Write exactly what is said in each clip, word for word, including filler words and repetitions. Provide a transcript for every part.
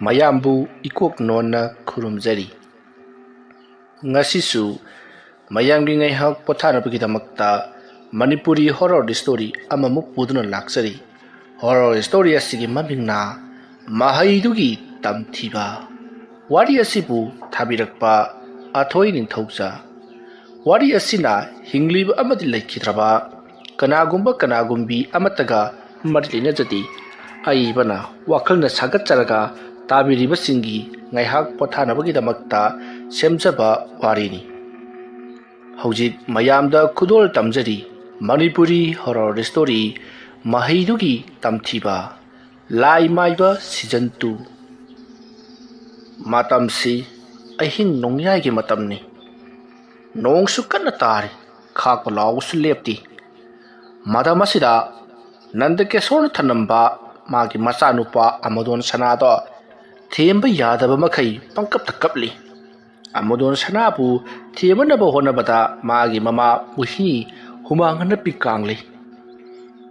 ꯃꯌꯥꯝꯕꯨ ꯏꯀꯣꯛ ꯅꯣꯟꯅ ꯈꯨꯔꯨꯝꯖꯔꯤ꯫ ꯉꯁꯤꯁꯨ ꯃꯌꯥꯝꯒꯤ ꯉꯥꯏꯍꯥꯛ ꯄꯣꯊꯥꯅꯕꯒꯤꯗꯃꯛꯇ ꯃꯅꯤꯄꯨꯔꯤ ꯍꯣꯔꯣꯔ ꯁ꯭ꯇꯣꯔꯤ ꯑꯃꯃꯨꯛ ꯄꯨꯗꯨꯅ ꯂꯥꯛꯆꯔꯤ꯫ ꯍꯣꯔꯣꯔ ꯁ꯭ꯇꯣꯔꯤ ꯑꯁꯤꯒꯤ ꯃꯃꯤꯡꯅ ꯃꯍꯩꯗꯨꯒꯤ ꯇꯝꯊꯤꯕ꯫ ꯋꯥꯔꯤ ꯑꯁꯤꯕꯨ ꯊꯥꯕꯤꯔꯛꯄ ꯑꯊꯣꯏ ꯅꯤꯡꯊꯧꯖ꯫ ꯋꯥꯔꯤ ꯑꯁꯤꯅ ꯍꯤꯡꯂꯤꯕ ꯑꯃꯗꯤ ꯂꯩꯈꯤꯗ꯭ꯔꯕ ꯀꯅꯥꯒꯨꯝꯕ ꯀꯅꯥꯒꯨꯝꯕꯤ ꯑꯃꯠꯇꯒ ꯃꯔꯤ ꯂꯩꯅꯖꯗꯦ꯫ ꯑꯏꯕꯅ ꯋꯥꯈꯜꯅ ꯁꯥꯒꯠꯆꯔꯒ ꯇꯥꯕꯤꯔꯤꯕꯁꯤꯡꯒꯤ ꯉꯥꯏꯍꯥꯛ ꯄꯣꯊꯥꯅꯕꯒꯤꯗꯃꯛꯇ ꯁꯦꯝꯖꯕ ꯋꯥꯔꯤꯅꯤ꯫ ꯍꯧꯖꯤꯛ ꯃꯌꯥꯝꯗ ꯈꯨꯗꯣꯜ ꯇꯝꯖꯔꯤ ꯃꯅꯤꯄꯨꯔꯤ ꯍꯣꯔꯣꯔ ꯁ꯭ꯇꯣꯔꯤ ꯃꯍꯩꯗꯨꯒꯤ ꯇꯝꯊꯤꯕ, ꯂꯥꯏ ꯃꯥꯏꯕ ꯁꯤꯖꯟ ꯇꯨ꯫ ꯃꯇꯝꯁꯤ ꯑꯍꯤꯡ ꯅꯣꯡꯌꯥꯏꯒꯤ ꯃꯇꯝꯅꯤ꯫ ꯅꯣꯡꯁꯨ ꯀꯟꯅ ꯇꯥꯔꯤ, ꯈꯥꯛꯄ ꯂꯥꯎꯕꯁꯨ ꯂꯦꯞꯇꯦ꯫ ꯃꯇꯝ ꯑꯁꯤꯗ ꯅꯟꯗꯀꯦꯁꯣꯔꯅ ꯊꯅꯝꯕ ꯃꯥꯒꯤ ꯃꯆꯥꯅꯨꯄꯥ ꯑꯃꯗꯣꯟ ꯁꯅꯥꯗꯣ ꯊꯦꯝꯕ ꯌꯥꯗꯕ ꯃꯈꯩ ꯄꯪꯀꯞꯇ ꯀꯞꯂꯤ꯫ ꯑꯃꯗꯣꯟ ꯁꯅꯥꯕꯨ ꯊꯦꯝꯅꯅꯕ ꯍꯣꯠꯅꯕꯗ ꯃꯥꯒꯤ ꯃꯃꯥ ꯃꯨꯍꯤꯅꯤ ꯍꯨꯃꯥꯡ ꯑꯅꯞꯄꯤ ꯀꯥꯡꯂꯤ꯫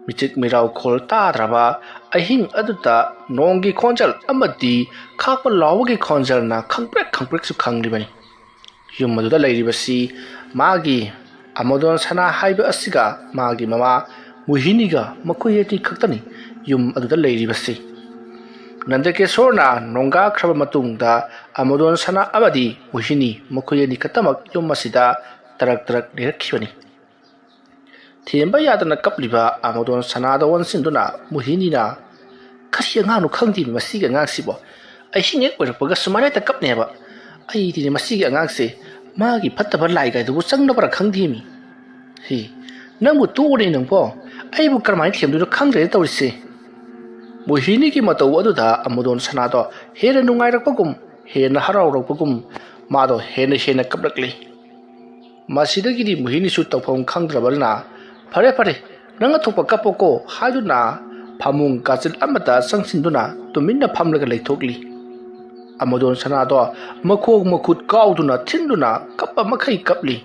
ꯃꯤꯆꯤꯛ ꯃꯤꯔꯥꯎꯈꯣꯜ ꯇꯥꯗ꯭ꯔꯕ ꯑꯍꯤꯡ ꯑꯗꯨꯗ ꯅꯣꯡꯒꯤ ꯈꯣꯟꯖꯦꯜ ꯑꯃꯗꯤ ꯈꯥꯛꯄ ꯂꯥꯎꯕꯒꯤ ꯈꯣꯟꯖꯦꯜꯅ ꯈꯪꯄ꯭ꯔꯦꯛ ꯈꯪꯄ꯭ꯔꯦꯛꯁꯨ ꯈꯪꯂꯤꯕꯅꯤ꯫ ꯌꯨꯝ ꯑꯗꯨꯗ ꯂꯩꯔꯤꯕꯁꯤ ꯃꯥꯒꯤ ꯑꯃꯗꯣꯟ ꯁꯅꯥ ꯍꯥꯏꯕ ꯑꯁꯤꯒ ꯃꯥꯒꯤ ꯃꯃꯥ ꯃꯨꯍꯤꯅꯤꯒ ꯃꯈꯣꯏ ꯑꯅꯤ ꯈꯛꯇꯅꯤ ꯌꯨꯝ ꯑꯗꯨꯗ ꯂꯩꯔꯤꯕꯁꯤ꯫ ꯅꯟꯗꯀꯦꯁꯣꯔꯅ ꯅꯣꯡꯒꯥꯈ꯭ꯔꯕ ꯃꯇꯨꯡꯗ ꯑꯃꯗꯣꯟ ꯁꯅꯥ ꯑꯃꯗꯤ ꯃꯨꯍꯤꯅꯤ ꯃꯈꯣꯏ ꯑꯅꯤ ꯈꯛꯇꯃꯛ ꯌꯨꯝ ꯑꯁꯤꯗ ꯇꯔꯛ ꯇꯔꯛ ꯂꯩꯔꯛꯈꯤꯕꯅꯤ꯫ ꯊꯦꯝꯕ ꯌꯥꯗꯅ ꯀꯞꯂꯤꯕ ꯑꯃꯗꯣꯟ ꯁꯅꯥꯗ ꯑꯣꯟꯁꯤꯟꯗꯨꯅ ꯃꯨꯍꯤꯅꯤꯅ, "ꯀꯔꯤ ꯑꯉꯥꯡꯅꯣ ꯈꯪꯗꯦꯃꯤ ꯃꯁꯤꯒꯤ ꯑꯉꯥꯡꯁꯤꯕꯣ? ꯑꯍꯤꯡ ꯍꯦꯛ ꯑꯣꯏꯔꯛꯄꯒ ꯁꯨꯃꯥꯏꯅ ꯍꯦꯛꯇ ꯀꯞꯅꯦꯕ꯫ ꯑꯩꯗꯤꯅꯦ ꯃꯁꯤꯒꯤ ꯑꯉꯥꯡꯁꯦ ꯃꯥꯒꯤ ꯐꯠꯇꯕ ꯂꯥꯏꯒꯥꯏꯗꯨꯕꯨ ꯆꯪꯅꯕ꯭ꯔꯥ ꯈꯪꯗꯦꯃꯤ꯫ ꯍꯤ, ꯅꯪꯕꯨ ꯇꯣꯛꯑꯣꯅꯦ ꯅꯪꯕꯣ, ꯑꯩꯕꯨ ꯀꯔꯝꯍꯥꯏꯅ ꯊꯦꯝꯗꯣꯏꯅꯣ ꯈꯪꯗ꯭ꯔꯦꯅꯦ ꯇꯧꯔꯤꯁꯦ"꯫ ꯃꯣꯍꯤꯅꯤꯒꯤ ꯃꯇꯧ ꯑꯗꯨꯗ ꯑꯃꯗꯣꯟ ꯁꯅꯥꯗꯣ ꯍꯦꯟꯅ ꯅꯨꯡꯉꯥꯏꯔꯛꯄꯒꯨꯝ, ꯍꯦꯟꯅ ꯍꯔꯥꯎꯔꯛꯄꯒꯨꯝ, ꯃꯥꯗꯣ ꯍꯦꯟꯅ ꯍꯦꯟꯅ ꯀꯞꯂꯛꯂꯤ꯫ ꯃꯁꯤꯗꯒꯤꯗꯤ ꯃꯣꯍꯤꯅꯤꯁꯨ ꯇꯧꯐꯝ ꯈꯪꯗ꯭ꯔꯕꯅꯤꯅ, "ꯐꯔꯦ ꯐꯔꯦ, ꯅꯪ ꯑꯊꯣꯛꯄ ꯀꯞꯄꯣꯀꯣ" ꯍꯥꯏꯗꯨꯅ ꯐꯃꯨꯡ ꯀꯥꯆꯤꯜ ꯑꯃꯗ ꯆꯪꯁꯤꯟꯗꯨꯅ ꯇꯨꯃꯤꯟꯅ ꯐꯝꯂꯒ ꯂꯩꯊꯣꯛꯂꯤ꯫ ꯑꯃꯗꯣꯟ ꯁꯅꯥꯗꯣ ꯃꯈꯣꯡ ꯃꯈꯨꯠ ꯀꯥꯎꯗꯨꯅ ꯊꯤꯟꯗꯨꯅ ꯀꯞꯄ ꯃꯈꯩ ꯀꯞꯂꯤ꯫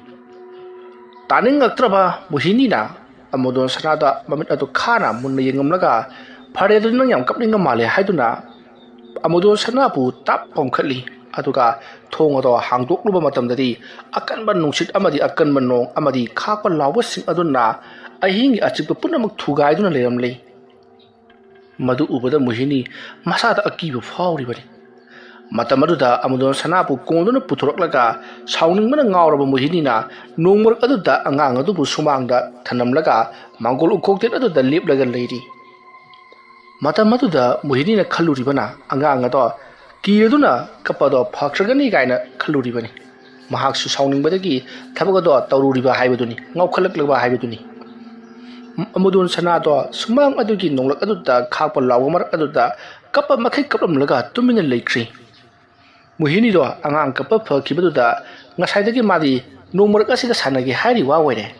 ꯇꯥꯅꯤꯡꯉꯛꯇ꯭ꯔꯕ ꯃꯣꯍꯤꯅꯤꯅ ꯑꯃꯗꯣꯟ ꯁꯅꯥꯗ ꯃꯃꯤꯠ ꯑꯗꯨ ꯈꯥꯅ ꯃꯨꯟꯅ ꯌꯦꯡꯉꯝꯂꯒ, "ꯐꯔꯦ, ꯑꯗꯨꯗꯤ ꯅꯪ ꯌꯥꯝ ꯀꯞꯅꯤꯡꯕ ꯃꯥꯜꯂꯦ" ꯍꯥꯏꯗꯨꯅ ꯑꯃꯨꯗꯣꯟ ꯁꯅꯥꯕꯨ ꯇꯥꯞ ꯄꯣꯝꯈꯠꯂꯤ꯫ ꯑꯗꯨꯒ ꯊꯣꯡ ꯑꯗꯣ ꯍꯥꯡꯗꯣꯛꯂꯨꯕ ꯃꯇꯝꯗꯗꯤ, ꯑꯀꯟꯕ ꯅꯨꯡꯁꯤꯠ ꯑꯃꯗꯤ ꯑꯀꯟꯕ ꯅꯣꯡ ꯑꯃꯗꯤ ꯈꯥꯛꯄ ꯂꯥꯎꯕꯁꯤꯡ ꯑꯗꯨꯅ ꯑꯍꯤꯡꯒꯤ ꯑꯆꯤꯛꯄ ꯄꯨꯝꯅꯃꯛ ꯊꯨꯒꯥꯏꯗꯨꯅ ꯂꯩꯔꯝꯂꯤ꯫ ꯃꯗꯨ ꯎꯕꯗ ꯃꯣꯍꯤꯅꯤ ꯃꯁꯥꯗ ꯑꯀꯤꯕ ꯐꯥꯎꯔꯤꯕꯅꯤ꯫ ꯃꯇꯝ ꯑꯗꯨꯗ ꯑꯃꯨꯗꯣꯟ ꯁꯅꯥꯕꯨ ꯀꯣꯟꯗꯨꯅ ꯄꯨꯊꯣꯔꯛꯂꯒ, ꯁꯥꯎꯅꯤꯡꯕꯅ ꯉꯥꯎꯔꯕ ꯃꯣꯍꯤꯅꯤꯅ ꯅꯣꯡꯃꯔꯛ ꯑꯗꯨꯗ ꯑꯉꯥꯡ ꯑꯗꯨꯕꯨ ꯁꯨꯃꯥꯡꯗ ꯊꯅꯝꯂꯒ, ꯃꯥꯡꯒꯣꯜ ꯎꯈꯣꯡꯇꯦꯠ ꯑꯗꯨꯗ ꯂꯦꯞꯂꯒ ꯂꯩꯔꯤ꯫ ꯃꯇꯝ ꯑꯗꯨꯗ ꯃꯣꯍꯤꯅꯤꯅ ꯈꯜꯂꯨꯔꯤꯕꯅ, ꯑꯉꯥꯡ ꯑꯗꯣ ꯀꯤꯔꯗꯨꯅ ꯀꯞꯄꯗꯣ ꯐꯈ꯭ꯔꯒꯅꯤ ꯀꯥꯏꯅ ꯈꯜꯂꯨꯔꯤꯕꯅꯤ꯫ ꯃꯍꯥꯛꯁꯨ ꯁꯥꯎꯅꯤꯡꯕꯗꯒꯤ ꯊꯕꯛ ꯑꯗꯣ ꯇꯧꯔꯨꯔꯤꯕ ꯍꯥꯏꯕꯗꯨꯅꯤ, ꯉꯥꯎꯈꯠꯂꯛꯂꯕ ꯍꯥꯏꯕꯗꯨꯅꯤ꯫ ꯑꯃꯨꯗꯣꯟ ꯁꯅꯥꯗꯣ ꯁꯨꯃꯥꯡ ꯑꯗꯨꯒꯤ ꯅꯣꯡꯂꯛ ꯑꯗꯨꯗ ꯈꯥꯛꯄ ꯂꯥꯎꯕ ꯃꯔꯛ ꯑꯗꯨꯗ ꯀꯞꯄ ꯃꯈꯩ ꯀꯞꯂꯝꯂꯒ ꯇꯨꯃꯤꯟꯅ ꯂꯩꯈ꯭ꯔꯤ꯫ ꯃꯣꯍꯤꯅꯤꯗꯣ ꯑꯉꯥꯡ ꯀꯞꯄ ꯐꯈꯤꯕꯗꯨꯗ ꯉꯁꯥꯏꯗꯒꯤ ꯃꯥꯗꯤ ꯅꯣꯡꯃꯔꯛ ꯑꯁꯤꯗ ꯁꯥꯟꯅꯒꯦ ꯍꯥꯏꯔꯤ ꯋꯥ ꯑꯣꯏꯔꯦ꯫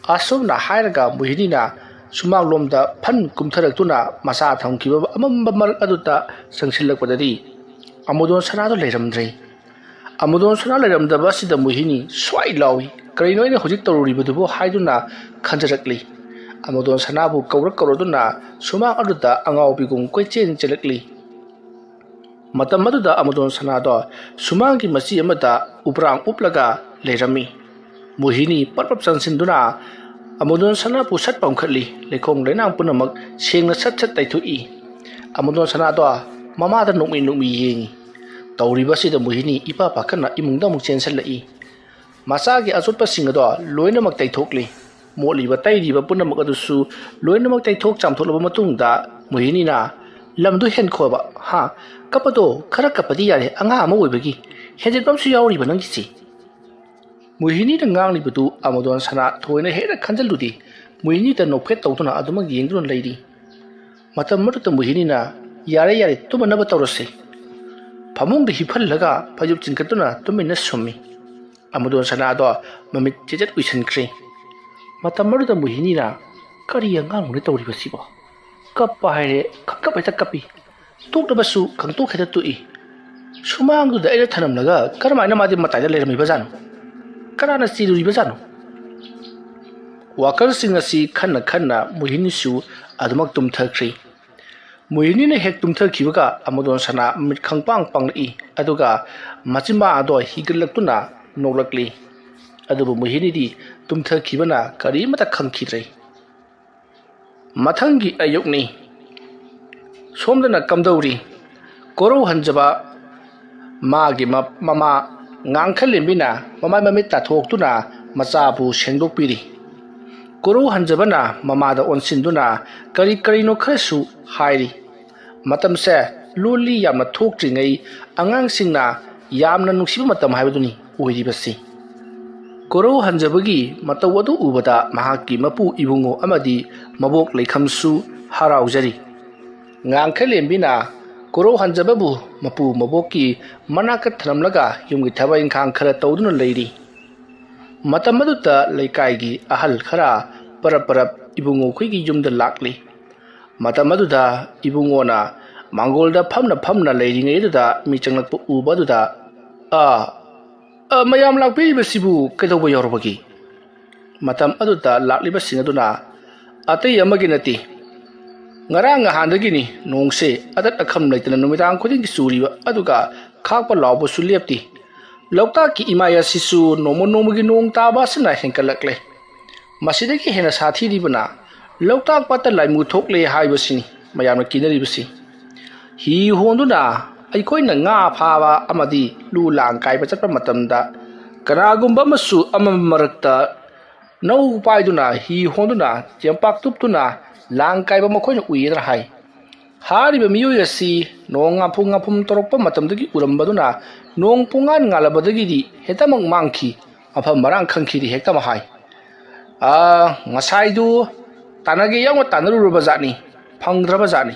ꯑꯁꯨꯝꯅ ꯍꯥꯏꯔꯒ ꯃꯣꯍꯤꯅꯤꯅ ꯁꯨꯃꯥꯡꯂꯣꯝꯗ ꯐꯟ ꯀꯨꯝꯊꯔꯛꯇꯨꯅ ꯃꯆꯥ ꯊꯝꯈꯤꯕ ꯑꯃꯝꯕ ꯃꯔꯛ ꯑꯗꯨꯗ ꯆꯪꯁꯤꯜꯂꯛꯄꯗꯗꯤ ꯑꯃꯨꯗꯣꯟ ꯁꯅꯥꯗꯣ ꯂꯩꯔꯝꯗ꯭ꯔꯦ꯫ ꯑꯃꯨꯗꯣꯟ ꯁꯅꯥ ꯂꯩꯔꯝꯗꯕ ꯑꯁꯤꯗ ꯃꯣꯍꯤꯅꯤ ꯁ꯭ꯋꯥꯏ ꯂꯥꯎꯏ, "ꯀꯔꯤꯅꯣ ꯑꯩꯅ ꯍꯧꯖꯤꯛ ꯇꯧꯔꯨꯔꯤꯕꯗꯨꯕꯨ?" ꯍꯥꯏꯗꯨꯅ ꯈꯟꯖꯔꯛꯂꯤ꯫ ꯑꯃꯨꯗꯣꯟ ꯁꯅꯥꯕꯨ ꯀꯧꯔ ꯀꯧꯔꯗꯨꯅ ꯁꯨꯃꯥꯡ ꯑꯗꯨꯗ ꯑꯉꯥꯎꯕꯤꯒꯨꯝ ꯀꯣꯏꯆꯦꯟ ꯆꯦꯜꯂꯛꯂꯤ꯫ ꯃꯇꯝ ꯑꯗꯨꯗ ꯑꯃꯨꯗꯣꯟ ꯁꯅꯥꯗꯣ ꯁꯨꯃꯥꯡꯒꯤ ꯃꯆꯤ ꯑꯃꯗ ꯎꯕ꯭ꯔꯥꯡ ꯎꯞꯂꯒ ꯂꯩꯔꯝꯃꯤ꯫ ꯃꯣꯍꯤꯅꯤ ꯄꯔꯞ ꯄꯔꯞ ꯆꯪꯁꯤꯟꯗꯨꯅ ꯑꯃꯨꯗꯣꯟ ꯁꯅꯥꯕꯨ ꯁꯠ ꯄꯝꯈꯠꯂꯤ꯫ ꯂꯩꯈꯣꯝ ꯂꯩꯅꯥꯡ ꯄꯨꯝꯅꯃꯛ ꯁꯦꯡꯅ ꯁꯠ ꯁꯠ ꯇꯩꯊꯣꯛꯏ꯫ ꯑꯃꯨꯗꯣꯟ ꯁꯅꯥꯗꯣ ꯃꯃꯥꯗ ꯅꯣꯛꯃꯤ ꯅꯣꯛꯃꯤ ꯌꯦꯡꯉꯤ꯫ ꯇꯧꯔꯤꯕ ꯑꯁꯤꯗ ꯃꯣꯍꯤꯅꯤ ꯏꯄꯥ ꯄꯥꯈꯠꯅ ꯏꯃꯨꯡꯗ ꯑꯃꯨꯛ ꯆꯦꯟꯁꯤꯜꯂꯛꯏ꯫ ꯃꯆꯥꯒꯤ ꯑꯆꯣꯠꯄꯁꯤꯡ ꯑꯗꯣ ꯂꯣꯏꯅꯃꯛ ꯇꯩꯊꯣꯛꯂꯤ꯫ ꯃꯣꯠꯂꯤꯕ ꯇꯩꯔꯤꯕ ꯄꯨꯝꯅꯃꯛ ꯑꯗꯨꯁꯨ ꯂꯣꯏꯅꯃꯛ ꯇꯩꯊꯣꯛ ꯆꯥꯝꯊꯣꯛꯂꯕ ꯃꯇꯨꯡꯗ, ꯃꯣꯍꯤꯅꯤꯅ, "ꯂꯝꯗꯣ ꯍꯦꯟꯈꯣꯕ, ꯍꯥ? ꯀꯞꯄꯗꯣ ꯈꯔ ꯀꯞꯄꯗꯤ ꯌꯥꯔꯦ, ꯑꯉꯥꯡ ꯑꯃ ꯑꯣꯏꯕꯒꯤ꯫ ꯍꯦꯟꯖꯤꯟꯕ ꯑꯃꯁꯨ ꯌꯥꯎꯔꯤꯕ ꯅꯪꯒꯤꯁꯤ?" ꯃꯣꯍꯤꯅꯤꯅ ꯉꯥꯡꯂꯤꯕꯗꯨ ꯑꯃꯨꯗꯣꯟ ꯁꯅꯥ ꯊꯣꯏꯅ ꯍꯦꯟꯅ ꯈꯟꯖꯤꯜꯂꯨꯗꯦ꯫ ꯃꯣꯍꯤꯅꯤꯗ ꯅꯣꯛꯐꯦꯠ ꯇꯧꯗꯨꯅ ꯑꯗꯨꯃꯛ ꯌꯦꯡꯗꯨꯅ ꯂꯩꯔꯤ꯫ ꯃꯇꯝ ꯑꯗꯨꯗ ꯃꯣꯍꯤꯅꯤꯅ, "ꯌꯥꯔꯦ, ꯌꯥꯔꯦ, ꯇꯨꯝꯃꯅꯕ ꯇꯧꯔꯁꯤ꯫" ꯐꯃꯨꯡꯗ ꯍꯤꯞꯍꯜꯂꯒ ꯐꯩꯖꯨꯞ ꯆꯤꯡꯈꯠꯇꯨꯅ ꯇꯨꯃꯤꯟꯅ ꯁꯨꯝꯃꯤ꯫ ꯑꯃꯨꯗꯣꯟ ꯁꯅꯥꯗꯣ ꯃꯃꯤꯠ ꯆꯦꯆꯠ ꯎꯏꯁꯟꯈ꯭ꯔꯦ꯫ ꯃꯇꯝ ꯑꯗꯨꯗ ꯃꯣꯍꯤꯅꯤꯅ, "ꯀꯔꯤ ꯑꯉꯥꯡꯅꯣꯅꯦ ꯇꯧꯔꯤꯕꯁꯤꯕꯣ? ꯀꯞꯄ ꯍꯥꯏꯔꯦ, ꯈꯪꯀꯞ ꯍꯦꯛꯇ ꯀꯞꯄꯤ꯫ ꯇꯣꯛꯅꯕꯁꯨ ꯈꯪꯇꯣꯛ ꯍꯦꯛꯇ ꯇꯣꯛꯏ꯫ ꯁꯨꯃꯥꯡꯗꯨꯗ ꯑꯩꯅ ꯊꯅꯝꯂꯒ ꯀꯔꯝꯍꯥꯏꯅ ꯃꯥꯗꯤ ꯃꯇꯥꯏꯗ ꯂꯩꯔꯝꯃꯤꯕꯖꯥꯠꯅꯣ? ꯀꯅꯥꯅ ꯆꯦꯜꯂꯨꯔꯤꯕꯖꯥꯠꯅꯣ?" ꯋꯥꯈꯜꯁꯤꯡ ꯑꯁꯤ ꯈꯟꯅ ꯈꯟꯅ ꯃꯣꯍꯤꯅꯤꯁꯨ ꯑꯗꯨꯃꯛ ꯇꯨꯝꯊꯈ꯭ꯔꯦ꯫ ꯃꯣꯍꯤꯅꯤꯅ ꯍꯦꯛ ꯇꯨꯝꯊꯈꯤꯕꯒ ꯑꯃꯗꯣꯟ ꯁꯅꯥ ꯃꯃꯤꯠ ꯈꯪꯄꯥꯡ ꯄꯥꯡꯂꯛꯏ, ꯑꯗꯨꯒ ꯃꯆꯤꯟꯕꯥ ꯑꯗꯣ ꯍꯤꯒꯠꯂꯛꯇꯨꯅ ꯅꯣꯛꯂꯛꯂꯤ꯫ ꯑꯗꯨꯕꯨ ꯃꯣꯍꯤꯅꯤꯗꯤ ꯇꯨꯝꯊꯈꯤꯕꯅ ꯀꯔꯤꯃꯠꯇ ꯈꯪꯈꯤꯗ꯭ꯔꯦ꯫ ꯃꯊꯪꯒꯤ ꯑꯌꯨꯛꯅꯤ꯫ ꯁꯣꯝꯗꯅ ꯀꯝꯗꯧꯔꯤ? ꯀꯣꯔꯧ ꯍꯟꯖꯕ ꯃꯥꯒꯤ ꯃ-, ꯃꯃꯥ ꯉꯥꯡꯈꯂꯦꯝꯕꯤꯅ ꯃꯃꯥꯏ ꯃꯃꯤꯠ ꯇꯥꯊꯣꯛꯇꯨꯅ ꯃꯆꯥꯕꯨ ꯁꯦꯡꯗꯣꯛꯄꯤꯔꯤ꯫ ꯀꯣꯔꯧ ꯍꯟꯖꯕꯅ ꯃꯃꯥꯗ ꯑꯣꯟꯁꯤꯟꯗꯨꯅ ꯀꯔꯤ ꯀꯔꯤꯅꯣ ꯈꯔꯁꯨ ꯍꯥꯏꯔꯤ꯫ ꯃꯇꯝꯁꯦ ꯂꯣꯜꯂꯤ ꯌꯥꯝꯅ ꯊꯣꯛꯇ꯭ꯔꯤꯉꯩ ꯑꯉꯥꯡꯁꯤꯡꯅ ꯌꯥꯝꯅ ꯅꯨꯡꯁꯤꯕ ꯃꯇꯝ ꯍꯥꯏꯕꯗꯨꯅꯤ ꯑꯣꯏꯔꯤꯕꯁꯤ꯫ ꯀꯣꯔꯧ ꯍꯟꯖꯕꯒꯤ ꯃꯇꯧ ꯑꯗꯨ ꯎꯕꯗ ꯃꯍꯥꯛꯀꯤ ꯃꯄꯨ ꯏꯕꯨꯡꯉꯣ ꯑꯃꯗꯤ ꯃꯕꯣꯛ ꯂꯩꯈꯝꯁꯨ ꯍꯔꯥꯎꯖꯔꯤ꯫ ꯉꯥꯡꯈꯂꯦꯝꯕꯤꯅ ꯀꯣꯔꯧ ꯍꯟꯖꯕꯕꯨ ꯃꯄꯨ ꯃꯕꯣꯛꯀꯤ ꯃꯅꯥꯛꯇ ꯊꯅꯝꯂꯒ ꯌꯨꯝꯒꯤ ꯊꯕꯛ ꯏꯪꯈꯥꯡ ꯈꯔ ꯇꯧꯗꯨꯅ ꯂꯩꯔꯤ꯫ ꯃꯇꯝ ꯑꯗꯨꯗ ꯂꯩꯀꯥꯏꯒꯤ ꯑꯍꯜ ꯈꯔ ꯄꯔꯞ ꯄꯔꯞ ꯏꯕꯨꯡꯉꯣꯈꯣꯏꯒꯤ ꯌꯨꯝꯗ ꯂꯥꯛꯂꯤ꯫ ꯃꯇꯝ ꯑꯗꯨꯗ ꯏꯕꯨꯡꯉꯣꯅ ꯃꯥꯡꯒꯣꯜꯗ ꯐꯝꯅ ꯐꯝꯅ ꯂꯩꯔꯤꯉꯩ ꯑꯗꯨꯗ ꯃꯤ ꯆꯪꯂꯛꯄ ꯎꯕ ꯑꯗꯨꯗ, "ꯑ, ꯑ, ꯃꯌꯥꯝ ꯂꯥꯛꯄꯤꯔꯤꯕꯁꯤꯕꯨ ꯀꯩꯗꯧꯕ ꯌꯥꯎꯔꯕꯒꯦ?" ꯃꯇꯝ ꯑꯗꯨꯗ ꯂꯥꯛꯂꯤꯕꯁꯤꯡ ꯑꯗꯨꯅ, "ꯑꯇꯩ ꯑꯃꯒꯤ ꯅꯠꯇꯦ, ꯉꯔꯥꯡ ꯅꯍꯥꯟꯗꯒꯤꯅꯤ ꯅꯣꯡꯁꯦ ꯑꯗꯠ ꯑꯈꯝ ꯂꯩꯇꯅ ꯅꯨꯃꯤꯗꯥꯡ ꯈꯨꯗꯤꯡꯒꯤ ꯆꯨꯔꯤꯕ, ꯑꯗꯨꯒ ꯈꯥꯛꯄ ꯂꯥꯎꯕꯁꯨ ꯂꯦꯞꯇꯦ꯫ ꯂꯣꯛꯇꯥꯛꯀꯤ ꯏꯃꯥꯏ ꯑꯁꯤꯁꯨ ꯅꯣꯡꯃ ꯅꯣꯡꯃꯒꯤ ꯅꯣꯡ ꯇꯥꯕ ꯑꯁꯤꯅ ꯍꯦꯟꯒꯠꯂꯛꯂꯦ꯫ ꯃꯁꯤꯗꯒꯤ ꯍꯦꯟꯅ ꯁꯥꯊꯤꯔꯤꯕꯅ ꯂꯣꯛꯇꯥꯛ ꯄꯥꯠꯇ ꯂꯥꯏꯃꯨ ꯊꯣꯛꯂꯦ ꯍꯥꯏꯕꯁꯤꯅꯤ ꯃꯌꯥꯝꯅ ꯀꯤꯅꯔꯤꯕꯁꯤ꯫ ꯍꯤ ꯍꯣꯟꯗꯨꯅ ꯑꯩꯈꯣꯏꯅ ꯉꯥ ꯐꯥꯕ ꯑꯃꯗꯤ ꯂꯨ ꯂꯥꯡ ꯀꯥꯏꯕ ꯆꯠꯄ ꯃꯇꯝꯗ ꯀꯅꯥꯒꯨꯝꯕ ꯑꯃꯁꯨ ꯑꯃꯝ ꯃꯔꯛꯇ ꯅꯧ ꯄꯥꯏꯗꯨꯅ ꯍꯤ ꯍꯣꯟꯗꯨꯅ ꯆꯦꯝꯄꯥꯛ ꯇꯨꯞꯇꯨꯅ ꯂꯥꯡ ꯀꯥꯏꯕ ꯃꯈꯣꯏꯅ ꯎꯏꯌꯦꯅ ꯍꯥꯏ꯫ ꯍꯥꯏꯔꯤꯕ ꯃꯤꯑꯣꯏ ꯑꯁꯤ ꯅꯣꯡ ꯉꯥꯐꯨ ꯉꯥꯐꯨꯝ ꯇꯧꯔꯛꯄ ꯃꯇꯝꯗꯒꯤ ꯎꯔꯝꯕꯗꯨꯅ ꯅꯣꯡ ꯄꯨꯡꯉꯥꯟ ꯉꯥꯜꯂꯕꯗꯒꯤꯗꯤ ꯍꯦꯛꯇꯃꯛ ꯃꯥꯡꯈꯤ, ꯃꯐꯝ ꯃꯔꯥꯡ ꯈꯪꯈꯤꯗꯦ ꯍꯦꯛꯇꯃꯛ ꯍꯥꯏ꯫ "ꯑꯥ, ꯉꯁꯥꯏꯗꯨ ꯇꯥꯟꯅꯒꯦ ꯌꯥꯎꯅ ꯇꯥꯟꯅꯔꯨꯔꯕ ꯖꯥꯠꯅꯤ, ꯐꯪꯗ꯭ꯔꯕ ꯖꯥꯠꯅꯤ꯫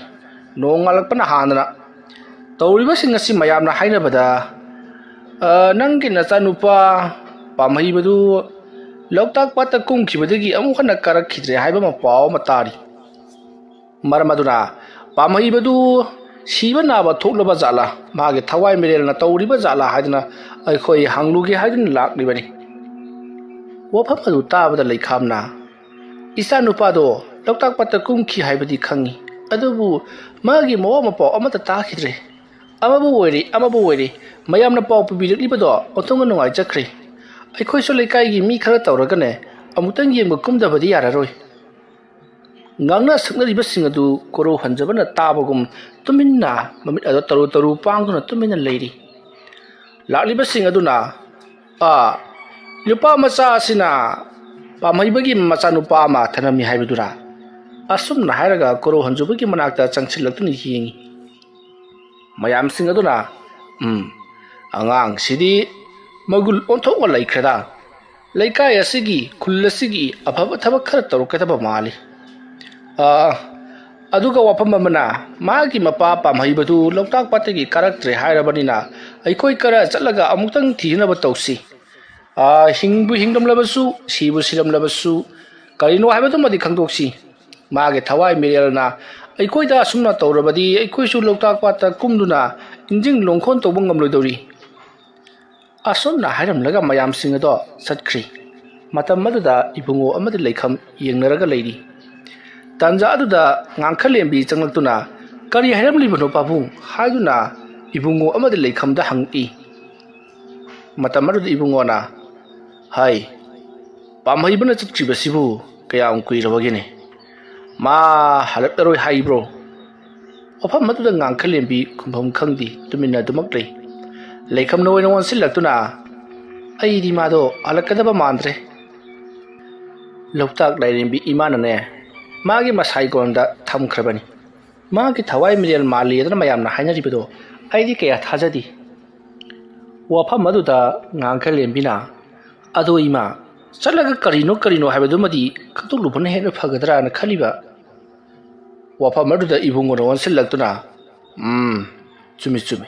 ꯅꯣꯡ ꯉꯥꯜꯂꯛꯄꯅ ꯍꯥꯟꯗꯅ ꯇꯧꯔꯤꯕꯁꯤꯡ ꯑꯁꯤ ꯃꯌꯥꯝꯅ ꯍꯥꯏꯅꯕꯗ, ꯑ, ꯅꯪꯒꯤ ꯅꯆꯥꯅꯨꯄꯥ ꯄꯥꯝꯍꯩꯕꯗꯨ ꯂꯣꯛꯇꯥꯛ ꯄꯥꯠꯇ ꯀꯨꯝꯈꯤꯕꯗꯒꯤ ꯑꯃꯨꯛ ꯍꯟꯅ ꯀꯥꯔꯛꯈꯤꯗ꯭ꯔꯦ ꯍꯥꯏꯕ ꯑꯃ ꯄꯥꯎ ꯑꯃ ꯇꯥꯔꯤ꯫ ꯃꯔꯝ ꯑꯗꯨꯅ ꯄꯥꯝꯍꯩꯕꯗꯨ ꯁꯤꯕ ꯅꯥꯕ ꯊꯣꯛꯂꯕ ꯖꯥꯠꯂꯥ, ꯃꯥꯒꯤ ꯊꯋꯥꯏ ꯃꯤꯔꯦꯜꯅ ꯇꯧꯔꯤꯕ ꯖꯥꯠꯂꯥ ꯍꯥꯏꯗꯨꯅ ꯑꯩꯈꯣꯏ ꯍꯪꯂꯨꯒꯦ ꯍꯥꯏꯗꯨꯅ ꯂꯥꯛꯂꯤꯕꯅꯤ꯫" ꯋꯥꯐꯝ ꯑꯗꯨ ꯇꯥꯕꯗ ꯂꯩꯈꯥꯝꯅ, "ꯏꯆꯥꯅꯨꯄꯥꯗꯣ ꯂꯣꯛꯇꯥꯛ ꯄꯥꯠꯇ ꯀꯨꯝꯈꯤ ꯍꯥꯏꯕꯗꯤ ꯈꯪꯏ, ꯑꯗꯨꯕꯨ ꯃꯥꯒꯤ ꯃꯋꯥ ꯃꯄꯥꯎ ꯑꯃꯠꯇ ꯇꯥꯈꯤꯗ꯭ꯔꯦ꯫ ꯑꯃꯕꯨ ꯑꯣꯏꯔꯤ, ꯑꯃꯕꯨ ꯑꯣꯏꯔꯤ, ꯃꯌꯥꯝꯅ ꯄꯥꯎ ꯄꯨꯕꯤꯔꯛꯂꯤꯕꯗꯣ ꯑꯣꯟꯊꯣꯛꯅ ꯅꯨꯡꯉꯥꯏꯖꯈ꯭ꯔꯦ꯫ ꯑꯩꯈꯣꯏꯁꯨ ꯂꯩꯀꯥꯏꯒꯤ ꯃꯤ ꯈꯔ ꯇꯧꯔꯒꯅꯦ, ꯑꯃꯨꯛꯇꯪ ꯌꯦꯡꯕ ꯀꯨꯝꯗꯕꯗꯤ ꯌꯥꯔꯔꯣꯏ꯫ ꯉꯥꯡꯅ ꯁꯛꯅꯔꯤꯕꯁꯤꯡ ꯑꯗꯨ ꯀꯣꯔꯧ ꯍꯟꯖꯕꯅ ꯇꯥꯕꯒꯨꯝ ꯇꯨꯃꯤꯟꯅ ꯃꯃꯤꯠ ꯑꯗꯨ ꯇꯔꯨ ꯇꯔꯨ ꯄꯥꯡꯗꯨꯅ ꯇꯨꯃꯤꯟꯅ ꯂꯩꯔꯤ꯫ ꯂꯥꯛꯂꯤꯕꯁꯤꯡ ꯑꯗꯨꯅ, "ꯑꯥ, ꯅꯨꯄꯥ ꯃꯆꯥ ꯑꯁꯤꯅ ꯄꯥꯝꯍꯩꯕꯒꯤ ꯃꯆꯥꯅꯨꯄꯥ ꯑꯃ ꯊꯅꯝꯃꯤ ꯍꯥꯏꯕꯗꯨꯔꯥ?" ꯑꯁꯨꯝꯅ ꯍꯥꯏꯔꯒ ꯀꯣꯔꯧ ꯍꯟꯖꯕꯒꯤ ꯃꯅꯥꯛꯇ ꯆꯪꯁꯤꯜꯂꯛꯇꯨꯅ ꯌꯦꯡꯉꯤ꯫ ꯃꯌꯥꯝꯁꯤꯡ ꯑꯗꯨꯅ, "ꯎꯝ, ꯑꯉꯥꯡꯁꯤꯗꯤ ꯃꯒꯨꯟ ꯑꯣꯟꯊꯣꯛꯅ ꯂꯩꯈ꯭ꯔꯦꯗ꯫ ꯂꯩꯀꯥꯏ ꯑꯁꯤꯒꯤ, ꯈꯨꯜ ꯑꯁꯤꯒꯤ ꯑꯐꯕ ꯊꯕꯛ ꯈꯔ ꯇꯧꯔꯛꯀꯗꯕ ꯃꯥꯜꯂꯤ꯫ ꯑꯥ, ꯑꯗꯨꯒ ꯋꯥꯐꯝ ꯑꯃꯅ, ꯃꯥꯒꯤ ꯃꯄꯥ ꯄꯥꯝꯍꯩꯕꯗꯨ ꯂꯣꯛꯇꯥꯛ ꯄꯥꯠꯇꯒꯤ ꯀꯥꯔꯛꯇ꯭ꯔꯦ ꯍꯥꯏꯔꯕꯅꯤꯅ, ꯑꯩꯈꯣꯏ ꯈꯔ ꯆꯠꯂꯒ ꯑꯃꯨꯛꯇꯪ ꯊꯤꯅꯕ ꯇꯧꯁꯤ꯫ ꯑꯥ, ꯍꯤꯡꯕꯨ ꯍꯤꯡꯂꯝꯂꯕꯁꯨ, ꯁꯤꯕꯨ ꯁꯤꯔꯝꯂꯕꯁꯨ, ꯀꯔꯤꯅꯣ ꯍꯥꯏꯕꯗꯨꯃꯗꯤ ꯈꯪꯗꯣꯛꯁꯤ꯫ ꯃꯥꯒꯤ ꯊꯋꯥꯏ ꯃꯤꯔꯦꯜꯅ ꯑꯩꯈꯣꯏꯗ ꯑꯁꯨꯝꯅ ꯇꯧꯔꯕꯗꯤ, ꯑꯩꯈꯣꯏꯁꯨ ꯂꯣꯛꯇꯥꯛ ꯄꯥꯠꯇ ꯀꯨꯝꯗꯨꯅ ꯏꯟꯖꯤꯡ ꯂꯣꯡꯈꯣꯟ ꯇꯧꯕ ꯉꯝꯂꯣꯏꯗꯧꯔꯤ꯫" ꯑꯁꯨꯝꯅ ꯍꯥꯏꯔꯝꯂꯒ ꯃꯌꯥꯝꯁꯤꯡ ꯑꯗꯣ ꯆꯠꯈ꯭ꯔꯤ꯫ ꯃꯇꯝ ꯑꯗꯨꯗ ꯏꯕꯨꯡꯉꯣ ꯑꯃꯗꯤ ꯂꯩꯈꯝ ꯌꯦꯡꯅꯔꯒ ꯂꯩꯔꯤ꯫ ꯇꯥꯟꯖꯥ ꯑꯗꯨꯗ ꯉꯥꯡꯈꯂꯦꯝꯕꯤ ꯆꯪꯂꯛꯇꯨꯅ, "ꯀꯔꯤ ꯍꯥꯏꯔꯝꯂꯤꯕꯅꯣ ꯄꯥꯕꯨꯡ?" ꯍꯥꯏꯗꯨꯅ ꯏꯕꯨꯡꯉꯣ ꯑꯃꯗꯤ ꯂꯩꯈꯝꯗ ꯍꯪꯉꯛꯏ꯫ ꯃꯇꯝ ꯑꯗꯨꯗ ꯏꯕꯨꯡꯉꯣꯅ, "ꯍꯥꯏ, ꯄꯥꯝꯍꯩꯕꯅ ꯆꯠꯈ꯭ꯔꯤꯕꯁꯤꯕꯨ ꯀꯌꯥꯝ ꯀꯨꯏꯔꯕꯒꯦꯅꯦ? ꯃꯥ ꯍꯜꯂꯛꯂꯔꯣꯏ ꯍꯥꯏꯕ꯭ꯔꯣ?" ꯋꯥꯐꯝ ꯑꯗꯨꯗ ꯉꯥꯡꯈꯂꯦꯝꯕꯤ ꯈꯨꯝꯐꯝ ꯈꯪꯗꯦ, ꯇꯨꯃꯤꯟꯅ ꯑꯗꯨꯃꯛ ꯂꯩ꯫ ꯂꯩꯈꯝꯅ ꯑꯣꯏꯅ ꯑꯣꯟꯁꯤꯜꯂꯛꯇꯨꯅ, "ꯑꯩꯗꯤ ꯃꯥꯗꯣ ꯍꯜꯂꯛꯀꯗꯕ ꯃꯥꯟꯗ꯭ꯔꯦ꯫" ꯂꯣꯛꯇꯥꯛ ꯂꯥꯏꯔꯦꯝꯕꯤ ꯏꯃꯥꯅꯅꯦ, ꯃꯥꯒꯤ ꯃꯁꯥꯏꯒꯣꯟꯗ ꯊꯝꯈ꯭ꯔꯕꯅꯤ꯫ ꯃꯥꯒꯤ ꯊꯋꯥꯏ ꯃꯤꯔꯦꯜ ꯃꯥꯜꯂꯦꯗꯅ ꯃꯌꯥꯝꯅ ꯍꯥꯏꯅꯔꯤꯕꯗꯣ ꯑꯩꯗꯤ ꯀꯌꯥ ꯊꯥꯖꯗꯦ꯫ ꯋꯥꯐꯝ ꯑꯗꯨꯗ ꯉꯥꯡꯈꯂꯦꯝꯕꯤꯅ, "ꯑꯗꯣ ꯏꯃꯥ, ꯆꯠꯂꯒ ꯀꯔꯤꯅꯣ ꯀꯔꯤꯅꯣ ꯍꯥꯏꯕꯗꯨꯃꯗꯤ ꯈꯪꯗꯣꯛꯂꯨꯕꯅ ꯍꯦꯟꯅ ꯐꯒꯗ꯭ꯔꯥꯅ ꯈꯜꯂꯤꯕ꯫" ꯋꯥꯐꯝ ꯑꯗꯨꯗ ꯏꯕꯨꯡꯉꯣꯅ ꯑꯣꯟꯁꯤꯜꯂꯛꯇꯨꯅ, "ꯎꯝ, ꯆꯨꯝꯃꯤ, ꯆꯨꯝꯃꯤ꯫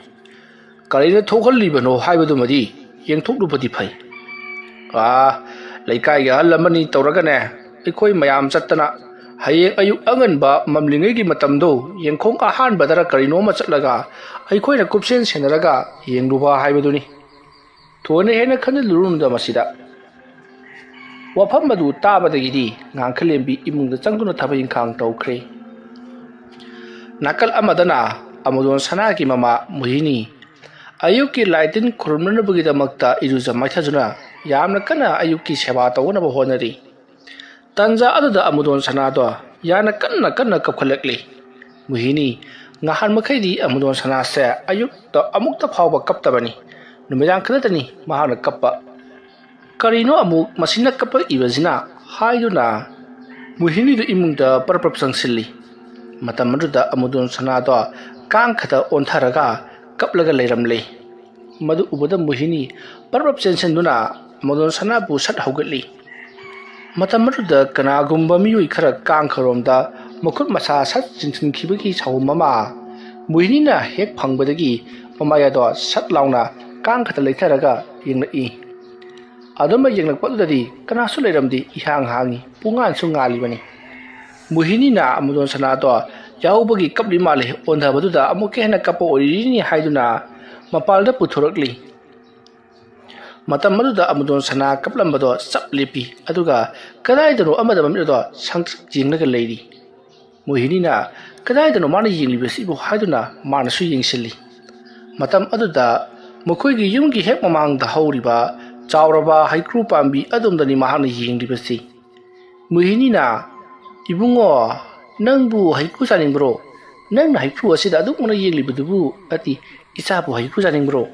ꯀꯔꯤꯅ ꯊꯣꯛꯍꯜꯂꯤꯕꯅꯣ ꯍꯥꯏꯕꯗꯨꯃꯗꯤ ꯌꯦꯡꯊꯣꯛꯂꯨꯕꯗꯤ ꯐꯩ꯫ ꯑꯥ, ꯂꯩꯀꯥꯏꯒꯤ ꯑꯍꯜ ꯑꯃꯅꯤ ꯇꯧꯔꯒꯅꯦ, ꯑꯩꯈꯣꯏ ꯃꯌꯥꯝ ꯆꯠꯇꯅ ꯍꯌꯦꯡ ꯑꯌꯨꯛ ꯑꯉꯟꯕ ꯃꯝꯂꯤꯉꯩꯒꯤ ꯃꯇꯝꯗꯣ ꯌꯦꯡꯈꯣꯡ ꯑꯍꯥꯟꯕꯗꯔ ꯀꯔꯤꯅꯣ ꯑꯃ ꯆꯠꯂꯒ ꯑꯩꯈꯣꯏꯅ ꯀꯨꯞꯁꯦꯟ ꯁꯦꯟꯅꯔꯒ ꯌꯦꯡꯂꯨꯕ ꯍꯥꯏꯕꯗꯨꯅꯤ꯫ ꯊꯣꯏꯅ ꯍꯦꯟꯅ ꯈꯟꯖꯤꯜꯂꯨꯔꯨꯅꯨꯗ ꯃꯁꯤꯗ꯫" ꯋꯥꯐꯝ ꯑꯗꯨ ꯇꯥꯕꯗꯒꯤꯗꯤ ꯉꯥꯡꯈꯂꯦꯝꯕꯤ ꯏꯃꯨꯡꯗ ꯆꯪꯗꯨꯅ ꯊꯕꯛ ꯏꯪꯈꯥꯡ ꯇꯧꯈ꯭ꯔꯦ꯫ ꯅꯥꯀꯜ ꯑꯃꯗꯅ ꯑꯃꯨꯗꯣꯟ ꯁꯅꯥꯒꯤ ꯃꯃꯥ ꯃꯣꯍꯤꯅꯤ ꯑꯌꯨꯛꯀꯤ ꯂꯥꯏ ꯇꯤꯟ ꯈꯨꯔꯨꯝꯅꯅꯕꯒꯤꯗꯃꯛꯇ ꯏꯔꯨꯖ ꯃꯥꯏꯊꯗꯨꯅ ꯌꯥꯝꯅ ꯀꯟꯅ ꯑꯌꯨꯛꯀꯤ ꯁꯦꯕꯥ ꯇꯧꯅꯕ ꯍꯣꯠꯅꯔꯤ꯫ ꯇꯟꯖꯥ ꯑꯗꯨꯗ ꯑꯃꯨꯗꯣꯟ ꯁꯅꯥꯗꯣ ꯌꯥꯝꯅ ꯀꯟꯅ ꯀꯟꯅ ꯀꯞꯈꯠꯂꯛꯂꯤ꯫ ꯃꯣꯍꯤꯅꯤ ꯉꯍꯥꯟ ꯃꯈꯩꯗꯤ ꯑꯃꯨꯗꯣꯟ ꯁꯅꯥꯁꯦ ꯑꯌꯨꯛꯇ ꯑꯃꯨꯛꯇ ꯐꯥꯎꯕ ꯀꯞꯇꯕꯅꯤ꯫ ꯅꯨꯃꯤꯗꯥꯡ ꯈꯛꯇꯅꯤ ꯃꯍꯥꯛꯅ ꯀꯞꯄ꯫ "ꯀꯔꯤꯅꯣ ꯑꯃꯨꯛ ꯃꯁꯤꯅ ꯀꯞꯄꯛꯏꯕꯁꯤꯅ?" ꯍꯥꯏꯗꯨꯅ ꯃꯣꯍꯤꯅꯤꯗꯨ ꯏꯃꯨꯡꯗ ꯄꯔꯞ ꯄꯔꯞ ꯆꯪꯁꯤꯜꯂꯤ꯫ ꯃꯇꯝ ꯑꯗꯨꯗ ꯑꯃꯨꯗꯣꯟ ꯁꯅꯥꯗꯣ ꯀꯥꯡ ꯈꯛꯇ ꯑꯣꯟꯊꯔꯒ ꯀꯞꯂꯒ ꯂꯩꯔꯝꯂꯦ꯫ ꯃꯗꯨ ꯎꯕꯗ ꯃꯣꯍꯤꯅꯤ ꯄꯔꯞ ꯄꯔꯞ ꯆꯦꯟꯁꯤꯟꯗꯨꯅ ꯑꯃꯨꯗꯣꯟ ꯁꯅꯥꯕꯨ ꯁꯠ ꯍꯧꯒꯠꯂꯤ꯫ ꯃꯇꯝ ꯑꯗꯨꯗ ꯀꯅꯥꯒꯨꯝꯕ ꯃꯤꯑꯣꯏ ꯈꯔ ꯀꯥꯡ ꯈꯔꯣꯝꯗ ꯃꯈꯨꯠ ꯃꯁꯥ ꯁꯠ ꯆꯤꯡꯁꯤꯟꯈꯤꯕꯒꯤ ꯁꯥꯎꯍꯨꯝ ꯑꯃ ꯃꯣꯍꯤꯅꯤꯅ ꯍꯦꯛ ꯐꯪꯕꯗꯒꯤ ꯃꯃꯥꯏ ꯑꯗꯣ ꯁꯠ ꯂꯥꯎꯅ ꯀꯥꯡ ꯈꯛꯇ ꯂꯩꯊꯔꯒ ꯌꯦꯡꯂꯛꯏ꯫ ꯑꯗꯨꯝꯕ ꯌꯦꯡꯂꯛꯄꯗꯨꯗꯗꯤ ꯀꯅꯥꯁꯨ ꯂꯩꯔꯝꯗꯦ, ꯏꯍꯥꯡ ꯍꯥꯡꯉꯤ, ꯄꯨꯡꯉꯥꯟꯁꯨ ꯉꯥꯜꯂꯤꯕꯅꯤ꯫ ꯃꯣꯍꯤꯅꯤꯅ ꯑꯃꯨꯗꯣꯟ ꯁꯅꯥꯗꯣ ꯌꯥꯍꯧꯕꯒꯤ ꯀꯞꯂꯤ ꯃꯥꯜꯂꯤ, ꯑꯣꯟꯊꯕꯗꯨꯗ ꯑꯃꯨꯛꯀ ꯍꯦꯟꯅ ꯀꯞꯄ ꯑꯣꯏꯔꯤꯅꯤ ꯍꯥꯏꯗꯨꯅ ꯃꯄꯥꯜꯗ ꯄꯨꯊꯣꯔꯛꯂꯤ꯫ ꯃꯇꯝ ꯑꯗꯨꯗ ꯑꯃꯨꯗꯣꯟ ꯁꯅꯥ ꯀꯞꯂꯝꯕꯗꯣ ꯆꯞ ꯂꯦꯞꯄꯤ, ꯑꯗꯨꯒ ꯀꯗꯥꯏꯗꯅꯣ ꯑꯃꯗ ꯃꯃꯤꯠ ꯑꯗꯣ ꯁꯪꯇ꯭ꯔꯤꯛ ꯌꯦꯡꯂꯒ ꯂꯩꯔꯤ꯫ ꯃꯣꯍꯤꯅꯤꯅ "ꯀꯗꯥꯏꯗꯅꯣ ꯃꯥꯅ ꯌꯦꯡꯂꯤꯕꯁꯤꯕꯨ?" ꯍꯥꯏꯗꯨꯅ ꯃꯥꯅꯁꯨ ꯌꯦꯡꯁꯤꯜꯂꯤ꯫ ꯃꯇꯝ ꯑꯗꯨꯗ ꯃꯈꯣꯏꯒꯤ ꯌꯨꯝꯒꯤ ꯍꯦꯛ ꯃꯃꯥꯡꯗ ꯍꯧꯔꯤꯕ ꯆꯥꯎꯔꯕ ꯍꯩꯀ꯭ꯔꯨ ꯄꯥꯝꯕꯤ ꯑꯗꯣꯝꯗꯅꯤ ꯃꯍꯥꯛꯅ ꯌꯦꯡꯂꯤꯕꯁꯤ꯫ ꯃꯣꯍꯤꯅꯤꯅ, "ꯏꯕꯨꯡꯉꯣ, ꯅꯪꯕꯨ ꯍꯩꯀ꯭ꯔꯨ ꯆꯥꯅꯤꯡꯕ꯭ꯔꯣ? ꯅꯪꯅ ꯍꯩꯀ꯭ꯔꯨ ꯑꯁꯤꯗ ꯑꯗꯨꯛ ꯃꯨꯟꯅ ꯌꯦꯡꯂꯤꯕꯗꯨꯕꯨ?" ꯅꯠꯇꯦ, "ꯏꯆꯥꯕꯨ ꯍꯩꯀ꯭ꯔꯨ ꯆꯥꯅꯤꯡꯕ꯭ꯔꯣ?"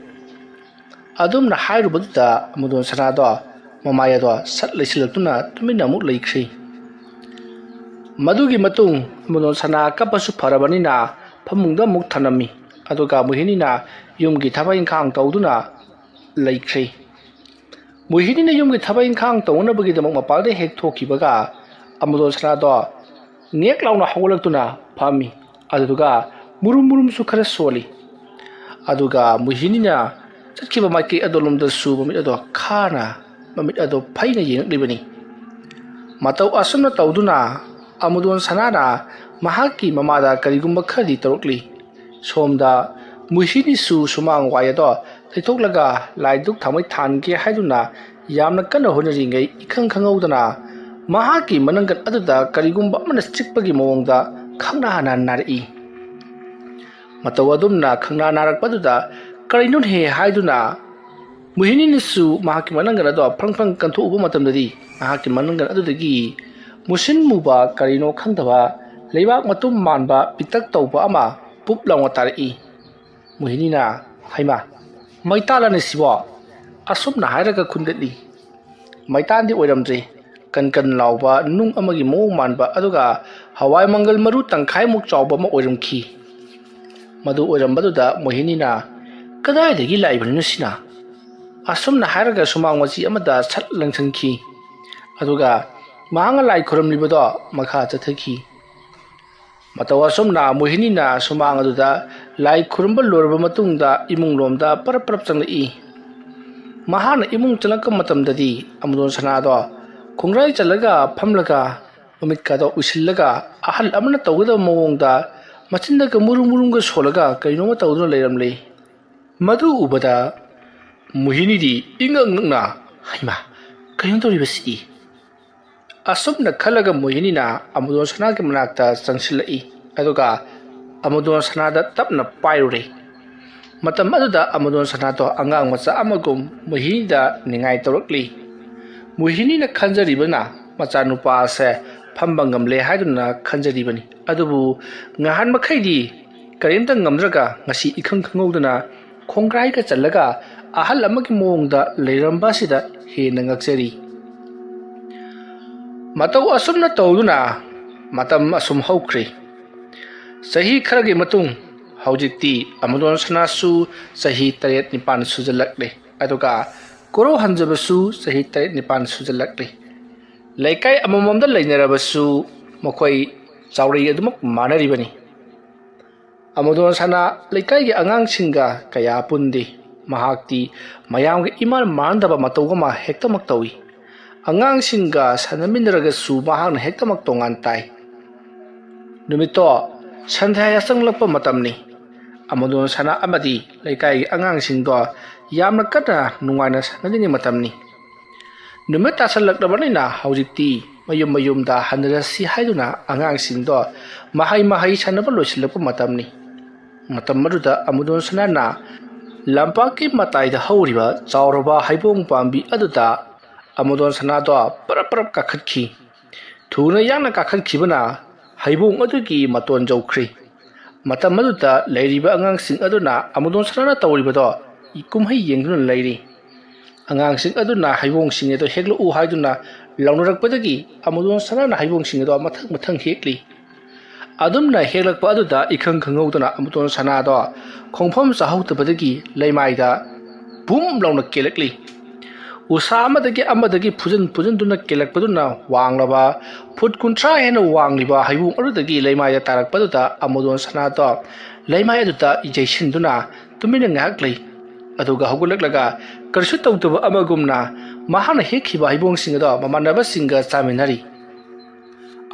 ꯑꯗꯨꯝꯅ ꯍꯥꯏꯔꯨꯕꯗꯨꯗ ꯑꯃꯨꯗꯣꯟ ꯁꯅꯥꯗꯣ ꯃꯃꯥꯏ ꯑꯗꯣ ꯁꯠ ꯂꯩꯁꯤꯜꯂꯛꯇꯨꯅ ꯇꯨꯃꯤꯟꯅ ꯑꯃꯨꯛ ꯂꯩꯈ꯭ꯔꯤ꯫ ꯃꯗꯨꯒꯤ ꯃꯇꯨꯡ ꯑꯃꯨꯗꯣꯟ ꯁꯅꯥ ꯀꯞꯄꯁꯨ ꯐꯔꯕꯅꯤꯅ ꯐꯃꯨꯡꯗ ꯑꯃꯨꯛ ꯊꯅꯝꯃꯤ꯫ ꯑꯗꯨꯒ ꯃꯣꯍꯤꯅꯤꯅ ꯌꯨꯝꯒꯤ ꯊꯕꯛ ꯏꯪꯈꯥꯡ ꯇꯧꯗꯨꯅ ꯂꯩꯈ꯭ꯔꯦ꯫ ꯃꯣꯍꯤꯅꯤꯅ ꯌꯨꯝꯒꯤ ꯊꯕꯛ ꯏꯪꯈꯥꯡ ꯇꯧꯅꯕꯒꯤꯗꯃꯛ ꯃꯄꯥꯜꯗ ꯍꯦꯛ ꯊꯣꯛꯈꯤꯕꯒ ꯑꯃꯨꯗꯣꯟ ꯁꯅꯥꯗꯣ ꯅꯦꯛ ꯂꯥꯎꯅ ꯍꯧꯒꯠꯂꯛꯇꯨꯅ ꯐꯝꯃꯤ꯫ ꯑꯗꯨꯗꯨꯒ ꯃꯨꯔꯨꯝ ꯃꯨꯔꯨꯝꯁꯨ ꯈꯔ ꯁꯣꯜꯂꯤ꯫ ꯑꯗꯨꯒ ꯃꯣꯍꯤꯅꯤꯅ ꯆꯠꯈꯤꯕ ꯃꯥꯏꯀꯩ ꯑꯗꯣꯂꯣꯝꯗꯁꯨ ꯃꯃꯤꯠ ꯑꯗꯣ ꯈꯥꯅ, ꯃꯃꯤꯠ ꯑꯗꯣ ꯐꯩꯅ ꯌꯦꯡꯂꯛꯂꯤꯕꯅꯤ꯫ ꯃꯇꯧ ꯑꯁꯨꯝꯅ ꯇꯧꯗꯨꯅ ꯑꯃꯨꯗꯣꯟ ꯁꯅꯥꯅ ꯃꯍꯥꯛꯀꯤ ꯃꯃꯥꯗ ꯀꯔꯤꯒꯨꯝꯕ ꯈꯔꯗꯤ ꯇꯧꯔꯛꯂꯤ꯫ ꯁꯣꯝꯗ ꯃꯣꯍꯤꯅꯤꯁꯨ ꯁꯨꯃꯥꯡ ꯋꯥꯏ ꯑꯗꯣ ꯇꯩꯊꯣꯛꯂꯒ ꯂꯥꯏ ꯙꯨꯛ ꯊꯥꯎꯃꯩ ꯊꯥꯟꯒꯦ ꯍꯥꯏꯗꯨꯅ ꯌꯥꯝꯅ ꯀꯟꯅ ꯍꯣꯠꯅꯔꯤꯉꯩ, ꯏꯈꯪ ꯈꯪꯍꯧꯗꯅ ꯃꯍꯥꯛꯀꯤ ꯃꯅꯪꯒꯟ ꯑꯗꯨꯗ ꯀꯔꯤꯒꯨꯝꯕ ꯑꯃꯅ ꯆꯤꯛꯄꯒꯤ ꯃꯑꯣꯡꯗ ꯈꯪꯅꯥ ꯍꯥꯟꯅ ꯅꯥꯔꯛꯏ꯫ ꯃꯇꯧ ꯑꯗꯨꯝꯅ ꯈꯪꯅꯥ ꯅꯥꯔꯛꯄꯗꯨꯗ ꯀꯔꯤꯅꯣꯅꯦꯍꯦ ꯍꯥꯏꯗꯨꯅ ꯃꯣꯍꯤꯅꯤꯅꯁꯨ ꯃꯍꯥꯛꯀꯤ ꯃꯅꯪꯒꯟ ꯑꯗꯣ ꯐ꯭ꯔꯪ ꯐ꯭ꯔꯪ ꯀꯟꯊꯣꯛꯎꯕ ꯃꯇꯝꯗꯗꯤ ꯃꯍꯥꯛꯀꯤ ꯃꯅꯪꯒꯟ ꯑꯗꯨꯗꯒꯤ ꯃꯨꯁꯤꯟ ꯃꯨꯕ ꯀꯔꯤꯅꯣ ꯈꯪꯗꯕ ꯂꯩꯕꯥꯛ ꯃꯇꯨꯝ ꯃꯥꯟꯕ ꯄꯤꯛꯇꯛ ꯇꯧꯕ ꯑꯃ ꯄꯨꯞ ꯂꯥꯎꯅ ꯇꯥꯔꯛꯏ꯫ ꯃꯣꯍꯤꯅꯤꯅ, "ꯍꯩꯃꯥ, ꯃꯩꯇꯥꯜꯂꯅꯤ ꯁꯤꯕꯣ?" ꯑꯁꯨꯝꯅ ꯍꯥꯏꯔꯒ ꯈꯨꯟꯒꯠꯂꯤ꯫ ꯃꯩꯇꯥꯟꯗꯤ ꯑꯣꯏꯔꯝꯗ꯭ꯔꯦ꯫ ꯀꯟ ꯀꯟ ꯂꯥꯎꯕ ꯅꯨꯡ ꯑꯃꯒꯤ ꯃꯑꯣꯡ ꯃꯥꯟꯕ, ꯑꯗꯨꯒ ꯍꯋꯥꯏ ꯃꯪꯒꯜ ꯃꯔꯨ ꯇꯪꯈꯥꯏꯃꯨꯛ ꯆꯥꯎꯕ ꯑꯃ ꯑꯣꯏꯔꯝꯈꯤ꯫ ꯃꯗꯨ ꯑꯣꯏꯔꯝꯕꯗꯨꯗ ꯃꯣꯍꯤꯅꯤꯅ, "ꯀꯗꯥꯏꯗꯒꯤ ꯂꯥꯛꯏꯕꯅꯣ ꯁꯤꯅ?" ꯑꯁꯨꯝꯅ ꯍꯥꯏꯔꯒ ꯁꯨꯃꯥꯡ ꯃꯆꯤ ꯑꯃꯗ ꯁꯠ ꯂꯪꯁꯟꯈꯤ꯫ ꯑꯗꯨꯒ ꯃꯍꯥꯛꯅ ꯂꯥꯏ ꯈꯨꯔꯨꯝꯂꯤꯕꯗꯣ ꯃꯈꯥ ꯆꯠꯊꯈꯤ꯫ ꯃꯇꯧ ꯑꯁꯨꯝꯅ ꯃꯣꯍꯤꯅꯤꯅ ꯁꯨꯃꯥꯡ ꯑꯗꯨꯗ ꯂꯥꯏ ꯈꯨꯔꯨꯝꯕ ꯂꯣꯏꯔꯕ ꯃꯇꯨꯡꯗ ꯏꯃꯨꯡ ꯂꯣꯝꯗ ꯄꯔꯞ ꯄꯔꯞ ꯆꯪꯂꯛꯏ꯫ ꯃꯍꯥꯛꯅ ꯏꯃꯨꯡ ꯆꯪꯂꯛꯄ ꯃꯇꯝꯗꯗꯤ ꯑꯃꯨꯗꯣꯟ ꯁꯅꯥꯗꯣ ꯈꯣꯡꯒ꯭ꯔꯥꯏ ꯆꯜꯂꯒ ꯐꯝꯂꯒ ꯃꯃꯤꯠꯀꯗꯣ ꯎꯏꯁꯤꯜꯂꯒ ꯑꯍꯜ ꯑꯃꯅ ꯇꯧꯒꯗꯕ ꯃꯑꯣꯡꯗ ꯃꯆꯤꯟꯗꯒ ꯃꯨꯔꯨꯝ ꯃꯨꯔꯨꯝꯒ ꯁꯣꯜꯂꯒ ꯀꯩꯅꯣꯝꯃ ꯇꯧꯗꯨꯅ ꯂꯩꯔꯝꯂꯦ꯫ ꯃꯗꯨ ꯎꯕꯗ ꯃꯣꯍꯤꯅꯤꯗꯤ ꯏꯉꯛ ꯉꯛꯅ, "ꯍꯩꯃꯥ, ꯀꯩꯅꯣ ꯇꯧꯔꯤꯕꯁꯤꯗꯤ?" ꯑꯁꯨꯝꯅ ꯈꯜꯂꯒ ꯃꯣꯍꯤꯅꯤꯅ ꯑꯃꯨꯗꯣꯟ ꯁꯅꯥꯒꯤ ꯃꯅꯥꯛꯇ ꯆꯪꯁꯤꯜꯂꯛꯏ, ꯑꯗꯨꯒ ꯑꯃꯨꯗꯣꯟ ꯁꯅꯥꯗ ꯇꯞꯅ ꯄꯥꯏꯔꯨꯔꯦ꯫ ꯃꯇꯝ ꯑꯗꯨꯗ ꯑꯃꯨꯗꯣꯟ ꯁꯅꯥꯗꯣ ꯑꯉꯥꯡ ꯃꯆꯥ ꯑꯃꯒꯨꯝ ꯃꯣꯍꯤꯅꯤꯗ ꯅꯤꯡꯉꯥꯏ ꯇꯧꯔꯛꯂꯤ꯫ ꯃꯣꯍꯤꯅꯤꯅ ꯈꯟꯖꯔꯤꯕꯅ ꯃꯆꯥꯅꯨꯄꯥ ꯑꯁꯦ ꯐꯝꯕ ꯉꯝꯂꯦ ꯍꯥꯏꯗꯨꯅ ꯈꯟꯖꯔꯤꯕꯅꯤ, ꯑꯗꯨꯕꯨ ꯉꯍꯥꯟ ꯃꯈꯩꯗꯤ ꯀꯔꯤꯝꯇ ꯉꯝꯗ꯭ꯔꯒ ꯉꯁꯤ ꯏꯈꯪ ꯈꯪꯍꯧꯗꯅ ꯈꯣꯡꯒ꯭ꯔꯥꯏꯒ ꯆꯜꯂꯒ ꯑꯍꯜ ꯑꯃꯒꯤ ꯃꯑꯣꯡꯗ ꯂꯩꯔꯝꯕ ꯑꯁꯤꯗ ꯍꯦꯟꯅ ꯉꯛꯆꯔꯤ꯫ ꯃꯇꯧ ꯑꯁꯨꯝꯅ ꯇꯧꯗꯨꯅ ꯃꯇꯝ ꯑꯁꯨꯝ ꯍꯧꯈ꯭ꯔꯦ꯫ ꯆꯍꯤ ꯈꯔꯒꯤ ꯃꯇꯨꯡ, ꯍꯧꯖꯤꯛꯇꯤ ꯑꯃꯨꯗꯣꯟ ꯁꯅꯥꯁꯨ ꯆꯍꯤ ꯇꯔꯦꯠ ꯅꯤꯄꯥꯟ ꯁꯨꯖꯜꯂꯛꯂꯦ, ꯑꯗꯨꯒ ꯀꯣꯔꯧ ꯍꯟꯖꯕꯁꯨ ꯆꯍꯤ ꯇꯔꯦꯠ ꯅꯤꯄꯥꯟ ꯁꯨꯖꯜꯂꯛꯂꯦ꯫ ꯂꯩꯀꯥꯏ ꯑꯃꯃꯝꯗ ꯂꯩꯅꯔꯕꯁꯨ ꯃꯈꯣꯏ ꯆꯥꯎꯔꯩ ꯑꯗꯨꯃꯛ ꯃꯥꯟꯅꯔꯤꯕꯅꯤ꯫ ꯑꯃꯨꯗꯣꯟ ꯁꯅꯥ ꯂꯩꯀꯥꯏꯒꯤ ꯑꯉꯥꯡꯁꯤꯡꯒ ꯀꯌꯥ ꯄꯨꯟꯗꯦ꯫ ꯃꯍꯥꯛꯇꯤ ꯃꯌꯥꯝꯒ ꯏꯃꯥꯟ ꯃꯥꯟꯅꯗꯕ ꯃꯇꯧ ꯑꯃ ꯍꯦꯛꯇꯃꯛ ꯇꯧꯏ꯫ ꯑꯉꯥꯡꯁꯤꯡꯒ ꯁꯥꯟꯅꯃꯤꯟꯅꯔꯒꯁꯨ ꯃꯍꯥꯛꯅ ꯍꯦꯛꯇꯃꯛ ꯇꯣꯉꯥꯟ ꯇꯥꯏ꯫ ꯅꯨꯃꯤꯠꯇꯣ ꯁꯟꯙ꯭ꯌꯥ ꯌꯥꯆꯪꯂꯛꯄ ꯃꯇꯝꯅꯤ꯫ ꯑꯃꯨꯗꯣꯟ ꯁꯅꯥ ꯑꯃꯗꯤ ꯂꯩꯀꯥꯏꯒꯤ ꯑꯉꯥꯡꯁꯤꯡꯗꯣ ꯌꯥꯝꯅ ꯀꯟꯅ ꯅꯨꯡꯉꯥꯏꯅ ꯁꯥꯟꯅꯔꯤꯉꯩ ꯃꯇꯝꯅꯤ꯫ ꯅꯨꯃꯤꯠ ꯇꯥꯁꯜꯂꯛꯂꯕꯅꯤꯅ ꯍꯧꯖꯤꯛꯇꯤ ꯃꯌꯨꯝ ꯃꯌꯨꯝꯗ ꯍꯟꯅꯔꯁꯤ ꯍꯥꯏꯗꯨꯅ ꯑꯉꯥꯡꯁꯤꯡꯗꯣ ꯃꯍꯩ ꯃꯍꯩ ꯁꯥꯟꯅꯕ ꯂꯣꯏꯁꯤꯜꯂꯛꯄ ꯃꯇꯝꯅꯤ꯫ ꯃꯇꯝ ꯑꯗꯨꯗ ꯑꯃꯨꯗꯣꯟ ꯁꯅꯥꯅ ꯂꯝꯄꯥꯛꯀꯤ ꯃꯇꯥꯏꯗ ꯍꯧꯔꯤꯕ ꯆꯥꯎꯔꯕ ꯍꯩꯕꯣꯡ ꯄꯥꯝꯕꯤ ꯑꯗꯨꯗ ꯑꯃꯨꯗꯣꯟ ꯁꯅꯥꯗꯣ ꯄꯔꯞ ꯄꯔꯞ ꯀꯥꯈꯠꯈꯤ꯫ ꯊꯨꯅ ꯌꯥꯡꯅ ꯀꯥꯈꯠꯈꯤꯕꯅ ꯍꯩꯕꯣꯡ ꯑꯗꯨꯒꯤ ꯃꯇꯣꯟ ꯌꯧꯈ꯭ꯔꯦ꯫ ꯃꯇꯝ ꯑꯗꯨꯗ ꯂꯩꯔꯤꯕ ꯑꯉꯥꯡꯁꯤꯡ ꯑꯗꯨꯅ ꯑꯃꯨꯗꯣꯟ ꯁꯅꯥꯅ ꯇꯧꯔꯤꯕꯗꯣ ꯀꯨꯝꯍꯩ ꯌꯦꯡꯗꯨꯅ ꯂꯩꯔꯤ꯫ ꯑꯉꯥꯡꯁꯤꯡ ꯑꯗꯨꯅ ꯍꯩꯕꯣꯡꯁꯤꯡ ꯑꯗꯨ ꯍꯦꯛꯂꯛꯎ ꯍꯥꯏꯗꯨꯅ ꯂꯥꯎꯅꯔꯛꯄꯗꯒꯤ ꯑꯃꯨꯗꯣꯟ ꯁꯅꯥꯅ ꯍꯩꯕꯣꯡꯁꯤꯡ ꯑꯗꯨ ꯃꯊꯪ ꯃꯊꯪ ꯍꯦꯛꯂꯤ꯫ ꯑꯗꯨꯝꯅ ꯍꯦꯛꯂꯛꯄ ꯑꯗꯨꯗ ꯏꯈꯪ ꯈꯪꯍꯧꯗꯅ ꯑꯃꯨꯗꯣꯟ ꯁꯅꯥꯗꯣ ꯈꯣꯡꯐꯝ ꯆꯥꯍꯧꯗꯕꯗꯒꯤ ꯂꯩꯃꯥꯏꯗ ꯕꯨꯝ ꯂꯥꯎꯅ ꯀꯦꯜꯂꯛꯂꯤ꯫ ꯎꯁꯥ ꯑꯃꯗꯒꯤ ꯑꯃꯗꯒꯤ ꯐꯨꯖꯤꯟ ꯐꯨꯖꯤꯟꯗꯨꯅ ꯀꯦꯜꯂꯛꯄꯗꯨꯅ ꯋꯥꯡꯂꯕ ꯐꯨꯠ ꯀꯨꯟꯊ꯭ꯔꯥ ꯍꯦꯟꯅ ꯋꯥꯡꯂꯤꯕ ꯍꯩꯕꯣꯡ ꯑꯗꯨꯗꯒꯤ ꯂꯩꯃꯥꯏꯗ ꯇꯥꯔꯛꯄꯗꯨꯗ ꯑꯃꯨꯗꯣꯟ ꯁꯅꯥꯗꯣ ꯂꯩꯃꯥꯏ ꯑꯗꯨꯗ ꯌꯩꯁꯤꯟꯗꯨꯅ ꯇꯨꯃꯤꯟꯅ ꯉꯥꯏꯍꯥꯛ ꯂꯩ꯫ ꯑꯗꯨꯒ ꯍꯧꯒꯠꯂꯛꯂꯒ ꯀꯔꯤꯁꯨ ꯇꯧꯗꯕ ꯑꯃꯒꯨꯝꯅ ꯃꯍꯥꯛꯅ ꯍꯦꯛꯈꯤꯕ ꯍꯩꯕꯣꯡꯁꯤꯡ ꯑꯗꯣ ꯃꯃꯥꯟꯅꯕꯁꯤꯡꯒ ꯆꯥꯃꯤꯟꯅꯔꯤ꯫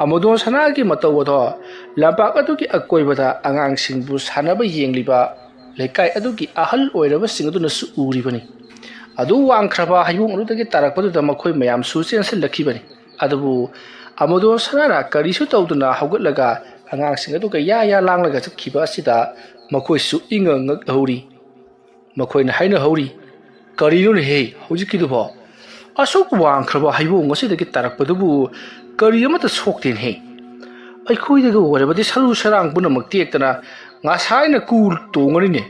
ꯑꯃꯨꯗꯣꯟ ꯁꯅꯥꯒꯤ ꯃꯇꯧ ꯑꯗꯣ ꯂꯝꯄꯥꯛ ꯑꯗꯨꯒꯤ ꯑꯀꯣꯏꯕꯗ ꯑꯉꯥꯡꯁꯤꯡꯕꯨ ꯁꯥꯟꯅꯕ ꯌꯦꯡꯂꯤꯕ ꯂꯩꯀꯥꯏ ꯑꯗꯨꯒꯤ ꯑꯍꯜ ꯑꯣꯏꯔꯕꯁꯤꯡ ꯑꯗꯨꯅꯁꯨ ꯎꯔꯤꯕꯅꯤ꯫ ꯑꯗꯨ ꯋꯥꯡꯈ꯭ꯔꯕ ꯍꯩꯕꯣꯡ ꯑꯗꯨꯗꯒꯤ ꯇꯥꯔꯛꯄꯗꯨꯗ ꯃꯈꯣꯏ ꯃꯌꯥꯝꯁꯨ ꯆꯦꯟꯁꯤꯜꯂꯛꯈꯤꯕꯅꯤ꯫ ꯑꯗꯨꯕꯨ ꯑꯃꯨꯗꯣꯟ ꯁꯅꯥꯅ ꯀꯔꯤꯁꯨ ꯇꯧꯗꯅ ꯍꯧꯒꯠꯂꯒ ꯑꯉꯥꯡꯁꯤꯡ ꯑꯗꯨꯒ ꯌꯥ ꯌꯥ ꯂꯥꯡꯂꯒ ꯆꯠꯈꯤꯕ ꯑꯁꯤꯗ ꯃꯈꯣꯏꯁꯨ ꯏꯉꯛ ꯉꯛꯍꯧꯔꯤ꯫ ꯃꯈꯣꯏꯅ ꯍꯥꯏꯅꯍꯧꯔꯤ, "ꯀꯔꯤꯅꯣꯅꯦꯍꯦ ꯍꯧꯖꯤꯛꯀꯤꯗꯨꯕꯣ? ꯑꯁꯨꯛ ꯋꯥꯡꯈ꯭ꯔꯕ ꯍꯩꯕꯣꯡ ꯑꯁꯤꯗꯒꯤ ꯇꯥꯔꯛꯄꯗꯨꯕꯨ ꯀꯔꯤ ꯑꯃꯠꯇ ꯁꯣꯛꯇꯦꯅꯦꯍꯦ꯫ ꯑꯩꯈꯣꯏꯗꯒ ꯑꯣꯏꯔꯕꯗꯤ ꯁꯔꯨ ꯁꯔꯥꯡ ꯄꯨꯝꯅꯃꯛ ꯇꯦꯛꯇꯅ ꯉꯁꯥꯏꯅ ꯀꯨ ꯇꯣꯡꯉꯅꯤꯅꯦ꯫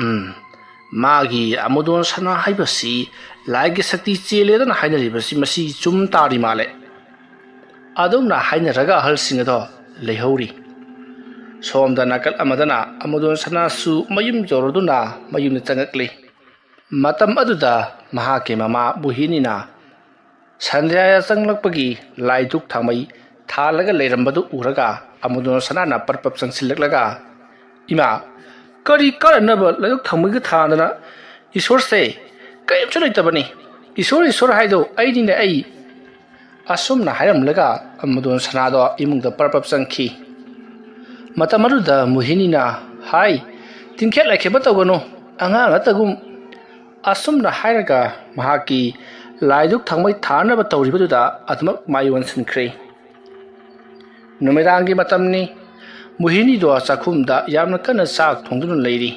ꯎꯝ, ꯃꯥꯒꯤ ꯑꯃꯨꯗꯣꯟ ꯁꯅꯥ ꯍꯥꯏꯕꯁꯤ ꯂꯥꯏꯒꯤ ꯁꯛꯇꯤ ꯆꯦꯜꯂꯦꯗꯅ ꯍꯥꯏꯅꯔꯤꯕꯁꯤ ꯃꯁꯤ ꯆꯨꯝ ꯇꯥꯔꯤ ꯃꯥꯜꯂꯦ"꯫ ꯑꯗꯨꯝꯅ ꯍꯥꯏꯅꯔꯒ ꯑꯍꯜꯁꯤꯡ ꯑꯗꯣ ꯂꯩꯍꯧꯔꯤ꯫ ꯁꯣꯝꯗ ꯅꯥꯀꯜ ꯑꯃꯗꯅ ꯑꯃꯨꯗꯣꯟ ꯁꯅꯥꯁꯨ ꯃꯌꯨꯝ ꯌꯧꯔꯗꯨꯅ ꯃꯌꯨꯝꯗ ꯆꯪꯉꯛꯂꯤ꯫ ꯃꯇꯝ ꯑꯗꯨꯗ ꯃꯍꯥꯛꯀꯤ ꯃꯃꯥ ꯃꯣꯍꯤꯅꯤꯅ ꯁꯟꯙ꯭ꯌꯥ ꯆꯪꯂꯛꯄꯒꯤ ꯂꯥꯏ ꯙꯨꯛ ꯊꯥꯎꯃꯩ ꯊꯥꯜꯂꯒ ꯂꯩꯔꯝꯕꯗꯨ ꯎꯔꯒ ꯑꯃꯨꯗꯣꯟ ꯁꯅꯥꯅ ꯄꯔꯞ ꯄꯔꯞ ꯆꯪꯁꯤꯜꯂꯛꯂꯒ, "ꯏꯃꯥ, ꯀꯔꯤ ꯀꯥꯟꯅꯅꯕ ꯂꯥꯏ ꯙꯨꯛ ꯊꯥꯎꯃꯩꯒ ꯊꯥꯟꯗꯅ? ꯏꯁꯣꯔꯁꯦ ꯀꯔꯤꯝꯁꯨ ꯂꯩꯇꯕꯅꯤ꯫ ꯏꯁꯣꯔ, ꯏꯁꯣꯔ ꯍꯥꯏꯗꯣ ꯑꯩꯅꯤꯅꯦ, ꯑꯩ"꯫ ꯑꯁꯨꯝꯅ ꯍꯥꯏꯔꯝꯂꯒ ꯑꯃꯨꯗꯣꯟ ꯁꯅꯥꯗꯣ ꯏꯃꯨꯡꯗ ꯄꯔꯞ ꯄꯔꯞ ꯆꯪꯈꯤ꯫ ꯃꯇꯝ ꯑꯗꯨꯗ ꯃꯣꯍꯤꯅꯤꯅ, "ꯍꯥꯏ, ꯇꯤꯡꯈꯦꯠ ꯂꯥꯏꯈꯦꯕ ꯇꯧꯒꯅꯨ, ꯑꯉꯥꯡ ꯅꯠꯇꯒꯨꯝ"꯫ ꯑꯁꯨꯝꯅ ꯍꯥꯏꯔꯒ ꯃꯍꯥꯛꯀꯤ ꯂꯥꯏ ꯙꯨꯛ ꯊꯥꯎꯃꯩ ꯊꯥꯅꯕ ꯇꯧꯔꯤꯕꯗꯨꯗ ꯑꯗꯨꯃꯛ ꯃꯥꯏ ꯑꯣꯟꯁꯤꯟꯈ꯭ꯔꯦ꯫ ꯅꯨꯃꯤꯗꯥꯡꯒꯤ ꯃꯇꯝꯅꯤ꯫ ꯃꯣꯍꯤꯅꯤꯗꯣ ꯆꯥꯛꯈꯨꯝꯗ ꯌꯥꯝꯅ ꯀꯟꯅ ꯆꯥꯛ ꯊꯣꯡꯗꯨꯅ ꯂꯩꯔꯤ꯫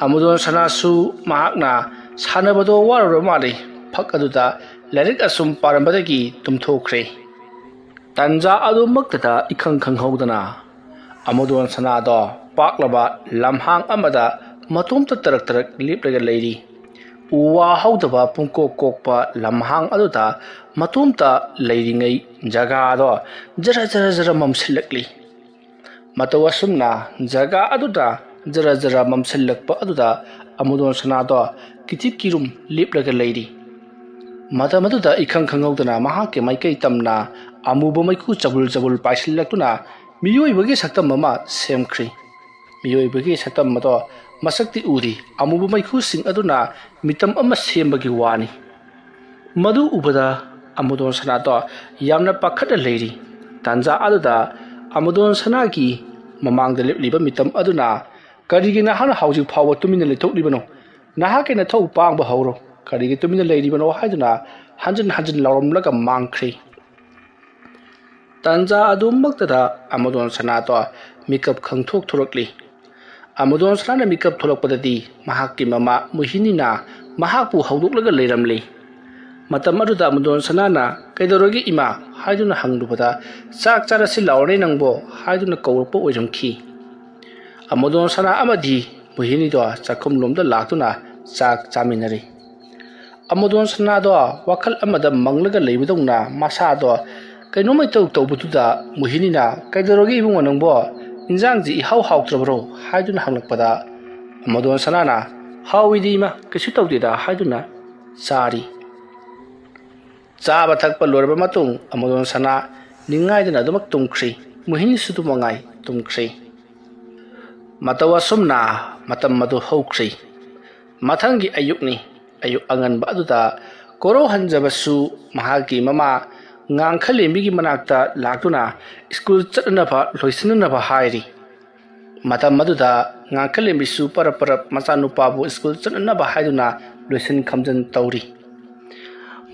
ꯑꯃꯨꯗꯣꯟ ꯁꯅꯥꯁꯨ ꯃꯍꯥꯛꯅ ꯁꯥꯟꯅꯕꯗꯣ ꯋꯥꯔꯨꯔ ꯃꯥꯜꯂꯤ꯫ ꯐꯛ ꯑꯗꯨꯗ ꯂꯥꯏꯔꯤꯛ ꯑꯁꯨꯝ ꯄꯥꯔꯝꯕꯗꯒꯤ ꯇꯨꯝꯊꯣꯛꯈ꯭ꯔꯦ꯫ ꯇꯟꯖꯥ ꯑꯗꯨꯃꯛꯇꯗ ꯏꯈꯪ ꯈꯪꯍꯧꯗꯅ ꯑꯃꯨꯗꯣꯟ ꯁꯅꯥꯗꯣ ꯄꯥꯛꯂꯕ ꯂꯝꯍꯥꯡ ꯑꯃꯗ ꯃꯇꯣꯝꯇ ꯇꯔꯛ ꯇꯔꯛ ꯂꯦꯞꯂꯒ ꯂꯩꯔꯤ꯫ ꯎ ꯋꯥ ꯍꯧꯗꯕ ꯄꯨꯡꯀꯣꯛ ꯀꯣꯛꯄ ꯂꯝꯍꯥꯡ ꯑꯗꯨꯗ ꯃꯇꯣꯝꯇ ꯂꯩꯔꯤꯉꯩ ꯖꯒꯥꯗꯣ ꯖꯔ ꯖꯔ ꯖꯔ ꯃꯝꯁꯤꯜꯂꯛꯂꯤ꯫ ꯃꯇꯧ ꯑꯁꯨꯝꯅ ꯖꯒꯥ ꯑꯗꯨꯗ ꯖꯔ ꯖꯔ ꯃꯝꯁꯤꯜꯂꯛꯄ ꯑꯗꯨꯗ ꯑꯃꯨꯗꯣꯟ ꯁꯅꯥꯗꯣ ꯀꯤꯊꯤꯞ ꯀꯤꯔꯨꯝ ꯂꯦꯞꯂꯒ ꯂꯩꯔꯤ꯫ ꯃꯇꯝ ꯑꯗꯨꯗ ꯏꯈꯪ ꯈꯪꯍꯧꯗꯅ ꯃꯍꯥꯛꯀꯤ ꯃꯥꯏꯀꯩ ꯇꯝꯅ ꯑꯃꯨꯕ ꯃꯩꯈꯨ ꯆꯕꯨꯜ ꯆꯕꯨꯜ ꯄꯥꯏꯁꯤꯜꯂꯛꯇꯨꯅ ꯃꯤꯑꯣꯏꯕꯒꯤ ꯁꯛꯇꯝ ꯑꯃ ꯁꯦꯝꯈ꯭ꯔꯤ꯫ ꯃꯤꯑꯣꯏꯕꯒꯤ ꯁꯛꯇꯝ ꯑꯗꯣ ꯃꯁꯛꯇꯤ ꯎꯗꯦ, ꯑꯃꯨꯕ ꯃꯩꯈꯨꯁꯤꯡ ꯑꯗꯨꯅ ꯃꯤꯇꯝ ꯑꯃ ꯁꯦꯝꯕꯒꯤ ꯋꯥꯅꯤ꯫ ꯃꯗꯨ ꯎꯕꯗ ꯑꯃꯨꯗꯣꯟ ꯁꯅꯥꯗꯣ ꯌꯥꯝꯅ ꯄꯥꯈꯠꯅ ꯂꯩꯔꯤ꯫ ꯇꯥꯟꯖꯥ ꯑꯗꯨꯗ ꯑꯃꯨꯗꯣꯟ ꯁꯅꯥꯒꯤ ꯃꯃꯥꯡꯗ ꯂꯦꯞꯂꯤꯕ ꯃꯤꯇꯝ ꯑꯗꯨꯅ, "ꯀꯔꯤꯒꯤ ꯅꯍꯥꯛꯅ ꯍꯧꯖꯤꯛ ꯐꯥꯎꯕ ꯇꯨꯃꯤꯟꯅ ꯂꯩꯊꯣꯛꯂꯤꯕꯅꯣ? ꯅꯍꯥꯛꯀꯤ ꯅꯊꯧ ꯄꯥꯡꯕ ꯍꯧꯔꯣ꯫ ꯀꯔꯤꯒꯤ ꯇꯨꯃꯤꯟꯅ ꯂꯩꯔꯤꯕꯅꯣ?" ꯍꯥꯏꯗꯨꯅ ꯍꯟꯖꯤꯟ ꯍꯟꯖꯤꯟ ꯂꯥꯎꯔꯝꯂꯒ ꯃꯥꯡꯈ꯭ꯔꯦ꯫ ꯇꯥꯟꯖꯥ ꯑꯗꯨꯃꯛꯇꯗ ꯑꯃꯨꯗꯣꯟ ꯁꯅꯥꯗꯣ ꯃꯤꯀꯞ ꯈꯪꯊꯣꯛ ꯊꯣꯔꯛꯂꯤ꯫ ꯑꯃꯨꯗꯣꯟ ꯁꯅꯥꯅ ꯃꯤꯀꯞ ꯊꯣꯛꯂꯛꯄꯗꯗꯤ ꯃꯍꯥꯛꯀꯤ ꯃꯃꯥ ꯃꯣꯍꯤꯅꯤꯅ ꯃꯍꯥꯛꯄꯨ ꯍꯧꯗꯣꯛꯂꯒ ꯂꯩꯔꯝꯂꯤ꯫ ꯃꯇꯝ ꯑꯗꯨꯗ ꯑꯃꯨꯗꯣꯟ ꯁꯅꯥꯅ, "ꯀꯩꯗꯧꯔꯒꯦ ꯏꯃꯥ?" ꯍꯥꯏꯗꯨꯅ ꯍꯪꯂꯨꯕꯗ, "ꯆꯥꯛ ꯆꯥꯔꯁꯤ ꯂꯥꯎꯔꯦ ꯅꯪꯕꯣ?" ꯍꯥꯏꯗꯨꯅ ꯀꯧꯔꯛꯄ ꯑꯣꯏꯔꯝꯈꯤ꯫ ꯑꯃꯨꯗꯣꯟ ꯁꯅꯥ ꯑꯃꯗꯤ ꯃꯣꯍꯤꯅꯤꯗꯣ ꯆꯥꯛꯈꯨꯝꯂꯣꯝꯗ ꯂꯥꯛꯇꯨꯅ ꯆꯥꯛ ꯆꯥꯃꯤꯟꯅꯔꯤ꯫ ꯑꯃꯨꯗꯣꯟ ꯁꯅꯥꯗꯣ ꯋꯥꯈꯜ ꯑꯃꯗ ꯃꯪꯂꯒ ꯂꯩꯕꯗꯧꯅ ꯃꯁꯥꯗꯣ ꯀꯩꯅꯣꯝꯃ ꯏꯇꯧ ꯇꯧꯕꯗꯨꯗ ꯃꯣꯍꯤꯅꯤꯅ, "ꯀꯩꯗꯧꯔꯒꯦ ꯏꯕꯨꯡꯉꯣ ꯅꯪꯕꯣ? ꯏꯟꯖꯥꯡꯁꯤ ꯏꯍꯥꯎ ꯍꯥꯎꯇ꯭ꯔꯕ꯭ꯔꯣ?" ꯍꯥꯏꯗꯨꯅ ꯍꯪꯂꯛꯄꯗ ꯑꯃꯨꯗꯣꯟ ꯁꯅꯥꯅ, "ꯍꯥꯎꯏꯗꯤ ꯏꯃꯥ, ꯀꯩꯁꯨ ꯇꯧꯗꯦꯗ" ꯍꯥꯏꯗꯨꯅ ꯆꯥꯔꯤ꯫ ꯆꯥꯕ ꯊꯛꯄ ꯂꯣꯏꯔꯕ ꯃꯇꯨꯡ ꯑꯃꯨꯗꯣꯟ ꯁꯅꯥ ꯅꯤꯡꯉꯥꯏꯗꯅ ꯑꯗꯨꯃꯛ ꯇꯨꯝꯈ꯭ꯔꯤ꯫ ꯃꯣꯍꯤꯅꯤꯁꯨ ꯑꯗꯨ ꯃꯉꯥꯏ ꯇꯨꯝꯈ꯭ꯔꯤ꯫ ꯃꯇꯧ ꯑꯁꯨꯝꯅ ꯃꯇꯝ ꯑꯗꯨ ꯍꯧꯈ꯭ꯔꯤ꯫ ꯃꯊꯪꯒꯤ ꯑꯌꯨꯛꯅꯤ꯫ ꯑꯌꯨꯛ ꯑꯉꯟꯕ ꯑꯗꯨꯗ ꯀꯣꯔꯧ ꯍꯟꯖꯕꯁꯨ ꯃꯍꯥꯛꯀꯤ ꯃꯃꯥ ꯉꯥꯡꯈꯂꯦꯝꯕꯤꯒꯤ ꯃꯅꯥꯛꯇ ꯂꯥꯛꯇꯨꯅ ꯁ꯭ꯀꯨꯜ ꯆꯠꯅꯅꯕ ꯂꯣꯏꯁꯤꯟꯅꯅꯕ ꯍꯥꯏꯔꯤ꯫ ꯃꯇꯝ ꯑꯗꯨꯗ ꯉꯥꯡꯈꯂꯦꯝꯕꯤꯁꯨ ꯄꯔꯞ ꯄꯔꯞ ꯃꯆꯥꯅꯨꯄꯥꯕꯨ ꯁ꯭ꯀꯨꯜ ꯆꯠꯅꯅꯕ ꯍꯥꯏꯗꯨꯅ ꯂꯣꯏꯁꯤꯟ ꯈꯝꯖꯤꯟ ꯇꯧꯔꯤ꯫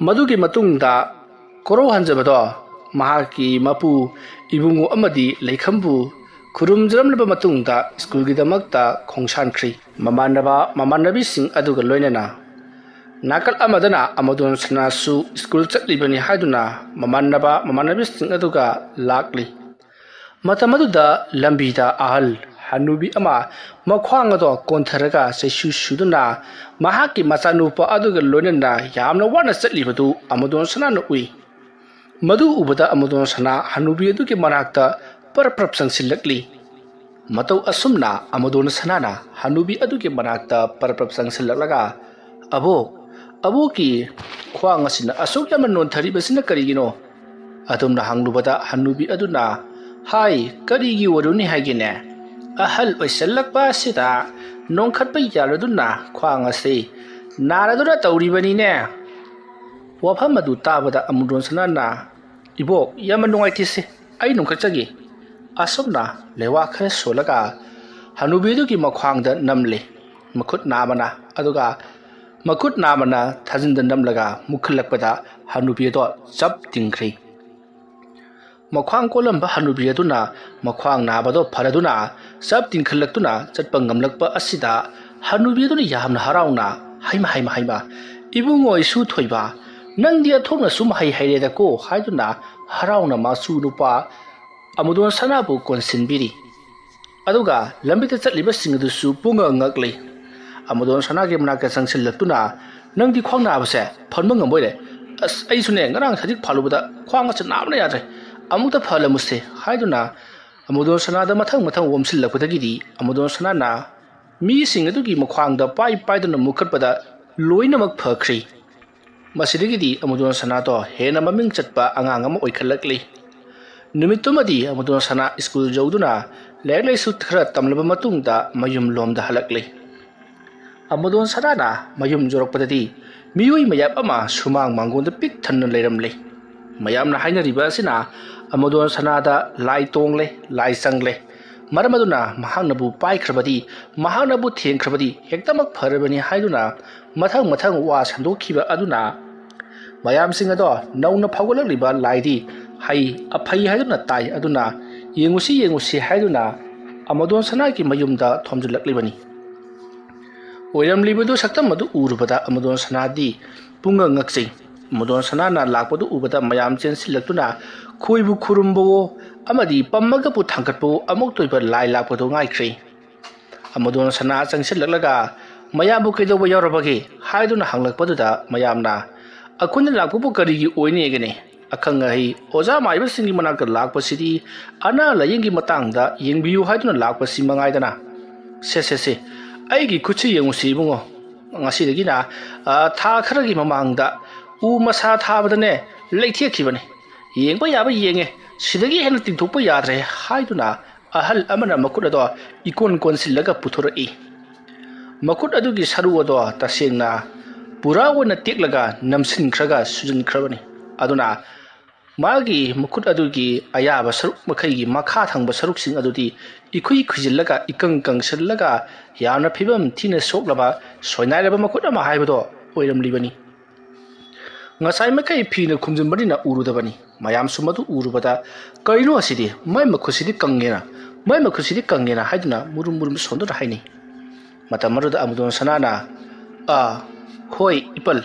ꯃꯗꯨꯒꯤ ꯃꯇꯨꯡꯗ ꯀꯣꯔꯧ ꯍꯟꯖꯕꯗꯣ ꯃꯍꯥꯛꯀꯤ ꯃꯄꯨ ꯏꯕꯨꯡꯉꯣ ꯑꯃꯗꯤ ꯂꯩꯈꯝꯕꯨ ꯈꯨꯔꯨꯝꯖꯔꯝꯂꯕ ꯃꯇꯨꯡꯗ ꯁ꯭ꯀꯨꯜꯒꯤꯗꯃꯛꯇ ꯈꯣꯡꯁꯥꯟꯈ꯭ꯔꯤ꯫ ꯃꯃꯥꯟꯅꯕ ꯃꯃꯥꯟꯅꯕꯤꯁꯤꯡ ꯑꯗꯨꯒ ꯂꯣꯏꯅꯅ ꯅꯥꯀꯜ ꯑꯃꯗꯅ ꯑꯃꯗꯣꯟ ꯁꯅꯥꯁꯨ ꯁ꯭ꯀꯨꯜ ꯆꯠꯂꯤꯕꯅꯤ ꯍꯥꯏꯗꯨꯅ ꯃꯃꯥꯟꯅꯕ ꯃꯃꯥꯟꯅꯕꯤꯁꯤꯡ ꯑꯗꯨꯒ ꯂꯥꯛꯂꯤ꯫ ꯃꯇꯝ ꯑꯗꯨꯗ ꯂꯝꯕꯤꯗ ꯑꯍꯜ ꯍꯅꯨꯕꯤ ꯑꯃ ꯃꯈ꯭ꯋꯥꯡ ꯑꯗꯣ ꯀꯣꯟꯊꯔꯒ ꯆꯩꯁꯨ ꯁꯨꯗꯨꯅ ꯃꯍꯥꯛꯀꯤ ꯃꯆꯥꯅꯨꯄꯥ ꯑꯗꯨꯒ ꯂꯣꯏꯅꯅ ꯌꯥꯝꯅ ꯋꯥꯅ ꯆꯠꯂꯤꯕꯗꯨ ꯑꯃꯗꯣꯟ ꯁꯅꯥꯅ ꯎꯏ꯫ ꯃꯗꯨ ꯎꯕꯗ ꯑꯃꯗꯣꯟ ꯁꯅꯥ ꯍꯅꯨꯕꯤ ꯑꯗꯨꯒꯤ ꯃꯅꯥꯛꯇ ꯄꯔꯞ ꯄꯔꯞ ꯆꯪꯁꯤꯜꯂꯛꯂꯤ꯫ ꯃꯇꯧ ꯑꯁꯨꯝꯅ ꯑꯃꯗꯣꯟ ꯁꯅꯥꯅ ꯍꯅꯨꯕꯤ ꯑꯗꯨꯒꯤ ꯃꯅꯥꯛꯇ ꯄꯔꯞ ꯄꯔꯞ ꯆꯪꯁꯤꯜꯂꯛꯂꯒ, "ꯑꯕꯣꯛ, ꯑꯕꯣꯛꯀꯤ ꯈ꯭ꯋꯥꯡ ꯑꯁꯤꯅ ꯑꯁꯨꯛ ꯌꯥꯝꯅ ꯅꯣꯟꯊꯔꯤꯕꯁꯤꯅ ꯀꯔꯤꯒꯤꯅꯣ?" ꯑꯗꯨꯝꯅ ꯍꯪꯂꯨꯕꯗ ꯍꯅꯨꯕꯤ ꯑꯗꯨꯅ, "ꯍꯥꯏ, ꯀꯔꯤꯒꯤ ꯑꯣꯏꯔꯨꯅꯤ ꯍꯥꯏꯒꯦꯅꯦ? ꯑꯍꯜ ꯑꯣꯏꯁꯤꯜꯂꯛꯄ ꯑꯁꯤꯗ ꯅꯣꯡꯈꯠꯄ ꯌꯥꯔꯗꯨꯅ ꯈ꯭ꯋꯥꯡ ꯑꯁꯤ ꯅꯥꯔꯗꯨꯅ ꯇꯧꯔꯤꯕꯅꯤꯅꯦ"꯫ ꯋꯥꯐꯝ ꯑꯗꯨ ꯇꯥꯕꯗ ꯑꯃꯗꯣꯟ ꯁꯅꯥꯅ, "ꯏꯕꯣꯛ, ꯌꯥꯝꯅ ꯅꯨꯡꯉꯥꯏꯇꯦꯁꯦ, ꯑꯩ ꯅꯣꯡꯈꯠꯆꯒꯦ"꯫ ꯑꯁꯨꯝꯅ ꯂꯩꯋꯥ ꯈꯔ ꯁꯣꯜꯂꯒ ꯍꯅꯨꯕꯤꯗꯨꯒꯤ ꯃꯈ꯭ꯋꯥꯡꯗ ꯅꯝꯂꯦ ꯃꯈꯨꯠ ꯅꯥꯝꯃꯅ, ꯑꯗꯨꯒ ꯃꯈꯨꯠ ꯅꯥꯝꯃꯅ ꯊꯥꯖꯤꯟꯗ ꯅꯝꯂꯒ ꯃꯨꯛꯈꯠꯂꯛꯄꯗ ꯍꯅꯨꯕꯤ ꯑꯗꯣ ꯆꯞ ꯇꯤꯡꯈ꯭ꯔꯦ꯫ ꯃꯈ꯭ꯋꯥꯡ ꯀꯣꯜꯂꯝꯕ ꯍꯅꯨꯕꯤ ꯑꯗꯨꯅ ꯃꯈ꯭ꯋꯥꯡ ꯅꯥꯕꯗꯣ ꯐꯔꯗꯨꯅ ꯆꯞ ꯇꯤꯡꯈꯠꯂꯛꯇꯨꯅ ꯆꯠꯄ ꯉꯝꯂꯛꯄ ꯑꯁꯤꯗ ꯍꯅꯨꯕꯤ ꯑꯗꯨꯅ ꯌꯥꯝꯅ ꯍꯔꯥꯎꯅ, "ꯍꯩꯃ, ꯍꯩꯃ, ꯍꯩꯃ, ꯏꯕꯨꯡꯉꯣ ꯏꯁꯨ ꯊꯣꯏꯕ, ꯅꯪꯗꯤ ꯑꯣꯟꯊꯣꯛꯅꯁꯨ ꯃꯍꯩ ꯍꯩꯔꯦꯗꯀꯣ" ꯍꯥꯏꯗꯨꯅ ꯍꯔꯥꯎꯅ ꯃꯁꯨ ꯅꯨꯄꯥ ꯑꯃꯗꯣꯟ ꯁꯅꯥꯕꯨ ꯀꯣꯟꯁꯤꯟꯕꯤꯔꯤ꯫ ꯑꯗꯨꯒ ꯂꯝꯕꯤꯗ ꯆꯠꯂꯤꯕꯁꯤꯡ ꯑꯗꯨꯁꯨ ꯄꯨꯡꯉꯛ ꯉꯛꯂꯤ꯫ ꯑꯃꯗꯣꯟ ꯁꯅꯥꯒꯤ ꯃꯅꯥꯛꯇ ꯆꯪꯁꯤꯜꯂꯛꯇꯨꯅ, "ꯅꯪꯗꯤ ꯈ꯭ꯋꯥꯡ ꯅꯥꯕꯁꯦ ꯐꯟꯕ ꯉꯝꯕꯣꯏꯔꯦ? ꯑꯁ, ꯑꯩꯁꯨꯅꯦ, ꯉꯔꯥꯡ ꯁꯖꯤꯛ ꯐꯥꯜꯂꯨꯕꯗ ꯈ꯭ꯋꯥꯡ ꯑꯁꯦ ꯅꯥꯕꯅ ꯌꯥꯗ꯭ꯔꯦ꯫ ꯑꯃꯨꯛꯇ ꯐꯍꯜꯂꯝꯃꯨꯁꯦ" ꯍꯥꯏꯗꯨꯅ ꯑꯃꯗꯣꯟ ꯁꯅꯥꯗ ꯃꯊꯪ ꯃꯊꯪ ꯑꯣꯝꯁꯤꯜꯂꯛꯄꯗꯒꯤꯗꯤ ꯑꯃꯗꯣꯟ ꯁꯅꯥꯅ ꯃꯤꯁꯤꯡ ꯑꯗꯨꯒꯤ ꯃꯈ꯭ꯋꯥꯡꯗ ꯄꯥꯏ ꯄꯥꯏꯗꯨꯅ ꯃꯨꯛꯈꯠꯄꯗ ꯂꯣꯏꯅꯃꯛ ꯐꯈ꯭ꯔꯤ꯫ ꯃꯁꯤꯗꯒꯤꯗꯤ ꯑꯃꯗꯣꯟ ꯁꯅꯥꯗꯣ ꯍꯦꯟꯅ ꯃꯃꯤꯡ ꯆꯠꯄ ꯑꯉꯥꯡ ꯑꯃ ꯑꯣꯏꯈꯠꯂꯛꯂꯤ꯫ ꯅꯨꯃꯤꯠꯇꯨꯃꯗꯤ ꯑꯃꯗꯣꯟ ꯁꯅꯥ ꯁ꯭ꯀꯨꯜ ꯌꯧꯗꯨꯅ ꯂꯥꯏꯔꯤꯛ ꯂꯥꯏꯁꯨ ꯈꯔ ꯇꯝꯂꯕ ꯃꯇꯨꯡꯗ ꯃꯌꯨꯝ ꯂꯣꯝꯗ ꯍꯜꯂꯛꯂꯤ꯫ ꯑꯃꯗꯣꯟ ꯁꯅꯥꯅ ꯃꯌꯨꯝ ꯌꯧꯔꯛꯄꯗꯗꯤ ꯃꯤꯑꯣꯏ ꯃꯌꯥꯝ ꯑꯃ ꯁꯨꯃꯥꯡ ꯃꯥꯡꯒꯣꯟꯗ ꯄꯤꯛ ꯊꯟꯅ ꯂꯩꯔꯝꯂꯤ꯫ ꯃꯌꯥꯝꯅ ꯍꯥꯏꯅꯔꯤꯕ ꯑꯁꯤꯅ ꯑꯃꯗꯣꯟ ꯁꯅꯥꯗ ꯂꯥꯏ ꯇꯣꯡꯂꯦ, ꯂꯥꯏ ꯆꯪꯂꯦ꯫ ꯃꯔꯝ ꯑꯗꯨꯅ ꯃꯍꯥꯛꯅꯕꯨ ꯄꯥꯏꯈ꯭ꯔꯕꯗꯤ, ꯃꯍꯥꯛꯅꯕꯨ ꯊꯦꯡꯈ꯭ꯔꯕꯗꯤ ꯍꯦꯛꯇꯃꯛ ꯐꯔꯕꯅꯤ ꯍꯥꯏꯗꯨꯅ ꯃꯊꯪ ꯃꯊꯪ ꯋꯥ ꯁꯟꯗꯣꯛꯈꯤꯕ ꯑꯗꯨꯅ ꯃꯌꯥꯝꯁꯤꯡ ꯑꯗꯣ ꯅꯧꯅ ꯐꯥꯎꯒꯠꯂꯛꯂꯤꯕ ꯂꯥꯏꯗꯤ ꯍꯩ ꯑꯐꯩ ꯍꯥꯏꯗꯨꯅ ꯇꯥꯏ꯫ ꯑꯗꯨꯅ ꯌꯦꯡꯉꯨꯁꯤ, ꯌꯦꯡꯉꯨꯁꯤ ꯍꯥꯏꯗꯨꯅ ꯑꯃꯨꯗꯣꯟ ꯁꯅꯥꯒꯤ ꯃꯌꯨꯝꯗ ꯊꯣꯝꯖꯤꯜꯂꯛꯂꯤꯕꯅꯤ꯫ ꯑꯣꯏꯔꯝꯂꯤꯕꯗꯨ ꯁꯛꯇꯝ ꯑꯗꯨ ꯎꯔꯨꯕꯗ ꯑꯃꯨꯗꯣꯟ ꯁꯅꯥꯗꯤ ꯄꯨꯡꯉꯛ ꯉꯛꯆꯩ꯫ ꯑꯃꯨꯗꯣꯟ ꯁꯅꯥꯅ ꯂꯥꯛꯄꯗꯨ ꯎꯕꯗ ꯃꯌꯥꯝ ꯆꯦꯟꯁꯤꯜꯂꯛꯇꯨꯅ ꯈꯣꯏꯕꯨ ꯈꯨꯔꯨꯝꯕꯋꯣ ꯑꯃꯗꯤ ꯄꯝꯃꯒꯕꯨ ꯊꯥꯡꯒꯠꯄꯋꯣ ꯑꯃꯨꯛꯇ ꯑꯣꯏꯕ ꯂꯥꯏ ꯂꯥꯛꯄꯗꯨ ꯉꯥꯏꯈ꯭ꯔꯦ꯫ ꯑꯃꯨꯗꯣꯟ ꯁꯅꯥ ꯆꯪꯁꯤꯜꯂꯛꯂꯒ "ꯃꯌꯥꯝꯕꯨ ꯀꯩꯗꯧꯕ ꯌꯥꯎꯔꯕꯒꯦ?" ꯍꯥꯏꯗꯨꯅ ꯍꯪꯂꯛꯄꯗꯨꯗ ꯃꯌꯥꯝꯅ "ꯑꯩꯈꯣꯏꯅ ꯂꯥꯛꯄꯕꯨ ꯀꯔꯤꯒꯤ ꯑꯣꯏꯅꯤꯒꯅꯤ? ꯑꯈꯪ ꯑꯍꯩ ꯑꯣꯖꯥ ꯃꯥꯏꯕꯁꯤꯡꯒꯤ ꯃꯅꯥꯛꯇ ꯂꯥꯛꯄꯁꯤꯗꯤ ꯑꯅꯥ ꯂꯥꯏꯌꯦꯡꯒꯤ ꯃꯇꯥꯡꯗ ꯌꯦꯡꯕꯤꯌꯨ ꯍꯥꯏꯗꯨꯅ ꯂꯥꯛꯄꯁꯤ ꯃꯉꯥꯏꯗꯅ꯫ ꯁꯦ, ꯁꯦ, ꯁꯦ, ꯑꯩꯒꯤ ꯈꯨꯠꯁꯤ ꯌꯦꯡꯉꯨꯁꯤ ꯏꯕꯨꯡꯉꯣ꯫ ꯉꯁꯤꯗꯒꯤꯅ, ꯑ, ꯊꯥ ꯈꯔꯒꯤ ꯃꯃꯥꯡꯗ ꯎ ꯃꯁꯥ ꯊꯥꯕꯗꯅꯦ ꯂꯩꯊꯦꯛꯈꯤꯕꯅꯤ꯫ ꯌꯦꯡꯕ ꯌꯥꯕ ꯌꯦꯡꯉꯦ, ꯁꯤꯗꯒꯤ ꯍꯦꯟꯅ ꯇꯤꯡꯊꯣꯛꯄ ꯌꯥꯗ꯭ꯔꯦ" ꯍꯥꯏꯗꯨꯅ ꯑꯍꯜ ꯑꯃꯅ ꯃꯈꯨꯠ ꯑꯗꯣ ꯏꯀꯣꯟ ꯀꯣꯟꯁꯤꯜꯂꯒ ꯄꯨꯊꯣꯔꯛꯏ꯫ ꯃꯈꯨꯠ ꯑꯗꯨꯒꯤ ꯁꯔꯨ ꯑꯗꯣ ꯇꯁꯦꯡꯅ ꯄꯨꯔꯥ ꯑꯣꯏꯅ ꯇꯦꯛꯂꯒ ꯅꯝꯁꯤꯟꯈ꯭ꯔꯒ ꯁꯨꯖꯟꯈ꯭ꯔꯕꯅꯤ꯫ ꯑꯗꯨꯅ ꯃꯥꯒꯤ ꯃꯈꯨꯠ ꯑꯗꯨꯒꯤ ꯑꯌꯥꯕ ꯁꯔꯨꯛ ꯃꯈꯩꯒꯤ ꯃꯈꯥ ꯊꯪꯕ ꯁꯔꯨꯛꯁꯤꯡ ꯑꯗꯨꯗꯤ ꯏꯈꯨꯏ ꯈꯨꯏꯖꯤꯜꯂꯒ, ꯏꯀꯪ ꯀꯪꯁꯤꯜꯂꯒ, ꯌꯥꯝꯅ ꯐꯤꯕꯝ ꯊꯤꯅ ꯁꯣꯛꯂꯕ, ꯁꯣꯏꯅꯥꯏꯔꯕ ꯃꯈꯨꯠ ꯑꯃ ꯍꯥꯏꯕꯗꯣ ꯑꯣꯏꯔꯝꯂꯤꯕꯅꯤ꯫ ꯉꯁꯥꯏ ꯃꯈꯩ ꯐꯤꯅ ꯈꯨꯝꯖꯤꯟꯕꯅꯤꯅ ꯎꯔꯨꯗꯕꯅꯤ꯫ ꯃꯌꯥꯝꯁꯨ ꯃꯗꯨ ꯎꯔꯨꯕꯗ, "ꯀꯔꯤꯅꯣ ꯑꯁꯤꯗꯤ? ꯃꯥꯏ ꯃꯈꯨꯠꯁꯤꯗꯤ ꯀꯪꯉꯦꯅ, ꯃꯥꯏ ꯃꯈꯨꯠꯁꯤꯗꯤ ꯀꯪꯉꯦꯅ" ꯍꯥꯏꯗꯨꯅ ꯃꯨꯔꯨꯝ ꯃꯨꯔꯨꯝ ꯁꯣꯟꯗꯨꯅ ꯍꯥꯏꯅꯩ꯫ ꯃꯇꯝ ꯑꯗꯨꯗ ꯑꯃꯨꯗꯣꯟ ꯁꯅꯥꯅ, "ꯑꯥ, ꯍꯣꯏ, ꯏꯄꯜ,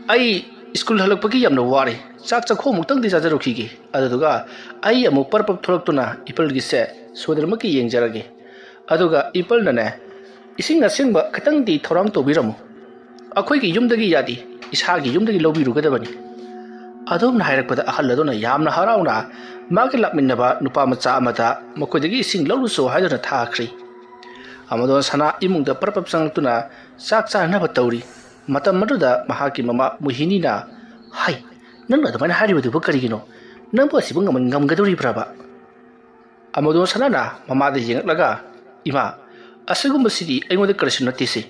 ꯑꯩ ꯁ꯭ꯀꯨꯜ ꯍꯜꯂꯛꯄꯒꯤ ꯌꯥꯝꯅ ꯋꯥꯔꯦ꯫ ꯆꯥꯛ ꯆꯥꯛꯈꯣꯝꯃꯨꯛꯇꯪꯗꯤ ꯆꯥꯖꯔꯨꯈꯤꯒꯦ꯫ ꯑꯗꯨꯗꯨꯒ ꯑꯩ ꯑꯃꯨꯛ ꯄꯔꯞ ꯄꯔꯞ ꯊꯣꯛꯂꯛꯇꯨꯅ ꯏꯄꯜꯒꯤꯁꯦ ꯁꯣꯏꯗꯅꯃꯛꯀꯤ ꯌꯦꯡꯖꯔꯒꯦ꯫ ꯑꯗꯨꯒ ꯏꯄꯜꯅꯅꯦ, ꯏꯁꯤꯡ ꯑꯁꯦꯡꯕ ꯈꯤꯇꯪꯗꯤ ꯊꯧꯔꯥꯡ ꯇꯧꯕꯤꯔꯝꯃꯨ꯫ ꯑꯩꯈꯣꯏꯒꯤ ꯌꯨꯝꯗꯒꯤ ꯌꯥꯗꯦ, ꯏꯁꯥꯒꯤ ꯌꯨꯝꯗꯒꯤ ꯂꯧꯕꯤꯔꯨꯒꯗꯕꯅꯤ"꯫ ꯑꯗꯨꯝꯅ ꯍꯥꯏꯔꯛꯄꯗ ꯑꯍꯜ ꯑꯗꯨꯅ ꯌꯥꯝꯅ ꯍꯔꯥꯎꯅ ꯃꯥꯒꯤ ꯂꯥꯛꯃꯤꯟꯅꯕ ꯅꯨꯄꯥ ꯃꯆꯥ ꯑꯃꯗ ꯃꯈꯣꯏꯗꯒꯤ ꯏꯁꯤꯡ ꯂꯧꯔꯨꯆꯣ ꯍꯥꯏꯗꯨꯅ ꯊꯥꯈ꯭ꯔꯦ꯫ ꯑꯃꯗꯣ ꯁꯅꯥ ꯏꯃꯨꯡꯗ ꯄꯔꯞ ꯄꯔꯞ ꯆꯪꯂꯛꯇꯨꯅ ꯆꯥꯛ ꯆꯥꯅꯅꯕ ꯇꯧꯔꯤ꯫ ꯃꯇꯝ ꯑꯗꯨꯗ ꯃꯍꯥꯛꯀꯤ ꯃꯃꯥ ꯃꯣꯍꯤꯅꯤꯅ, "ꯍꯩ, ꯅꯪꯅ ꯑꯗꯨꯃꯥꯏꯅ ꯍꯥꯏꯔꯤꯕꯗꯨꯕꯨ ꯀꯔꯤꯒꯤꯅꯣ? ꯅꯪꯕꯨ ꯑꯁꯤꯕꯨ ꯉꯝ-, ꯉꯝꯒꯗꯧꯔꯤꯕ꯭ꯔꯕ?" ꯑꯃꯗꯣ ꯁꯅꯥꯅ ꯃꯃꯥꯗ ꯌꯦꯡꯂꯛꯂꯒ, "ꯏꯃꯥ, ꯑꯁꯤꯒꯨꯝꯕꯁꯤꯗꯤ ꯑꯩꯉꯣꯟꯗ ꯀꯔꯤꯁꯨ ꯅꯠꯇꯦꯁꯦ꯫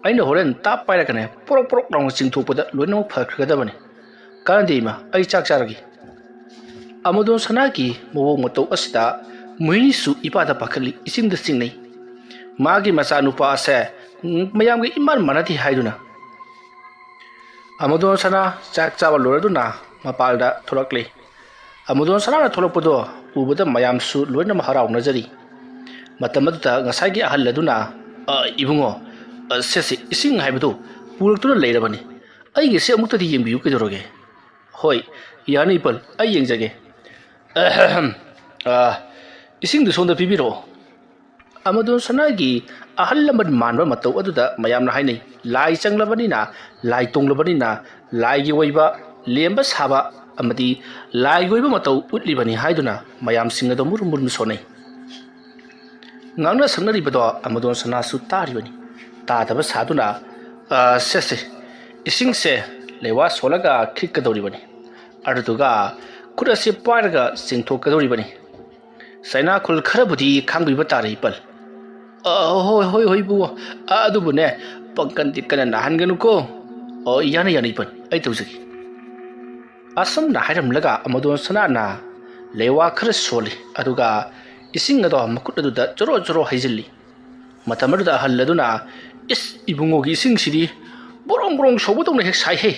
ꯑꯩꯅ ꯍꯣꯔꯦꯟ ꯇꯥꯞ ꯄꯥꯏꯔꯒꯅꯦ, ꯄꯣꯔꯣꯛ ꯄꯣꯔꯣꯛ ꯂꯥꯎꯅ ꯆꯤꯡꯊꯣꯛꯄꯗ ꯂꯣꯏꯅꯃꯛ ꯐꯈ꯭ꯔꯒꯗꯕꯅꯤ꯫ ꯀꯥꯟꯅꯗꯦ ꯏꯃꯥ, ꯑꯩ ꯆꯥꯛ ꯆꯥꯔꯒꯦ"꯫ ꯑꯃꯗꯣ ꯁꯅꯥꯒꯤ ꯃꯑꯣꯡ ꯃꯇꯧ ꯑꯁꯤꯗ ꯃꯣꯍꯤꯅꯤꯁꯨ ꯏꯄꯥꯗ ꯄꯥꯈꯠꯂꯤ, ꯏꯆꯤꯡꯗ ꯆꯤꯡꯅꯩ꯫ ꯃꯥꯒꯤ ꯃꯆꯥꯅꯨꯄꯥ ꯑꯁꯦ ꯃꯌꯥꯝꯒ ꯏꯃꯥꯟ ꯃꯥꯟꯅꯗꯦ ꯍꯥꯏꯗꯨꯅ꯫ ꯑꯃꯗꯣ ꯁꯅꯥ ꯆꯥꯛ ꯆꯥꯕ ꯂꯣꯏꯔꯗꯨꯅ ꯃꯄꯥꯜꯗ ꯊꯣꯛꯂꯛꯂꯤ꯫ ꯑꯃꯗꯣ ꯁꯅꯥꯅ ꯊꯣꯛꯂꯛꯄꯗꯣ ꯎꯕꯗ ꯃꯌꯥꯝꯁꯨ ꯂꯣꯏꯅꯃꯛ ꯍꯔꯥꯎꯅꯖꯔꯤ꯫ ꯃꯇꯝ ꯑꯗꯨꯗ ꯉꯁꯥꯏꯒꯤ ꯑꯍꯜ ꯑꯗꯨꯅ, "ꯑ, ꯏꯕꯨꯡꯉꯣ, ꯑ, ꯁꯦ, ꯁꯦ, ꯏꯁꯤꯡ ꯍꯥꯏꯕꯗꯨ ꯄꯨꯔꯛꯇꯨꯅ ꯂꯩꯔꯕꯅꯤ꯫ ꯑꯩꯒꯤꯁꯦ ꯑꯃꯨꯛꯇꯗꯤ ꯌꯦꯡꯕꯤꯌꯨ ꯀꯩꯗꯧꯔꯒꯦ?" "ꯍꯣꯏ, ꯌꯥꯅꯤ ꯏꯄꯜ, ꯑꯩ ꯌꯦꯡꯖꯒꯦ꯫ ꯑꯍꯝ, ꯑ, ꯏꯁꯤꯡꯗꯨ ꯁꯣꯝꯗ ꯄꯤꯕꯤꯔꯛꯑꯣ꯫" ꯑꯃꯗꯣꯟ ꯁꯅꯥꯒꯤ ꯑꯍꯜ ꯂꯃꯟ ꯃꯥꯟꯕ ꯃꯇꯧ ꯑꯗꯨꯗ ꯃꯌꯥꯝꯅ ꯍꯥꯏꯅꯩ, ꯂꯥꯏ ꯆꯪꯂꯕꯅꯤꯅ, ꯂꯥꯏ ꯇꯣꯡꯂꯕꯅꯤꯅ, ꯂꯥꯏꯒꯤ ꯑꯣꯏꯕ ꯂꯦꯝꯕ ꯁꯥꯕ ꯑꯃꯗꯤ ꯂꯥꯏꯒꯤ ꯑꯣꯏꯕ ꯃꯇꯧ ꯎꯠꯂꯤꯕꯅꯤ ꯍꯥꯏꯗꯨꯅ ꯃꯌꯥꯝꯁꯤꯡ ꯑꯗꯨ ꯃꯨꯔꯨꯝ ꯃꯨꯔꯨꯝ ꯁꯣꯟꯅꯩ꯫ ꯉꯥꯡꯅ ꯁꯛꯅꯔꯤꯕꯗꯣ ꯑꯃꯗꯣꯟ ꯁꯅꯥꯁꯨ ꯇꯥꯔꯤꯕꯅꯤ꯫ ꯇꯥꯗꯕ ꯁꯥꯗꯨꯅ, "ꯑ, ꯁꯦ, ꯁꯦ, ꯏꯁꯤꯡꯁꯦ ꯂꯩꯋꯥ ꯁꯣꯜꯂꯒ ꯈꯤꯛꯀꯗꯧꯔꯤꯕꯅꯤ꯫ ꯑꯗꯨꯗꯨꯒ ꯈꯨꯠ ꯑꯁꯤ ꯄꯥꯏꯔꯒ ꯆꯤꯡꯊꯣꯛꯀꯗꯧꯔꯤꯕꯅꯤ꯫ ꯆꯩꯅꯥꯈꯨꯜ ꯈꯔꯕꯨꯗꯤ ꯈꯥꯡꯕꯤꯕ ꯇꯥꯔꯦ, ꯏꯄꯜ꯫" "ꯑ, ꯍꯣꯏ, ꯍꯣꯏ, ꯍꯣꯏ, ꯏꯕꯨꯡꯉꯣ꯫ ꯑ, ꯑꯗꯨꯕꯨꯅꯦ, ꯄꯥꯡꯒꯟꯗꯤ ꯀꯟꯅ ꯅꯥꯍꯟꯒꯅꯨꯀꯣ꯫" "ꯑꯣ, ꯌꯥꯅꯤ, ꯌꯥꯅꯤ, ꯏꯄꯜ, ꯑꯩ ꯇꯧꯖꯒꯦ꯫" ꯑꯁꯨꯝꯅ ꯍꯥꯏꯔꯝꯂꯒ ꯑꯃꯗꯣꯟ ꯁꯅꯥꯅ ꯂꯩꯋꯥ ꯈꯔ ꯁꯣꯜꯂꯤ, ꯑꯗꯨꯒ ꯏꯁꯤꯡ ꯑꯗꯣ ꯃꯈꯨꯠ ꯑꯗꯨꯗ ꯆꯣꯔꯣ ꯆꯣꯔꯣ ꯍꯩꯖꯤꯜꯂꯤ꯫ ꯃꯇꯝ ꯑꯗꯨꯗ ꯑꯍꯜ ꯑꯗꯨꯅ, "ꯏꯁ, ꯏꯕꯨꯡꯉꯣꯒꯤ ꯏꯁꯤꯡꯁꯤꯗꯤ ꯕ꯭ꯔꯣꯡ ꯕ꯭ꯔꯣꯡ ꯁꯧꯕꯗꯧꯅ ꯍꯦꯛ ꯁꯥꯏꯍꯦ꯫"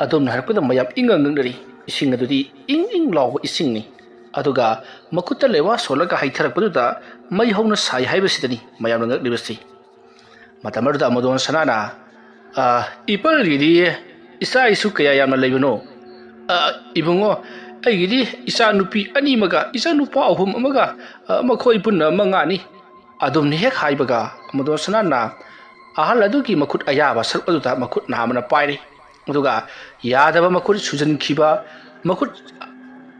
ꯑꯗꯣꯝꯅ ꯍꯥꯏꯔꯛꯄꯗ ꯃꯌꯥꯝ ꯏꯪꯉ ꯉꯛꯅꯔꯤ꯫ ꯏꯁꯤꯡ ꯑꯗꯨꯗꯤ ꯏꯪ ꯏꯪ ꯂꯥꯎꯕ ꯏꯁꯤꯡꯅꯤ꯫ ꯑꯗꯨꯒ ꯃꯈꯨꯠꯇ ꯂꯩꯋꯥ ꯁꯣꯜꯂꯒ ꯍꯩꯊꯔꯛꯄꯗꯨꯗ ꯃꯩ ꯍꯧꯅ ꯁꯥꯏ ꯍꯥꯏꯕꯁꯤꯗꯅꯤ ꯃꯌꯥꯝꯅ ꯉꯛꯂꯤꯕꯁꯤ꯫ ꯃꯇꯝ ꯑꯗꯨꯗ ꯑꯃꯗꯣꯟ ꯁꯅꯥꯅ, "ꯑ, ꯏꯄꯜꯒꯤꯗꯤ ꯏꯆꯥ ꯏꯁꯨ ꯀꯌꯥ ꯌꯥꯝꯅ ꯂꯩꯕꯅꯣ?" "ꯑ, ꯏꯕꯨꯡꯉꯣ, ꯑꯩꯒꯤꯗꯤ ꯏꯆꯥ ꯅꯨꯄꯤ ꯑꯅꯤ ꯑꯃꯒ ꯏꯆꯥ ꯅꯨꯄꯥ ꯑꯍꯨꯝ ꯑꯃꯒ, ꯑ, ꯃꯈꯣꯏ ꯄꯨꯟꯅ ꯃꯉꯥꯅꯤ꯫" ꯑꯗꯨꯝꯅ ꯍꯦꯛ ꯍꯥꯏꯕꯒ ꯑꯃꯗꯣꯟ ꯁꯅꯥꯅ ꯑꯍꯜ ꯑꯗꯨꯒꯤ ꯃꯈꯨꯠ ꯑꯌꯥꯕ ꯁꯔꯨꯛ ꯑꯗꯨꯗ ꯃꯈꯨꯠ ꯅꯥꯝꯃꯅ ꯄꯥꯏꯔꯦ꯫ ꯑꯗꯨꯒ ꯌꯥꯗꯕ ꯃꯈꯨꯠ ꯁꯨꯖꯟꯈꯤꯕ, ꯃꯈꯨꯠ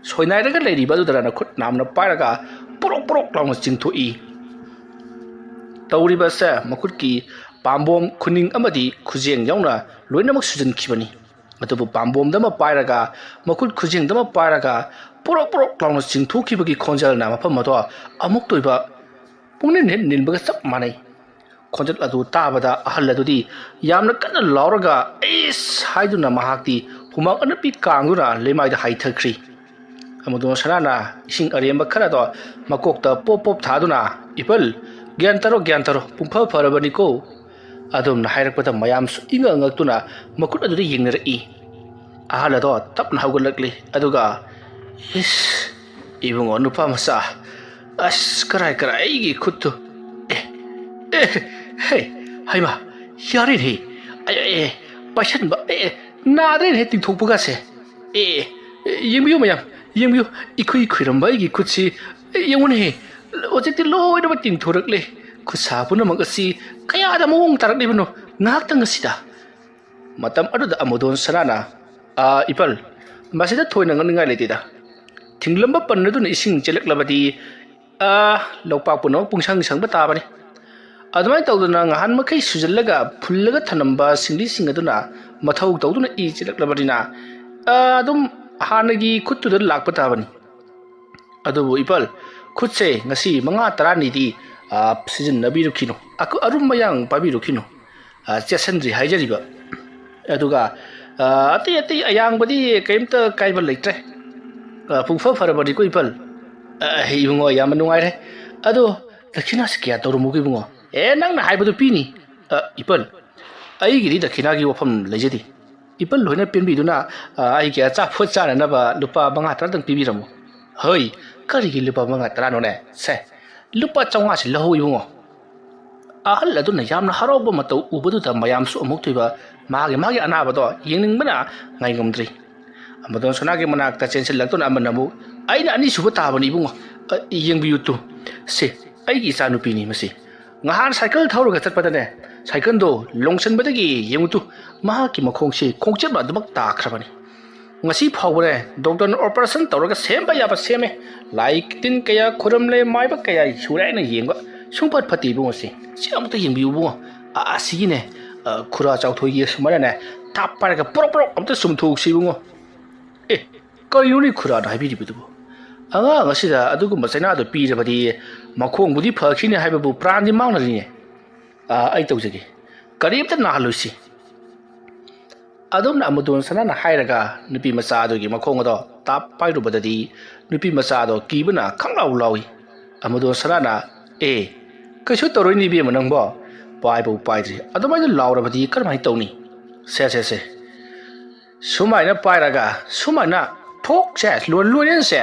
ꯁꯣꯏꯅꯥꯏꯔꯒ ꯂꯩꯔꯤꯕ ꯑꯗꯨꯗꯅ ꯈꯨꯠ ꯅꯥꯝꯃꯅ ꯄꯥꯏꯔꯒ ꯄꯣꯔꯣꯛ ꯄꯣꯔꯣꯛ ꯂꯥꯎꯅ ꯆꯤꯡꯊꯣꯛꯏ꯫ ꯇꯧꯔꯤꯕ ꯑꯁꯦ ꯃꯈꯨꯠꯀꯤ ꯄꯥꯝꯕꯣꯝ, ꯈꯨꯅꯤꯡ ꯑꯃꯗꯤ ꯈꯨꯖꯦꯡ ꯌꯥꯎꯅ ꯂꯣꯏꯅꯃꯛ ꯁꯨꯖꯟꯈꯤꯕꯅꯤ꯫ ꯑꯗꯨꯕꯨ ꯄꯥꯝꯕꯣꯝꯗ ꯑꯃ ꯄꯥꯏꯔꯒ, ꯃꯈꯨꯠ ꯈꯨꯖꯦꯡꯗ ꯑꯃ ꯄꯥꯏꯔꯒ ꯄꯣꯔꯣꯛ ꯄꯣꯔꯣꯛ ꯂꯥꯎꯅ ꯆꯤꯡꯊꯣꯛꯈꯤꯕꯒꯤ ꯈꯣꯟꯖꯦꯜꯅ ꯃꯐꯝ ꯑꯗꯣ ꯑꯃꯨꯛꯇ ꯑꯣꯏꯕ ꯄꯨꯡꯅꯤꯟ ꯍꯦꯛ ꯅꯤꯟꯕꯒ ꯆꯞ ꯃꯥꯟꯅꯩ꯫ ꯈꯣꯟꯖꯦꯜ ꯑꯗꯨ ꯇꯥꯕꯗ ꯑꯍꯜ ꯑꯗꯨꯗꯤ ꯌꯥꯝꯅ ꯀꯟꯅ ꯂꯥꯎꯔꯒ "ꯑꯩꯁ" ꯍꯥꯏꯗꯨꯅ ꯃꯍꯥꯛꯇꯤ ꯍꯨꯃꯥꯡ ꯑꯅꯞꯄꯤ ꯀꯥꯡꯗꯨꯅ ꯂꯩꯃꯥꯏꯗ ꯍꯥꯏꯊꯈ꯭ꯔꯤ꯫ ꯑꯃꯗꯣꯟ ꯁꯅꯥꯅ ꯏꯁꯤꯡ ꯑꯔꯦꯝꯕ ꯈꯔꯗꯣ ꯃꯀꯣꯛꯇ ꯄꯣꯞ ꯄꯣꯞ ꯊꯥꯗꯨꯅ, "ꯏꯄꯜ, ꯒ꯭ꯌꯥꯟ ꯇꯥꯔꯣ, ꯒ꯭ꯌꯥꯟ ꯇꯥꯔꯣ, ꯄꯨꯡꯐ ꯐꯔꯕꯅꯤꯀꯣ꯫" ꯑꯗꯨꯝꯅ ꯍꯥꯏꯔꯛꯄꯗ ꯃꯌꯥꯝꯁꯨ ꯏꯉꯛ ꯉꯛꯇꯨꯅ ꯃꯈꯨꯠ ꯑꯗꯨꯗ ꯌꯦꯡꯅꯔꯛꯏ꯫ ꯑꯍꯜ ꯑꯗꯣ ꯇꯞꯅ ꯍꯧꯒꯠꯂꯛꯂꯤ, ꯑꯗꯨꯒ, "ꯏꯁ, ꯏꯕꯨꯡꯉꯣ ꯅꯨꯄꯥ ꯃꯆꯥ, ꯑꯁ, ꯀꯔꯥꯏ, ꯀꯔꯥꯏ, ꯑꯩꯒꯤ ꯈꯨꯠꯇꯨ, ꯑꯦ, ꯑꯦ, ꯍꯦ, ꯍꯩꯃꯥ, ꯌꯥꯔꯦꯅꯦ, ꯑꯦ, ꯑꯦ, ꯑꯦ, ꯄꯥꯏꯁꯟꯕ, ꯑꯦ, ꯑꯦ, ꯅꯥꯗ꯭ꯔꯦꯅꯦ ꯇꯤꯡꯊꯣꯛꯄꯒꯁꯦ꯫ ꯑꯦ, ꯑꯦ, ꯌꯦꯡꯕꯤꯌꯨ ꯃꯌꯥꯝ, ꯌꯦꯡꯕꯤꯌꯨ, ꯏꯈꯨꯏ ꯈꯨꯏꯔꯝꯕ ꯑꯩꯒꯤ ꯈꯨꯠꯁꯤ, ꯑꯦ, ꯌꯦꯡꯉꯨꯅꯦꯍꯦ, ꯍꯧꯖꯤꯛꯇꯤ ꯂꯣꯏꯅꯃꯛ ꯇꯤꯡꯊꯣꯔꯛꯂꯦ꯫ ꯈꯨꯠꯁꯥ ꯄꯨꯝꯅꯃꯛ ꯑꯁꯤ ꯀꯌꯥꯗ ꯃꯑꯣꯡ ꯇꯥꯔꯛꯂꯤꯕꯅꯣ ꯉꯥꯏꯍꯥꯛꯇꯪ ꯑꯁꯤꯗ꯫ ꯃꯇꯝ ꯑꯗꯨꯗ ꯑꯃꯨꯗꯣꯟ ꯁꯅꯥꯅ, "ꯑꯥ, ꯏꯄꯜ, ꯃꯁꯤꯗ ꯊꯣꯏꯅ ꯉꯛꯅꯤꯡꯉꯥꯏ ꯂꯩꯇꯦꯗ꯫ ꯊꯤꯡꯂꯝꯕ ꯄꯟ ꯑꯗꯨꯅ ꯏꯁꯤꯡ ꯆꯦꯜꯂꯛꯂꯕꯗꯤ, ꯑꯥ, ꯂꯣꯛꯄꯥꯛ ꯄꯨꯝꯅꯃꯛ ꯄꯨꯡꯁꯪ ꯁꯪꯕ ꯇꯥꯕꯅꯤ꯫ ꯑꯗꯨꯃꯥꯏꯅ ꯇꯧꯗꯅ ꯉꯍꯥꯟ ꯃꯈꯩ ꯁꯨꯖꯜꯂꯒ ꯐꯨꯜꯂꯒ ꯊꯝꯂꯝꯕ ꯁꯤꯡꯂꯤꯁꯤꯡ ꯑꯗꯨꯅ ꯃꯊꯧ ꯇꯧꯗꯨꯅ ꯏ ꯆꯦꯜꯂꯛꯂꯕꯅꯤꯅ, ꯑꯥ, ꯑꯗꯨꯝ ꯍꯥꯟꯅꯒꯤ ꯈꯨꯠꯇꯨꯗ ꯂꯥꯛꯄ ꯇꯥꯕꯅꯤ꯫ ꯑꯗꯨꯕꯨ ꯏꯄꯜ, ꯈꯨꯠꯁꯦ ꯉꯁꯤ ꯃꯉꯥ ꯇꯔꯥꯅꯤꯗꯤ, ꯑꯥ, ꯁꯤꯖꯤꯟꯅꯕꯤꯔꯨꯈꯤꯅꯨ, ꯑꯀꯨ-, ꯑꯔꯨꯝ ꯑꯌꯥꯡ ꯄꯥꯏꯕꯤꯔꯨꯈꯤꯅꯨ꯫ ꯑꯥ, ꯆꯦꯠꯁꯤꯟꯗ꯭ꯔꯤ ꯍꯥꯏꯖꯔꯤꯕ꯫ ꯑꯗꯨꯒ, ꯑꯥ, ꯑꯇꯩ ꯑꯇꯩ ꯑꯌꯥꯡꯕꯗꯤ ꯀꯔꯤꯝꯇ ꯀꯥꯏꯕ ꯂꯩꯇ꯭ꯔꯦ꯫ ꯑꯥ, ꯄꯨꯡꯐ ꯐꯔꯕꯅꯤꯀꯣ ꯏꯄꯜ꯫ ꯑꯥ, ꯏꯕꯨꯡꯉꯣ, ꯌꯥꯝꯅ ꯅꯨꯡꯉꯥꯏꯔꯦ꯫ ꯑꯗꯣ ꯗꯈꯤꯅꯥꯁꯤ ꯀꯌꯥ ꯇꯧꯔꯝꯃꯨꯒꯦ ꯏꯕꯨꯡꯉꯣ? ꯑꯦ, ꯅꯪꯅ ꯍꯥꯏꯕꯗꯨ ꯄꯤꯅꯤ꯫ ꯑꯥ, ꯏꯄꯜ, ꯑꯩꯒꯤꯗꯤ ꯗꯈꯤꯅꯥꯒꯤ ꯋꯥꯐꯝ ꯂꯩꯖꯗꯦ꯫ ꯏꯄꯜ ꯍꯣꯏꯅ ꯄꯦꯟꯕꯤꯗꯨꯅ, ꯑꯥ, ꯑꯩꯒꯤ ꯑꯆꯥꯄꯣꯠ ꯆꯥꯅꯅꯕ ꯂꯨꯄꯥ ꯃꯉꯥ ꯇꯔꯥꯗꯪ ꯄꯤꯕꯤꯔꯝꯃꯨ꯫ ꯍꯣꯏ, ꯀꯔꯤꯒꯤ ꯂꯨꯄꯥ ꯃꯉꯥ ꯇꯔꯥꯅꯣꯅꯦ? ꯁꯦ, ꯂꯨꯄꯥ ꯆꯥꯝꯃꯉꯥꯁꯤ ꯂꯧꯍꯧ ꯏꯕꯨꯡꯉꯣ꯫ ꯑꯍꯜ ꯑꯗꯨꯅ ꯌꯥꯝꯅ ꯍꯔꯥꯎꯕ ꯃꯇꯧ ꯎꯕꯗꯨꯗ ꯃꯌꯥꯝꯁꯨ ꯑꯃꯨꯛ ꯊꯣꯏꯕ ꯃꯥꯒꯤ, ꯃꯥꯒꯤ ꯑꯅꯥꯕꯗꯣ ꯌꯦꯡꯅꯤꯡꯕꯅ ꯉꯥꯏꯉꯝꯗ꯭ꯔꯤ꯫ ꯑꯃꯗꯣꯟ ꯁꯅꯥꯒꯤ ꯃꯅꯥꯛꯇ ꯆꯦꯟꯁꯤꯜꯂꯛꯇꯨꯅ ꯑꯃꯅ ꯑꯃꯨꯛ, "ꯑꯩꯅ ꯑꯅꯤꯁꯨꯕ ꯇꯥꯕꯅꯤ ꯏꯕꯨꯡꯉꯣ꯫ ꯑ, ꯌꯦꯡꯕꯤꯌꯨ ꯇꯨ꯫ ꯁꯦ, ꯑꯩꯒꯤ ꯏꯆꯥꯅꯨꯄꯤꯅꯤ ꯃꯁꯤ꯫ ꯉꯍꯥꯟ ꯁꯥꯏꯀꯜ ꯊꯧꯔꯒ ꯆꯠꯄꯗꯅꯦ, ꯁꯥꯏꯀꯜꯗꯣ ꯂꯣꯡꯁꯤꯟꯕꯗꯒꯤ ꯌꯦꯡꯉꯨ ꯇꯨ, ꯃꯍꯥꯛꯀꯤ ꯃꯈꯣꯡꯁꯤ ꯈꯣꯡꯆꯠ ꯑꯗꯨꯃꯛ ꯇꯥꯈ꯭ꯔꯕꯅꯤ꯫ ꯉꯁꯤ ꯐꯥꯎꯕꯅꯦ ꯗꯣꯛꯇꯔꯅ ꯑꯣꯄꯔꯦꯁꯟ ꯇꯧꯔꯒ ꯁꯦꯝꯕ ꯌꯥꯕ ꯁꯦꯝꯃꯦ꯫ ꯂꯥꯏ ꯇꯤꯟ ꯀꯌꯥ ꯈꯨꯔꯨꯝꯂꯦ, ꯃꯥꯏꯕ ꯀꯌꯥ ꯁꯨꯔꯦ ꯍꯥꯏꯅ ꯌꯦꯡꯕ ꯁꯨꯡꯐꯠ ꯐꯠꯇꯦ ꯏꯕꯨꯡꯉꯣꯁꯦ꯫ ꯁꯤ ꯑꯃꯨꯛꯇ ꯌꯦꯡꯕꯤꯌꯨ ꯏꯕꯨꯡꯉꯣ꯫ ꯑ-, ꯑꯁꯤꯒꯤꯅꯦ, ꯑ, ꯈꯨꯔꯥ ꯆꯥꯎꯊꯣꯏꯒꯤ ꯁꯨꯃꯥꯏꯅꯅꯦ ꯇꯥꯞ ꯄꯥꯏꯔꯒ ꯄ꯭ꯔꯣꯛ ꯄ꯭ꯔꯣꯛ ꯑꯝꯇ ꯆꯨꯝꯊꯣꯛꯁꯤ ꯏꯕꯨꯡꯉꯣ꯫ ꯑꯦ, ꯀꯔꯤꯅꯣꯅꯦ ꯈꯨꯔꯥꯅ ꯍꯥꯏꯕꯤꯔꯤꯕꯗꯨꯕꯨ? ꯑꯉꯥꯡ ꯑꯁꯤꯗ ꯑꯗꯨꯒꯨꯝꯕ ꯆꯩꯅꯥꯗꯨ ꯄꯤꯔꯕꯗꯤ ꯃꯈꯣꯡꯕꯨꯗꯤ ꯐꯈꯤꯅꯤ ꯍꯥꯏꯕꯕꯨ ꯄ꯭ꯔꯥꯟꯗꯤ ꯃꯥꯡꯂꯅꯤꯅꯦ꯫ ꯑ, ꯑꯩ ꯇꯧꯖꯒꯦ꯫ ꯀꯔꯤꯝꯇ ꯅꯥꯍꯜꯂꯣꯏꯁꯤ꯫ ꯑꯗꯨꯝꯅ ꯑꯃꯨꯗꯣꯟ ꯁꯅꯥꯅ ꯍꯥꯏꯔꯒ ꯅꯨꯄꯤ ꯃꯆꯥ ꯑꯗꯨꯒꯤ ꯃꯈꯣꯡ ꯑꯗꯣ ꯇꯥꯞ ꯄꯥꯏꯔꯨꯕꯗꯗꯤ ꯅꯨꯄꯤ ꯃꯆꯥ ꯑꯗꯣ ꯀꯤꯕꯅ ꯈꯪꯂꯥꯎ ꯂꯥꯎꯏ꯫ ꯑꯃꯨꯗꯣꯟ ꯁꯅꯥꯅ, "ꯑꯦ, ꯀꯩꯁꯨ ꯇꯧꯔꯣꯏꯅꯦ ꯏꯕꯦꯝꯃ ꯅꯪꯕꯣ, ꯄꯥꯏꯕꯕꯨ ꯄꯥꯏꯗ꯭ꯔꯤ, ꯑꯗꯨꯃꯥꯏꯅ ꯂꯥꯎꯔꯕꯗꯤ ꯀꯔꯝꯍꯥꯏꯅ ꯇꯧꯅꯤ? ꯁꯦ, ꯁꯦ, ꯁꯦ, ꯁꯨꯃꯥꯏꯅ ꯄꯥꯏꯔꯒ ꯁꯨꯃꯥꯏꯅ ꯊꯣꯛꯁꯦ, ꯂꯣꯏ-, ꯂꯣꯏꯔꯦꯟꯁꯦ,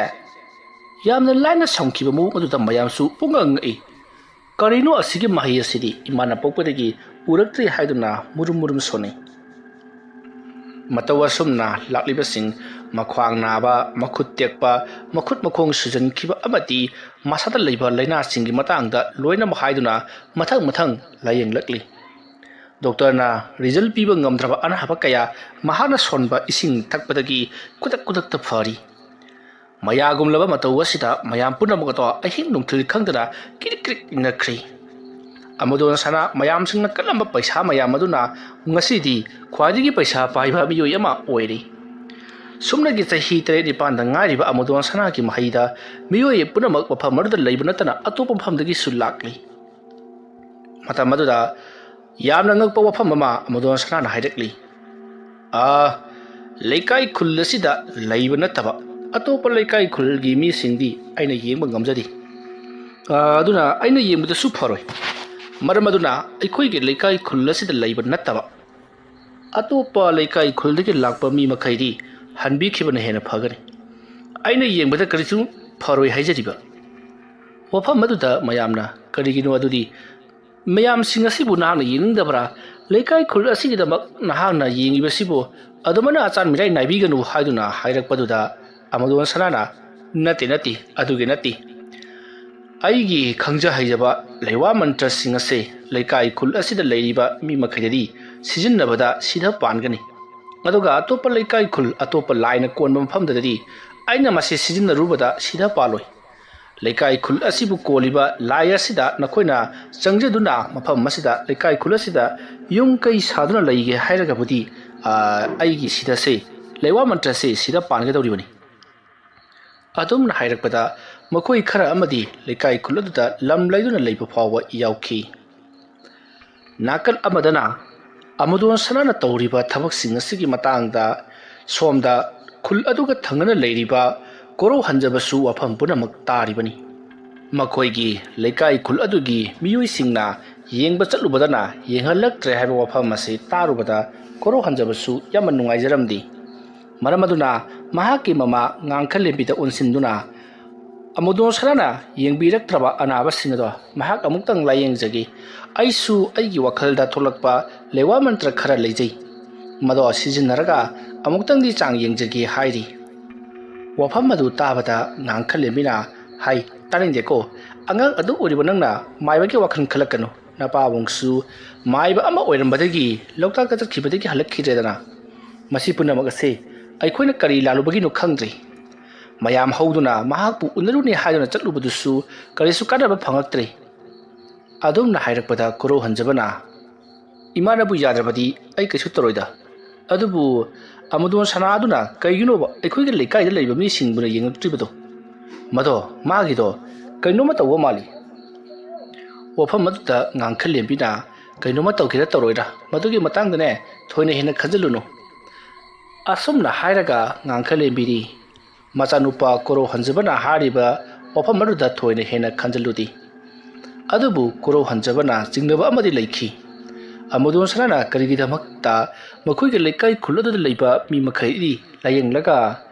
ꯌꯥꯝꯅ ꯂꯥꯏꯅ ꯁꯝꯈꯤꯕ ꯃꯑꯣꯡ ꯑꯗꯨꯗ ꯃꯌꯥꯝꯁꯨ ꯄꯨꯡꯉꯛ ꯉꯛꯏ꯫ "ꯀꯔꯤꯅꯣ ꯑꯁꯤꯒꯤ ꯃꯍꯩ ꯑꯁꯤꯗꯤ? ꯏꯃꯥꯅ ꯄꯣꯛꯄꯗꯒꯤ ꯎꯔꯛꯇ꯭ꯔꯤ" ꯍꯥꯏꯗꯨꯅ ꯃꯨꯔꯨꯝ ꯃꯨꯔꯨꯝ ꯁꯣꯟꯅꯩ꯫ ꯃꯇꯧ ꯑꯁꯨꯝꯅ ꯂꯥꯛꯂꯤꯕꯁꯤꯡ, ꯃꯈ꯭ꯋꯥꯡ ꯅꯥꯕ, ꯃꯈꯨꯠ ꯇꯦꯛꯄ, ꯃꯈꯨꯠ ꯃꯈꯣꯡ ꯁꯨꯖꯟꯈꯤꯕ ꯑꯃꯗꯤ ꯃꯁꯥꯗ ꯂꯩꯕ ꯂꯥꯏꯅꯥꯁꯤꯡꯒꯤ ꯃꯇꯥꯡꯗ ꯂꯣꯏꯅꯃꯛ ꯍꯥꯏꯗꯨꯅ ꯃꯊꯪ ꯃꯊꯪ ꯂꯥꯌꯦꯡꯂꯛꯂꯤ꯫ ꯗꯣꯛꯇꯔꯅ ꯔꯤꯖꯜ ꯄꯤꯕ ꯉꯝꯗ꯭ꯔꯕ ꯑꯅꯥꯕ ꯀꯌꯥ ꯃꯍꯥꯛꯅ ꯁꯣꯟꯕ ꯏꯁꯤꯡ ꯊꯛꯄꯗꯒꯤ ꯈꯨꯗꯛ ꯈꯨꯗꯛꯇ ꯐꯔꯤ꯫ ꯃꯌꯥꯒꯨꯝꯂꯕ ꯃꯇꯧ ꯑꯁꯤꯗ ꯃꯌꯥꯝ ꯄꯨꯝꯅꯃꯛ ꯑꯗꯣ ꯑꯍꯤꯡ ꯅꯨꯡꯊꯤꯜ ꯈꯪꯗꯅ ꯀ꯭ꯔꯤꯛ ꯀ꯭ꯔꯤꯛ ꯏꯪꯅꯈ꯭ꯔꯤ꯫ ꯑꯃꯗꯣꯟ ꯁꯅꯥ ꯃꯌꯥꯝꯁꯤꯡꯅ ꯀꯜꯂꯝꯕ ꯄꯩꯁꯥ ꯃꯌꯥꯝ ꯑꯗꯨꯅ ꯉꯁꯤꯗꯤ ꯈ꯭ꯋꯥꯏꯗꯒꯤ ꯄꯩꯁꯥ ꯄꯥꯏꯕ ꯃꯤꯑꯣꯏ ꯑꯃ ꯑꯣꯏꯔꯤ꯫ ꯁꯨꯞꯅꯒꯤ ꯆꯍꯤ ꯇꯔꯦꯠ ꯅꯤꯄꯥꯟꯗ ꯉꯥꯏꯔꯤꯕ ꯑꯃꯗꯣꯟ ꯁꯅꯥꯒꯤ ꯃꯍꯩꯗ ꯃꯤꯑꯣꯏ ꯄꯨꯝꯅꯃꯛ ꯃꯐꯝ ꯑꯗꯨꯗ ꯂꯩꯕ ꯅꯠꯇꯅ ꯑꯇꯣꯞꯄ ꯃꯐꯝꯗꯒꯤꯁꯨ ꯂꯥꯛꯂꯤ꯫ ꯃꯇꯝ ꯑꯗꯨꯗ ꯌꯥꯝꯅ ꯉꯛꯄ ꯋꯥꯐꯝ ꯑꯃ ꯑꯃꯗꯣꯟ ꯁꯅꯥꯅ ꯍꯥꯏꯔꯛꯂꯤ꯫ "ꯑꯥ, ꯂꯩꯀꯥꯏ ꯈꯨꯜ ꯑꯁꯤꯗ ꯂꯩꯕ ꯅꯠꯇꯕ ꯑꯇꯣꯞꯄ ꯂꯩꯀꯥꯏ ꯈꯨꯜꯒꯤ ꯃꯤꯁꯤꯡꯗꯤ ꯑꯩꯅ ꯌꯦꯡꯕ ꯉꯝꯖꯗꯦ꯫ ꯑꯥ, ꯑꯗꯨꯅ ꯑꯩꯅ ꯌꯦꯡꯕꯗꯁꯨ ꯐꯔꯣꯏ꯫ ꯃꯔꯝ ꯑꯗꯨꯅ ꯑꯩꯈꯣꯏꯒꯤ ꯂꯩꯀꯥꯏ ꯈꯨꯜ ꯑꯁꯤꯗ ꯂꯩꯕ ꯅꯠꯇꯕ ꯑꯇꯣꯞꯄ ꯂꯩꯀꯥꯏ ꯈꯨꯜꯗꯒꯤ ꯂꯥꯛꯄ ꯃꯤ ꯃꯈꯩꯗꯤ ꯍꯟꯕꯤꯈꯤꯕꯅ ꯍꯦꯟꯅ ꯐꯒꯅꯤ꯫ ꯑꯩꯅ ꯌꯦꯡꯕꯗ ꯀꯔꯤꯁꯨ ꯐꯔꯣꯏ ꯍꯥꯏꯖꯔꯤꯕ ꯋꯥꯐꯝ ꯑꯗꯨꯗ ꯃꯌꯥꯝꯅ, ꯀꯔꯤꯒꯤꯅꯣ ꯑꯗꯨꯗꯤ ꯃꯌꯥꯝꯁꯤꯡ ꯑꯁꯤꯕꯨ ꯅꯍꯥꯛꯅ ꯌꯦꯡꯅꯤꯡꯗꯕ꯭ꯔꯥ? ꯂꯩꯀꯥꯏ ꯈꯨꯜ ꯑꯁꯤꯒꯤꯗꯃꯛ ꯅꯍꯥꯛꯅ ꯌꯦꯡꯂꯤꯕꯁꯤꯕꯨ ꯑꯗꯨꯃꯥꯏꯅ ꯑꯆꯥꯟ ꯃꯤꯔꯥꯏ ꯅꯥꯏꯕꯤꯒꯅꯨ" ꯍꯥꯏꯗꯨꯅ ꯍꯥꯏꯔꯛꯄꯗꯨꯗ ꯑꯃꯗꯣꯟ ꯁꯅꯥꯅ, "ꯅꯠꯇꯦ, ꯅꯠꯇꯦ, ꯑꯗꯨꯒꯤ ꯅꯠꯇꯦ꯫ ꯑꯩꯒꯤ ꯈꯪꯖ ꯍꯩꯖꯕ ꯂꯩꯋꯥ ꯃꯟꯇ꯭ꯔꯁꯤꯡ ꯑꯁꯦ ꯂꯩꯀꯥꯏ ꯈꯨꯜ ꯑꯁꯤꯗ ꯂꯩꯔꯤꯕ ꯃꯤ ꯃꯈꯩꯗꯗꯤ ꯁꯤꯖꯤꯟꯅꯕꯗ ꯁꯤꯗ ꯄꯥꯟꯒꯅꯤ꯫ ꯑꯗꯨꯒ ꯑꯇꯣꯞꯄ ꯂꯩꯀꯥꯏ ꯈꯨꯜ, ꯑꯇꯣꯞꯄ ꯂꯥꯏꯅ ꯀꯣꯟꯕ ꯃꯐꯝꯗꯗꯤ ꯑꯩꯅ ꯃꯁꯤ ꯁꯤꯖꯤꯟꯅꯔꯨꯕꯗ ꯁꯤꯗ ꯄꯥꯜꯂꯣꯏ꯫ ꯂꯩꯀꯥꯏ ꯈꯨꯜ ꯑꯁꯤꯕꯨ ꯀꯣꯜꯂꯤꯕ ꯂꯥꯏ ꯑꯁꯤꯗ ꯅꯈꯣꯏꯅ ꯆꯪꯖꯗꯨꯅ ꯃꯐꯝ ꯑꯁꯤꯗ, ꯂꯩꯀꯥꯏ ꯈꯨꯜ ꯑꯁꯤꯗ ꯌꯨꯝ ꯀꯩ ꯁꯥꯗꯨꯅ ꯂꯩꯒꯦ ꯍꯥꯏꯔꯒꯕꯨꯗꯤ, ꯑ, ꯑꯩꯒꯤ ꯁꯤꯗꯁꯦ, ꯂꯩꯋꯥ ꯃꯟꯇ꯭ꯔꯁꯦ ꯁꯤꯗ ꯄꯥꯟꯒꯗꯧꯔꯤꯕꯅꯤ"꯫ ꯑꯗꯨꯝꯅ ꯍꯥꯏꯔꯛꯄꯗ ꯃꯈꯣꯏ ꯈꯔ ꯑꯃꯗꯤ ꯂꯩꯀꯥꯏ ꯈꯨꯜ ꯑꯗꯨꯗ ꯂꯝ ꯂꯩꯗꯨꯅ ꯂꯩꯕ ꯐꯥꯎꯕ ꯌꯥꯎꯈꯤ꯫ ꯅꯥꯀꯜ ꯑꯃꯗꯅ ꯑꯃꯗꯣꯟ ꯁꯅꯥꯅ ꯇꯧꯔꯤꯕ ꯊꯕꯛꯁꯤꯡ ꯑꯁꯤꯒꯤ ꯃꯇꯥꯡꯗ ꯁꯣꯝꯗ ꯈꯨꯜ ꯑꯗꯨꯒ ꯊꯪꯅꯅ ꯂꯩꯔꯤꯕ ꯀꯣꯔꯧ ꯍꯟꯖꯕꯁꯨ ꯋꯥꯐꯝ ꯄꯨꯝꯅꯃꯛ ꯇꯥꯔꯤꯕꯅꯤ꯫ ꯃꯈꯣꯏꯒꯤ ꯂꯩꯀꯥꯏ ꯈꯨꯜ ꯑꯗꯨꯒꯤ ꯃꯤꯑꯣꯏꯁꯤꯡꯅ ꯌꯦꯡꯕ ꯆꯠꯂꯨꯕꯗꯅ ꯌꯦꯡꯍꯜꯂꯛꯇ꯭ꯔꯦ ꯍꯥꯏꯕ ꯋꯥꯐꯝ ꯑꯁꯤ ꯇꯥꯔꯨꯕꯗ ꯀꯣꯔꯧ ꯍꯟꯖꯕꯁꯨ ꯌꯥꯝꯅ ꯅꯨꯡꯉꯥꯏꯖꯔꯝꯗꯦ꯫ ꯃꯔꯝ ꯑꯗꯨꯅ ꯃꯍꯥꯛꯀꯤ ꯃꯃꯥ ꯉꯥꯡꯈꯂꯦꯝꯕꯤꯗ ꯑꯣꯟꯁꯤꯟꯗꯨꯅ ꯑꯃꯨꯗꯣꯟ ꯁꯅꯥꯅ ꯌꯦꯡꯕꯤꯔꯛꯇ꯭ꯔꯕ ꯑꯅꯥꯕꯁꯤꯡ ꯑꯗꯣ ꯃꯍꯥꯛ ꯑꯃꯨꯛꯇꯪ ꯂꯥꯌꯦꯡꯖꯒꯦ꯫ ꯑꯩꯁꯨ ꯑꯩꯒꯤ ꯋꯥꯈꯜꯗ ꯊꯣꯛꯂꯛꯄ ꯂꯩꯋꯥ ꯃꯟꯇ꯭ꯔ ꯈꯔ ꯂꯩꯖꯩ꯫ ꯃꯗꯣ ꯁꯤꯖꯤꯟꯅꯔꯒ ꯑꯃꯨꯛꯇꯪꯗꯤ ꯆꯥꯡ ꯌꯦꯡꯖꯒꯦ ꯍꯥꯏꯔꯤ꯫ ꯋꯥꯐꯝ ꯑꯗꯨ ꯇꯥꯕꯗ ꯉꯥꯡꯈꯂꯦꯝꯕꯤꯅ ꯍꯥꯏ, "ꯇꯥꯅꯤꯡꯗꯦꯀꯣ꯫ ꯑꯉꯥꯡ ꯑꯗꯨ ꯑꯣꯏꯔꯤꯕ ꯅꯪꯅ ꯃꯥꯏꯕꯒꯤ ꯋꯥꯈꯜ ꯈꯜꯂꯛꯀꯅꯨ꯫ ꯅꯄꯥꯕꯨꯡꯁꯨ ꯃꯥꯏꯕ ꯑꯃ ꯑꯣꯏꯔꯝꯕꯗꯒꯤ ꯂꯣꯛꯇꯥꯛꯇ ꯆꯠꯈꯤꯕꯗꯒꯤ ꯍꯜꯂꯛꯈꯤꯗ꯭ꯔꯦꯗꯅ꯫ ꯃꯁꯤ ꯄꯨꯝꯅꯃꯛ ꯑꯁꯤ ꯑꯩꯈꯣꯏꯅ ꯀꯔꯤ ꯂꯥꯜꯂꯨꯕꯒꯤꯅꯣ ꯈꯪꯗ꯭ꯔꯤ꯫ ꯃꯌꯥꯝ ꯍꯧꯗꯨꯅ ꯃꯍꯥꯛꯄꯨ ꯎꯅꯔꯨꯅꯤ ꯍꯥꯏꯗꯨꯅ ꯆꯠꯂꯨꯕꯗꯨꯁꯨ ꯀꯔꯤꯁꯨ ꯀꯥꯟꯅꯕ ꯐꯪꯉꯛꯇ꯭ꯔꯦ꯫" ꯑꯗꯨꯝꯅ ꯍꯥꯏꯔꯛꯄꯗ ꯀꯣꯔꯧ ꯍꯟꯖꯕꯅ, "ꯏꯃꯥꯅꯕꯨ ꯌꯥꯗ꯭ꯔꯕꯗꯤ ꯑꯩ ꯀꯩꯁꯨ ꯇꯧꯔꯣꯏꯗ꯫ ꯑꯗꯨꯕꯨ ꯑꯃꯨꯗꯣꯟ ꯁꯅꯥꯗꯨꯅ ꯀꯩꯒꯤꯅꯣꯕ ꯑꯩꯈꯣꯏꯒꯤ ꯂꯩꯀꯥꯏꯗ ꯂꯩꯕ ꯃꯤꯁꯤꯡꯕꯨꯅ ꯌꯦꯡꯉꯛꯇ꯭ꯔꯤꯕꯗꯣ? ꯃꯗꯣ ꯃꯥꯒꯤꯗꯣ ꯀꯩꯅꯣꯝꯃ ꯇꯧꯕ ꯃꯥꯜꯂꯤ꯫" ꯋꯥꯐꯝ ꯑꯗꯨꯗ ꯉꯥꯡꯈꯂꯦꯝꯕꯤꯅ, "ꯀꯩꯅꯣꯝꯃ ꯇꯧꯒꯦꯔꯥ ꯇꯧꯔꯣꯏꯔꯥ, ꯃꯗꯨꯒꯤ ꯃꯇꯥꯡꯗꯅꯦ ꯊꯣꯏꯅ ꯍꯦꯟꯅ ꯈꯟꯖꯤꯜꯂꯨꯅꯨ꯫" ꯑꯁꯨꯝꯅ ꯍꯥꯏꯔꯒ ꯉꯥꯡꯈꯂꯦꯝꯕꯤꯗꯤ ꯃꯆꯥꯅꯨꯄꯥ ꯀꯣꯔꯧ ꯍꯟꯖꯕꯅ ꯍꯥꯏꯔꯤꯕ ꯋꯥꯐꯝ ꯑꯗꯨꯗ ꯊꯣꯏꯅ ꯍꯦꯟꯅ ꯈꯟꯖꯤꯜꯂꯨꯗꯦ꯫ ꯑꯗꯨꯕꯨ ꯀꯣꯔꯧ ꯍꯟꯖꯕꯅ ꯆꯤꯡꯅꯕ ꯑꯃꯗꯤ ꯂꯩꯈꯤ꯫ ꯑꯃꯨꯗꯣꯟ ꯁꯅꯥꯅ ꯀꯔꯤꯒꯤꯗꯃꯛꯇ ꯃꯈꯣꯏꯒꯤ ꯂꯩꯀꯥꯏ ꯈꯨꯜ ꯑꯗꯨꯗ ꯂꯩꯕ ꯃꯤ ꯃꯈꯩꯗꯤ ꯂꯥꯌꯦꯡꯂꯒ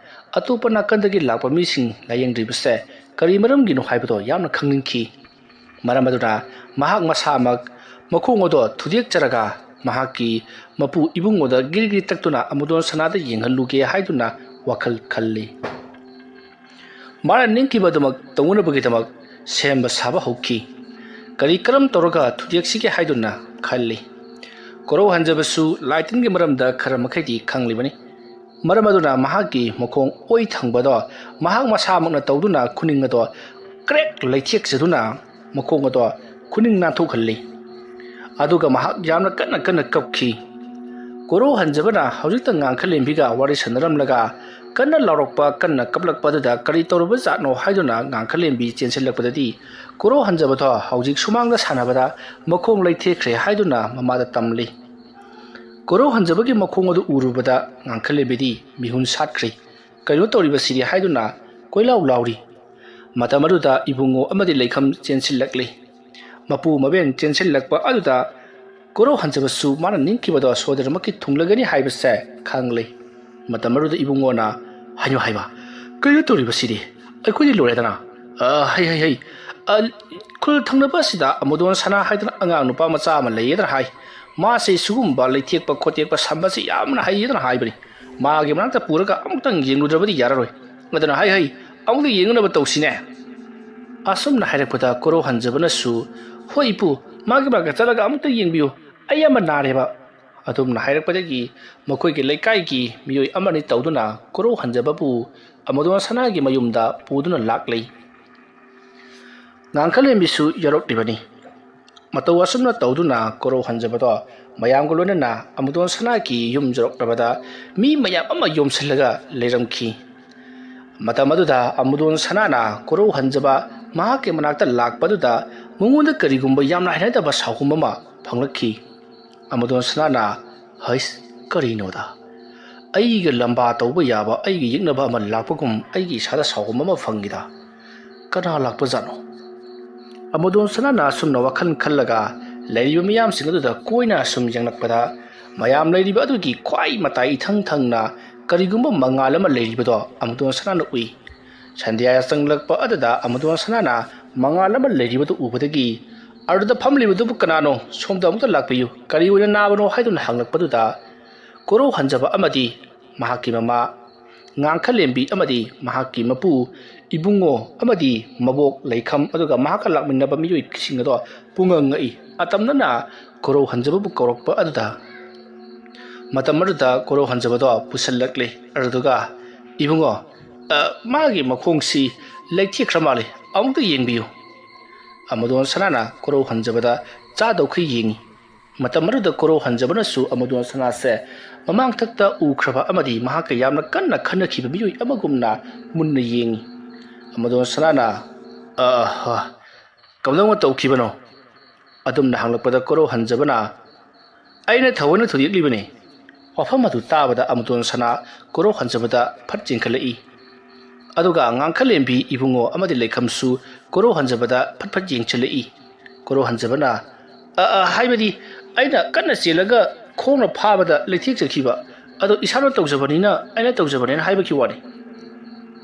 ꯑꯇꯣꯞꯄ ꯅꯥꯀꯟꯗꯒꯤ ꯂꯥꯛꯄ ꯃꯤꯁꯤꯡ ꯂꯥꯌꯦꯡꯗ꯭ꯔꯤꯕꯁꯦ ꯀꯔꯤ ꯃꯔꯝꯒꯤꯅꯣ ꯍꯥꯏꯕꯗꯣ ꯌꯥꯝꯅ ꯈꯪꯅꯤꯡꯈꯤ꯫ ꯃꯔꯝ ꯑꯗꯨꯅ ꯃꯍꯥꯛ ꯃꯁꯥꯃꯛ ꯃꯈꯣꯡ ꯑꯗꯣ ꯊꯨꯗꯦꯛꯆꯔꯒ ꯃꯍꯥꯛꯀꯤ ꯃꯄꯨ ꯏꯕꯨꯡꯉꯣꯗ ꯒꯤꯔꯤ ꯒꯤꯔꯤ ꯇꯛꯇꯨꯅ ꯑꯃꯨꯗꯣꯟ ꯁꯅꯥꯗ ꯌꯦꯡꯍꯜꯂꯨꯒꯦ ꯍꯥꯏꯗꯨꯅ ꯋꯥꯈꯜ ꯈꯜꯂꯤ꯫ ꯃꯥꯅ ꯅꯤꯡꯈꯤꯕ ꯑꯗꯨꯃꯛ ꯇꯧꯅꯅꯕꯒꯤꯗꯃꯛ ꯁꯦꯝꯕ ꯁꯥꯕ ꯍꯧꯈꯤ꯫ ꯀꯔꯤ ꯀꯔꯝ ꯇꯧꯔꯒ ꯊꯨꯗꯦꯛꯁꯤꯒꯦ ꯍꯥꯏꯗꯨꯅ ꯈꯜꯂꯤ꯫ ꯀꯣꯔꯧ ꯍꯟꯖꯕꯁꯨ ꯂꯥꯏ ꯇꯤꯟꯒꯤ ꯃꯔꯝꯗ ꯈꯔ ꯃꯈꯩꯗꯤ ꯈꯪꯂꯤꯕꯅꯤ꯫ ꯃꯔꯝ ꯑꯗꯨꯅ ꯃꯍꯥꯛꯀꯤ ꯃꯈꯣꯡ ꯑꯣꯏ ꯊꯪꯕꯗꯣ ꯃꯍꯥꯛ ꯃꯁꯥꯃꯛꯅ ꯇꯧꯗꯨꯅ ꯈꯨꯅꯤꯡ ꯑꯗꯣ ꯀ꯭ꯔꯦꯛ ꯂꯩꯊꯦꯛꯆꯗꯨꯅ ꯃꯈꯣꯡ ꯑꯗꯣ ꯈꯨꯅꯤꯡ ꯅꯥꯟꯊꯣꯛꯍꯜꯂꯤ꯫ ꯑꯗꯨꯒ ꯃꯍꯥꯛ ꯌꯥꯝꯅ ꯀꯟꯅ ꯀꯟꯅ ꯀꯞꯈꯤ꯫ ꯀꯣꯔꯧ ꯍꯟꯖꯕꯅ ꯍꯧꯖꯤꯛꯇ ꯉꯥꯡꯈꯂꯦꯝꯕꯤꯒ ꯋꯥꯔꯤ ꯁꯥꯟꯅꯔꯝꯂꯒ ꯀꯟꯅ ꯂꯥꯎꯔꯛꯄ, ꯀꯟꯅ ꯀꯞꯂꯛꯄ ꯑꯗꯨꯗ ꯀꯔꯤ ꯇꯧꯔꯕ ꯖꯥꯠꯅꯣ ꯍꯥꯏꯗꯨꯅ ꯉꯥꯡꯈꯂꯦꯝꯕꯤ ꯆꯦꯟꯁꯤꯜꯂꯛꯄꯗꯗꯤ ꯀꯣꯔꯧ ꯍꯟꯖꯕꯗꯣ ꯍꯧꯖꯤꯛ ꯁꯨꯃꯥꯡꯗ ꯁꯥꯟꯅꯕꯗ ꯃꯈꯣꯡ ꯂꯩꯊꯦꯛꯈ꯭ꯔꯦ ꯍꯥꯏꯗꯨꯅ ꯃꯃꯥꯗ ꯇꯝꯂꯤ꯫ ꯀꯣꯔꯧ ꯍꯟꯖꯕꯒꯤ ꯃꯈꯣꯡ ꯑꯗꯨ ꯎꯔꯨꯕꯗ ꯉꯥꯡꯈꯂꯦꯝꯕꯤꯗꯤ ꯃꯤꯍꯨꯟ ꯁꯥꯠꯈ꯭ꯔꯦ꯫ ꯀꯩꯅꯣ ꯇꯧꯔꯤꯕꯁꯤꯗꯤ ꯍꯥꯏꯗꯨꯅ ꯀꯣꯏꯂꯥꯎ ꯂꯥꯎꯔꯤ꯫ ꯃꯇꯝ ꯑꯗꯨꯗ ꯏꯕꯨꯡꯉꯣ ꯑꯃꯗꯤ ꯂꯩꯈꯝ ꯆꯦꯟꯁꯤꯜꯂꯛꯂꯤ꯫ ꯃꯄꯨ ꯃꯕꯦꯟ ꯆꯦꯟꯁꯤꯜꯂꯛꯄ ꯑꯗꯨꯗ ꯀꯣꯔꯧ ꯍꯟꯖꯕꯁꯨ ꯃꯥꯅ ꯅꯤꯡꯈꯤꯕꯗꯣ ꯁꯣꯏꯗꯅꯃꯛꯀꯤ ꯊꯨꯡꯂꯒꯅꯤ ꯍꯥꯏꯕꯁꯦ ꯈꯪꯂꯤ꯫ ꯃꯇꯝ ꯑꯗꯨꯗ ꯏꯕꯨꯡꯉꯣꯅ, "ꯍꯥꯏꯅꯨ ꯍꯥꯏꯕ, ꯀꯩꯅꯣ ꯇꯧꯔꯤꯕꯁꯤꯗꯤ? ꯑꯩꯈꯣꯏꯗꯤ ꯂꯣꯏꯔꯦꯗꯅ꯫ "ꯑ, ꯍꯩ, ꯍꯩ, ꯍꯩ, ꯑ, ꯈꯨꯜ ꯊꯪꯅꯕ ꯑꯁꯤꯗ ꯑꯃꯨꯗꯣꯟ ꯁꯅꯥ ꯍꯥꯏꯗꯅ ꯑꯉꯥꯡ ꯅꯨꯄꯥ ꯃꯆꯥ ꯑꯃ ꯂꯩꯌꯦꯗꯅ ꯍꯥꯏ꯫ ꯃꯥꯁꯦ ꯁꯤꯒꯨꯝꯕ ꯂꯩꯊꯦꯛꯄ ꯈꯣꯠꯇꯦꯛꯄ ꯁꯝꯕꯁꯤ ꯌꯥꯝꯅ ꯍꯩꯌꯦꯗꯅ ꯍꯥꯏꯕꯅꯤ꯫ ꯃꯥꯒꯤ ꯃꯅꯥꯛꯇ ꯄꯨꯔꯒ ꯑꯃꯨꯛꯇꯪ ꯌꯦꯡꯂꯨꯗ꯭ꯔꯕꯗꯤ ꯌꯥꯔꯔꯣꯏ꯫ ꯑꯗꯨꯅ ꯍꯩ, ꯍꯩ, ꯑꯃꯨꯛꯇ ꯌꯦꯡꯅꯅꯕ ꯇꯧꯁꯤꯅꯦ"꯫ ꯑꯁꯨꯝꯅ ꯍꯥꯏꯔꯛꯄꯗ ꯀꯣꯔꯧ ꯍꯟꯖꯕꯅꯁꯨ, "ꯍꯣꯏ ꯏꯄꯨ, ꯃꯥꯒꯤ ꯃꯅꯥꯛꯇ ꯆꯠꯂꯒ ꯑꯃꯨꯛꯇ ꯌꯦꯡꯕꯤꯌꯨ, ꯑꯩ ꯑꯃ ꯅꯥꯔꯦꯕ"꯫ ꯑꯗꯨꯝꯅ ꯍꯥꯏꯔꯛꯄꯗꯒꯤ ꯃꯈꯣꯏꯒꯤ ꯂꯩꯀꯥꯏꯒꯤ ꯃꯤꯑꯣꯏ ꯑꯃꯅꯤ ꯇꯧꯗꯨꯅ ꯀꯣꯔꯧ ꯍꯟꯖꯕꯕꯨ ꯑꯃꯨꯗꯣꯟ ꯁꯅꯥꯒꯤ ꯃꯌꯨꯝꯗ ꯄꯨꯗꯨꯅ ꯂꯥꯛꯂꯤ꯫ ꯉꯥꯡꯈꯂꯦꯝꯕꯤꯁꯨ ꯌꯥꯎꯔꯛꯂꯤꯕꯅꯤ꯫ ꯃꯇꯧ ꯑꯁꯨꯝꯅ ꯇꯧꯗꯨꯅ ꯀꯣꯔꯧ ꯍꯟꯖꯕꯗꯣ ꯃꯌꯥꯝꯒ ꯂꯣꯏꯅꯅ ꯑꯃꯨꯗꯣꯟ ꯁꯅꯥꯒꯤ ꯌꯨꯝ ꯌꯧꯔꯛꯂꯕꯗ ꯃꯤ ꯃꯌꯥꯝ ꯑꯃ ꯌꯣꯝꯁꯤꯜꯂꯒ ꯂꯩꯔꯝꯈꯤ꯫ ꯃꯇꯝ ꯑꯗꯨꯗ ꯑꯃꯨꯗꯣꯟ ꯁꯅꯥꯅ ꯀꯣꯔꯧ ꯍꯟꯖꯕ ꯃꯍꯥꯛꯀꯤ ꯃꯅꯥꯛꯇ ꯂꯥꯛꯄꯗꯨꯗ ꯃꯉꯣꯟꯗ ꯀꯔꯤꯒꯨꯝꯕ ꯌꯥꯝꯅ ꯍꯩꯅꯗꯕ ꯁꯥꯎꯍꯨꯝ ꯑꯃ ꯐꯪꯂꯛꯈꯤ꯫ ꯑꯃꯗꯣꯟ ꯁꯅꯥꯅ, "ꯍꯩꯁ, ꯀꯔꯤꯅꯣꯗ? ꯑꯩꯒ ꯂꯝꯕꯥ ꯇꯧꯕ ꯌꯥꯕ ꯑꯩꯒꯤ ꯌꯦꯛꯅꯕ ꯑꯃ ꯂꯥꯛꯄꯒꯨꯝ ꯑꯩꯒꯤ ꯏꯁꯥꯗ ꯁꯥꯎꯍꯨꯝ ꯑꯃ ꯐꯪꯉꯤꯗ꯫ ꯀꯅꯥ ꯂꯥꯛꯄꯖꯥꯠꯅꯣ?" ꯑꯃꯗꯣꯟ ꯁꯅꯥꯅ ꯑꯁꯨꯝꯅ ꯋꯥꯈꯜ ꯈꯜꯂꯒ ꯂꯩꯔꯤꯕ ꯃꯤꯌꯥꯝꯁꯤꯡ ꯑꯗꯨꯗ ꯀꯣꯏꯅ ꯁꯨꯝ ꯌꯦꯡꯂꯛꯄꯗ, ꯃꯌꯥꯝ ꯂꯩꯔꯤꯕ ꯑꯗꯨꯒꯤ ꯈ꯭ꯋꯥꯏ ꯃꯇꯥꯏ ꯏꯊꯪ ꯊꯪꯅ ꯀꯔꯤꯒꯨꯝꯕ ꯃꯉꯥꯜ ꯑꯃ ꯂꯩꯔꯤꯕꯗꯣ ꯑꯃꯗꯣꯟ ꯁꯅꯥꯅ ꯎꯏ꯫ ꯁꯟꯙ꯭ꯌꯥ ꯆꯪꯂꯛꯄ ꯑꯗꯨꯗ ꯑꯃꯗꯣꯟ ꯁꯅꯥꯅ ꯃꯉꯥꯜ ꯑꯃ ꯂꯩꯔꯤꯕꯗꯨ ꯎꯕꯗꯒꯤ, "ꯑꯗꯨꯗ ꯐꯝꯂꯤꯕꯗꯨꯕꯨ ꯀꯅꯥꯅꯣ? ꯁꯣꯝꯗ ꯑꯃꯨꯛꯇ ꯂꯥꯛꯄꯤꯌꯨ꯫ ꯀꯔꯤ ꯑꯣꯏꯅ ꯅꯥꯕꯅꯣ?" ꯍꯥꯏꯗꯨꯅ ꯍꯪꯂꯛꯄꯗꯨꯗ, ꯀꯣꯔꯧ ꯍꯟꯖꯕ ꯑꯃꯗꯤ ꯃꯍꯥꯛꯀꯤ ꯃꯃꯥ, ꯉꯥꯡꯈꯂꯦꯝꯕꯤ ꯑꯃꯗꯤ ꯃꯍꯥꯛꯀꯤ ꯃꯄꯨ, ꯏꯕꯨꯡꯉꯣ ꯑꯃꯗꯤ ꯃꯕꯣꯛ ꯂꯩꯈꯝ, ꯑꯗꯨꯒ ꯃꯍꯥꯛꯀ ꯂꯥꯛꯃꯤꯟꯅꯕ ꯃꯤꯑꯣꯏꯁꯤꯡ ꯑꯗꯣ ꯄꯨꯡꯉꯛ ꯉꯛꯏ꯫ ꯑꯇꯝꯅꯅ ꯀꯣꯔꯧ ꯍꯟꯖꯕꯕꯨ ꯀꯧꯔꯛꯄ ꯑꯗꯨꯗ, ꯃꯇꯝ ꯑꯗꯨꯗ ꯀꯣꯔꯧ ꯍꯟꯖꯕꯗꯣ ꯄꯨꯁꯜꯂꯛꯂꯦ꯫ ꯑꯗꯨꯗꯨꯒ, "ꯏꯕꯨꯡꯉꯣ, ꯑ, ꯃꯥꯒꯤ ꯃꯈꯣꯡꯁꯤ ꯂꯩꯊꯦꯛꯈ꯭ꯔ ꯃꯥꯜꯂꯦ, ꯑꯃꯨꯛꯇ ꯌꯦꯡꯕꯤꯌꯨ"꯫ ꯑꯃꯗꯣꯟ ꯁꯅꯥꯅ ꯀꯣꯔꯧ ꯍꯟꯖꯕꯗ ꯆꯥꯗꯧꯈꯩ ꯌꯦꯡꯉꯤ꯫ ꯃꯇꯝ ꯑꯗꯨꯗ ꯀꯣꯔꯧ ꯍꯟꯖꯕꯅꯁꯨ ꯑꯃꯗꯣꯟ ꯁꯅꯥꯁꯦ ꯃꯃꯥꯡꯊꯛꯇ ꯎꯈ꯭ꯔꯕ ꯑꯃꯗꯤ ꯃꯍꯥꯛꯀ ꯌꯥꯝꯅ ꯀꯟꯅ ꯈꯟꯅꯈꯤꯕ ꯃꯤꯑꯣꯏ ꯑꯃꯒꯨꯝꯅ ꯃꯨꯟꯅ ꯌꯦꯡꯉꯤ꯫ ꯑꯃꯗꯣꯟ ꯁꯅꯥꯅ, "ꯑ, ꯍ, ꯀꯝꯗꯧꯅ ꯇꯧꯈꯤꯕꯅꯣ?" ꯑꯗꯨꯝꯅ ꯍꯪꯂꯛꯄꯗ ꯀꯣꯔꯧ ꯍꯟꯖꯕꯅ, "ꯑꯩꯅ ꯊꯑꯣꯏꯅ ꯊꯨꯗꯦꯛꯂꯤꯕꯅꯤ"꯫ ꯋꯥꯐꯝ ꯑꯗꯨ ꯇꯥꯕꯗ ꯑꯃꯗꯣꯟ ꯁꯅꯥ ꯀꯣꯔꯧ ꯍꯟꯖꯕꯗ ꯐꯠ ꯆꯦꯟꯈꯠꯂꯛꯏ꯫ ꯑꯗꯨꯒ ꯉꯥꯡꯈꯂꯦꯝꯕꯤ ꯏꯕꯨꯡꯉꯣ ꯑꯃꯗꯤ ꯂꯩꯈꯝꯁꯨ ꯀꯣꯔꯧ ꯍꯟꯖꯕꯗ ꯐꯠ ꯐꯠ ꯌꯦꯡꯁꯤꯜꯂꯛꯏ꯫ ꯀꯣꯔꯧ ꯍꯟꯖꯕꯅ, "ꯑ, ꯑ, ꯍꯥꯏꯕꯗꯤ ꯑꯩꯅ ꯀꯟꯅ ꯆꯦꯜꯂꯒ ꯈꯣꯡꯅ ꯐꯥꯕꯗ ꯂꯩꯊꯦꯛꯆꯈꯤꯕ꯫ ꯑꯗꯣ ꯏꯁꯥꯅ ꯇꯧꯖꯕꯅꯤꯅ ꯑꯩꯅ ꯇꯧꯖꯕꯅꯦꯅ ꯍꯥꯏꯕꯒꯤ ꯋꯥꯅꯤ"꯫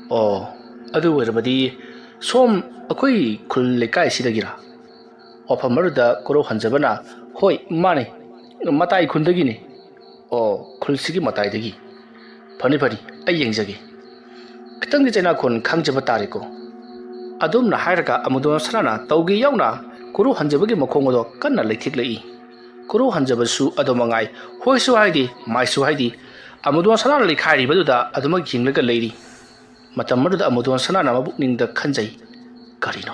"ꯑꯣ, ꯑꯗꯨ ꯑꯣꯏꯔꯕꯗꯤ ꯁꯣꯝ ꯑꯩꯈꯣꯏ ꯈꯨꯜ ꯂꯩꯀꯥꯏꯁꯤꯗꯒꯤꯔꯥ? ꯋꯥꯐꯝ ꯑꯗꯨꯗ ꯀꯣꯔꯧ ꯍꯟꯖꯕꯅ, "ꯍꯣꯏ, ꯃꯥꯅꯦ, ꯃꯇꯥꯏ ꯈꯨꯟꯗꯒꯤꯅꯤ"꯫ "ꯑꯣ, ꯈꯨꯜꯁꯤꯒꯤ ꯃꯇꯥꯏꯗꯒꯤ꯫ ꯐꯅꯤ, ꯐꯅꯤ, ꯑꯩ ꯌꯦꯡꯖꯒꯦ꯫ ꯈꯤꯇꯪꯗꯤ ꯆꯩꯅꯥꯈꯣꯟ ꯈꯪꯖꯕ ꯇꯥꯔꯦꯀꯣ"꯫ ꯑꯗꯨꯝꯅ ꯍꯥꯏꯔꯒ ꯑꯃꯨꯗꯣꯟ ꯁꯅꯥꯅ ꯇꯧꯒꯦ ꯌꯥꯎꯅ ꯀꯣꯔꯧ ꯍꯟꯖꯕꯒꯤ ꯃꯈꯣꯡ ꯑꯗꯣ ꯀꯟꯅ ꯂꯩꯊꯦꯛꯂꯛꯏ꯫ ꯀꯣꯔꯧ ꯍꯟꯖꯕꯁꯨ ꯑꯗꯨ ꯃꯉꯥꯏ, ꯍꯣꯏꯁꯨ ꯍꯥꯏꯗꯦ, ꯃꯥꯏꯁꯨ ꯍꯥꯏꯗꯦ꯫ ꯑꯃꯨꯗꯣꯟ ꯁꯅꯥꯅ ꯂꯩꯈꯥꯏꯔꯤꯕꯗꯨꯗ ꯑꯗꯨꯃꯛ ꯌꯦꯡꯂꯒ ꯂꯩꯔꯤ꯫ ꯃꯇꯝ ꯑꯗꯨꯗ ꯑꯃꯨꯗꯣꯟ ꯁꯅꯥꯅ ꯃꯕꯨꯛꯅꯤꯡꯗ ꯈꯟꯖꯩ, "ꯀꯔꯤꯅꯣ?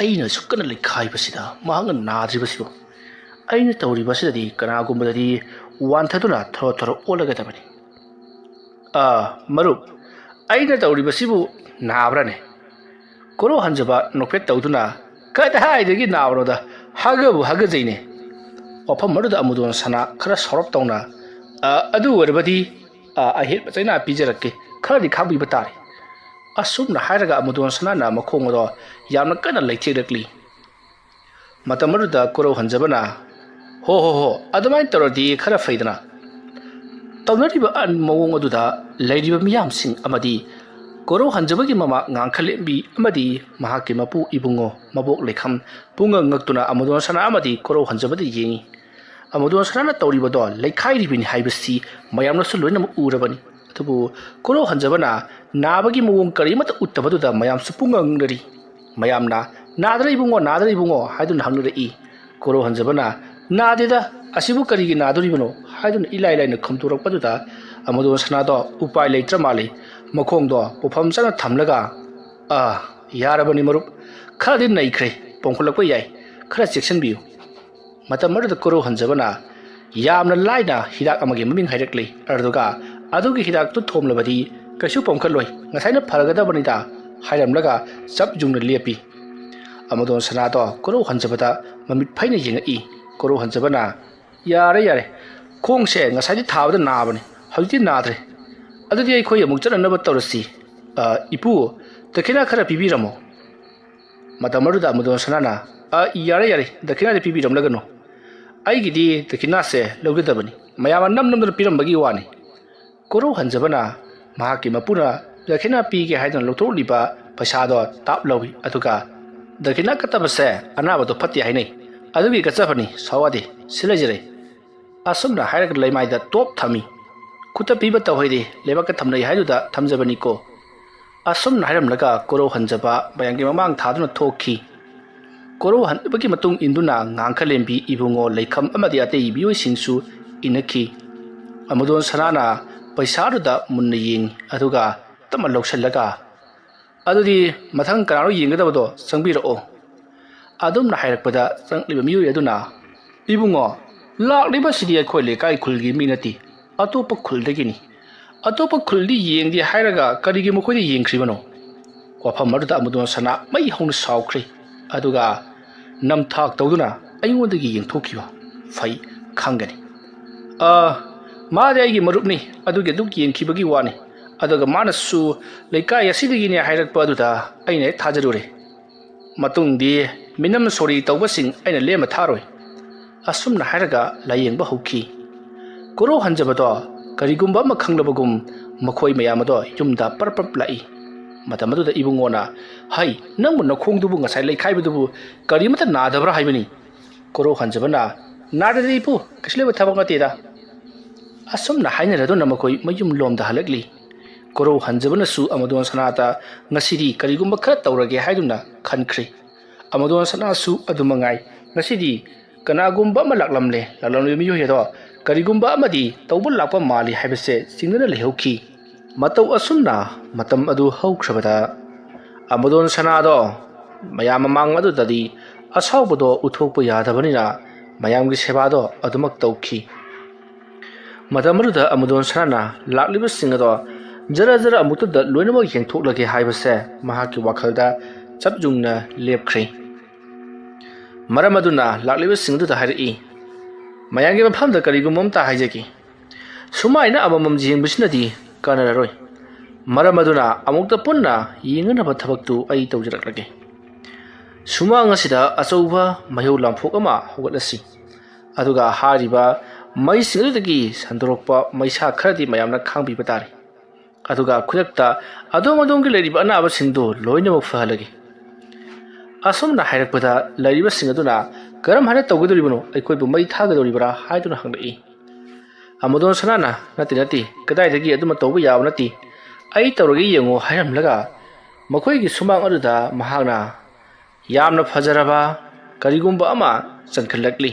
ꯑꯩꯅ ꯑꯁꯨꯛ ꯀꯟꯅ ꯂꯩꯈꯥꯏꯕꯁꯤꯗ ꯃꯍꯥꯛꯅ ꯅꯥꯗ꯭ꯔꯤꯕꯁꯤꯕꯨ? ꯑꯩꯅ ꯇꯧꯔꯤꯕꯁꯤꯗꯗꯤ ꯀꯅꯥꯒꯨꯝꯕꯗꯗꯤ ꯋꯥꯟꯊꯗꯨꯅ ꯊꯣꯔꯣ ꯊꯣꯔꯣ ꯑꯣꯜꯂꯒꯗꯕꯅꯤ꯫ ꯑꯥ, ꯃꯔꯨꯞ, ꯑꯩꯅ ꯇꯧꯔꯤꯕꯁꯤꯕꯨ ꯅꯥꯕ꯭ꯔꯥꯅꯦ?" ꯀꯣꯔꯧ ꯍꯟꯖꯕ ꯅꯣꯛꯐꯦꯠ ꯇꯧꯗꯨꯅ, "ꯀꯗꯥꯏꯗꯒꯤ ꯅꯥꯕꯅꯣꯗ? ꯍꯥꯒꯕꯨ ꯍꯥꯒꯖꯩꯅꯦ"꯫ ꯋꯥꯐꯝ ꯑꯗꯨꯗ ꯑꯃꯨꯗꯣꯟ ꯁꯅꯥ ꯈꯔ ꯁꯥꯎꯔꯞ ꯇꯧꯅ, "ꯑ, ꯑꯗꯨ ꯑꯣꯏꯔꯕꯗꯤ, ꯑ, ꯑꯍꯦꯟꯕ ꯆꯩꯅꯥ ꯄꯤꯖꯔꯛꯀꯦ, ꯈꯔꯗꯤ ꯈꯥꯡꯕꯤꯕ ꯇꯥꯔꯦ"꯫ ꯑꯁꯨꯝꯅ ꯍꯥꯏꯔꯒ ꯑꯃꯨꯗꯣꯟ ꯁꯅꯥꯅ ꯃꯈꯣꯡ ꯑꯗꯣ ꯌꯥꯝꯅ ꯀꯟꯅ ꯂꯩꯊꯦꯛꯂꯛꯂꯤ꯫ ꯃꯇꯝ ꯑꯗꯨꯗ ꯀꯣꯔꯧ ꯍꯟꯖꯕꯅ, "ꯍꯣ, ꯍꯣ, ꯍꯣ, ꯑꯗꯨꯃꯥꯏꯅ ꯇꯧꯔꯗꯤ ꯈꯔ ꯐꯩꯗꯅ"꯫ ꯇꯧꯅꯔꯤꯕ ꯑ-, ꯃꯑꯣꯡ ꯑꯗꯨꯗ ꯂꯩꯔꯤꯕ ꯃꯤꯌꯥꯝꯁꯤꯡ ꯑꯃꯗꯤ ꯀꯣꯔꯧ ꯍꯟꯖꯕꯒꯤ ꯃꯃꯥ ꯉꯥꯡꯈꯂꯦꯝꯕꯤ ꯑꯃꯗꯤ ꯃꯍꯥꯛꯀꯤ ꯃꯄꯨ ꯏꯕꯨꯡꯉꯣ ꯃꯕꯣꯛ ꯂꯩꯈꯝ ꯄꯨꯡꯉꯛ ꯉꯛꯇꯨꯅ ꯑꯃꯨꯗꯣꯟ ꯁꯅꯥ ꯑꯃꯗꯤ ꯀꯣꯔꯧ ꯍꯟꯖꯕꯗ ꯌꯦꯡꯉꯤ꯫ ꯑꯃꯨꯗꯣꯟ ꯁꯅꯥꯅ ꯇꯧꯔꯤꯕꯗꯣ ꯂꯩꯈꯥꯏꯔꯤꯕꯅꯤ ꯍꯥꯏꯕꯁꯤ ꯃꯌꯥꯝꯅꯁꯨ ꯂꯣꯏꯅꯃꯛ ꯎꯔꯕꯅꯤ꯫ ꯑꯗꯨꯕꯨ ꯀꯣꯔꯧ ꯍꯟꯖꯕꯅ ꯅꯥꯕꯒꯤ ꯃꯑꯣꯡ ꯀꯔꯤꯃꯠꯇ ꯎꯠꯇꯕꯗꯨꯗ ꯃꯌꯥꯝꯁꯨ ꯄꯨꯡꯉꯛ ꯉꯛꯅꯔꯤ꯫ ꯃꯌꯥꯝꯅ, "ꯅꯥꯗ꯭ꯔ ꯏꯕꯨꯡꯉꯣ, ꯅꯥꯗ꯭ꯔ ꯏꯕꯨꯡꯉꯣ?" ꯍꯥꯏꯗꯨꯅ ꯍꯪꯅꯔꯛꯏ꯫ ꯀꯣꯔꯧ ꯍꯟꯖꯕꯅ, "ꯅꯥꯗꯦꯗ, ꯑꯁꯤꯕꯨ ꯀꯔꯤꯒꯤ ꯅꯥꯗꯣꯔꯤꯕꯅꯣ?" ꯍꯥꯏꯗꯨꯅ ꯏꯂꯥꯏ ꯂꯥꯏꯅ ꯈꯨꯝꯗꯣꯔꯛꯄꯗꯨꯗ ꯑꯃꯨꯗꯣꯟ ꯁꯅꯥꯗꯣ ꯎꯄꯥꯏ ꯂꯩꯇ꯭ꯔ ꯃꯥꯜꯂꯤ꯫ ꯃꯈꯣꯡꯗꯣ ꯄꯣꯐꯝ ꯆꯥꯅ ꯊꯝꯂꯒ, "ꯑꯥ, ꯌꯥꯔꯕꯅꯤ ꯃꯔꯨꯞ, ꯈꯔꯗꯤ ꯅꯩꯈ꯭ꯔꯦ, ꯄꯣꯝꯈꯠꯂꯛꯄ ꯌꯥꯏ, ꯈꯔ ꯆꯦꯛꯁꯤꯟꯕꯤꯌꯨ"꯫ ꯃꯇꯝ ꯑꯗꯨꯗ ꯀꯣꯔꯧ ꯍꯟꯖꯕꯅ ꯌꯥꯝꯅ ꯂꯥꯏꯅ ꯍꯤꯗꯥꯛ ꯑꯃꯒꯤ ꯃꯃꯤꯡ ꯍꯥꯏꯔꯛꯂꯤ꯫ ꯑꯗꯨꯒ, "ꯑꯗꯨꯒꯤ ꯍꯤꯗꯥꯛꯇꯨ ꯊꯣꯝꯂꯕꯗꯤ ꯀꯩꯁꯨ ꯄꯣꯝꯈꯠꯂꯣꯏ, ꯉꯁꯥꯏꯅ ꯐꯔꯒꯗꯕꯅꯤꯗ" ꯍꯥꯏꯔꯝꯂꯒ ꯆꯞ ꯌꯨꯡꯅ ꯂꯦꯞꯄꯤ꯫ ꯑꯃꯗꯣꯟ ꯁꯅꯥꯗꯣ ꯀꯣꯔꯧ ꯍꯟꯖꯕꯗ ꯃꯃꯤꯠ ꯐꯩꯅ ꯌꯦꯡꯉꯛꯏ꯫ ꯀꯣꯔꯧ ꯍꯟꯖꯕꯅ, "ꯌꯥꯔꯦ, ꯌꯥꯔꯦ, ꯈꯣꯡꯁꯦ ꯉꯁꯥꯏꯗꯤ ꯊꯥꯕꯗ ꯅꯥꯕꯅꯤ, ꯍꯧꯖꯤꯛꯇꯤ ꯅꯥꯗ꯭ꯔꯦ꯫ ꯑꯗꯨꯗꯤ ꯑꯩꯈꯣꯏ ꯑꯃꯨꯛ ꯆꯠꯅꯅꯕ ꯇꯧꯔꯁꯤ꯫ ꯑ, ꯏꯄꯨ, ꯗꯈꯤꯅꯥ ꯈꯔ ꯄꯤꯕꯤꯔꯝꯃꯣ"꯫ ꯃꯇꯝ ꯑꯗꯨꯗ ꯑꯃꯗꯣꯟ ꯁꯅꯥꯅ, "ꯑ, ꯌꯥꯔꯦ, ꯌꯥꯔꯦ, ꯗꯈꯤꯅꯥꯗꯤ ꯄꯤꯕꯤꯔꯝꯂꯒꯅꯨ꯫ ꯑꯩꯒꯤꯗꯤ ꯗꯈꯤꯅꯥꯁꯦ ꯂꯧꯖꯗꯕꯅꯤ, ꯃꯌꯥꯝꯅ ꯅꯝ ꯅꯝꯗꯨꯅ ꯄꯤꯔꯝꯕꯒꯤ ꯋꯥꯅꯤ"꯫ ꯀꯣꯔꯧ ꯍꯟꯖꯕꯅ ꯃꯍꯥꯛꯀꯤ ꯃꯄꯨꯅ ꯗꯈꯤꯅꯥ ꯄꯤꯒꯦ ꯍꯥꯏꯗꯨꯅ ꯂꯧꯊꯣꯛꯂꯤꯕ ꯄꯩꯁꯥꯗꯣ ꯇꯥꯞ ꯂꯧꯏ꯫ ꯑꯗꯨꯒ "ꯗꯈꯤꯅꯥ ꯀꯠꯇꯕꯁꯦ ꯑꯅꯥꯕꯗꯣ ꯐꯠꯇꯦ ꯍꯥꯏꯅꯩ, ꯑꯗꯨꯒꯤ ꯀꯠꯆꯕꯅꯤ, ꯁꯥꯎꯋꯥꯗꯦ, ꯁꯤ ꯂꯩꯖꯔꯦ" ꯑꯁꯨꯝꯅ ꯍꯥꯏꯔꯒ ꯂꯩꯃꯥꯏꯗ ꯇꯣꯞ ꯊꯝꯃꯤ꯫ "ꯈꯨꯠꯇ ꯄꯤꯕ ꯇꯧꯍꯩꯗꯦ, ꯂꯩꯕꯥꯛꯇ ꯊꯝꯅꯩ ꯍꯥꯏꯗꯨꯗ ꯊꯝꯖꯕꯅꯤꯀꯣ" ꯑꯁꯨꯝꯅ ꯍꯥꯏꯔꯝꯂꯒ ꯀꯣꯔꯧ ꯍꯟꯖꯕ ꯃꯌꯥꯝꯒꯤ ꯃꯃꯥꯡ ꯊꯥꯗꯨꯅ ꯊꯣꯛꯈꯤ꯫ ꯀꯣꯔꯧ ꯍꯟꯕꯒꯤ ꯃꯇꯨꯡ ꯏꯟꯗꯨꯅ ꯉꯥꯡꯈꯂꯦꯝꯕꯤ ꯏꯕꯨꯡꯉꯣ ꯂꯩꯈꯝ ꯑꯃꯗꯤ ꯑꯇꯩ ꯃꯤꯑꯣꯏꯁꯤꯡꯁꯨ ꯏꯟꯅꯈꯤ꯫ ꯑꯃꯨꯗꯣꯟ ꯁꯅꯥꯅ ꯄꯩꯁꯥꯗꯨꯗ ꯃꯨꯟꯅ ꯌꯦꯡꯉꯤ, ꯑꯗꯨꯒ ꯇꯞꯅ ꯂꯧꯁꯤꯜꯂꯒ, "ꯑꯗꯨꯗꯤ ꯃꯊꯪ ꯀꯅꯥꯅꯣ ꯌꯦꯡꯒꯗꯕꯗꯣ ꯆꯪꯕꯤꯔꯛꯑꯣ" ꯑꯗꯨꯝꯅ ꯍꯥꯏꯔꯛꯄꯗ ꯆꯪꯂꯛꯂꯤꯕ ꯃꯤꯑꯣꯏ ꯑꯗꯨꯅ, "ꯏꯕꯨꯡꯉꯣ, ꯂꯥꯛꯂꯤꯕꯁꯤꯗꯤ ꯑꯩꯈꯣꯏ ꯂꯩꯀꯥꯏ ꯈꯨꯜꯒꯤ ꯃꯤ ꯅꯠꯇꯦ, ꯑꯇꯣꯞꯄ ꯈꯨꯜꯗꯒꯤꯅꯤ꯫ ꯑꯇꯣꯞꯄ ꯈꯨꯜꯗꯤ ꯌꯦꯡꯗꯦ ꯍꯥꯏꯔꯒ ꯀꯔꯤꯒꯤ ꯃꯈꯣꯏꯗ ꯌꯦꯡꯈ꯭ꯔꯤꯕꯅꯣ?" ꯋꯥꯐꯝ ꯑꯗꯨꯗ ꯑꯃꯨꯗꯣꯟ ꯁꯅꯥ ꯃꯩ ꯍꯧꯅ ꯁꯥꯎꯈ꯭ꯔꯦ꯫ ꯑꯗꯨꯒ ꯅꯝꯊꯥꯛ ꯇꯧꯗꯨꯅ ꯑꯩꯉꯣꯟꯗꯒꯤ ꯌꯦꯡꯊꯣꯛꯈꯤꯕ ꯐꯩ, ꯈꯪꯒꯅꯤ꯫ "ꯑ, ꯃꯥꯗꯤ ꯑꯩꯒꯤ ꯃꯔꯨꯞꯅꯤ, ꯑꯗꯨꯒꯤ ꯑꯗꯨꯛ ꯌꯦꯡꯈꯤꯕꯒꯤ ꯋꯥꯅꯤ꯫ ꯑꯗꯨꯒ ꯃꯥꯅꯁꯨ ꯂꯩꯀꯥꯏ ꯑꯁꯤꯗꯒꯤꯅꯦ ꯍꯥꯏꯔꯛꯄ ꯑꯗꯨꯗ ꯑꯩꯅ ꯍꯦꯛ ꯊꯥꯖꯔꯨꯔꯦ꯫ ꯃꯇꯨꯡꯗꯤ ꯃꯤꯅꯝ ꯁꯣꯔꯤ ꯇꯧꯕꯁꯤꯡ ꯑꯩꯅ ꯂꯦꯝꯅ ꯊꯥꯔꯣꯏ" ꯑꯁꯨꯝꯅ ꯍꯥꯏꯔꯒ ꯂꯥꯌꯦꯡꯕ ꯍꯧꯈꯤ꯫ ꯀꯣꯔꯧ ꯍꯟꯖꯕꯗꯣ ꯀꯔꯤꯒꯨꯝꯕ ꯑꯃ ꯈꯪꯂꯕꯒꯨꯝ ꯃꯈꯣꯏ ꯃꯌꯥꯝ ꯑꯗꯣ ꯌꯨꯝꯗ ꯄꯔꯞ ꯄꯔꯞ ꯂꯥꯛꯏ꯫ ꯃꯇꯝ ꯑꯗꯨꯗ ꯏꯕꯨꯡꯉꯣꯅ, "ꯍꯩ, ꯅꯪꯕꯨ ꯅꯈꯣꯡꯗꯨꯕꯨ ꯉꯁꯥꯏ ꯂꯩꯈꯥꯏꯕꯗꯨꯕꯨ ꯀꯔꯤꯃꯠꯇ ꯅꯥꯗꯕ꯭ꯔꯥ ꯍꯥꯏꯕꯅꯤ?" ꯀꯣꯔꯧ ꯍꯟꯖꯕꯅ, "ꯅꯥꯗꯦꯗ ꯏꯄꯨ, ꯀꯩꯁꯨ ꯂꯩꯕ ꯊꯕꯛ ꯅꯠꯇꯦꯗ" ꯑꯁꯨꯝꯅ ꯍꯥꯏꯅꯔꯗꯨꯅ ꯃꯈꯣꯏ ꯃꯌꯨꯝ ꯂꯣꯝꯗ ꯍꯜꯂꯛꯂꯤ꯫ ꯀꯣꯔꯧ ꯍꯟꯖꯕꯅꯁꯨ ꯑꯃꯗꯣꯟ ꯁꯅꯥꯗ ꯉꯁꯤꯗꯤ ꯀꯔꯤꯒꯨꯝꯕ ꯈꯔ ꯇꯧꯔꯒꯦ ꯍꯥꯏꯗꯨꯅ ꯈꯟꯈ꯭ꯔꯦ꯫ ꯑꯃꯗꯣꯟ ꯁꯅꯥꯁꯨ ꯑꯗꯨ ꯃꯉꯥꯏ꯫ ꯉꯁꯤꯗꯤ ꯀꯅꯥꯒꯨꯝꯕ ꯑꯃ ꯂꯥꯛꯂꯝꯂꯦ, ꯂꯥꯛꯂꯝꯂꯤꯕ ꯃꯤꯑꯣꯏ ꯑꯗꯣ ꯀꯔꯤꯒꯨꯝꯕ ꯑꯃꯗꯤ ꯇꯧꯕ ꯂꯥꯛꯄ ꯃꯥꯜꯂꯤ ꯍꯥꯏꯕꯁꯦ ꯆꯤꯡꯅꯅ ꯂꯩꯍꯧꯈꯤ꯫ ꯃꯇꯧ ꯑꯁꯨꯝꯅ ꯃꯇꯝ ꯑꯗꯨ ꯍꯧꯈ꯭ꯔꯕꯗ, ꯑꯃꯗꯣꯟ ꯁꯅꯥꯗꯣ ꯃꯌꯥꯝ ꯃꯃꯥꯡ ꯑꯗꯨꯗꯗꯤ ꯑꯁꯥꯎꯕꯗꯣ ꯎꯠꯊꯣꯛꯄ ꯌꯥꯗꯕꯅꯤꯅ ꯃꯌꯥꯝꯒꯤ ꯁꯦꯕꯥꯗꯣ ꯑꯗꯨꯃꯛ ꯇꯧꯈꯤ꯫ ꯃꯇꯝ ꯑꯗꯨꯗ ꯑꯃꯗꯣꯟ ꯁꯅꯥꯅ ꯂꯥꯛꯂꯤꯕꯁꯤꯡ ꯑꯗꯣ ꯖꯔ ꯖꯔ ꯑꯃꯨꯛꯇꯗ ꯂꯣꯏꯅꯃꯛ ꯌꯦꯡꯊꯣꯛꯂꯒꯦ ꯍꯥꯏꯕꯁꯦ ꯃꯍꯥꯛꯀꯤ ꯋꯥꯈꯜꯗ ꯆꯞ ꯌꯨꯡꯅ ꯂꯦꯞꯈ꯭ꯔꯦ꯫ ꯃꯔꯝ ꯑꯗꯨꯅ ꯂꯥꯛꯂꯤꯕꯁꯤꯡ ꯑꯗꯨꯗ ꯍꯥꯏꯔꯛꯏ, "ꯃꯌꯥꯝꯒꯤ ꯃꯐꯝꯗ ꯀꯔꯤꯒꯨꯝꯕ ꯑꯃꯇ ꯍꯥꯏꯖꯒꯦ꯫ ꯁꯨꯃꯥꯏꯅ ꯑꯃꯃꯝ ꯌꯦꯡꯕꯁꯤꯅꯗꯤ ꯀꯥꯟꯅꯔꯔꯣꯏ꯫ ꯃꯔꯝ ꯑꯗꯨꯅ ꯑꯃꯨꯛꯇ ꯄꯨꯟꯅ ꯌꯦꯡꯅꯅꯕ ꯊꯕꯛꯇꯨ ꯑꯩ ꯇꯧꯖꯔꯛꯂꯒꯦ꯫" ꯁꯨꯃꯥꯡ ꯑꯁꯤꯗ ꯑꯆꯧꯕ ꯃꯩꯍꯧ ꯂꯥꯡꯐꯣꯛ ꯑꯃ ꯍꯧꯒꯠꯂꯁꯤ꯫ ꯑꯗꯨꯒ ꯍꯥꯏꯔꯤꯕ ꯃꯩꯁꯤꯡ ꯑꯗꯨꯗꯒꯤ ꯁꯟꯗꯣꯔꯛꯄ ꯃꯩꯁꯥ ꯈꯔꯗꯤ ꯃꯌꯥꯝꯅ ꯈꯥꯡꯕꯤꯕ ꯇꯥꯔꯦ꯫ ꯑꯗꯨꯒ ꯈꯨꯗꯛꯇ ꯑꯗꯣꯝ ꯑꯗꯣꯝꯒꯤ ꯂꯩꯔꯤꯕ ꯑꯅꯥꯕꯁꯤꯡꯗꯨ ꯂꯣꯏꯅꯃꯛ ꯐꯍꯜꯂꯒꯦ꯫ ꯑꯁꯨꯝꯅ ꯍꯥꯏꯔꯛꯄꯗ ꯂꯩꯔꯤꯕꯁꯤꯡ ꯑꯗꯨꯅ ꯀꯔꯝ ꯍꯥꯏꯅ ꯇꯧꯒꯗꯧꯔꯤꯕꯅꯣ, ꯑꯩꯈꯣꯏꯕꯨ ꯃꯩ ꯊꯥꯒꯗꯧꯔꯤꯕ꯭ꯔꯥ ꯍꯥꯏꯗꯨꯅ ꯍꯪꯂꯛꯏ꯫ ꯑꯃꯗꯣꯟ ꯁꯅꯥꯅ, "ꯅꯠꯇꯦ, ꯅꯠꯇꯦ, ꯀꯗꯥꯏꯗꯒꯤ, ꯑꯗꯨꯃ ꯇꯧꯕ ꯌꯥꯕ ꯅꯠꯇꯦ, ꯑꯩ ꯇꯧꯔꯒꯦ ꯌꯦꯡꯉꯣ" ꯍꯥꯏꯔꯝꯂꯒ ꯃꯈꯣꯏꯒꯤ ꯁꯨꯃꯥꯡ ꯑꯗꯨꯗ ꯃꯍꯥꯛꯅ ꯌꯥꯝꯅ ꯐꯖꯔꯕ ꯀꯔꯤꯒꯨꯝꯕ ꯑꯃ ꯆꯟꯈꯠꯂꯛꯂꯤ꯫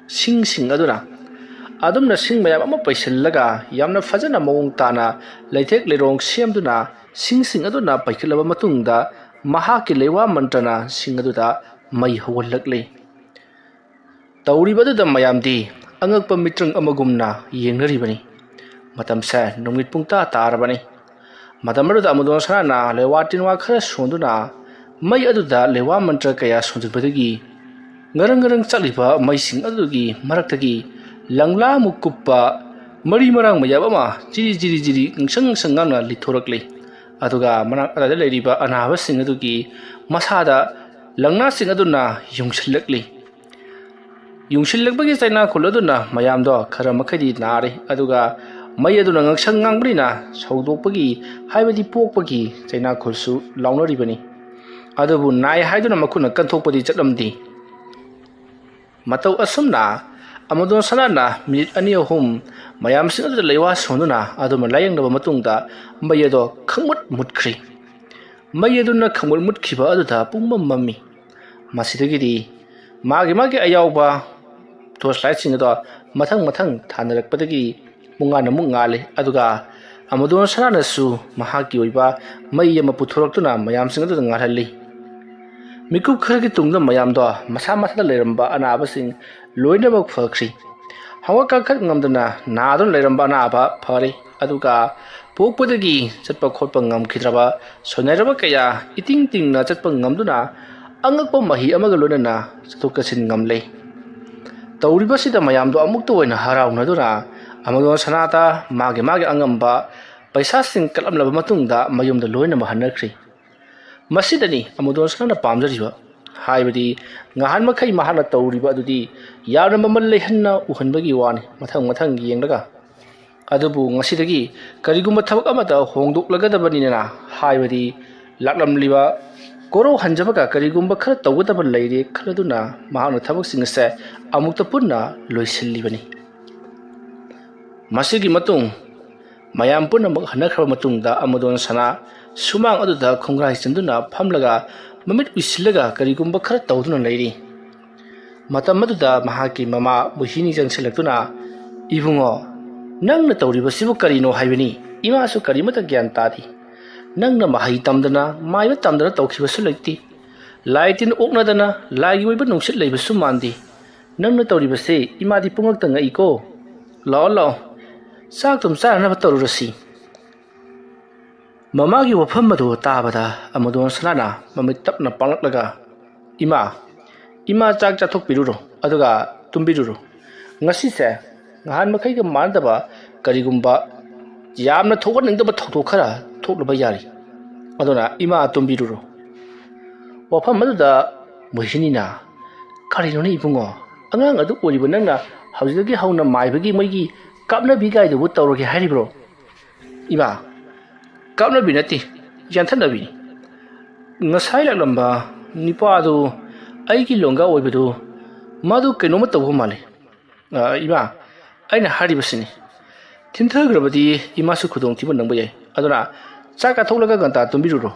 ꯁꯤꯡꯁꯤꯡ ꯑꯗꯨꯅ ꯑꯗꯨꯝꯅ ꯁꯤꯡ ꯃꯌꯥꯝ ꯑꯃ ꯄꯩꯁꯤꯜꯂꯒ ꯌꯥꯝꯅ ꯐꯖꯅ ꯃꯑꯣꯡ ꯇꯥꯅ ꯂꯩꯊꯦꯛ ꯂꯩꯔꯣꯡ ꯁꯦꯝꯗꯨꯅ ꯁꯤꯡꯁꯤꯡ ꯑꯗꯨꯅ ꯄꯩꯈꯠꯂꯕ ꯃꯇꯨꯡꯗ ꯃꯍꯥꯛꯀꯤ ꯂꯩꯋꯥ ꯃꯟꯇ꯭ꯔꯅ ꯁꯤꯡ ꯑꯗꯨꯗ ꯃꯩ ꯍꯧꯍꯜꯂꯛꯂꯤ꯫ ꯇꯧꯔꯤꯕ ꯑꯗꯨꯗ ꯃꯌꯥꯝꯗꯤ ꯑꯉꯛꯄ ꯃꯤꯇ꯭ꯔꯪ ꯑꯃꯒꯨꯝꯅ ꯌꯦꯡꯅꯔꯤꯕꯅꯤ꯫ ꯃꯇꯝꯁꯦ ꯅꯨꯃꯤꯠ ꯄꯨꯡꯇꯥ ꯇꯥꯔꯕꯅꯤ꯫ ꯃꯇꯝ ꯑꯗꯨꯗ ꯑꯃꯗꯣꯟ ꯁꯅꯥꯅ ꯂꯩꯋꯥ ꯇꯤꯟꯋꯥ ꯈꯔ ꯁꯣꯟꯗꯨꯅ ꯃꯩ ꯑꯗꯨꯗ ꯂꯩꯋꯥ ꯃꯟꯇ꯭ꯔ ꯀꯌꯥ ꯁꯣꯟꯖꯤꯟꯕꯗꯒꯤ ꯉꯔꯪ ꯉꯔꯪ ꯆꯠꯂꯤꯕ ꯃꯩꯁꯤꯡ ꯑꯗꯨꯒꯤ ꯃꯔꯛꯇꯒꯤ ꯂꯪꯂꯥꯃꯨꯛ ꯀꯨꯞꯄ ꯃꯔꯤ ꯃꯔꯥꯡ ꯃꯌꯥꯝ ꯑꯃ ꯖꯤꯔꯤ ꯖꯤꯔꯤ ꯖꯤꯔꯤ ꯉꯪꯁꯪ ꯉꯪꯁꯪ ꯉꯥꯡꯅ ꯂꯤꯊꯣꯔꯛꯂꯤ꯫ ꯑꯗꯨꯒ ꯃꯅꯥꯛ ꯑꯗꯨꯗ ꯂꯩꯔꯤꯕ ꯑꯅꯥꯕꯁꯤꯡ ꯑꯗꯨꯒꯤ ꯃꯁꯥꯗ ꯂꯪꯂꯥꯁꯤꯡ ꯑꯗꯨꯅ ꯌꯨꯡꯁꯤꯜꯂꯛꯂꯤ꯫ ꯌꯨꯡꯁꯤꯜꯂꯛꯄꯒꯤ ꯆꯩꯅꯥꯈꯣꯜ ꯑꯗꯨꯅ ꯃꯌꯥꯝꯗꯣ ꯈꯔ ꯃꯈꯩꯗꯤ ꯅꯥꯔꯦ, ꯑꯗꯨꯒ ꯃꯩ ꯑꯗꯨꯅ ꯉꯪꯁꯪ ꯉꯥꯡꯕꯅꯤꯅ ꯁꯧꯗꯣꯛꯄꯒꯤ, ꯍꯥꯏꯕꯗꯤ ꯄꯣꯛꯄꯒꯤ ꯆꯩꯅꯥꯈꯣꯜꯁꯨ ꯂꯥꯎꯅꯔꯤꯕꯅꯤ꯫ ꯑꯗꯨꯕꯨ ꯅꯥꯏ ꯍꯥꯏꯗꯨꯅ ꯃꯈꯨꯠꯅ ꯀꯟꯊꯣꯛꯄꯗꯤ ꯆꯠꯂꯝꯗꯦ꯫ ꯃꯇꯧ ꯑꯁꯨꯝꯅ ꯑꯃꯗꯣꯟ ꯁꯅꯥꯅ ꯃꯤꯅꯤꯠ ꯑꯅꯤ ꯑꯍꯨꯝ ꯃꯌꯥꯝꯁꯤꯡ ꯑꯗꯨꯗ ꯂꯩꯋꯥ ꯁꯣꯟꯗꯨꯅ ꯑꯗꯨꯃ ꯂꯥꯌꯦꯡꯂꯕ ꯃꯇꯨꯡꯗ ꯃꯩ ꯑꯗꯣ ꯈꯪꯃꯨꯠ ꯃꯨꯠꯈ꯭ꯔꯤ꯫ ꯃꯩ ꯑꯗꯨꯅ ꯈꯪꯃꯨꯠ ꯃꯨꯠꯈꯤꯕ ꯑꯗꯨꯗ ꯄꯨꯡꯃꯝ ꯃꯝꯃꯤ꯫ ꯃꯁꯤꯗꯒꯤꯗꯤ ꯃꯥꯒꯤ ꯃꯥꯒꯤ ꯑꯌꯥꯎꯕ ꯇꯣꯔꯆ ꯂꯥꯏꯠꯁꯤꯡ ꯑꯗꯣ ꯃꯊꯪ ꯃꯊꯪ ꯊꯥꯅꯔꯛꯄꯗꯒꯤ ꯄꯨꯡꯉꯥꯟ ꯑꯃꯨꯛ ꯉꯥꯜꯂꯤ, ꯑꯗꯨꯒ ꯑꯃꯗꯣꯟ ꯁꯅꯥꯅꯁꯨ ꯃꯍꯥꯛꯀꯤ ꯑꯣꯏꯕ ꯃꯩ ꯑꯃ ꯄꯨꯊꯣꯔꯛꯇꯨꯅ ꯃꯌꯥꯝꯁꯤꯡ ꯑꯗꯨꯗ ꯉꯥꯜꯍꯜꯂꯤ꯫ ꯃꯤꯀꯨꯞ ꯈꯔꯒꯤ ꯇꯨꯡꯗ ꯃꯌꯥꯝꯗꯣ ꯃꯁꯥ ꯃꯁꯥꯗ ꯂꯩꯔꯝꯕ ꯑꯅꯥꯕꯁꯤꯡ ꯂꯣꯏꯅꯃꯛ ꯐꯈ꯭ꯔꯤ꯫ ꯍꯧꯒꯠ ꯀꯥꯡꯈꯠ ꯉꯝꯗꯅ ꯅꯥꯗꯨꯅ ꯂꯩꯔꯝꯕ ꯑꯅꯥꯕ ꯐꯔꯦ, ꯑꯗꯨꯒ ꯄꯣꯛꯄꯗꯒꯤ ꯆꯠꯄ ꯈꯣꯠꯄ ꯉꯝꯈꯤꯗ꯭ꯔꯕ ꯁꯣꯏꯅꯥꯏꯔꯕ ꯀꯌꯥ ꯏꯇꯤꯡ ꯇꯤꯡꯅ ꯆꯠꯄ ꯉꯝꯗꯨꯅ ꯑꯉꯛꯄ ꯃꯍꯤ ꯑꯃꯒ ꯂꯣꯏꯅꯅ ꯆꯠꯊꯣꯛ ꯆꯠꯁꯤꯟ ꯉꯝꯂꯦ꯫ ꯇꯧꯔꯤꯕꯁꯤꯗ ꯃꯌꯥꯝꯗꯣ ꯑꯃꯨꯛꯇ ꯑꯣꯏꯅ ꯍꯔꯥꯎꯅꯗꯨꯅ ꯑꯃꯗꯣꯟ ꯁꯅꯥꯗ ꯃꯥꯒꯤ ꯃꯥꯒꯤ ꯑꯉꯝꯕ ꯄꯩꯁꯥꯁꯤꯡ ꯀꯠꯂꯝꯂꯕ ꯃꯇꯨꯡꯗ ꯃꯌꯨꯝꯗ ꯂꯣꯏꯅꯃꯛ ꯍꯟꯅꯈ꯭ꯔꯤ꯫ ꯃꯁꯤꯗꯅꯤ ꯑꯃꯗꯣꯟ ꯁꯅꯥꯅ ꯄꯥꯝꯖꯔꯤꯕ, ꯍꯥꯏꯕꯗꯤ ꯉꯍꯥꯟ ꯃꯈꯩ ꯃꯍꯥꯛꯅ ꯇꯧꯔꯤꯕ ꯑꯗꯨꯗꯤ ꯌꯥꯝꯅ ꯃꯃꯜ ꯂꯩꯍꯟꯅ ꯎꯍꯟꯕꯒꯤ ꯋꯥꯅꯤ꯫ ꯃꯊꯪ ꯃꯊꯪ ꯌꯦꯡꯂꯒ ꯑꯗꯨꯕꯨ ꯉꯁꯤꯗꯒꯤ ꯀꯔꯤꯒꯨꯝꯕ ꯊꯕꯛ ꯑꯃꯗ ꯍꯣꯡꯗꯣꯛꯂꯒꯗꯕꯅꯤꯅ ꯍꯥꯏꯕꯗꯤ ꯂꯥꯛꯂꯝꯂꯤꯕ ꯀꯣꯔꯧ ꯍꯟꯖꯕꯒ ꯀꯔꯤꯒꯨꯝꯕ ꯈꯔ ꯇꯧꯒꯗꯕ ꯂꯩꯔꯦ ꯈꯜꯂꯗꯨꯅ ꯃꯍꯥꯛꯅ ꯊꯕꯛꯁꯤꯡ ꯑꯁꯦ ꯑꯃꯨꯛꯇ ꯄꯨꯟꯅ ꯂꯣꯏꯁꯤꯜꯂꯤꯕꯅꯤ꯫ ꯃꯁꯤꯒꯤ ꯃꯇꯨꯡ ꯃꯌꯥꯝ ꯄꯨꯝꯅꯃꯛ ꯍꯟꯅꯈ꯭ꯔꯕ ꯃꯇꯨꯡꯗ ꯑꯃꯗꯣꯟ ꯁꯅꯥ ꯁꯨꯃꯥꯡ ꯑꯗꯨꯗ ꯈꯣꯡꯒ꯭ꯔꯥꯏ ꯆꯟꯗꯨꯅ ꯐꯝꯂꯒ ꯃꯃꯤꯠ ꯎꯏꯁꯤꯜꯂꯒ ꯀꯔꯤꯒꯨꯝꯕ ꯈꯔ ꯇꯧꯗꯨꯅ ꯂꯩꯔꯤ꯫ ꯃꯇꯝ ꯑꯗꯨꯗ ꯃꯍꯥꯛꯀꯤ ꯃꯃꯥ ꯃꯣꯍꯤꯅꯤ ꯆꯪꯁꯤꯜꯂꯛꯇꯨꯅ, "ꯏꯕꯨꯡꯉꯣ, ꯅꯪꯅ ꯇꯧꯔꯤꯕꯁꯤꯕꯨ ꯀꯔꯤꯅꯣ ꯍꯥꯏꯕꯅꯤ? ꯏꯃꯥꯁꯨ ꯀꯔꯤꯃꯠꯇ ꯒ꯭ꯌꯥꯟ ꯇꯥꯗꯦ꯫ ꯅꯪꯅ ꯃꯍꯩ ꯇꯝꯗꯅ ꯃꯥꯏꯕ ꯇꯝꯗꯅ ꯇꯧꯈꯤꯕꯁꯨ ꯂꯩꯇꯦ꯫ ꯂꯥꯏ ꯇꯤꯟ ꯑꯣꯛꯅꯗꯅ ꯂꯥꯏꯒꯤ ꯑꯣꯏꯕ ꯅꯨꯡꯁꯤꯠ ꯂꯩꯕꯁꯨ ꯃꯥꯟꯗꯦ꯫ ꯅꯪꯅ ꯇꯧꯔꯤꯕꯁꯦ ꯏꯃꯥꯗꯤ ꯄꯨꯡꯉꯛꯇ ꯉꯛꯏꯀꯣ꯫ ꯂꯥꯛꯑꯣ, ꯂꯥꯛꯑꯣ, ꯆꯥꯛꯇꯨꯝ ꯆꯥꯅꯅꯕ ꯇꯧꯔꯨꯔꯁꯤ꯫" ꯃꯃꯥꯒꯤ ꯋꯥꯐꯝ ꯑꯗꯨ ꯇꯥꯕꯗ ꯑꯃꯗꯣꯟ ꯁꯅꯥꯅ ꯃꯃꯤꯠ ꯇꯞꯅ ꯄꯥꯡꯂꯛꯂꯒ, "ꯏꯃꯥ, ꯏꯃꯥ, ꯆꯥꯛ ꯆꯥꯊꯣꯛꯄꯤꯔꯨꯔꯣ, ꯑꯗꯨꯒ ꯇꯨꯝꯕꯤꯔꯨꯔꯣ꯫ ꯉꯁꯤꯁꯦ ꯅꯍꯥꯟ ꯃꯈꯩꯒ ꯃꯥꯟꯅꯗꯕ ꯀꯔꯤꯒꯨꯝꯕ ꯌꯥꯝꯅ ꯊꯣꯛꯍꯟꯅꯤꯡꯗꯕ ꯊꯧꯗꯣꯛ ꯈꯔ ꯊꯣꯛꯂꯨꯕ ꯌꯥꯔꯤ꯫ ꯑꯗꯨꯅ ꯏꯃꯥ ꯇꯨꯝꯕꯤꯔꯨꯔꯣ꯫" ꯋꯥꯐꯝ ꯑꯗꯨꯗ ꯃꯣꯍꯤꯅꯤꯅ, "ꯀꯔꯤꯅꯣꯅꯦ ꯏꯕꯨꯡꯉꯣ, ꯑꯉꯥꯡ ꯑꯗꯨ ꯑꯣꯏꯔꯤꯕ ꯅꯪꯅ ꯍꯧꯖꯤꯛꯇꯒꯤ ꯍꯧꯅ ꯃꯥꯏꯕꯒꯤ ꯃꯣꯏꯒꯤ ꯀꯥꯞꯅꯕꯤ ꯀꯥꯏꯗꯨꯕꯨ ꯇꯧꯔꯒꯦ ꯍꯥꯏꯔꯤꯕ꯭ꯔꯣ?" "ꯏꯃꯥ, ꯀꯥꯞꯅꯕꯤ ꯅꯠꯇꯦ, ꯌꯥꯟꯊꯠꯅꯕꯤꯅꯤ꯫ ꯉꯁꯥꯏ ꯂꯥꯛꯂꯝꯕ ꯅꯨꯄꯥꯗꯨ ꯑꯩꯒꯤ ꯂꯣꯡꯒꯥ ꯑꯣꯏꯕꯗꯨ ꯃꯥꯗꯨ ꯀꯩꯅꯣꯝꯃ ꯇꯧꯕ ꯃꯥꯜꯂꯤ꯫ ꯑ, ꯏꯃꯥ, ꯑꯩꯅ ꯍꯥꯏꯔꯤꯕꯁꯤꯅꯤ꯫ ꯊꯤꯟꯊꯈ꯭ꯔꯕꯗꯤ ꯏꯃꯥꯁꯨ ꯈꯨꯗꯣꯡꯊꯤꯕ ꯅꯪꯕ ꯌꯥꯏ꯫ ꯑꯗꯨꯅ ꯆꯥꯛ ꯀꯥꯊꯣꯛꯂꯒ ꯉꯟꯇꯥ ꯇꯨꯝꯕꯤꯔꯨꯔꯣ꯫"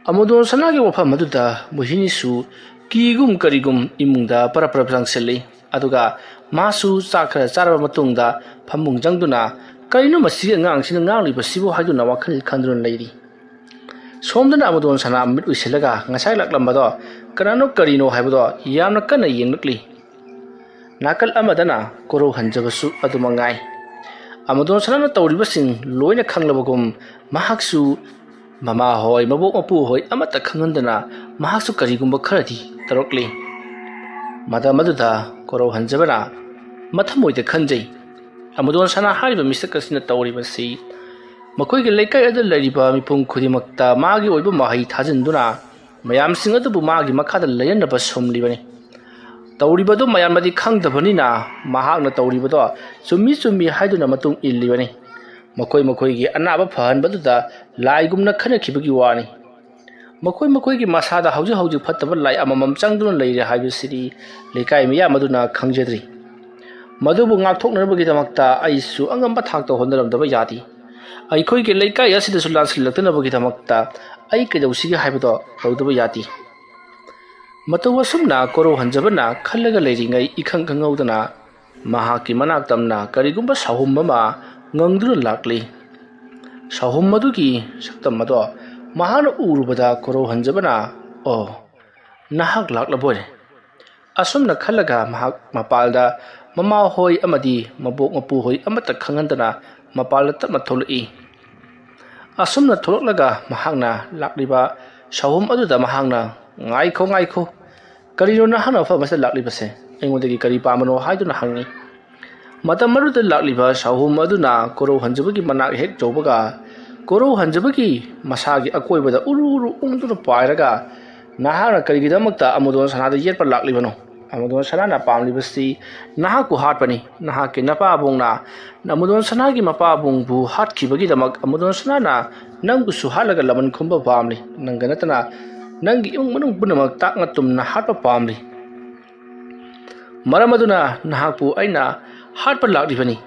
ꯑꯃꯨꯗꯣꯟ ꯁꯅꯥꯒꯤ ꯋꯥꯐꯝ ꯑꯗꯨꯗ ꯃꯣꯍꯤꯅꯤꯁꯨ ꯀꯤꯒꯨꯝ ꯀꯔꯤꯒꯨꯝ ꯏꯃꯨꯡꯗ ꯄꯔꯞ ꯄꯔꯞ ꯆꯪꯁꯤꯜꯂꯤ꯫ ꯑꯗꯨꯒ ꯃꯥꯁꯨ ꯆꯥꯛ ꯈꯔ ꯆꯥꯔꯕ ꯃꯇꯨꯡꯗ ꯐꯃꯨꯡ ꯆꯪꯗꯨꯅ, "ꯀꯔꯤꯅꯣ ꯃꯁꯤꯒꯤ ꯑꯉꯥꯡꯁꯤꯅ ꯉꯥꯡꯂꯤꯕꯁꯤꯕꯨ?" ꯍꯥꯏꯗꯨꯅ ꯋꯥꯈꯜ ꯈꯟꯗꯨꯅ ꯂꯩꯔꯤ꯫ ꯁꯣꯝꯗꯅ ꯑꯃꯨꯗꯣꯟ ꯁꯅꯥ ꯃꯤꯠ ꯎꯏꯁꯤꯜꯂꯒ ꯉꯁꯥꯏ ꯂꯥꯛꯂꯝꯕꯗꯣ ꯀꯅꯥꯅꯣ ꯀꯔꯤꯅꯣ ꯍꯥꯏꯕꯗꯣ ꯌꯥꯝꯅ ꯀꯟꯅ ꯌꯦꯡꯂꯛꯂꯤ꯫ ꯅꯥꯀꯜ ꯑꯃꯗꯅ ꯀꯣꯔꯧ ꯍꯟꯖꯕꯁꯨ ꯑꯗꯨ ꯃꯉꯥꯏ꯫ ꯑꯃꯗꯣꯟ ꯁꯅꯥꯅ ꯇꯧꯔꯤꯕꯁꯤꯡ ꯂꯣꯏꯅ ꯈꯪꯂꯕꯒꯨꯝ ꯃꯍꯥꯛꯁꯨ ꯃꯃꯥ ꯍꯣꯏ, ꯃꯕꯣꯛ ꯃꯄꯨ ꯍꯣꯏ ꯑꯃꯠꯇ ꯈꯪꯍꯟꯗꯅ ꯃꯍꯥꯛꯁꯨ ꯀꯔꯤꯒꯨꯝꯕ ꯈꯔꯗꯤ ꯇꯧꯔꯛꯂꯤ꯫ ꯃꯇꯝ ꯑꯗꯨꯗ ꯀꯣꯔꯧ ꯍꯟꯖꯕꯅ ꯃꯊꯃꯣꯏꯗ ꯈꯟꯖꯩ, "ꯑꯃꯗꯣꯟ ꯁꯅꯥ ꯍꯥꯏꯔꯤꯕ ꯃꯤꯁꯛ ꯑꯁꯤꯅ ꯇꯧꯔꯤꯕꯁꯤ ꯃꯈꯣꯏꯒꯤ ꯂꯩꯀꯥꯏ ꯑꯗꯨꯗ ꯂꯩꯔꯤꯕ ꯃꯤꯄꯨꯝ ꯈꯨꯗꯤꯡꯃꯛꯇ ꯃꯥꯒꯤ ꯑꯣꯏꯕ ꯃꯍꯩ ꯊꯥꯖꯤꯟꯗꯨꯅ ꯃꯌꯥꯝꯁꯤꯡ ꯑꯗꯨꯕꯨ ꯃꯥꯒꯤ ꯃꯈꯥꯗ ꯂꯩꯍꯟꯅꯕ ꯁꯨꯝꯂꯤꯕꯅꯤ꯫ ꯇꯧꯔꯤꯕꯗꯨ ꯃꯌꯥꯝꯅꯗꯤ ꯈꯪꯗꯕꯅꯤꯅ ꯃꯍꯥꯛꯅ ꯇꯧꯔꯤꯕꯗꯣ ꯆꯨꯝꯃꯤ ꯆꯨꯝꯃꯤ ꯍꯥꯏꯗꯨꯅ ꯃꯇꯨꯡ ꯏꯜꯂꯤꯕꯅꯤ꯫ ꯃꯈꯣꯏ ꯃꯈꯣꯏꯒꯤ ꯑꯅꯥꯕ ꯐꯍꯟꯕꯗꯨꯗ ꯂꯥꯏꯒꯨꯝꯅ ꯈꯟꯅꯈꯤꯕꯒꯤ ꯋꯥꯅꯤ꯫ ꯃꯈꯣꯏ ꯃꯈꯣꯏꯒꯤ ꯃꯁꯥꯗ ꯍꯧꯖꯤꯛ ꯍꯧꯖꯤꯛ ꯐꯠꯇꯕ ꯂꯥꯏ ꯑꯃꯃꯝ ꯆꯪꯗꯨꯅ ꯂꯩꯔꯦ ꯍꯥꯏꯕꯁꯤꯗꯤ ꯂꯩꯀꯥꯏ ꯃꯤꯌꯥꯝ ꯑꯗꯨꯅ ꯈꯪꯖꯗ꯭ꯔꯤ꯫ ꯃꯗꯨꯕꯨ ꯉꯥꯛꯊꯣꯛꯅꯅꯕꯒꯤꯗꯃꯛꯇ ꯑꯩꯁꯨ ꯑꯉꯝꯕ ꯊꯥꯛꯇ ꯍꯣꯠꯅꯔꯝꯗꯕ ꯌꯥꯗꯦ꯫ ꯑꯩꯈꯣꯏꯒꯤ ꯂꯩꯀꯥꯏ ꯑꯁꯤꯗꯁꯨ ꯂꯥꯟꯁꯤꯜꯂꯛꯇꯅꯕꯒꯤꯗꯃꯛꯇ ꯑꯩ ꯀꯩꯗꯧꯁꯤꯒꯦ ꯍꯥꯏꯕꯗꯣ ꯇꯧꯗꯕ ꯌꯥꯗꯦ꯫ ꯃꯇꯧ ꯑꯁꯨꯝꯅ ꯀꯣꯔꯧ ꯍꯟꯖꯕꯅ ꯈꯜꯂꯒ ꯂꯩꯔꯤꯉꯩ ꯏꯈꯪ ꯈꯪꯍꯧꯗꯅ ꯃꯍꯥꯛꯀꯤ ꯃꯅꯥꯛ ꯇꯝꯅ ꯀꯔꯤꯒꯨꯝꯕ ꯁꯥꯍꯨꯝ ꯑꯃ ꯉꯪꯗꯨꯅ ꯂꯥꯛꯂꯤ꯫ ꯁꯥꯍꯨꯝ ꯑꯗꯨꯒꯤ ꯁꯛꯇꯝ ꯑꯗꯣ ꯃꯍꯥꯛꯅ ꯎꯔꯨꯕꯗ ꯀꯣꯔꯧ ꯍꯟꯖꯕꯅ, "ꯑꯣ, ꯅꯍꯥꯛ ꯂꯥꯛꯂꯕꯣꯏꯔꯦ"꯫ ꯑꯁꯨꯝꯅ ꯈꯜꯂꯒ ꯃꯍꯥꯛ ꯃꯄꯥꯜꯗ ꯃꯃꯥ ꯍꯣꯏ ꯑꯃꯗꯤ ꯃꯕꯣꯛ ꯃꯄꯨ ꯍꯣꯏ ꯑꯃꯠꯇ ꯈꯪꯍꯟꯗꯅ ꯃꯄꯥꯜꯗ ꯇꯞꯅ ꯊꯣꯛꯂꯛꯏ꯫ ꯑꯁꯨꯝꯅ ꯊꯣꯛꯂꯛꯂꯒ ꯃꯍꯥꯛꯅ ꯂꯥꯛꯂꯤꯕ ꯁꯥꯍꯨꯝ ꯑꯗꯨꯗ ꯃꯍꯥꯛꯅ, "ꯉꯥꯏꯈꯣ, ꯉꯥꯏꯈꯣ, ꯀꯔꯤꯅꯣ ꯅꯍꯥꯛꯅ ꯃꯐꯝ ꯑꯁꯤꯗ ꯂꯥꯛꯂꯤꯕꯁꯦ? ꯑꯩꯉꯣꯟꯗꯒꯤ ꯀꯔꯤ ꯄꯥꯝꯕꯅꯣ?" ꯍꯥꯏꯗꯨꯅ ꯍꯪꯉꯤ꯫ ꯃꯇꯝ ꯑꯗꯨꯗ ꯂꯥꯛꯂꯤꯕ ꯁꯥꯍꯨꯝ ꯑꯗꯨꯅ ꯀꯣꯔꯧ ꯍꯟꯖꯕꯒꯤ ꯃꯅꯥꯛ ꯍꯦꯛ ꯌꯧꯕꯒ, ꯀꯣꯔꯧ ꯍꯟꯖꯕꯒꯤ ꯃꯁꯥꯒꯤ ꯑꯀꯣꯏꯕꯗ ꯎꯔꯨ ꯎꯔꯨ ꯎꯪꯗꯨꯅ ꯄꯥꯏꯔꯒ, "ꯅꯍꯥꯛꯅ ꯀꯔꯤꯒꯤꯗꯃꯛꯇ ꯑꯃꯨꯗꯣꯟ ꯁꯅꯥꯗ ꯌꯦꯠꯄ ꯂꯥꯛꯂꯤꯕꯅꯣ? ꯑꯃꯨꯗꯣꯟ ꯁꯅꯥꯅ ꯄꯥꯝꯂꯤꯕꯁꯤ ꯅꯍꯥꯛꯄꯨ ꯍꯥꯠꯄꯅꯤ꯫ ꯅꯍꯥꯛꯀꯤ ꯅꯄꯥꯕꯨꯡꯅ ꯑꯃꯨꯗꯣꯟ ꯁꯅꯥꯒꯤ ꯃꯄꯥꯕꯨꯡꯕꯨ ꯍꯥꯠꯈꯤꯕꯒꯤꯗꯃꯛ ꯑꯃꯨꯗꯣꯟ ꯁꯅꯥꯅ ꯅꯪꯕꯨꯁꯨ ꯍꯥꯠꯂꯒ ꯂꯃꯟ ꯈꯨꯝꯕ ꯄꯥꯝꯂꯤ꯫ ꯅꯪꯗ ꯅꯠꯇꯅ ꯅꯪꯒꯤ ꯏꯃꯨꯡ ꯃꯅꯨꯡ ꯄꯨꯝꯅꯃꯛ ꯇꯥꯛꯅ ꯇꯨꯝꯅ ꯍꯥꯠꯄ ꯄꯥꯝꯂꯤ꯫ ꯃꯔꯝ ꯑꯗꯨꯅ ꯅꯍꯥꯛꯄꯨ ꯑꯩꯅ ꯍꯥꯠꯄ ꯂꯥꯛꯂꯤꯕꯅꯤ"꯫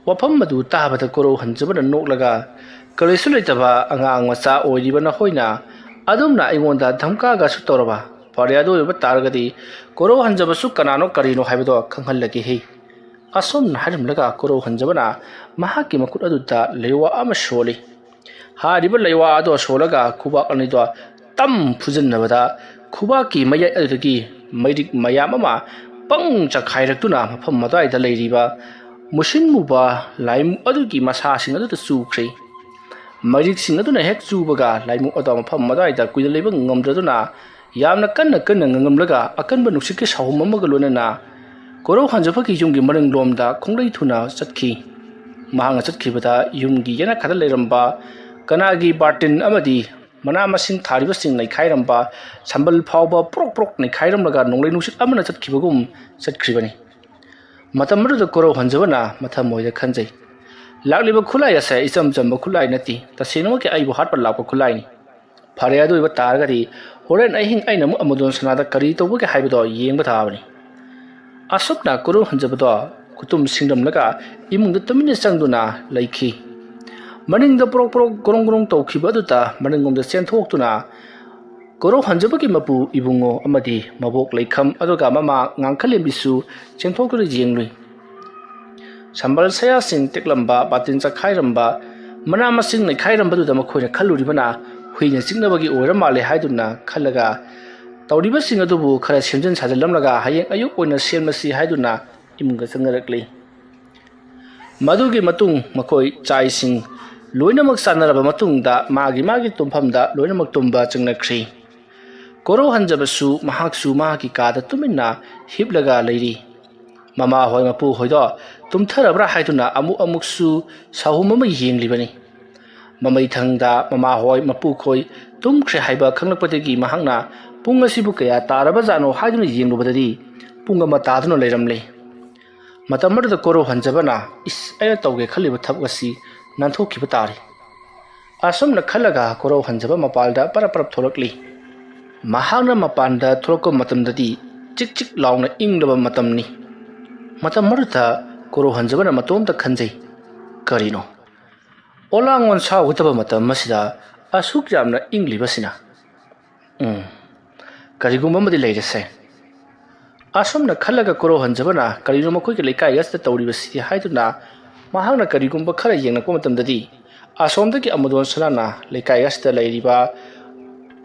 ꯋꯥꯐꯝ ꯑꯗꯨ ꯇꯥꯕꯗ ꯀꯣꯔꯧ ꯍꯟꯖꯕꯅ ꯅꯣꯛꯂꯒ, "ꯀꯔꯤꯁꯨ ꯂꯩꯇꯕ ꯑꯉꯥꯡ ꯃꯆꯥ ꯑꯣꯏꯔꯤꯕ ꯅꯈꯣꯏꯅ ꯑꯗꯨꯝꯅ ꯑꯩꯉꯣꯟꯗ ꯙꯝꯀꯥꯒꯁꯨ ꯇꯧꯔꯕ? ꯐꯔꯦ, ꯑꯗꯨ ꯑꯣꯏꯕ ꯇꯥꯔꯒꯗꯤ ꯀꯣꯔꯧ ꯍꯟꯖꯕꯁꯨ ꯀꯅꯥꯅꯣ ꯀꯔꯤꯅꯣ ꯍꯥꯏꯕꯗꯣ ꯈꯪꯍꯜꯂꯒꯦ ꯍꯦ"꯫ ꯑꯁꯨꯝꯅ ꯍꯥꯏꯔꯝꯂꯒ ꯀꯣꯔꯧ ꯍꯟꯖꯕꯅ ꯃꯍꯥꯛꯀꯤ ꯃꯈꯨꯠ ꯑꯗꯨꯗ ꯂꯩꯋꯥ ꯑꯃ ꯁꯣꯜꯂꯤ꯫ ꯍꯥꯏꯔꯤꯕ ꯂꯩꯋꯥ ꯑꯗꯣ ꯁꯣꯜꯂꯒ ꯈꯨꯕꯥꯛ ꯑꯅꯤꯗꯣ ꯇꯝ ꯐꯨꯖꯤꯟꯅꯕꯗ ꯈꯨꯕꯥꯛꯀꯤ ꯃꯌꯥꯏ ꯑꯗꯨꯗꯒꯤ ꯃꯩꯔꯤꯛ ꯃꯌꯥꯝ ꯑꯃ ꯄꯪ ꯆꯈꯥꯏꯔꯛꯇꯨꯅ ꯃꯐꯝ ꯑꯗꯨꯋꯥꯏꯗ ꯂꯩꯔꯤꯕ ꯃꯨꯁꯤꯟ ꯃꯨꯕ ꯂꯥꯏꯃꯨ ꯑꯗꯨꯒꯤ ꯃꯁꯥꯁꯤꯡ ꯑꯗꯨꯗ ꯆꯨꯈ꯭ꯔꯦ꯫ ꯃꯩꯔꯤꯛꯁꯤꯡ ꯑꯗꯨꯅ ꯍꯦꯛ ꯆꯨꯕꯒ ꯂꯥꯏꯃꯨ ꯑꯗꯣ ꯃꯐꯝ ꯑꯗꯨꯋꯥꯏꯗ ꯀꯨꯏꯅ ꯂꯩꯕ ꯉꯝꯗ꯭ꯔꯗꯨꯅ ꯌꯥꯝꯅ ꯀꯟꯅ ꯀꯟꯅ ꯉꯪꯉꯝꯂꯒ ꯑꯀꯟꯕ ꯅꯨꯡꯁꯤꯠꯀꯤ ꯁꯥꯍꯨꯝ ꯑꯃꯒ ꯂꯣꯏꯅꯅ ꯀꯣꯔꯧ ꯍꯟꯖꯕꯒꯤ ꯌꯨꯝꯒꯤ ꯃꯅꯤꯡꯂꯣꯝꯗ ꯈꯣꯡꯂꯩ ꯊꯨꯅ ꯆꯠꯈꯤ꯫ ꯃꯍꯥꯛꯅ ꯆꯠꯈꯤꯕꯗ ꯌꯨꯝꯒꯤ ꯌꯦꯅꯈꯥꯗ ꯂꯩꯔꯝꯕ ꯀꯅꯥꯒꯤ ꯕꯥꯔꯇꯤꯟ ꯑꯃꯗꯤ ꯃꯅꯥ ꯃꯁꯤꯡ ꯊꯥꯔꯤꯕꯁꯤꯡ ꯅꯩꯈꯥꯏꯔꯝꯕ, ꯁꯝꯕꯜ ꯐꯥꯎꯕ ꯄ꯭ꯔꯣꯛ ꯄ꯭ꯔꯣꯛ ꯅꯩꯈꯥꯏꯔꯝꯂꯒ ꯅꯣꯡꯂꯩ ꯅꯨꯡꯁꯤꯠ ꯑꯃꯅ ꯆꯠꯈꯤꯕꯒꯨꯝ ꯆꯠꯈ꯭ꯔꯤꯕꯅꯤ꯫ ꯃꯇꯝ ꯑꯗꯨꯗ ꯀꯣꯔꯧ ꯍꯟꯖꯕꯅ ꯃꯊꯃꯣꯏꯗ ꯈꯟꯖꯩ, "ꯂꯥꯛꯂꯤꯕ ꯈꯨꯠꯂꯥꯏ ꯑꯁꯦ ꯏꯆꯝ ꯆꯝꯕ ꯈꯨꯠꯂꯥꯏ ꯅꯠꯇꯦ, ꯇꯁꯦꯡꯅꯃꯛꯀꯤ ꯑꯩꯕꯨ ꯍꯥꯠꯄ ꯂꯥꯛꯄ ꯈꯨꯠꯂꯥꯏꯅꯤ꯫ ꯐꯔꯦ, ꯑꯗꯨ ꯑꯣꯏꯕ ꯇꯥꯔꯒꯗꯤ ꯍꯣꯔꯦꯟ ꯑꯍꯤꯡ ꯑꯩꯅ ꯑꯃꯨꯛ ꯑꯃꯗꯣꯟ ꯁꯅꯥꯗ ꯀꯔꯤ ꯇꯧꯕꯒꯦ ꯍꯥꯏꯕꯗꯣ ꯌꯦꯡꯕ ꯇꯥꯕꯅꯤ"꯫ ꯑꯁꯨꯝꯅ ꯀꯣꯔꯧ ꯍꯟꯖꯕꯗꯣ ꯈꯨꯇꯨꯝ ꯁꯤꯡꯂꯝꯂꯒ ꯏꯃꯨꯡꯗ ꯇꯨꯃꯤꯟꯅ ꯆꯪꯗꯨꯅ ꯂꯩꯈꯤ꯫ ꯃꯅꯤꯡꯗ ꯄ꯭ꯔꯣꯛ ꯄ꯭ꯔꯣꯛ ꯒ꯭ꯔꯣꯡ ꯒ꯭ꯔꯣꯡ ꯇꯧꯈꯤꯕ ꯑꯗꯨꯗ ꯃꯅꯤꯡꯂꯣꯝꯗ ꯆꯦꯟꯊꯣꯛꯇꯨꯅ ꯀꯣꯔꯧ ꯍꯟꯖꯕꯒꯤ ꯃꯄꯨ ꯏꯕꯨꯡꯉꯣ ꯑꯃꯗꯤ ꯃꯕꯣꯛ ꯂꯩꯈꯝ, ꯑꯗꯨꯒ ꯃꯃꯥ ꯉꯥꯡꯈꯂꯦꯝꯕꯤꯁꯨ ꯆꯦꯟꯊꯣꯛꯇꯨꯅ ꯌꯦꯡꯂꯨꯏ꯫ ꯁꯝꯕꯜ ꯁꯌꯥꯁꯤꯡ ꯇꯦꯛꯂꯝꯕ, ꯕꯥꯇꯤꯟ ꯆꯈꯥꯏꯔꯝꯕ, ꯃꯅꯥ ꯃꯁꯤꯡ ꯅꯩꯈꯥꯏꯔꯝꯕꯗꯨꯗ ꯃꯈꯣꯏꯅ ꯈꯜꯂꯨꯔꯤꯕꯅ ꯍꯨꯏꯅ ꯆꯤꯛꯅꯕꯒꯤ ꯑꯣꯏꯔ ꯃꯥꯜꯂꯦ ꯍꯥꯏꯗꯨꯅ ꯈꯜꯂꯒ, ꯇꯧꯔꯤꯕꯁꯤꯡ ꯑꯗꯨꯕꯨ ꯈꯔ ꯁꯦꯝꯖꯤꯟ ꯁꯥꯖꯤꯜꯂꯝꯂꯒ ꯍꯌꯦꯡ ꯑꯌꯨꯛ ꯑꯣꯏꯅ ꯁꯦꯝꯂꯁꯤ ꯍꯥꯏꯗꯨꯅ ꯏꯃꯨꯡꯗ ꯆꯪꯅꯔꯛꯂꯤ꯫ ꯃꯗꯨꯒꯤ ꯃꯇꯨꯡ ꯃꯈꯣꯏ ꯆꯥꯛ ꯏꯁꯤꯡ ꯂꯣꯏꯅꯃꯛ ꯆꯥꯅꯔꯕ ꯃꯇꯨꯡꯗ ꯃꯥꯒꯤ ꯃꯥꯒꯤ ꯇꯨꯝꯐꯝꯗ ꯂꯣꯏꯅꯃꯛ ꯇꯨꯝꯕ ꯆꯪꯅꯈ꯭ꯔꯤ꯫ ꯀꯣꯔꯧ ꯍꯟꯖꯕꯁꯨ ꯃꯍꯥꯛꯁꯨ ꯃꯍꯥꯛꯀꯤ ꯀꯥꯗ ꯇꯨꯃꯤꯟꯅ ꯍꯤꯞꯂꯒ ꯂꯩꯔꯤ꯫ ꯃꯃꯥ ꯍꯣꯏ ꯃꯄꯨ ꯍꯣꯏꯗꯣ ꯇꯨꯝꯊꯔꯕ꯭ꯔꯥ ꯍꯥꯏꯗꯨꯅ ꯑꯃꯨꯛ ꯑꯃꯨꯛꯁꯨ ꯁꯥꯍꯨꯝ ꯑꯃ ꯌꯦꯡꯂꯤꯕꯅꯤ꯫ ꯃꯃꯩꯊꯪꯗ ꯃꯃꯥ ꯍꯣꯏ ꯃꯄꯨ ꯈꯣꯏ ꯇꯨꯝꯈ꯭ꯔꯦ ꯍꯥꯏꯕ ꯈꯪꯂꯛꯄꯗꯒꯤ ꯃꯍꯥꯛꯅ "ꯄꯨꯡ ꯑꯁꯤꯕꯨ ꯀꯌꯥ ꯇꯥꯔꯕꯖꯥꯠꯅꯣ?" ꯍꯥꯏꯗꯨꯅ ꯌꯦꯡꯂꯨꯕꯗꯗꯤ ꯄꯨꯡ ꯑꯃ ꯇꯥꯗꯨꯅ ꯂꯩꯔꯝꯂꯦ꯫ ꯃꯇꯝ ꯑꯗꯨꯗ ꯀꯣꯔꯧ ꯍꯟꯖꯕꯅ, "ꯏꯁ, ꯑꯩꯅ ꯇꯧꯒꯦ ꯈꯜꯂꯤꯕ ꯊꯕꯛ ꯑꯁꯤ ꯅꯥꯟꯊꯣꯛꯈꯤꯕ ꯇꯥꯔꯦ"꯫ ꯑꯁꯨꯝꯅ ꯈꯜꯂꯒ ꯀꯣꯔꯧ ꯍꯟꯖꯕ ꯃꯄꯥꯟꯗ ꯄꯔꯞ ꯄꯔꯞ ꯊꯣꯛꯂꯛꯂꯤ꯫ ꯃꯍꯥꯛꯅ ꯃꯄꯥꯟꯗ ꯊꯣꯛꯂꯛꯄ ꯃꯇꯝꯗꯗꯤ ꯆꯤꯛ ꯆꯤꯛ ꯂꯥꯎꯅ ꯏꯪꯂꯕ ꯃꯇꯝꯅꯤ꯫ ꯃꯇꯝ ꯑꯗꯨꯗ ꯀꯣꯔꯧ ꯍꯟꯖꯕꯅ ꯃꯇꯣꯝꯇ ꯈꯟꯖꯩ, "ꯀꯔꯤꯅꯣ? ꯑꯣꯂꯥꯡ ꯑꯣꯟꯁꯥꯎꯒꯗꯕ ꯃꯇꯝ ꯑꯁꯤꯗ ꯑꯁꯨꯛ ꯌꯥꯝꯅ ꯏꯪꯂꯤꯕꯁꯤꯅ? ꯎꯝ, ꯀꯔꯤꯒꯨꯝꯕ ꯑꯃꯗꯤ ꯂꯩꯔꯦꯁꯦ"꯫ ꯑꯁꯨꯝꯅ ꯈꯜꯂꯒ ꯀꯣꯔꯧ ꯍꯟꯖꯕꯅ "ꯀꯔꯤꯅꯣ ꯃꯈꯣꯏꯒꯤ ꯂꯩꯀꯥꯏ ꯑꯁꯤꯗ ꯇꯧꯔꯤꯕꯁꯤ?" ꯍꯥꯏꯗꯨꯅ ꯃꯍꯥꯛꯅ ꯀꯔꯤꯒꯨꯝꯕ ꯈꯔ ꯌꯦꯡꯂꯛꯄ ꯃꯇꯝꯗꯗꯤ ꯑꯁꯣꯝꯗꯒꯤ ꯑꯃꯗꯣꯟ ꯁꯅꯥꯅ ꯂꯩꯀꯥꯏ ꯑꯁꯤꯗ ꯂꯩꯔꯤꯕ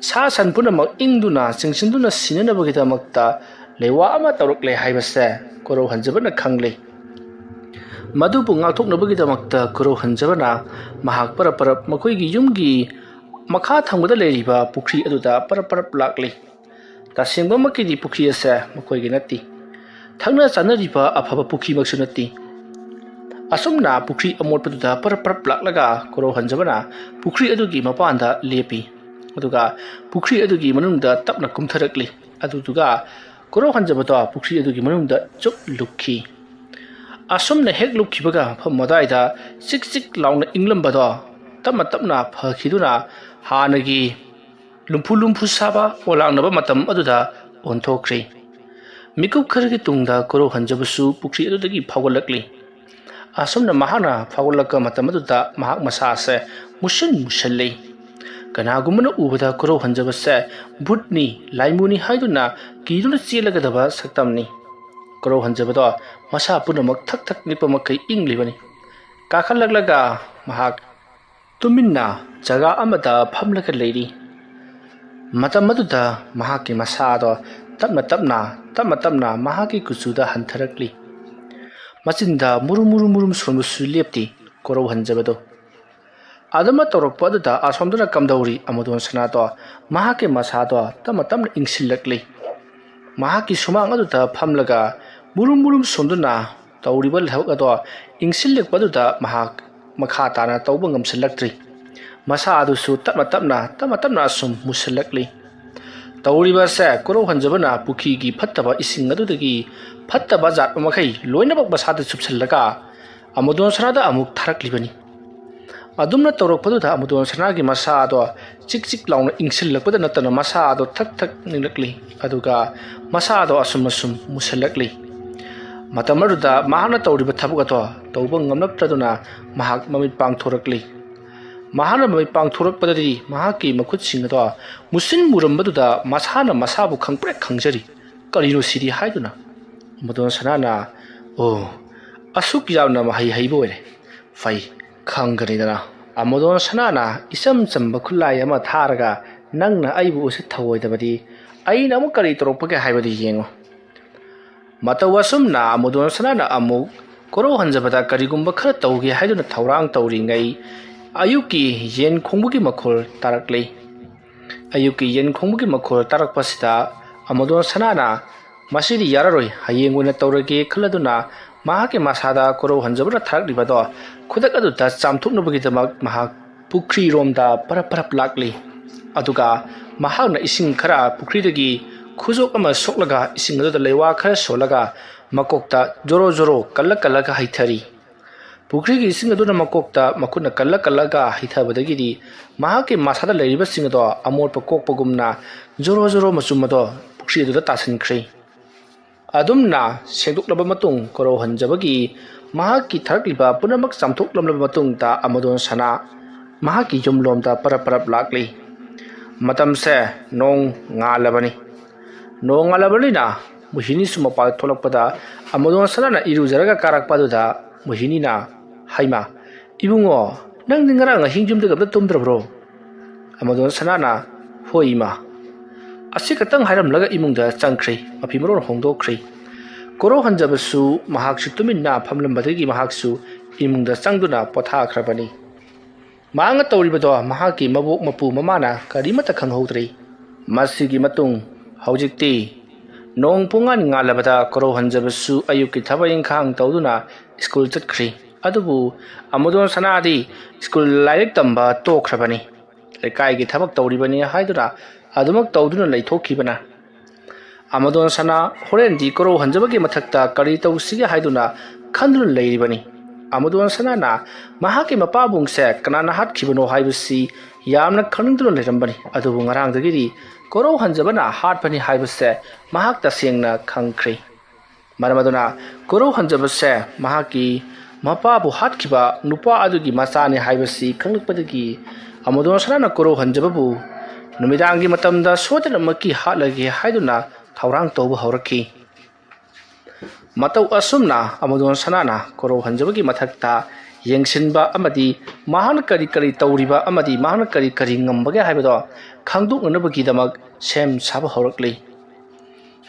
ꯁꯥ ꯁꯟ ꯄꯨꯝꯅꯃꯛ ꯏꯪꯗꯨꯅ ꯆꯤꯡꯁꯤꯟꯗꯨꯅ ꯁꯤꯅꯅꯕꯒꯤꯗꯃꯛꯇ ꯂꯩꯋꯥ ꯑꯃ ꯇꯧꯔꯛꯂꯦ ꯍꯥꯏꯕꯁꯦ ꯀꯣꯔꯧ ꯍꯟꯖꯕꯅ ꯈꯪꯂꯦ꯫ ꯃꯗꯨꯕꯨ ꯉꯥꯛꯊꯣꯛꯅꯕꯒꯤꯗꯃꯛꯇ ꯀꯣꯔꯧ ꯍꯟꯖꯕꯅ ꯃꯍꯥꯛ ꯄꯔꯞ ꯄꯔꯞ ꯃꯈꯣꯏꯒꯤ ꯌꯨꯝꯒꯤ ꯃꯈꯥ ꯊꯪꯕꯗ ꯂꯩꯔꯤꯕ ꯄꯨꯈ꯭ꯔꯤ ꯑꯗꯨꯗ ꯄꯔꯞ ꯄꯔꯞ ꯂꯥꯛꯂꯤ꯫ ꯇꯁꯦꯡꯕꯃꯛꯀꯤꯗꯤ ꯄꯨꯈ꯭ꯔꯤ ꯑꯁꯦ ꯃꯈꯣꯏꯒꯤ ꯅꯠꯇꯦ꯫ ꯊꯛꯅ ꯆꯥꯅꯔꯤꯕ ꯑꯐꯕ ꯄꯨꯈ꯭ꯔꯤꯃꯛꯁꯨ ꯅꯠꯇꯦ꯫ ꯑꯁꯨꯝꯅ ꯄꯨꯈ꯭ꯔꯤ ꯑꯃꯣꯠꯄꯗꯨꯗ ꯄꯔꯞ ꯄꯔꯞ ꯂꯥꯛꯂꯒ ꯀꯣꯔꯧ ꯍꯟꯖꯕꯅ ꯄꯨꯈ꯭ꯔꯤ ꯑꯗꯨꯒꯤ ꯃꯄꯥꯟꯗ ꯂꯦꯞꯄꯤ꯫ ꯑꯗꯨꯒ ꯄꯨꯈ꯭ꯔꯤ ꯑꯗꯨꯒꯤ ꯃꯅꯨꯡꯗ ꯇꯞꯅ ꯀꯨꯝꯊꯔꯛꯂꯤ꯫ ꯑꯗꯨꯗꯨꯒ ꯀꯣꯔꯧꯍꯟꯖꯕꯗꯣ ꯄꯨꯈ꯭ꯔꯤ ꯑꯗꯨꯒꯤ ꯃꯅꯨꯡꯗ ꯆꯨꯞ ꯂꯨꯞꯈꯤ꯫ ꯑꯁꯨꯝꯅ ꯍꯦꯛ ꯂꯨꯞꯈꯤꯕꯒ ꯃꯐꯝ ꯑꯗꯨꯋꯥꯏꯗ ꯆꯤꯛ ꯆꯤꯛ ꯂꯥꯎꯅ ꯏꯪꯂꯝꯕꯗꯣ ꯇꯞꯅ ꯇꯞꯅ ꯐꯈꯤꯗꯨꯅ ꯍꯥꯟꯅꯒꯤ ꯂꯨꯝꯐꯨ ꯂꯨꯝꯐꯨ ꯁꯥꯕ ꯑꯣꯂꯥꯡꯅꯕ ꯃꯇꯝ ꯑꯗꯨꯗ ꯑꯣꯟꯊꯣꯛꯈ꯭ꯔꯦ꯫ ꯃꯤꯀꯨꯞ ꯈꯔꯒꯤ ꯇꯨꯡꯗ ꯀꯣꯔꯧꯍꯟꯖꯕꯁꯨ ꯄꯨꯈ꯭ꯔꯤ ꯑꯗꯨꯗꯒꯤ ꯐꯥꯎꯒꯠꯂꯛꯂꯤ꯫ ꯑꯁꯨꯝꯅ ꯃꯍꯥꯛꯅ ꯐꯥꯎꯒꯠꯂꯛꯄ ꯃꯇꯝ ꯑꯗꯨꯗ ꯃꯍꯥꯛ ꯃꯁꯥꯁꯦ ꯃꯨꯁꯤꯟ ꯃꯨꯁꯜꯂꯤ꯫ ꯀꯅꯥꯒꯨꯝꯕꯅ ꯎꯕꯗ ꯀꯣꯔꯧꯍꯟꯖꯕꯁꯦ ꯚꯨꯠꯅꯤ, ꯂꯥꯏꯃꯨꯅꯤ ꯍꯥꯏꯗꯨꯅ ꯀꯤꯗꯨꯅ ꯆꯦꯜꯂꯒꯗꯕ ꯁꯛꯇꯝꯅꯤ꯫ ꯀꯣꯔꯧꯍꯟꯖꯕꯗꯣ ꯃꯁꯥ ꯄꯨꯝꯅꯃꯛ ꯊꯛ ꯊꯛ ꯅꯤꯛꯄ ꯃꯈꯩ ꯏꯪꯂꯤꯕꯅꯤ꯫ ꯀꯥꯈꯠꯂꯛꯂꯒ ꯃꯍꯥꯛ ꯇꯨꯃꯤꯟꯅ ꯖꯒꯥ ꯑꯃꯗ ꯐꯝꯂꯒ ꯂꯩꯔꯤ꯫ ꯃꯇꯝ ꯑꯗꯨꯗ ꯃꯍꯥꯛꯀꯤ ꯃꯁꯥꯗꯣ ꯇꯞꯅ ꯇꯞꯅ, ꯇꯞꯅ ꯇꯞꯅ ꯃꯍꯥꯛꯀꯤ ꯀꯨꯆꯨꯗ ꯍꯟꯊꯔꯛꯂꯤ꯫ ꯃꯆꯤꯟꯗ ꯃꯨꯔꯨꯝ ꯃꯨꯔꯨꯝ ꯃꯨꯔꯨꯝ ꯁꯣꯟꯕꯁꯨ ꯂꯦꯞꯇꯦ꯫ ꯀꯣꯔꯧꯍꯟꯖꯕꯗꯣ ꯑꯗꯨꯃ ꯇꯧꯔꯛꯄ ꯑꯗꯨꯗ ꯑꯁꯣꯝꯗꯅ ꯀꯝꯗꯧꯔꯤ ꯑꯃꯨꯗꯣꯟ ꯁꯅꯥꯗꯣ ꯃꯍꯥꯛꯀꯤ ꯃꯁꯥꯗꯣ ꯇꯞꯅ ꯇꯞꯅ ꯏꯪꯁꯤꯜꯂꯛꯂꯤ꯫ ꯃꯍꯥꯛꯀꯤ ꯁꯨꯃꯥꯡ ꯑꯗꯨꯗ ꯐꯝꯂꯒ ꯃꯨꯔꯨꯝ ꯃꯨꯔꯨꯝ ꯁꯣꯟꯗꯨꯅ ꯇꯧꯔꯤꯕ ꯊꯕꯛ ꯑꯗꯣ ꯏꯪꯁꯤꯜꯂꯛꯄ ꯑꯗꯨꯗ ꯃꯍꯥꯛ ꯃꯈꯥ ꯇꯥꯅ ꯇꯧꯕ ꯉꯝꯁꯤꯜꯂꯛꯇ꯭ꯔꯤ꯫ ꯃꯁꯥ ꯑꯗꯨꯁꯨ ꯇꯞꯅ ꯇꯞꯅ, ꯇꯞꯅ ꯇꯞꯅ ꯑꯁꯨꯝ ꯃꯨꯁꯤꯜꯂꯛꯂꯤ꯫ ꯇꯧꯔꯤꯕ ꯑꯁꯦ ꯀꯣꯔꯧꯍꯟꯖꯕꯅ ꯄꯨꯈ꯭ꯔꯤꯒꯤ ꯐꯠꯇꯕ ꯏꯁꯤꯡ ꯑꯗꯨꯗꯒꯤ ꯐꯠꯇꯕ ꯖꯥꯠ ꯃꯈꯩ ꯂꯣꯏꯅꯃꯛ ꯃꯁꯥꯗ ꯆꯨꯞꯁꯤꯜꯂꯒ ꯑꯃꯨꯗꯣꯟ ꯁꯅꯥꯗ ꯑꯃꯨꯛ ꯊꯥꯔꯛꯂꯤꯕꯅꯤ꯫ ꯑꯗꯨꯝꯅ ꯇꯧꯔꯛꯄꯗꯨꯗ ꯑꯃꯨꯗꯣꯟ ꯁꯅꯥꯒꯤ ꯃꯁꯥ ꯑꯗꯣ ꯆꯤꯛ ꯆꯤꯛ ꯂꯥꯎꯅ ꯏꯪꯁꯤꯜꯂꯛꯄꯗ ꯅꯠꯇꯅ ꯃꯁꯥ ꯑꯗꯣ ꯊꯛ ꯊꯛ ꯅꯤꯛꯂꯛꯂꯤ꯫ ꯑꯗꯨꯒ ꯃꯁꯥ ꯑꯗꯣ ꯑꯁꯨꯝ ꯑꯁꯨꯝ ꯃꯨꯁꯜꯂꯛꯂꯤ꯫ ꯃꯇꯝ ꯑꯗꯨꯗ ꯃꯍꯥꯛꯅ ꯇꯧꯔꯤꯕ ꯊꯕꯛ ꯑꯗꯣ ꯇꯧꯕ ꯉꯝꯂꯛꯇ꯭ꯔꯗꯨꯅ ꯃꯍꯥꯛ ꯃꯃꯤꯠ ꯄꯥꯡꯊꯣꯔꯛꯂꯤ꯫ ꯃꯍꯥꯛꯅ ꯃꯃꯤꯠ ꯄꯥꯡꯊꯣꯔꯛꯄꯗꯗꯤ ꯃꯍꯥꯛꯀꯤ ꯃꯈꯨꯠꯁꯤꯡ ꯑꯗꯣ ꯃꯨꯁꯤꯟ ꯃꯨꯔꯝꯕꯗꯨꯗ ꯃꯁꯥꯅ ꯃꯁꯥꯕꯨ ꯈꯪꯄ꯭ꯔꯦꯛ ꯈꯪꯖꯔꯤ꯫ "ꯀꯔꯤꯅꯣ ꯁꯤꯗꯤ?" ꯍꯥꯏꯗꯨꯅ꯫ ꯑꯃꯨꯗꯣꯟ ꯁꯅꯥꯅ, "ꯑꯣ, ꯑꯁꯨꯛ ꯌꯥꯝꯅ ꯃꯍꯩ ꯍꯩꯕ ꯑꯣꯏꯔꯦ꯫ ꯐꯩ, ꯈꯪꯒꯅꯤꯗꯅ꯫" ꯑꯃꯨꯗꯣꯟ ꯁꯅꯥꯅ ꯏꯆꯝ ꯆꯝꯕ ꯈꯨꯠꯂꯥꯏ ꯑꯃ ꯊꯥꯔꯒ, "ꯅꯪꯅ ꯑꯩꯕꯨ ꯎꯁꯤꯠ ꯊꯑꯣꯏꯗꯕꯗꯤ ꯑꯩꯅ ꯑꯃꯨꯛ ꯀꯔꯤ ꯇꯧꯔꯛꯄꯒꯦ ꯍꯥꯏꯕꯗꯨ ꯌꯦꯡꯉꯨ꯫" ꯃꯇꯧ ꯑꯁꯨꯝꯅ ꯑꯃꯨꯗꯣꯟ ꯁꯅꯥꯅ ꯑꯃꯨꯛ ꯀꯣꯔꯧꯍꯟꯖꯕꯗ ꯀꯔꯤꯒꯨꯝꯕ ꯈꯔ ꯇꯧꯒꯦ ꯍꯥꯏꯗꯨꯅ ꯊꯧꯔꯥꯡ ꯇꯧꯔꯤꯉꯩ, ꯑꯌꯨꯛꯀꯤ ꯌꯦꯟ ꯈꯣꯡꯕꯒꯤ ꯃꯈꯣꯜ ꯇꯥꯔꯛꯂꯤ꯫ ꯑꯌꯨꯛꯀꯤ ꯌꯦꯟ ꯈꯣꯡꯕꯒꯤ ꯃꯈꯣꯜ ꯇꯥꯔꯛꯄꯁꯤꯗ ꯑꯃꯨꯗꯣꯟ ꯁꯅꯥꯅ, "ꯃꯁꯤꯗꯤ ꯌꯥꯔꯔꯣꯏ, ꯍꯌꯦꯡ ꯑꯣꯏꯅ ꯇꯧꯔꯒꯦ" ꯈꯜꯂꯗꯨꯅ ꯃꯍꯥꯛꯀꯤ ꯃꯁꯥꯗ ꯀꯣꯔꯧꯍꯟꯖꯕꯅ ꯊꯥꯔꯛꯂꯤꯕꯗꯣ ꯈꯨꯗꯛ ꯑꯗꯨꯗ ꯆꯥꯝꯊꯣꯛꯅꯕꯒꯤꯗꯃꯛ ꯃꯍꯥꯛ ꯄꯨꯈ꯭ꯔꯤꯔꯣꯝꯗ ꯄꯔꯞ ꯄꯔꯞ ꯂꯥꯛꯂꯤ꯫ ꯑꯗꯨꯒ ꯃꯍꯥꯛꯅ ꯏꯁꯤꯡ ꯈꯔ ꯄꯨꯈ꯭ꯔꯤꯗꯒꯤ ꯈꯨꯖꯣꯛ ꯑꯃ ꯁꯣꯛꯂꯒ ꯏꯁꯤꯡ ꯑꯗꯨꯗ ꯂꯩꯋꯥ ꯈꯔ ꯁꯣꯜꯂꯒ ꯃꯀꯣꯛꯇ ꯖꯣꯔꯣ ꯖꯣꯔꯣ ꯀꯜꯂ ꯀꯜꯂꯒ ꯍꯩꯊꯔꯤ꯫ ꯄꯨꯈ꯭ꯔꯤꯒꯤ ꯏꯁꯤꯡ ꯑꯗꯨꯅ ꯃꯀꯣꯛꯇ ꯃꯈꯨꯠꯅ ꯀꯜꯂ ꯀꯜꯂꯒ ꯍꯩꯊꯕꯗꯒꯤꯗꯤ ꯃꯍꯥꯛꯀꯤ ꯃꯁꯥꯗ ꯂꯩꯔꯤꯕꯁꯤꯡ ꯑꯗꯣ ꯑꯃꯣꯠꯄ ꯀꯣꯛꯄꯒꯨꯝꯅ ꯖꯣꯔꯣ ꯖꯣꯔꯣ ꯃꯆꯨꯝ ꯑꯗꯣ ꯄꯨꯈ꯭ꯔꯤ ꯑꯗꯨꯗ ꯇꯥꯁꯤꯟꯈ꯭ꯔꯦ꯫ ꯑꯗꯨꯝꯅ ꯁꯦꯡꯗꯣꯛꯂꯕ ꯃꯇꯨꯡ ꯀꯣꯔꯧꯍꯟꯖꯕꯒꯤ ꯃꯍꯥꯛꯀꯤ ꯊꯥꯔꯛꯂꯤꯕ ꯄꯨꯝꯅꯃꯛ ꯆꯥꯝꯊꯣꯛꯂꯝꯂꯕ ꯃꯇꯨꯡꯗ ꯑꯃꯗꯣꯟ ꯁꯅꯥ ꯃꯍꯥꯛꯀꯤ ꯌꯨꯝꯂꯣꯝꯗ ꯄꯔꯞ ꯄꯔꯞ ꯂꯥꯛꯂꯤ꯫ ꯃꯇꯝꯁꯦ ꯅꯣꯡ ꯉꯥꯜꯂꯕꯅꯤ꯫ ꯅꯣꯡ ꯉꯥꯜꯂꯕꯅꯤꯅ ꯃꯣꯍꯤꯅꯤꯁꯨ ꯃꯄꯥꯟ ꯊꯣꯛꯂꯛꯄꯗ ꯑꯃꯗꯣꯟ ꯁꯅꯥꯅ ꯏꯔꯨꯖꯔꯒ ꯀꯥꯔꯛꯄ ꯑꯗꯨꯗ ꯃꯣꯍꯤꯅꯤꯅ, "ꯍꯩꯃꯥ, ꯏꯕꯨꯡꯉꯣ, ꯅꯪꯗꯤ ꯉꯔꯥꯡ ꯑꯍꯤꯡ ꯌꯨꯝꯗꯒ ꯑꯝꯇ ꯇꯨꯝꯗ꯭ꯔꯕ꯭ꯔꯣ?" ꯑꯃꯗꯣꯟ ꯁꯅꯥꯅ, "ꯍꯣꯏ ꯏꯃꯥ"꯫ ꯑꯁꯤ ꯈꯛꯇꯪ ꯍꯥꯏꯔꯝꯂꯒ ꯏꯃꯨꯡꯗ ꯆꯪꯈ꯭ꯔꯦ꯫ ꯃꯐꯤ ꯃꯔꯣꯟ ꯍꯣꯡꯗꯣꯛꯈ꯭ꯔꯦ꯫ ꯀꯣꯔꯧꯍꯟꯖꯕꯁꯨ ꯃꯍꯥꯛꯁꯨ ꯇꯨꯃꯤꯟꯅ ꯐꯝꯂꯝꯕꯗꯒꯤ ꯃꯍꯥꯛꯁꯨ ꯏꯃꯨꯡꯗ ꯆꯪꯗꯨꯅ ꯄꯣꯊꯥꯈ꯭ꯔꯕꯅꯤ꯫ ꯃꯍꯥꯛꯅ ꯇꯧꯔꯤꯕꯗꯣ ꯃꯍꯥꯛꯀꯤ ꯃꯕꯣꯛ ꯃꯄꯨ ꯃꯃꯥꯅ ꯀꯔꯤꯃꯠꯇ ꯈꯪꯍꯧꯗ꯭ꯔꯤ꯫ ꯃꯁꯤꯒꯤ ꯃꯇꯨꯡ ꯍꯧꯖꯤꯛꯇꯤ ꯅꯣꯡ ꯄꯨꯡꯉꯥꯟ ꯉꯥꯜꯂꯕꯗ ꯀꯣꯔꯧꯍꯟꯖꯕꯁꯨ ꯑꯌꯨꯛꯀꯤ ꯊꯕꯛ ꯏꯪꯈꯥꯡ ꯇꯧꯗꯨꯅ ꯁ꯭ꯀꯨꯜ ꯆꯠꯈ꯭ꯔꯤ꯫ ꯑꯗꯨꯕꯨ ꯑꯃꯗꯣꯟ ꯁꯅꯥꯗꯤ ꯁ꯭ꯀꯨꯜ ꯂꯥꯏꯔꯤꯛ ꯇꯝꯕ ꯇꯣꯛꯈ꯭ꯔꯕꯅꯤ꯫ ꯂꯩꯀꯥꯏꯒꯤ ꯊꯕꯛ ꯇꯧꯔꯤꯕꯅꯤ ꯍꯥꯏꯗꯨꯅ ꯑꯗꯨꯃꯛ ꯇꯧꯗꯨꯅ ꯂꯩꯊꯣꯛꯈꯤꯕꯅ꯫ ꯑꯃꯗꯣꯟ ꯁꯅꯥ ꯍꯣꯔꯦꯟꯗꯤ ꯀꯣꯔꯧꯍꯟꯖꯕꯒꯤ ꯃꯊꯛꯇ ꯀꯔꯤ ꯇꯧꯁꯤꯒꯦ ꯍꯥꯏꯗꯨꯅ ꯈꯟꯗꯨꯅ ꯂꯩꯔꯤꯕꯅꯤ꯫ ꯑꯃꯗꯣꯟ ꯁꯅꯥꯅ ꯃꯍꯥꯛꯀꯤ ꯃꯄꯥꯕꯨꯡꯁꯦ ꯀꯅꯥꯅ ꯍꯥꯠꯈꯤꯕꯅꯣ ꯍꯥꯏꯕꯁꯤ ꯌꯥꯝꯅ ꯈꯪꯅꯤꯡꯗꯨꯅ ꯂꯩꯔꯝꯕꯅꯤ꯫ ꯑꯗꯨꯕꯨ ꯉꯔꯥꯡꯗꯒꯤꯗꯤ ꯀꯣꯔꯧꯍꯟꯖꯕꯅ ꯍꯥꯠꯄꯅꯤ ꯍꯥꯏꯕꯁꯦ ꯃꯍꯥꯛ ꯇꯁꯦꯡꯅ ꯈꯪꯈ꯭ꯔꯦ꯫ ꯃꯔꯝ ꯑꯗꯨꯅ ꯀꯣꯔꯧꯍꯟꯖꯕꯁꯦ ꯃꯍꯥꯛꯀꯤ ꯃꯄꯥꯕꯨ ꯍꯥꯠꯈꯤꯕ ꯅꯨꯄꯥ ꯑꯗꯨꯒꯤ ꯃꯆꯥꯅꯤ ꯍꯥꯏꯕꯁꯤ ꯈꯪꯂꯛꯄꯗꯒꯤ ꯑꯃꯗꯣꯟ ꯁꯅꯥꯅ ꯀꯣꯔꯧꯍꯟꯖꯕꯕꯨ ꯅꯨꯃꯤꯗꯥꯡꯒꯤ ꯃꯇꯝꯗ ꯁꯣꯏꯗꯅꯃꯛꯀꯤ ꯍꯥꯠꯂꯒꯦ ꯍꯥꯏꯗꯨꯅ ꯊꯧꯔꯥꯡ ꯇꯧꯕ ꯍꯧꯔꯛꯈꯤ꯫ ꯃꯇꯧ ꯑꯁꯨꯝꯅ ꯑꯃꯗꯣꯟ ꯁꯅꯥꯅ ꯀꯣꯔꯧꯍꯟꯖꯕꯒꯤ ꯃꯊꯛꯇ ꯌꯦꯡꯁꯤꯟꯕ ꯑꯃꯗꯤ ꯃꯍꯥꯛꯅ ꯀꯔꯤ ꯀꯔꯤ ꯇꯧꯔꯤꯕ ꯑꯃꯗꯤ ꯃꯍꯥꯛꯅ ꯀꯔꯤ ꯀꯔꯤ ꯉꯝꯕꯒꯦ ꯍꯥꯏꯕꯗꯣ ꯈꯪꯗꯣꯛꯅꯅꯕꯒꯤꯗꯃꯛ ꯁꯦꯝ ꯁꯥꯕ ꯍꯧꯔꯛꯂꯤ꯫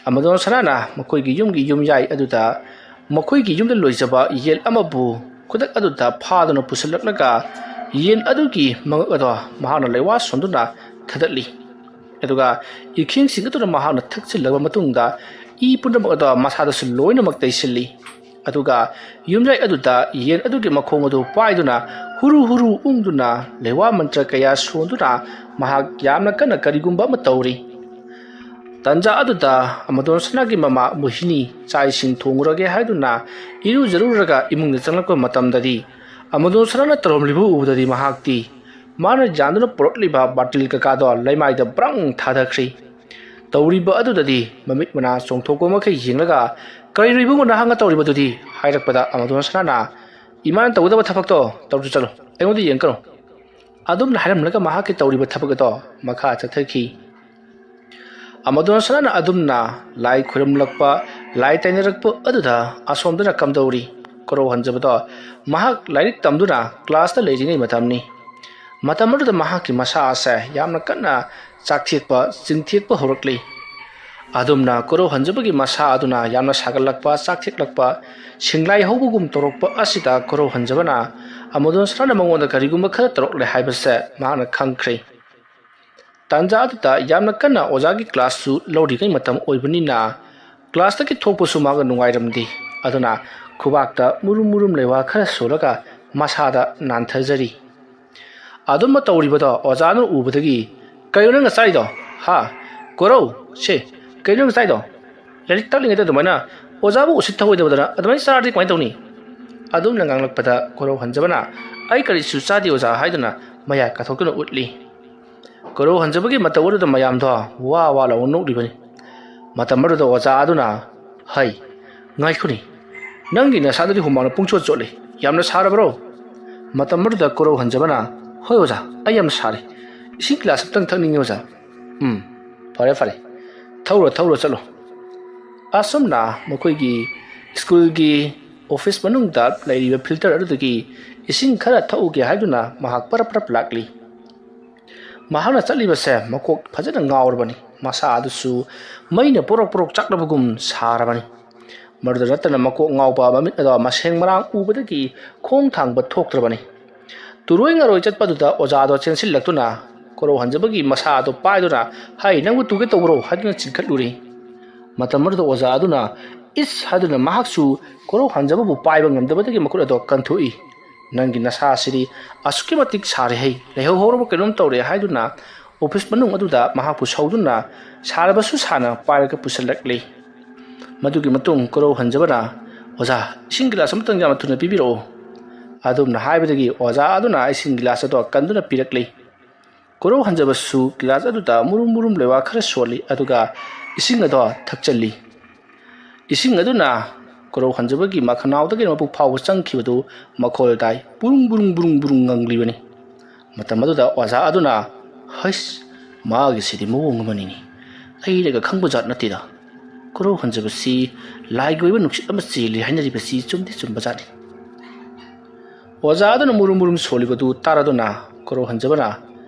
ꯑꯃꯗꯣꯟ ꯁꯅꯥꯅ ꯃꯈꯣꯏꯒꯤ ꯌꯨꯝꯒꯤ ꯌꯨꯝꯌꯥꯏ ꯑꯗꯨꯗ ꯃꯈꯣꯏꯒꯤ ꯌꯨꯝꯗ ꯂꯣꯏꯖꯕ ꯌꯦꯟ ꯑꯃꯕꯨ ꯈꯨꯗꯛ ꯑꯗꯨꯗ ꯐꯥꯗꯨꯅ ꯄꯨꯁꯤꯜꯂꯛꯂꯒ ꯌꯦꯟ ꯑꯗꯨꯒꯤ ꯃꯉꯛ ꯑꯗꯣ ꯃꯍꯥꯛꯅ ꯂꯩꯋꯥ ꯁꯣꯟꯗꯨꯅ ꯊꯥꯗꯠꯂꯤ꯫ ꯑꯗꯨꯒ ꯏꯈꯤꯡꯁꯤꯡ ꯑꯗꯨꯅ ꯃꯍꯥꯛꯅ ꯊꯛꯆꯤꯜꯂꯕ ꯃꯇꯨꯡꯗ ꯏ ꯄꯨꯝꯅꯃꯛ ꯑꯗꯣ ꯃꯁꯥꯗꯁꯨ ꯂꯣꯏꯅꯃꯛ ꯇꯩꯁꯤꯜꯂꯤ꯫ ꯑꯗꯨꯒ ꯌꯨꯝꯌꯥꯏ ꯑꯗꯨꯗ ꯌꯦꯟ ꯑꯗꯨꯒꯤ ꯃꯈꯣꯡ ꯑꯗꯨ ꯄꯥꯏꯗꯨꯅ ꯍꯨꯔꯨ ꯍꯨꯔꯨ ꯎꯪꯗꯨꯅ ꯂꯩꯋꯥ ꯃꯟꯇ꯭ꯔ ꯀꯌꯥ ꯁꯣꯟꯗꯨꯅ ꯃꯍꯥꯛ ꯌꯥꯝꯅ ꯀꯟꯅ ꯀꯔꯤꯒꯨꯝꯕ ꯑꯃ ꯇꯧꯔꯤ꯫ ꯇꯟꯖꯥ ꯑꯗꯨꯗ ꯑꯃꯗꯣꯟ ꯁꯅꯥꯒꯤ ꯃꯃꯥ ꯃꯣꯍꯤꯅꯤ ꯆꯥꯛ ꯏꯁꯤꯡ ꯊꯣꯡꯉꯨꯔꯒꯦ ꯍꯥꯏꯗꯨꯅ ꯏꯔꯨꯖꯔꯨꯔꯒ ꯏꯃꯨꯡꯗ ꯆꯪꯂꯛꯄ ꯃꯇꯝꯗꯗꯤ, ꯑꯃꯗꯣꯟ ꯁꯅꯥꯅ ꯇꯧꯔꯝꯂꯤꯕ ꯎꯕꯗꯗꯤ ꯃꯍꯥꯛꯇꯤ ꯃꯥꯅ ꯌꯥꯟꯗꯨꯅ ꯄꯨꯔꯛꯂꯤꯕ ꯕꯥꯔꯇꯤꯜ ꯀꯀꯥꯗꯣ ꯂꯩꯃꯥꯏꯗ ꯕ꯭ꯔꯪ ꯊꯥꯗꯈ꯭ꯔꯤ꯫ ꯇꯧꯔꯤꯕ ꯑꯗꯨꯗꯗꯤ ꯃꯃꯤꯠ ꯃꯅꯥ ꯆꯣꯡꯊꯣꯛꯄ ꯃꯈꯩ ꯌꯦꯡꯂꯒ, "ꯀꯔꯤꯅꯣ ꯏꯕꯨꯡꯉꯣ ꯅꯍꯥꯛꯅ ꯇꯧꯔꯤꯕꯗꯨꯗꯤ?" ꯍꯥꯏꯔꯛꯄꯗ ꯑꯃꯗꯣꯟ ꯁꯅꯥꯅ, "ꯏꯃꯥꯅ ꯇꯧꯒꯗꯕ ꯊꯕꯛꯇꯣ ꯇꯧꯔꯨ ꯆꯠꯂꯨ, ꯑꯩꯉꯣꯟꯗ ꯌꯦꯡꯀꯅꯨ"꯫ ꯑꯗꯨꯝꯅ ꯍꯥꯏꯔꯝꯂꯒ ꯃꯍꯥꯛꯀꯤ ꯇꯧꯔꯤꯕ ꯊꯕꯛ ꯑꯗꯣ ꯃꯈꯥ ꯆꯠꯊꯈꯤ꯫ ꯑꯃꯗꯣꯟ ꯁꯅꯥꯅ ꯑꯗꯨꯝꯅ ꯂꯥꯏ ꯈꯨꯔꯨꯝꯂꯛꯄ, ꯂꯥꯏ ꯇꯥꯏꯅꯔꯛꯄ ꯑꯗꯨꯗ ꯑꯁꯣꯝꯗꯅ ꯀꯝꯗꯧꯔꯤ? ꯀꯣꯔꯧ ꯍꯟꯖꯕꯗꯣ ꯃꯍꯥꯛ ꯂꯥꯏꯔꯤꯛ ꯇꯝꯗꯨꯅ ꯀ꯭ꯂꯥꯁꯇ ꯂꯩꯔꯤꯉꯩ ꯃꯇꯝꯅꯤ꯫ ꯃꯇꯝ ꯑꯗꯨꯗ ꯃꯍꯥꯛꯀꯤ ꯃꯁꯥ ꯑꯁꯦ ꯌꯥꯝꯅ ꯀꯟꯅ ꯆꯥꯛꯊꯦꯛꯄ, ꯆꯤꯡꯊꯦꯛꯄ ꯍꯧꯔꯛꯂꯤ꯫ ꯑꯗꯨꯝꯅ ꯀꯣꯔꯧ ꯍꯟꯖꯕꯒꯤ ꯃꯁꯥ ꯑꯗꯨꯅ ꯌꯥꯝꯅ ꯁꯥꯒꯠꯂꯛꯄ, ꯆꯥꯛꯊꯦꯛꯂꯛꯄ, ꯁꯤꯡꯂꯥꯏ ꯍꯧꯕꯒꯨꯝ ꯇꯧꯔꯛꯄ ꯑꯁꯤꯗ ꯀꯣꯔꯧ ꯍꯟꯖꯕꯅ ꯑꯃꯗꯣꯟ ꯁꯅꯥꯅ ꯃꯉꯣꯟꯗ ꯀꯔꯤꯒꯨꯝꯕ ꯈꯔ ꯇꯧꯔꯛꯂꯦ ꯍꯥꯏꯕꯁꯦ ꯃꯍꯥꯛꯅ ꯈꯪꯈ꯭ꯔꯦ꯫ ꯇꯥꯟꯖꯥ ꯑꯗꯨꯗ ꯌꯥꯝꯅ ꯀꯟꯅ ꯑꯣꯖꯥꯒꯤ ꯀ꯭ꯂꯥꯁꯁꯨ ꯂꯧꯔꯤꯉꯩ ꯃꯇꯝ ꯑꯣꯏꯕꯅꯤꯅ, ꯀ꯭ꯂꯥꯁꯇꯒꯤ ꯊꯣꯛꯄꯁꯨ ꯃꯥꯒ ꯅꯨꯡꯉꯥꯏꯔꯝꯗꯦ꯫ ꯑꯗꯨꯅ ꯈꯨꯕꯥꯛꯇ ꯃꯨꯔꯨꯝ ꯃꯨꯔꯨꯝ ꯂꯩꯋꯥ ꯈꯔ ꯁꯣꯜꯂꯒ ꯃꯁꯥꯗ ꯅꯥꯟꯊꯖꯔꯤ꯫ ꯑꯗꯨꯝꯕ ꯇꯧꯔꯤꯕꯗꯣ ꯑꯣꯖꯥꯅ ꯎꯕꯗꯒꯤ, "ꯀꯩꯅꯣ ꯅꯪꯅ ꯆꯥꯔꯤꯗꯣ? ꯍꯥ? ꯀꯣꯔꯧ, ꯁꯦ, ꯀꯩꯅꯣ ꯅꯪꯅ ꯆꯥꯏꯗꯣ? ꯂꯥꯏꯔꯤꯛ ꯇꯥꯛꯂꯤꯉꯩꯗ ꯑꯗꯨꯃꯥꯏꯅ ꯑꯣꯖꯥꯕꯨ ꯎꯁꯤꯠ ꯊꯑꯣꯏꯗꯕꯗꯅ ꯑꯗꯨꯃꯥꯏꯅ ꯆꯥꯔꯗꯤ ꯀꯃꯥꯏꯅ ꯇꯧꯅꯤ?" ꯑꯗꯨꯝꯅ ꯉꯥꯡꯂꯛꯄꯗ ꯀꯣꯔꯧ ꯍꯟꯖꯕꯅ, "ꯑꯩ ꯀꯔꯤꯁꯨ ꯆꯥꯗꯦ ꯑꯣꯖꯥ" ꯍꯥꯏꯗꯨꯅ ꯃꯌꯥ ꯀꯥꯊꯣꯛꯇꯨꯅ ꯎꯠꯂꯤ꯫ ꯀꯣꯔꯧ ꯍꯟꯖꯕꯒꯤ ꯃꯇꯧ ꯑꯗꯨꯗ ꯃꯌꯥꯝꯗꯣ ꯋꯥ ꯋꯥ ꯂꯥꯎꯅ ꯅꯣꯛꯂꯤꯕꯅꯤ꯫ ꯃꯇꯝ ꯑꯗꯨꯗ ꯑꯣꯖꯥ ꯑꯗꯨꯅ, "ꯍꯩ, ꯉꯥꯏꯈꯣꯅꯦ, ꯅꯪꯒꯤ ꯅꯁꯥꯗꯨꯗꯤ ꯍꯨꯃꯥꯡꯅ ꯄꯨꯡꯆꯣꯠ ꯆꯣꯠꯂꯤ꯫ ꯌꯥꯝꯅ ꯁꯥꯔꯕ꯭ꯔꯣ?" ꯃꯇꯝ ꯑꯗꯨꯗ ꯀꯣꯔꯧ ꯍꯟꯖꯕꯅ, "ꯍꯣꯏ ꯑꯣꯖꯥ, ꯑꯩ ꯌꯥꯝꯅ ꯁꯥꯔꯦ꯫ ꯏꯁꯤꯡ ꯒꯤꯂꯥꯁ ꯑꯝꯇꯪ ꯊꯛꯅꯤꯡꯉꯤ ꯑꯣꯖꯥ꯫" "ꯎꯝ, ꯐꯔꯦ ꯐꯔꯦ, ꯊꯧꯔꯣ ꯊꯧꯔꯣ ꯆꯠꯂꯣ꯫" ꯑꯁꯨꯝꯅ ꯃꯈꯣꯏꯒꯤ ꯁ꯭ꯀꯨꯜꯒꯤ ꯑꯣꯐꯤꯁ ꯃꯅꯨꯡꯗ ꯂꯩꯔꯤꯕ ꯐꯤꯜꯇꯔ ꯑꯗꯨꯗꯒꯤ ꯏꯁꯤꯡ ꯈꯔ ꯊꯛꯎꯒꯦ ꯍꯥꯏꯗꯨꯅ ꯃꯍꯥꯛ ꯄꯔꯞ ꯄꯔꯞ ꯂꯥꯛꯂꯤ꯫ ꯃꯍꯥꯛꯅ ꯆꯠꯂꯤꯕꯁꯦ ꯃꯀꯣꯛ ꯐꯖꯅ ꯉꯥꯎꯔꯕꯅꯤ꯫ ꯃꯁꯥ ꯑꯗꯨꯁꯨ ꯃꯩꯅ ꯄꯣꯔꯣꯛ ꯄꯣꯔꯣꯛ ꯆꯥꯛꯂꯕꯒꯨꯝ ꯁꯥꯔꯕꯅꯤ꯫ ꯃꯗꯨꯗ ꯅꯠꯇꯅ ꯃꯀꯣꯛ ꯉꯥꯎꯕ ꯃꯃꯤꯠ ꯑꯗꯣ ꯃꯁꯦꯡ ꯃꯔꯥꯡ ꯎꯕꯗꯒꯤ ꯈꯣꯡ ꯊꯥꯡꯕ ꯊꯣꯛꯇ꯭ꯔꯕꯅꯤ꯫ ꯇꯨꯔꯣꯏ ꯉꯥꯔꯣꯏ ꯆꯠꯄꯗꯨꯗ ꯑꯣꯖꯥꯗꯣ ꯆꯦꯟꯁꯤꯜꯂꯛꯇꯨꯅ ꯀꯣꯔꯧ ꯍꯟꯖꯕꯒꯤ ꯃꯁꯥ ꯑꯗꯨ ꯄꯥꯏꯗꯨꯅ, "ꯍꯩ, ꯅꯪꯕꯨ ꯇꯨꯒꯦ ꯇꯧꯕ꯭ꯔꯣ?" ꯍꯥꯏꯗꯨꯅ ꯆꯤꯡꯈꯠꯂꯨꯔꯦ꯫ ꯃꯇꯝ ꯑꯗꯨꯗ ꯑꯣꯖꯥ ꯑꯗꯨꯅ "ꯏꯁ" ꯍꯥꯏꯗꯨꯅ ꯃꯍꯥꯛꯁꯨ ꯀꯣꯔꯧ ꯍꯟꯖꯕꯕꯨ ꯄꯥꯏꯕ ꯉꯝꯗꯕꯗꯒꯤ ꯃꯈꯨꯠ ꯑꯗꯣ ꯀꯟꯊꯣꯛꯏ꯫ "ꯅꯪꯒꯤ ꯅꯁꯥꯁꯤꯗꯤ ꯑꯁꯨꯛꯀꯤ ꯃꯇꯤꯛ ꯁꯥꯔꯦ ꯍꯩ, ꯂꯩꯍꯧ ꯍꯧꯔꯕ ꯀꯩꯅꯣꯝ ꯇꯧꯔꯦ" ꯍꯥꯏꯗꯨꯅ ꯑꯣꯐꯤꯁ ꯃꯅꯨꯡ ꯑꯗꯨꯗ ꯃꯍꯥꯛꯄꯨ ꯁꯧꯗꯨꯅ ꯁꯥꯔꯕꯁꯨ ꯁꯥꯅ ꯄꯥꯏꯔꯒ ꯄꯨꯁꯤꯜꯂꯛꯂꯤ꯫ ꯃꯗꯨꯒꯤ ꯃꯇꯨꯡ ꯀꯣꯔꯧ ꯍꯟꯖꯕꯅ, "ꯑꯣꯖꯥ, ꯏꯁꯤꯡ ꯒꯤꯂꯥꯁ ꯑꯃꯇꯪ ꯌꯥꯝꯅ ꯊꯨꯅ ꯄꯤꯕꯤꯔꯛꯎ" ꯑꯗꯨꯝꯅ ꯍꯥꯏꯕꯗꯒꯤ ꯑꯣꯖꯥ ꯑꯗꯨꯅ ꯏꯁꯤꯡ ꯒꯤꯂꯥꯁ ꯑꯗꯣ ꯀꯟꯗꯨꯅ ꯄꯤꯔꯛꯂꯤ꯫ ꯀꯣꯔꯧ ꯍꯟꯖꯕꯁꯨ ꯒꯤꯂꯥꯁ ꯑꯗꯨꯗ ꯃꯨꯔꯨꯝ ꯃꯨꯔꯨꯝ ꯂꯩꯋꯥ ꯈꯔ ꯁꯣꯜꯂꯤ, ꯑꯗꯨꯒ ꯏꯁꯤꯡ ꯑꯗꯣ ꯊꯛꯆꯜꯂꯤ꯫ ꯏꯁꯤꯡ ꯑꯗꯨꯅ ꯀꯣꯔꯧ ꯍꯟꯖꯕꯒꯤ ꯃꯈꯅꯥꯎꯗꯒꯤ ꯃꯄꯨꯛ ꯐꯥꯎꯕ ꯆꯪꯈꯤꯕꯗꯨ ꯃꯈꯣꯜ ꯇꯥꯏ, ꯕꯨꯔꯨꯡ ꯕꯨꯔꯨꯡ ꯕꯨꯔꯨꯡ ꯕꯨꯔꯨꯡ ꯉꯪꯂꯤꯕꯅꯤ꯫ ꯃꯇꯝ ꯑꯗꯨꯗ ꯑꯣꯖꯥ ꯑꯗꯨꯅ, "ꯍꯩꯁ, ꯃꯥꯒꯤꯁꯤꯗꯤ ꯃꯑꯣꯡ ꯑꯃꯅꯤꯅꯤ꯫ ꯑꯩꯅꯒ ꯈꯪꯕ ꯖꯥꯠ ꯅꯠꯇꯦꯗ꯫ ꯀꯣꯔꯧ ꯍꯟꯖꯕꯁꯤ ꯂꯥꯏꯒꯤ ꯑꯣꯏꯕ ꯅꯨꯡꯁꯤꯠ ꯑꯃ ꯆꯦꯜꯂꯤ ꯍꯥꯏꯅꯔꯤꯕꯁꯤ ꯆꯨꯝꯗꯤ ꯆꯨꯝꯕ ꯖꯥꯠꯅꯤ"꯫ ꯑꯣꯖꯥ ꯑꯗꯨꯅ ꯃꯨꯔꯨꯝ ꯃꯨꯔꯨꯝ ꯁꯣꯜꯂꯤꯕꯗꯨ ꯇꯥꯔꯗꯨꯅ ꯀꯣꯔꯧ ꯍꯟꯖꯕꯅ,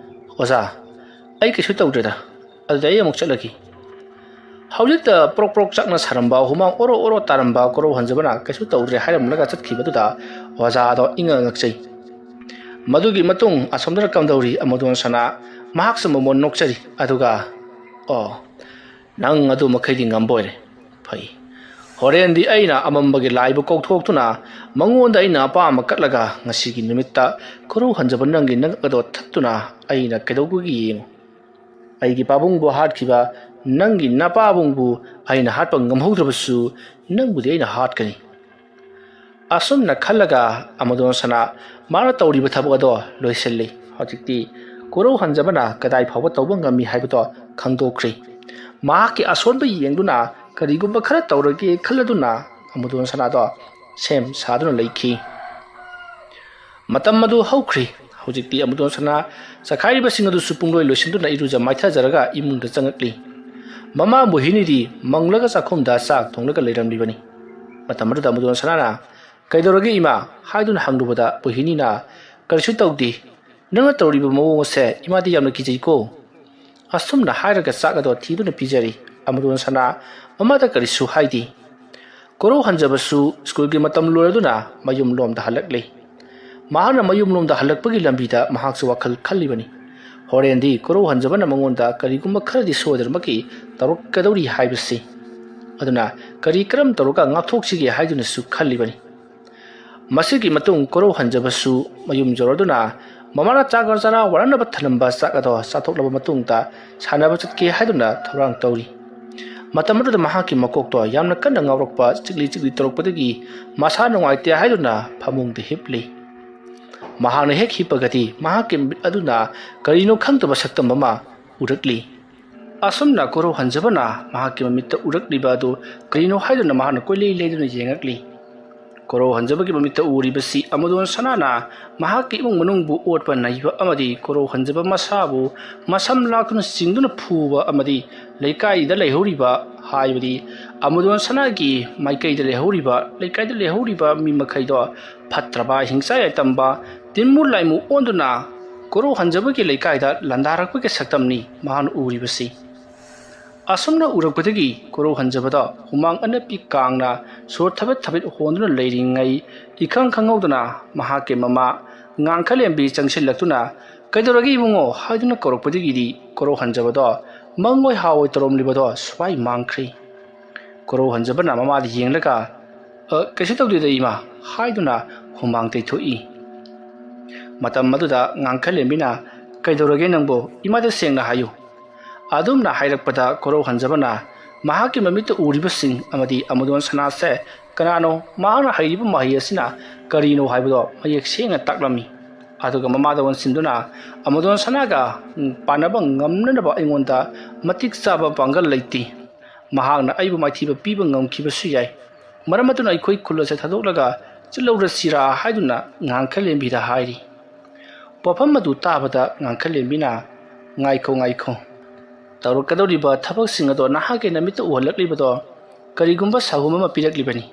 "ꯑꯣꯖꯥ, ꯑꯩ ꯀꯩꯁꯨ ꯇꯧꯗ꯭ꯔꯦꯗ, ꯑꯗꯨꯗꯤ ꯑꯩ ꯑꯃꯨꯛ ꯆꯠꯂꯒꯦ"꯫ ꯍꯧꯖꯤꯛꯇ ꯄ꯭ꯔꯣꯛ ꯄ꯭ꯔꯣꯛ ꯆꯥꯛꯅ ꯁꯥꯔꯝꯕ, ꯍꯨꯃꯥꯡ ꯑꯣꯔꯣ ꯑꯣꯔꯣ ꯇꯥꯔꯝꯕ ꯀꯣꯔꯧ ꯍꯟꯖꯕꯅ ꯀꯩꯁꯨ ꯇꯧꯗ꯭ꯔꯦ ꯍꯥꯏꯔꯝꯂꯒ ꯆꯠꯈꯤꯕꯗꯨꯗ ꯑꯣꯖꯥꯗꯣ ꯏꯉꯛ ꯉꯛꯆꯩ꯫ ꯃꯗꯨꯒꯤ ꯃꯇꯨꯡ ꯑꯁꯣꯝꯗꯅ ꯀꯝꯗꯧꯔꯤ? ꯑꯃꯨꯗꯣꯟ ꯁꯅꯥ ꯃꯍꯥꯛꯁꯨ ꯃꯃꯣꯟ ꯅꯣꯛꯆꯔꯤ꯫ ꯑꯗꯨꯒ, "ꯑꯣ, ꯅꯪ ꯑꯗꯨ ꯃꯈꯩꯗꯤ ꯉꯝꯕ ꯑꯣꯏꯔꯦ꯫ ꯐꯩ꯫ ꯍꯣꯔꯦꯟꯗꯤ ꯑꯩꯅ ꯑꯃꯝꯕꯒꯤ ꯂꯥꯏꯕꯨ ꯀꯧꯊꯣꯛꯇꯨꯅ ꯃꯉꯣꯟꯗ ꯑꯩꯅ ꯑꯄꯥꯝꯕ ꯀꯠꯂꯒ ꯉꯁꯤꯒꯤ ꯅꯨꯃꯤꯠꯇ ꯀꯣꯔꯧ ꯍꯟꯖꯕ ꯅꯪꯒꯤ ꯅꯉꯛ ꯑꯗꯣ ꯊꯠꯇꯨꯅ ꯑꯩꯅ ꯀꯩꯗꯧꯕꯒꯤ ꯌꯦꯡꯉꯨ꯫ ꯑꯩꯒꯤ ꯄꯥꯕꯨꯡꯕꯨ ꯍꯥꯠꯈꯤꯕ ꯅꯪꯒꯤ ꯅꯄꯥꯕꯨꯡꯕꯨ ꯑꯩꯅ ꯍꯥꯠꯄ ꯉꯝꯍꯧꯗ꯭ꯔꯕꯁꯨ ꯅꯪꯕꯨꯗꯤ ꯑꯩꯅ ꯍꯥꯠꯀꯅꯤ"꯫ ꯑꯁꯨꯝꯅ ꯈꯜꯂꯒ ꯑꯃꯨꯗꯣꯟ ꯁꯅꯥ ꯃꯥꯅ ꯇꯧꯔꯤꯕ ꯊꯕꯛ ꯑꯗꯣ ꯂꯣꯏꯁꯤꯜꯂꯤ꯫ ꯍꯧꯖꯤꯛꯇꯤ ꯀꯣꯔꯧ ꯍꯟꯖꯕꯅ ꯀꯗꯥꯏ ꯐꯥꯎꯕ ꯇꯧꯕ ꯉꯝꯃꯤ ꯍꯥꯏꯕꯗꯣ ꯈꯪꯗꯣꯛꯈ꯭ꯔꯤ꯫ ꯃꯍꯥꯛꯀꯤ ꯑꯁꯣꯟꯕ ꯌꯦꯡꯗꯨꯅ ꯀꯔꯤꯒꯨꯝꯕ ꯈꯔ ꯇꯧꯔꯒꯦ ꯈꯜꯂꯗꯨꯅ ꯑꯃꯨꯗꯣꯟ ꯁꯅꯥꯗꯣ ꯁꯦꯝ ꯁꯥꯗꯨꯅ ꯂꯩꯈꯤ꯫ ꯃꯇꯝ ꯑꯗꯨ ꯍꯧꯈ꯭ꯔꯤ꯫ ꯍꯧꯖꯤꯛꯇꯤ ꯑꯃꯨꯗꯣꯟ ꯁꯅꯥ ꯆꯈꯥꯏꯔꯤꯕꯁꯤꯡ ꯑꯗꯨꯁꯨ ꯄꯨꯡꯂꯣꯏ ꯂꯣꯏꯁꯤꯟꯗꯨꯅ ꯏꯔꯨꯖ ꯃꯥꯏꯊꯖꯔꯒ ꯏꯃꯨꯡꯗ ꯆꯪꯉꯛꯂꯤ꯫ ꯃꯃꯥ ꯃꯣꯍꯤꯅꯤꯗꯤ ꯃꯪꯂꯒ ꯆꯥꯛꯈꯨꯝꯗ ꯆꯥꯛ ꯊꯣꯡꯂꯒ ꯂꯩꯔꯝꯂꯤꯕꯅꯤ꯫ ꯃꯇꯝ ꯑꯗꯨꯗ ꯑꯃꯨꯗꯣꯟ ꯁꯅꯥꯅ, "ꯀꯩꯗꯧꯔꯒꯦ ꯏꯃꯥ?" ꯍꯥꯏꯗꯨꯅ ꯍꯪꯂꯨꯕꯗ ꯃꯣꯍꯤꯅꯤꯅ, "ꯀꯔꯤꯁꯨ ꯇꯧꯗꯦ꯫ ꯅꯪꯅ ꯇꯧꯔꯤꯕ ꯃꯑꯣꯡ ꯑꯁꯦ ꯏꯃꯥꯗꯤ ꯌꯥꯝꯅ ꯀꯤꯖꯩꯀꯣ"꯫ ꯑꯁꯨꯝꯅ ꯍꯥꯏꯔꯒ ꯆꯥꯛ ꯑꯗꯣ ꯊꯤꯗꯨꯅ ꯄꯤꯖꯔꯤ꯫ ꯑꯃꯨꯗꯣꯟ ꯁꯅꯥ ꯃꯃꯥꯗ ꯀꯔꯤꯁꯨ ꯍꯥꯏꯗꯦ꯫ ꯀꯣꯔꯧ ꯍꯟꯖꯕꯁꯨ ꯁ꯭ꯀꯨꯜꯒꯤ ꯃꯇꯝ ꯂꯣꯏꯔꯗꯨꯅ ꯃꯌꯨꯝ ꯂꯣꯝꯗ ꯍꯜꯂꯛꯂꯤ꯫ ꯃꯍꯥꯛꯅ ꯃꯌꯨꯝ ꯂꯣꯝꯗ ꯍꯜꯂꯛꯄꯒꯤ ꯂꯝꯕꯤꯗ ꯃꯍꯥꯛꯁꯨ ꯋꯥꯈꯜ ꯈꯜꯂꯤꯕꯅꯤ꯫ ꯍꯣꯔꯦꯟꯗꯤ ꯀꯣꯔꯧ ꯍꯟꯖꯕꯅ ꯃꯉꯣꯟꯗ ꯀꯔꯤꯒꯨꯝꯕ ꯈꯔꯗꯤ ꯁꯣꯏꯗꯅꯃꯛꯀꯤ ꯇꯧꯔꯛꯀꯗꯧꯔꯤ ꯍꯥꯏꯕꯁꯤ꯫ ꯑꯗꯨꯅ ꯀꯔꯤ ꯀꯔꯝ ꯇꯧꯔꯒ ꯉꯥꯛꯊꯣꯛꯁꯤꯒꯦ ꯍꯥꯏꯗꯨꯅꯁꯨ ꯈꯜꯂꯤꯕꯅꯤ꯫ ꯃꯁꯤꯒꯤ ꯃꯇꯨꯡ ꯀꯣꯔꯧ ꯍꯟꯖꯕꯁꯨ ꯃꯌꯨꯝ ꯌꯧꯔꯗꯨꯅ ꯃꯃꯥꯅ ꯆꯥꯛ ꯆꯔꯥ ꯋꯥꯅꯅꯕ ꯊꯝꯂꯝꯕ ꯆꯥꯛ ꯑꯗꯣ ꯆꯥꯊꯣꯛꯂꯕ ꯃꯇꯨꯡꯗ ꯁꯥꯟꯅꯕ ꯆꯠꯀꯦ ꯍꯥꯏꯗꯨꯅ ꯊꯧꯔꯥꯡ ꯇꯧꯔꯤ꯫ ꯃꯇꯝ ꯑꯗꯨꯗ ꯃꯍꯥꯛꯀꯤ ꯃꯀꯣꯛꯇꯣ ꯌꯥꯝꯅ ꯀꯟꯅ ꯉꯥꯎꯔꯛꯄ, ꯆꯤꯛꯂꯤ ꯆꯤꯛꯂꯤ ꯇꯧꯔꯛꯄꯗꯒꯤ ꯃꯁꯥ ꯅꯨꯡꯉꯥꯏꯇꯦ ꯍꯥꯏꯗꯨꯅ ꯐꯃꯨꯡꯗ ꯍꯤꯞꯂꯤ꯫ ꯃꯍꯥꯛꯅ ꯍꯦꯛ ꯍꯤꯞꯄꯒꯗꯤ ꯃꯍꯥꯛꯀꯤ ꯃꯤꯠ ꯑꯗꯨꯅ ꯀꯔꯤꯅꯣ ꯈꯪꯗꯕ ꯁꯛꯇꯝ ꯑꯃ ꯎꯔꯛꯂꯤ꯫ ꯑꯁꯨꯝꯅ ꯀꯣꯔꯧ ꯍꯟꯖꯕꯅ ꯃꯍꯥꯛꯀꯤ ꯃꯃꯤꯠꯇ ꯎꯔꯛꯂꯤꯕ ꯑꯗꯨ ꯀꯔꯤꯅꯣ ꯍꯥꯏꯗꯨꯅ ꯃꯍꯥꯛꯅ ꯀꯣꯏꯂꯩ ꯂꯩꯗꯨꯅ ꯌꯦꯡꯉꯛꯂꯤ꯫ ꯀꯣꯔꯧ ꯍꯟꯖꯕꯒꯤ ꯃꯃꯤꯠꯇ ꯎꯔꯤꯕꯁꯤ ꯑꯃꯨꯗꯣꯟ ꯁꯅꯥꯅ ꯃꯍꯥꯛꯀꯤ ꯏꯃꯨꯡ ꯃꯅꯨꯡꯕꯨ ꯑꯣꯠꯄ ꯅꯩꯕ ꯑꯃꯗꯤ ꯀꯣꯔꯧ ꯍꯟꯖꯕ ꯃꯁꯥꯕꯨ ꯃꯁꯝ ꯂꯥꯛꯇꯨꯅ ꯆꯤꯡꯗꯨꯅ ꯐꯨꯕ ꯑꯃꯗꯤ ꯂꯩꯀꯥꯏꯗ ꯂꯩꯍꯧꯔꯤꯕ, ꯍꯥꯏꯕꯗꯤ ꯑꯃꯨꯗꯣꯟ ꯁꯅꯥꯒꯤ ꯃꯥꯏꯀꯩꯗ ꯂꯩꯍꯧꯔꯤꯕ, ꯂꯩꯀꯥꯏꯗ ꯂꯩꯍꯧꯔꯤꯕ ꯃꯤ ꯃꯈꯩꯗꯣ ꯐꯠꯇ꯭ꯔꯕ, ꯍꯤꯡꯆꯥ ꯌꯥꯏꯇꯝꯕ, ꯇꯤꯟꯃꯨ ꯂꯥꯏꯃꯨ ꯑꯣꯟꯗꯨꯅ ꯀꯣꯔꯧ ꯍꯟꯖꯕꯒꯤ ꯂꯩꯀꯥꯏꯗ ꯂꯥꯟꯗꯥꯔꯛꯄꯒꯤ ꯁꯛꯇꯝꯅꯤ ꯃꯍꯥꯛꯅ ꯎꯔꯤꯕꯁꯤ꯫ ꯑꯁꯨꯝꯅ ꯎꯔꯛꯄꯗꯒꯤ ꯀꯣꯔꯧ ꯍꯟꯖꯕꯗ ꯍꯨꯃꯥꯡ ꯑꯅꯞꯄꯤ ꯀꯥꯡꯅ ꯁꯣꯔ ꯊꯕꯦꯠ ꯊꯕꯦꯠ ꯍꯣꯟꯗꯨꯅ ꯂꯩꯔꯤꯉꯩ ꯏꯈꯪ ꯈꯪꯍꯧꯗꯅ ꯃꯍꯥꯛꯀꯤ ꯃꯃꯥ ꯉꯥꯡꯈꯂꯦꯝꯕꯤ ꯆꯪꯁꯤꯜꯂꯛꯇꯨꯅ "ꯀꯩꯗꯧꯔꯒꯦ ꯏꯕꯨꯡꯉꯣ?" ꯍꯥꯏꯗꯨꯅ ꯀꯧꯔꯛꯄꯗꯒꯤꯗꯤ ꯀꯣꯔꯧ ꯍꯟꯖꯕꯗꯣ ꯃꯪꯑꯣꯏ ꯍꯥꯑꯣꯏ ꯇꯧꯔꯝꯂꯤꯕꯗꯣ ꯁ꯭ꯋꯥꯏ ꯃꯥꯡꯈ꯭ꯔꯦ꯫ ꯀꯣꯔꯧ ꯍꯟꯖꯕꯅ ꯃꯃꯥꯗ ꯌꯦꯡꯂꯒ "ꯑ, ꯀꯩꯁꯨ ꯇꯧꯗꯦꯗ ꯏꯃꯥ" ꯍꯥꯏꯗꯨꯅ ꯍꯨꯃꯥꯡ ꯇꯩꯊꯣꯛꯏ꯫ ꯃꯇꯝ ꯑꯗꯨꯗ ꯉꯥꯡꯈꯂꯦꯝꯕꯤꯅ "ꯀꯩꯗꯧꯔꯒꯦ ꯅꯪꯕꯨ? ꯏꯃꯥꯗ ꯁꯦꯡꯅ ꯍꯥꯏꯌꯨ" ꯑꯗꯨꯝꯅ ꯍꯥꯏꯔꯛꯄꯗ ꯀꯣꯔꯧ ꯍꯟꯖꯕꯅ ꯃꯍꯥꯛꯀꯤ ꯃꯃꯤꯠꯇ ꯎꯔꯤꯕꯁꯤꯡ ꯑꯃꯗꯤ ꯑꯃꯨꯗꯣꯟ ꯁꯅꯥꯁꯦ ꯀꯅꯥꯅꯣ, ꯃꯍꯥꯛꯅ ꯍꯩꯔꯤꯕ ꯃꯍꯩ ꯑꯁꯤꯅ ꯀꯔꯤꯅꯣ ꯍꯥꯏꯕꯗꯣ ꯃꯌꯦꯛ ꯁꯦꯡꯅ ꯇꯥꯛꯂꯝꯃꯤ꯫ ꯑꯗꯨꯒ ꯃꯃꯥꯗ ꯑꯣꯟꯁꯤꯟꯗꯨꯅ "ꯑꯃꯨꯗꯣꯟ ꯁꯅꯥꯒ ꯄꯥꯟꯅꯕ ꯉꯝꯅꯅꯕ ꯑꯩꯉꯣꯟꯗ ꯃꯇꯤꯛ ꯆꯥꯕ ꯄꯥꯡꯒꯜ ꯂꯩꯇꯦ꯫ ꯃꯍꯥꯛꯅ ꯑꯩꯕꯨ ꯃꯥꯏꯊꯤꯕ ꯄꯤꯕ ꯉꯝꯈꯤꯕꯁꯨ ꯌꯥꯏ꯫ ꯃꯔꯝ ꯑꯗꯨꯅ ꯑꯩꯈꯣꯏ ꯈꯨꯜ ꯑꯁꯦ ꯊꯥꯗꯣꯛꯂꯒ ꯆꯠꯂꯧꯔꯁꯤꯔꯥ?" ꯍꯥꯏꯗꯨꯅ ꯉꯥꯡꯈꯂꯦꯝꯕꯤꯗ ꯍꯥꯏꯔꯤ꯫ ꯋꯥꯐꯝ ꯑꯗꯨ ꯇꯥꯕꯗ ꯉꯥꯡꯈꯂꯦꯝꯕꯤꯅ "ꯉꯥꯏꯈꯣ, ꯉꯥꯏꯈꯣ꯫ ꯇꯧꯔꯛꯀꯗꯧꯔꯤꯕ ꯊꯕꯛꯁꯤꯡ ꯑꯗꯣ ꯅꯍꯥꯛꯀꯤ ꯅꯃꯤꯠꯇ ꯎꯍꯜꯂꯛꯂꯤꯕꯗꯣ ꯀꯔꯤꯒꯨꯝꯕ ꯁꯥꯍꯨꯝ ꯑꯃ ꯄꯤꯔꯛꯂꯤꯕꯅꯤ꯫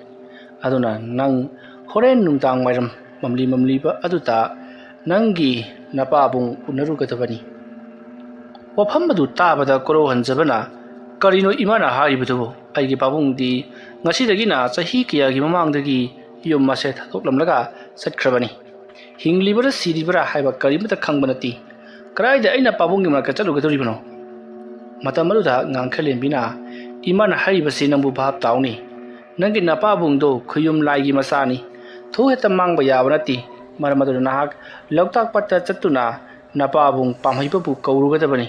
ꯑꯗꯨꯅ ꯅꯪ ꯍꯣꯔꯦꯟ ꯅꯨꯡꯗꯥꯡ ꯋꯥꯏꯔꯝ ꯃꯝꯂꯤ ꯃꯝꯂꯤꯕ ꯑꯗꯨꯗ ꯅꯪꯒꯤ ꯅꯄꯥꯕꯨꯡ ꯎꯅꯔꯨꯒꯗꯕꯅꯤ꯫" ꯋꯥꯐꯝ ꯑꯗꯨ ꯇꯥꯕꯗ ꯀꯣꯔꯧ ꯍꯟꯖꯕꯅ "ꯀꯔꯤꯅꯣ ꯏꯃꯥꯅ ꯍꯥꯏꯔꯤꯕꯗꯨꯕꯨ? ꯑꯩꯒꯤ ꯄꯥꯕꯨꯡꯗꯤ ꯉꯁꯤꯗꯒꯤꯅ ꯆꯍꯤ ꯀꯌꯥꯒꯤ ꯃꯃꯥꯡꯗꯒꯤ ꯌꯨꯝ ꯑꯁꯦ ꯊꯥꯗꯣꯛꯂꯝꯂꯒ ꯆꯠꯈ꯭ꯔꯕꯅꯤ꯫ ꯍꯤꯡꯂꯤꯕꯔꯥ ꯁꯤꯔꯤꯕꯔꯥ ꯍꯥꯏꯕ ꯀꯔꯤꯃꯠꯇ ꯈꯪꯕ ꯅꯠꯇꯦ꯫ ꯀꯗꯥꯏꯗ ꯑꯩꯅ ꯄꯥꯕꯨꯡꯒꯤ ꯃꯅꯥꯛꯇ ꯆꯠꯂꯨꯒꯗꯧꯔꯤꯕꯅꯣ?" ꯃꯇꯝ ꯑꯗꯨꯗ ꯉꯥꯡꯈꯂꯦꯝꯕꯤꯅ "ꯏꯃꯥꯅ ꯍꯥꯏꯔꯤꯕꯁꯤ ꯅꯪꯕꯨ ꯚꯥꯞ ꯇꯥꯎꯅꯦ꯫ ꯅꯪꯒꯤ ꯅꯄꯥꯕꯨꯡꯗꯣ ꯈꯨꯌꯨꯝ ꯂꯥꯏꯒꯤ ꯃꯆꯥꯅꯤ꯫ ꯏꯊꯧ ꯍꯦꯛꯇ ꯃꯥꯡꯕ ꯌꯥꯕ ꯅꯠꯇꯦ꯫ ꯃꯔꯝ ꯑꯗꯨꯅ ꯅꯍꯥꯛ ꯂꯣꯛꯇꯥꯛ ꯄꯥꯠꯇ ꯆꯠꯇꯨꯅ ꯅꯄꯥꯕꯨꯡ ꯄꯥꯝꯍꯩꯕꯕꯨ ꯀꯧꯔꯨꯒꯗꯕꯅꯤ꯫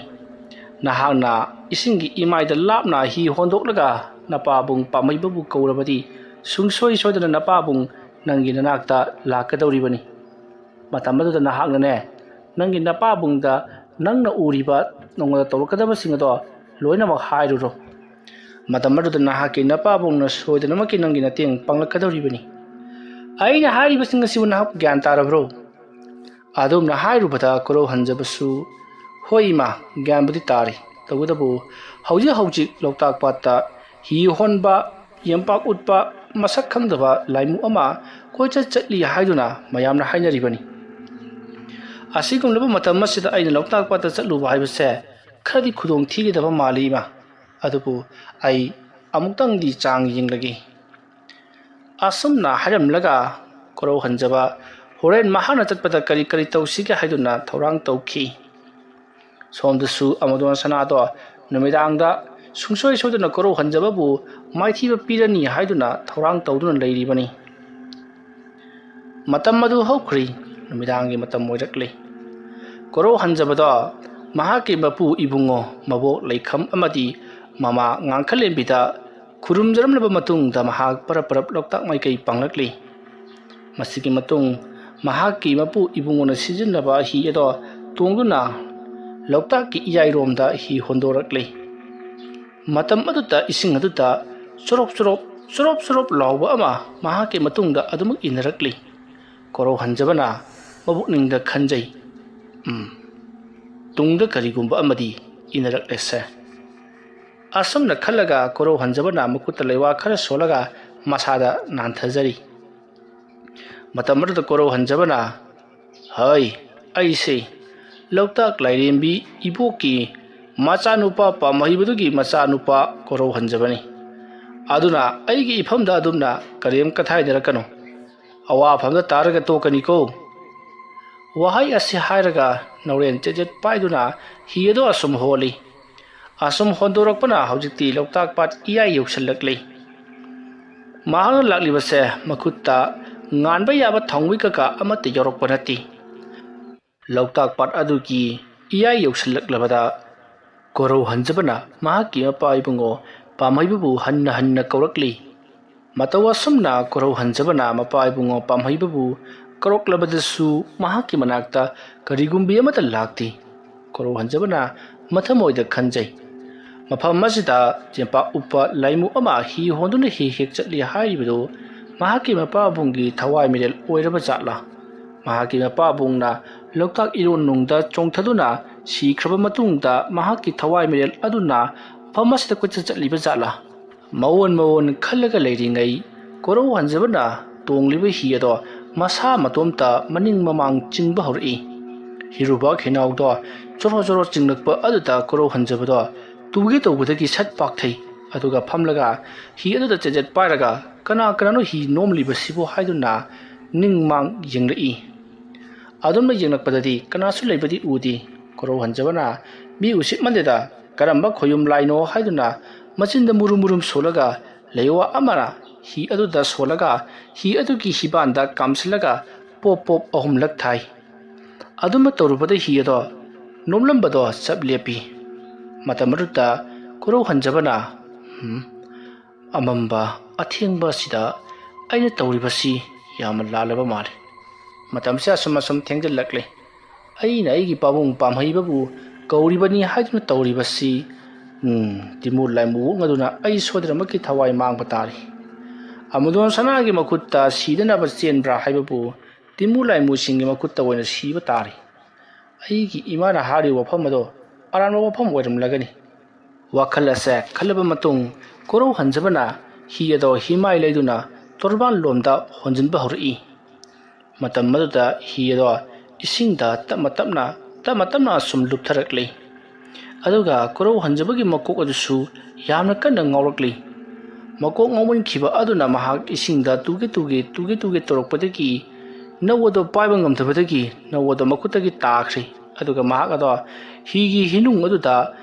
ꯅꯍꯥꯛꯅ ꯏꯁꯤꯡꯒꯤ ꯏꯃꯥꯏꯗ ꯂꯥꯞꯅ ꯍꯤ ꯍꯣꯟꯗꯣꯛꯂꯒ ꯅꯄꯥꯕꯨꯡ ꯄꯥꯝꯍꯩꯕꯕꯨ ꯀꯧꯔꯕꯗꯤ, ꯁꯨꯡꯁꯣꯏ ꯁꯣꯏꯗꯅ ꯅꯄꯥꯕꯨꯡ ꯅꯪꯒꯤ ꯅꯅꯥꯛꯇ ꯂꯥꯛꯀꯗꯧꯔꯤꯕꯅꯤ꯫ ꯃꯇꯝ ꯑꯗꯨꯗ ꯅꯍꯥꯛꯅꯅꯦ, ꯅꯪꯒꯤ ꯅꯄꯥꯕꯨꯡꯗ ꯅꯪꯅ ꯎꯔꯤꯕ, ꯅꯉꯣꯟꯗ ꯇꯧꯔꯛꯀꯗꯕꯁꯤꯡ ꯑꯗꯣ ꯂꯣꯏꯅꯃꯛ ꯍꯥꯏꯔꯨꯔꯣ꯫ ꯃꯇꯝ ꯑꯗꯨꯗ ꯅꯍꯥꯛꯀꯤ ꯅꯄꯥꯕꯨꯡꯅ ꯁꯣꯏꯗꯅꯃꯛꯀꯤ ꯅꯪꯒꯤ ꯃꯇꯦꯡ ꯄꯥꯡꯂꯛꯀꯗꯧꯔꯤꯕꯅꯤ꯫ ꯑꯩꯅ ꯍꯥꯏꯔꯤꯕꯁꯤꯡ ꯑꯁꯤꯕꯨ ꯅꯍꯥꯛ ꯒ꯭ꯌꯥꯟ ꯇꯥꯔꯕ꯭ꯔꯣ? ꯑꯗꯨꯝꯅ ꯍꯥꯏꯔꯨꯕꯗ ꯀꯣꯔꯧꯍꯟꯖꯕꯁꯨ, "ꯍꯣꯏ ꯏꯃꯥ, ꯒ꯭ꯌꯥꯟꯕꯨꯗꯤ ꯇꯥꯔꯤ꯫ ꯇꯧꯕꯇꯕꯨ ꯍꯧꯖꯤꯛ ꯍꯧꯖꯤꯛ ꯂꯣꯛꯇꯥꯛ ꯄꯥꯠꯇ ꯍꯤ ꯍꯣꯟꯕ, ꯌꯦꯝꯄꯥꯛ ꯎꯠꯄ, ꯃꯁꯛ ꯈꯪꯗꯕ ꯂꯥꯏꯃꯨ ꯑꯃ ꯀꯣꯏꯆꯠ ꯆꯠꯂꯤ ꯍꯥꯏꯗꯨꯅ ꯃꯌꯥꯝꯅ ꯍꯥꯏꯅꯔꯤꯕꯅꯤ꯫ ꯑꯁꯤꯒꯨꯝꯂꯕ ꯃꯇꯝ ꯑꯁꯤꯗ ꯑꯩꯅ ꯂꯣꯛꯇꯥꯛ ꯄꯥꯠꯇ ꯆꯠꯂꯨꯕ ꯍꯥꯏꯕꯁꯦ ꯈꯔꯗꯤ ꯈꯨꯗꯣꯡ ꯊꯤꯒꯗꯕ ꯃꯥꯜꯂꯤ ꯏꯃꯥ꯫ ꯑꯗꯨꯕꯨ ꯑꯩ ꯑꯃꯨꯛꯇꯪꯗꯤ ꯆꯥꯡ ꯌꯦꯡꯂꯒꯦ"꯫ ꯑꯁꯨꯝꯅ ꯍꯥꯏꯔꯝꯂꯒ ꯀꯣꯔꯧꯍꯟꯖꯕ ꯍꯣꯔꯦꯟ ꯃꯍꯥꯛꯅ ꯆꯠꯄꯗ ꯀꯔꯤ ꯀꯔꯤ ꯇꯧꯁꯤꯒꯦ ꯍꯥꯏꯗꯨꯅ ꯊꯧꯔꯥꯡ ꯇꯧꯈꯤ꯫ ꯁꯣꯝꯗꯁꯨ ꯑꯃꯗꯣꯟ ꯁꯅꯥꯗꯣ ꯅꯨꯃꯤꯗꯥꯡꯗ ꯁꯨꯡꯁꯣꯏ ꯁꯣꯏꯗꯅ ꯀꯣꯔꯧꯍꯟꯖꯕꯕꯨ ꯃꯥꯏꯊꯤꯕ ꯄꯤꯔꯅꯤ ꯍꯥꯏꯗꯨꯅ ꯊꯧꯔꯥꯡ ꯇꯧꯗꯨꯅ ꯂꯩꯔꯤꯕꯅꯤ꯫ ꯃꯇꯝ ꯑꯗꯨ ꯍꯧꯈ꯭ꯔꯦ꯫ ꯅꯨꯃꯤꯗꯥꯡꯒꯤ ꯃꯇꯝ ꯑꯣꯏꯔꯛꯂꯦ꯫ ꯀꯣꯔꯧꯍꯟꯖꯕꯗꯣ ꯃꯍꯥꯛꯀꯤ ꯃꯄꯨ ꯏꯕꯨꯡꯉꯣ, ꯃꯕꯣꯛ ꯂꯩꯈꯝ ꯑꯃꯗꯤ ꯃꯃꯥ ꯉꯥꯡꯈꯂꯦꯝꯕꯤꯗ ꯈꯨꯔꯨꯝꯖꯔꯝꯂꯕ ꯃꯇꯨꯡꯗ ꯃꯍꯥꯛ ꯄꯔꯞ ꯄꯔꯞ ꯂꯣꯛꯇꯥꯛ ꯃꯥꯏꯀꯩ ꯄꯥꯡꯂꯛꯂꯤ꯫ ꯃꯁꯤꯒꯤ ꯃꯇꯨꯡ ꯃꯍꯥꯛꯀꯤ ꯃꯄꯨ ꯏꯕꯨꯡꯉꯣꯅ ꯁꯤꯖꯤꯟꯅꯕ ꯍꯤ ꯑꯗꯣ ꯇꯣꯡꯗꯨꯅ ꯂꯣꯛꯇꯥꯛꯀꯤ ꯏꯌꯥꯏꯔꯣꯝꯗ ꯍꯤ ꯍꯣꯟꯗꯣꯔꯛꯂꯤ꯫ ꯃꯇꯝ ꯑꯗꯨꯗ ꯏꯁꯤꯡ ꯑꯗꯨꯗ ꯆꯣꯔꯣꯞ ꯆꯣꯔꯣꯞ, ꯆꯣꯔꯣꯞ ꯆꯣꯔꯣꯞ ꯂꯥꯎꯕ ꯑꯃ ꯃꯍꯥꯛꯀꯤ ꯃꯇꯨꯡꯗ ꯑꯗꯨꯃꯛ ꯏꯟꯅꯔꯛꯂꯤ꯫ ꯀꯣꯔꯧꯍꯟꯖꯕꯅ ꯃꯕꯨꯛꯅꯤꯡꯗ ꯈꯟꯖꯩ, "ꯎꯝ, ꯇꯨꯡꯗ ꯀꯔꯤꯒꯨꯝꯕ ꯑꯃꯗꯤ ꯏꯟꯅꯔꯛꯂꯦꯁꯦ"꯫ ꯑꯁꯨꯝꯅ ꯈꯜꯂꯒ ꯀꯣꯔꯧꯍꯟꯖꯕꯅ ꯃꯈꯨꯠꯇ ꯂꯩꯋꯥ ꯈꯔ ꯁꯣꯜꯂꯒ ꯃꯁꯥꯗ ꯅꯥꯟꯊꯖꯔꯤ꯫ ꯃꯇꯝ ꯑꯗꯨꯗ ꯀꯣꯔꯧꯍꯟꯖꯕꯅ, "ꯍꯩ, ꯑꯩꯁꯦ ꯂꯣꯛꯇꯥꯛ ꯂꯥꯏꯔꯦꯝꯕꯤ ꯏꯕꯣꯛꯀꯤ ꯃꯆꯥꯅꯨꯄꯥ ꯄꯥꯝꯍꯩꯕꯗꯨꯒꯤ ꯃꯆꯥꯅꯨꯄꯥ ꯀꯣꯔꯧꯍꯟꯖꯕꯅꯤ꯫ ꯑꯗꯨꯅ ꯑꯩꯒꯤ ꯏꯐꯝꯗ ꯑꯗꯨꯝꯅ ꯀꯔꯤꯝ ꯀꯊꯥꯏꯅꯔꯛꯀꯅꯨ꯫ ꯑꯋꯥꯐꯝꯗ ꯇꯥꯔꯒ ꯇꯣꯛꯀꯅꯤꯀꯣ"꯫ ꯋꯥꯍꯩ ꯑꯁꯤ ꯍꯥꯏꯔꯒ ꯅꯧꯔꯦꯟ ꯆꯦꯠ ꯆꯦꯠ ꯄꯥꯏꯗꯨꯅ ꯍꯤ ꯑꯗꯨ ꯑꯁꯨꯝ ꯍꯣꯜꯂꯤ꯫ ꯑꯁꯨꯝ ꯍꯣꯟꯗꯣꯔꯛꯄꯅ ꯍꯧꯖꯤꯛꯇꯤ ꯂꯣꯛꯇꯥꯛ ꯄꯥꯠ ꯏꯌꯥꯏ ꯌꯧꯁꯤꯜꯂꯛꯂꯤ꯫ ꯃꯍꯥꯛꯅ ꯂꯥꯛꯂꯤꯕꯁꯦ ꯃꯈꯨꯠꯇ ꯉꯥꯟꯕ ꯌꯥꯕ ꯊꯥꯎꯃꯩ ꯀꯀꯥ ꯑꯃꯠꯇ ꯌꯥꯎꯔꯛꯄ ꯅꯠꯇꯦ꯫ ꯂꯣꯛꯇꯥꯛ ꯄꯥꯠ ꯑꯗꯨꯒꯤ ꯏꯌꯥꯏ ꯌꯧꯁꯤꯜꯂꯛꯂꯕꯗ ꯀꯣꯔꯧ ꯍꯟꯖꯕꯅ ꯃꯍꯥꯛꯀꯤ ꯃꯄꯥ ꯏꯕꯨꯡꯉꯣ ꯄꯥꯝꯍꯩꯕꯕꯨ ꯍꯟꯅ ꯍꯟꯅ ꯀꯧꯔꯛꯂꯤ꯫ ꯃꯇꯧ ꯑꯁꯨꯝꯅ ꯀꯣꯔꯧ ꯍꯟꯖꯕꯅ ꯃꯄꯥ ꯏꯕꯨꯡꯉꯣ ꯄꯥꯝꯍꯩꯕꯕꯨ ꯀꯧꯔꯛꯂꯕꯗꯁꯨ ꯃꯍꯥꯛꯀꯤ ꯃꯅꯥꯛꯇ ꯀꯔꯤꯒꯨꯝꯕꯤ ꯑꯃꯠꯇ ꯂꯥꯛꯇꯦ꯫ ꯀꯣꯔꯧ ꯍꯟꯖꯕꯅ ꯃꯊꯃꯣꯏꯗ ꯈꯟꯖꯩ, ꯃꯐꯝ ꯑꯁꯤꯗ ꯆꯦꯝꯄꯥꯛ ꯎꯞꯄ ꯂꯥꯏꯃꯨ ꯑꯃ ꯍꯤ ꯍꯣꯟꯗꯨꯅ ꯍꯦꯛ ꯍꯦꯛ ꯆꯠꯂꯤ ꯍꯥꯏꯔꯤꯕꯗꯨ ꯃꯍꯥꯛꯀꯤ ꯃꯄꯥ ꯏꯕꯨꯡꯒꯤ ꯊꯋꯥꯏ ꯃꯤꯔꯦꯜ ꯑꯣꯏꯔꯕ ꯖꯥꯠꯂꯥ? ꯃꯍꯥꯛꯀꯤ ꯃꯄꯥ ꯏꯕꯨꯡꯅ ꯂꯣꯛꯇꯥꯛ ꯏꯔꯣꯟꯅꯨꯡꯗ ꯆꯣꯡꯊꯗꯨꯅ ꯁꯤꯈ꯭ꯔꯕ ꯃꯇꯨꯡꯗ ꯃꯍꯥꯛꯀꯤ ꯊꯋꯥꯏ ꯃꯤꯔꯦꯜ ꯑꯗꯨꯅ ꯃꯐꯝ ꯑꯁꯤꯗ ꯀꯣꯏꯆꯠ ꯆꯠꯂꯤꯕ ꯖꯥꯠꯂꯥ? ꯃꯑꯣꯟ ꯃꯑꯣꯟ ꯈꯜꯂꯒ ꯂꯩꯔꯤꯉꯩ ꯀꯣꯔꯧ ꯍꯟꯖꯕꯅ ꯇꯣꯡꯂꯤꯕ ꯍꯤ ꯑꯗꯣ ꯃꯁꯥ ꯃꯇꯣꯝꯇ ꯃꯅꯤꯡ ꯃꯃꯥꯡ ꯆꯤꯡꯕ ꯍꯧꯔꯛꯏ꯫ ꯍꯤꯔꯨꯕꯥꯛ ꯍꯤꯅꯥꯎꯗꯣ ꯆꯣꯔꯣ ꯆꯣꯔꯣ ꯆꯤꯡꯂꯛꯄ ꯑꯗꯨꯗ ꯀꯣꯔꯧ ꯍꯟꯖꯕꯗꯣ ꯇꯨꯒꯦ ꯇꯧꯕꯗꯒꯤ ꯁꯠ ꯄꯥꯛꯊꯩ꯫ ꯑꯗꯨꯒ ꯐꯝꯂꯒ ꯍꯤ ꯑꯗꯨꯗ ꯆꯦꯖꯦꯠ ꯄꯥꯏꯔꯒ "ꯀꯅꯥ ꯀꯅꯥꯅꯣ ꯍꯤ ꯅꯣꯝꯂꯤꯕꯁꯤꯕꯨ?" ꯍꯥꯏꯗꯨꯅ ꯅꯤꯡ ꯃꯥꯡ ꯌꯦꯡꯂꯛꯏ꯫ ꯑꯗꯨꯝꯅ ꯌꯦꯡꯂꯛꯄꯗꯗꯤ ꯀꯅꯥꯁꯨ ꯂꯩꯕꯗꯤ ꯎꯗꯦ꯫ ꯀꯣꯔꯧ ꯍꯟꯖꯕꯅ "ꯃꯤ ꯎꯁꯤꯠꯃꯟꯗꯦꯗ, ꯀꯔꯝꯕ ꯈꯣꯌꯨꯝ ꯂꯥꯏꯅꯣ?" ꯍꯥꯏꯗꯨꯅ ꯃꯆꯤꯟꯗ ꯃꯨꯔꯨꯝ ꯃꯨꯔꯨꯝ ꯁꯣꯜꯂꯒ ꯂꯩꯋꯥ ꯑꯃꯅ ꯍꯤ ꯑꯗꯨꯗ ꯁꯣꯜꯂꯒ ꯍꯤ ꯑꯗꯨꯒꯤ ꯍꯤꯕꯥꯟꯗ ꯀꯥꯝꯁꯤꯜꯂꯒ ꯄꯣꯞ ꯄꯣꯞ ꯑꯍꯨꯝꯂꯛ ꯊꯥꯏ꯫ ꯑꯗꯨꯝꯅ ꯇꯧꯔꯨꯕꯗ ꯍꯤ ꯑꯗꯣ ꯅꯣꯝꯂꯝꯕꯗꯣ ꯆꯞ ꯂꯦꯞꯄꯤ꯫ ꯃꯇꯝ ꯑꯗꯨꯗ ꯀꯣꯔꯧ ꯍꯟꯖꯕꯅ, "ꯍꯝ, ꯑꯃꯝꯕ ꯑꯊꯦꯡꯕ ꯑꯁꯤꯗ ꯑꯩꯅ ꯇꯧꯔꯤꯕꯁꯤ ꯌꯥꯝꯅ ꯂꯥꯜꯂꯕ ꯃꯥꯜꯂꯤ꯫ ꯃꯇꯝꯁꯦ ꯑꯁꯨꯝ ꯑꯁꯨꯝ ꯊꯦꯡꯖꯤꯜꯂꯛꯂꯦ꯫ ꯑꯩꯅ ꯑꯩꯒꯤ ꯄꯥꯕꯨꯡ ꯄꯥꯝꯍꯩꯕꯕꯨ ꯀꯧꯔꯤꯕꯅꯤ ꯍꯥꯏꯗꯨꯅ ꯇꯧꯔꯤꯕꯁꯤ, ꯎꯝ, ꯇꯤꯃꯨ ꯂꯥꯏꯃꯨ ꯑꯣꯛꯅꯗꯨꯅ ꯑꯩ ꯁꯣꯏꯗꯅꯃꯛꯀꯤ ꯊꯋꯥꯏ ꯃꯥꯡꯕ ꯇꯥꯔꯤ꯫ ꯑꯃꯨꯗꯣꯟ ꯁꯅꯥꯒꯤ ꯃꯈꯨꯠꯇ ꯁꯤꯗꯅꯕ ꯆꯦꯟꯕ꯭ꯔꯥ ꯍꯥꯏꯕꯕꯨ ꯇꯤꯃꯨ ꯂꯥꯏꯃꯨꯁꯤꯡꯒꯤ ꯃꯈꯨꯠꯇ ꯑꯣꯏꯅ ꯁꯤꯕ ꯇꯥꯔꯤ꯫ ꯑꯩꯒꯤ ꯏꯃꯥꯅ ꯍꯥꯏꯔꯤꯕ ꯋꯥꯐꯝ ꯑꯗꯣ ꯑꯔꯥꯟꯕ ꯋꯥꯐꯝ ꯑꯣꯏꯔꯝꯂꯒꯅꯤ"꯫ ꯋꯥꯈꯜ ꯑꯁꯦ ꯈꯜꯂꯕ ꯃꯇꯨꯡ ꯀꯣꯔꯧ ꯍꯟꯖꯕꯅ ꯍꯤ ꯑꯗꯣ ꯍꯤꯃꯥꯏ ꯂꯩꯗꯨꯅ ꯇꯣꯔꯕꯥꯟ ꯂꯣꯝꯗ ꯍꯣꯟꯖꯤꯟꯕ ꯍꯧꯔꯛꯏ꯫ ꯃꯇꯝ ꯑꯗꯨꯗ ꯍꯤ ꯑꯗꯣ ꯏꯁꯤꯡꯗ ꯇꯞꯅ ꯇꯞꯅ, ꯇꯞꯅ ꯇꯞꯅ ꯁꯨꯝ ꯂꯨꯞꯊꯔꯛꯂꯤ꯫ ꯑꯗꯨꯒ ꯀꯣꯔꯧ ꯍꯟꯖꯕꯒꯤ ꯃꯀꯣꯛ ꯑꯗꯨꯁꯨ ꯌꯥꯝꯅ ꯀꯟꯅ ꯉꯥꯎꯔꯛꯂꯤ꯫ ꯃꯀꯣꯛ ꯉꯥꯎꯃꯟꯈꯤꯕ ꯑꯗꯨꯅ ꯃꯍꯥꯛ ꯏꯁꯤꯡꯗ ꯇꯨꯒꯦ ꯇꯨꯒꯦ, ꯇꯨꯒꯦ ꯇꯨꯒꯦ ꯇꯧꯔꯛꯄꯗꯒꯤ ꯅꯧ ꯑꯗꯣ ꯄꯥꯏꯕ ꯉꯝꯗꯕꯗꯒꯤ ꯅꯧ ꯑꯗꯣ ꯃꯈꯨꯠꯇꯒꯤ ꯇꯥꯈ꯭ꯔꯦ꯫ ꯑꯗꯨꯒ ꯃꯍꯥꯛ ꯑꯗꯣ ꯍꯤꯒꯤ ꯍꯤꯅꯨꯡ ꯑꯗꯨꯗ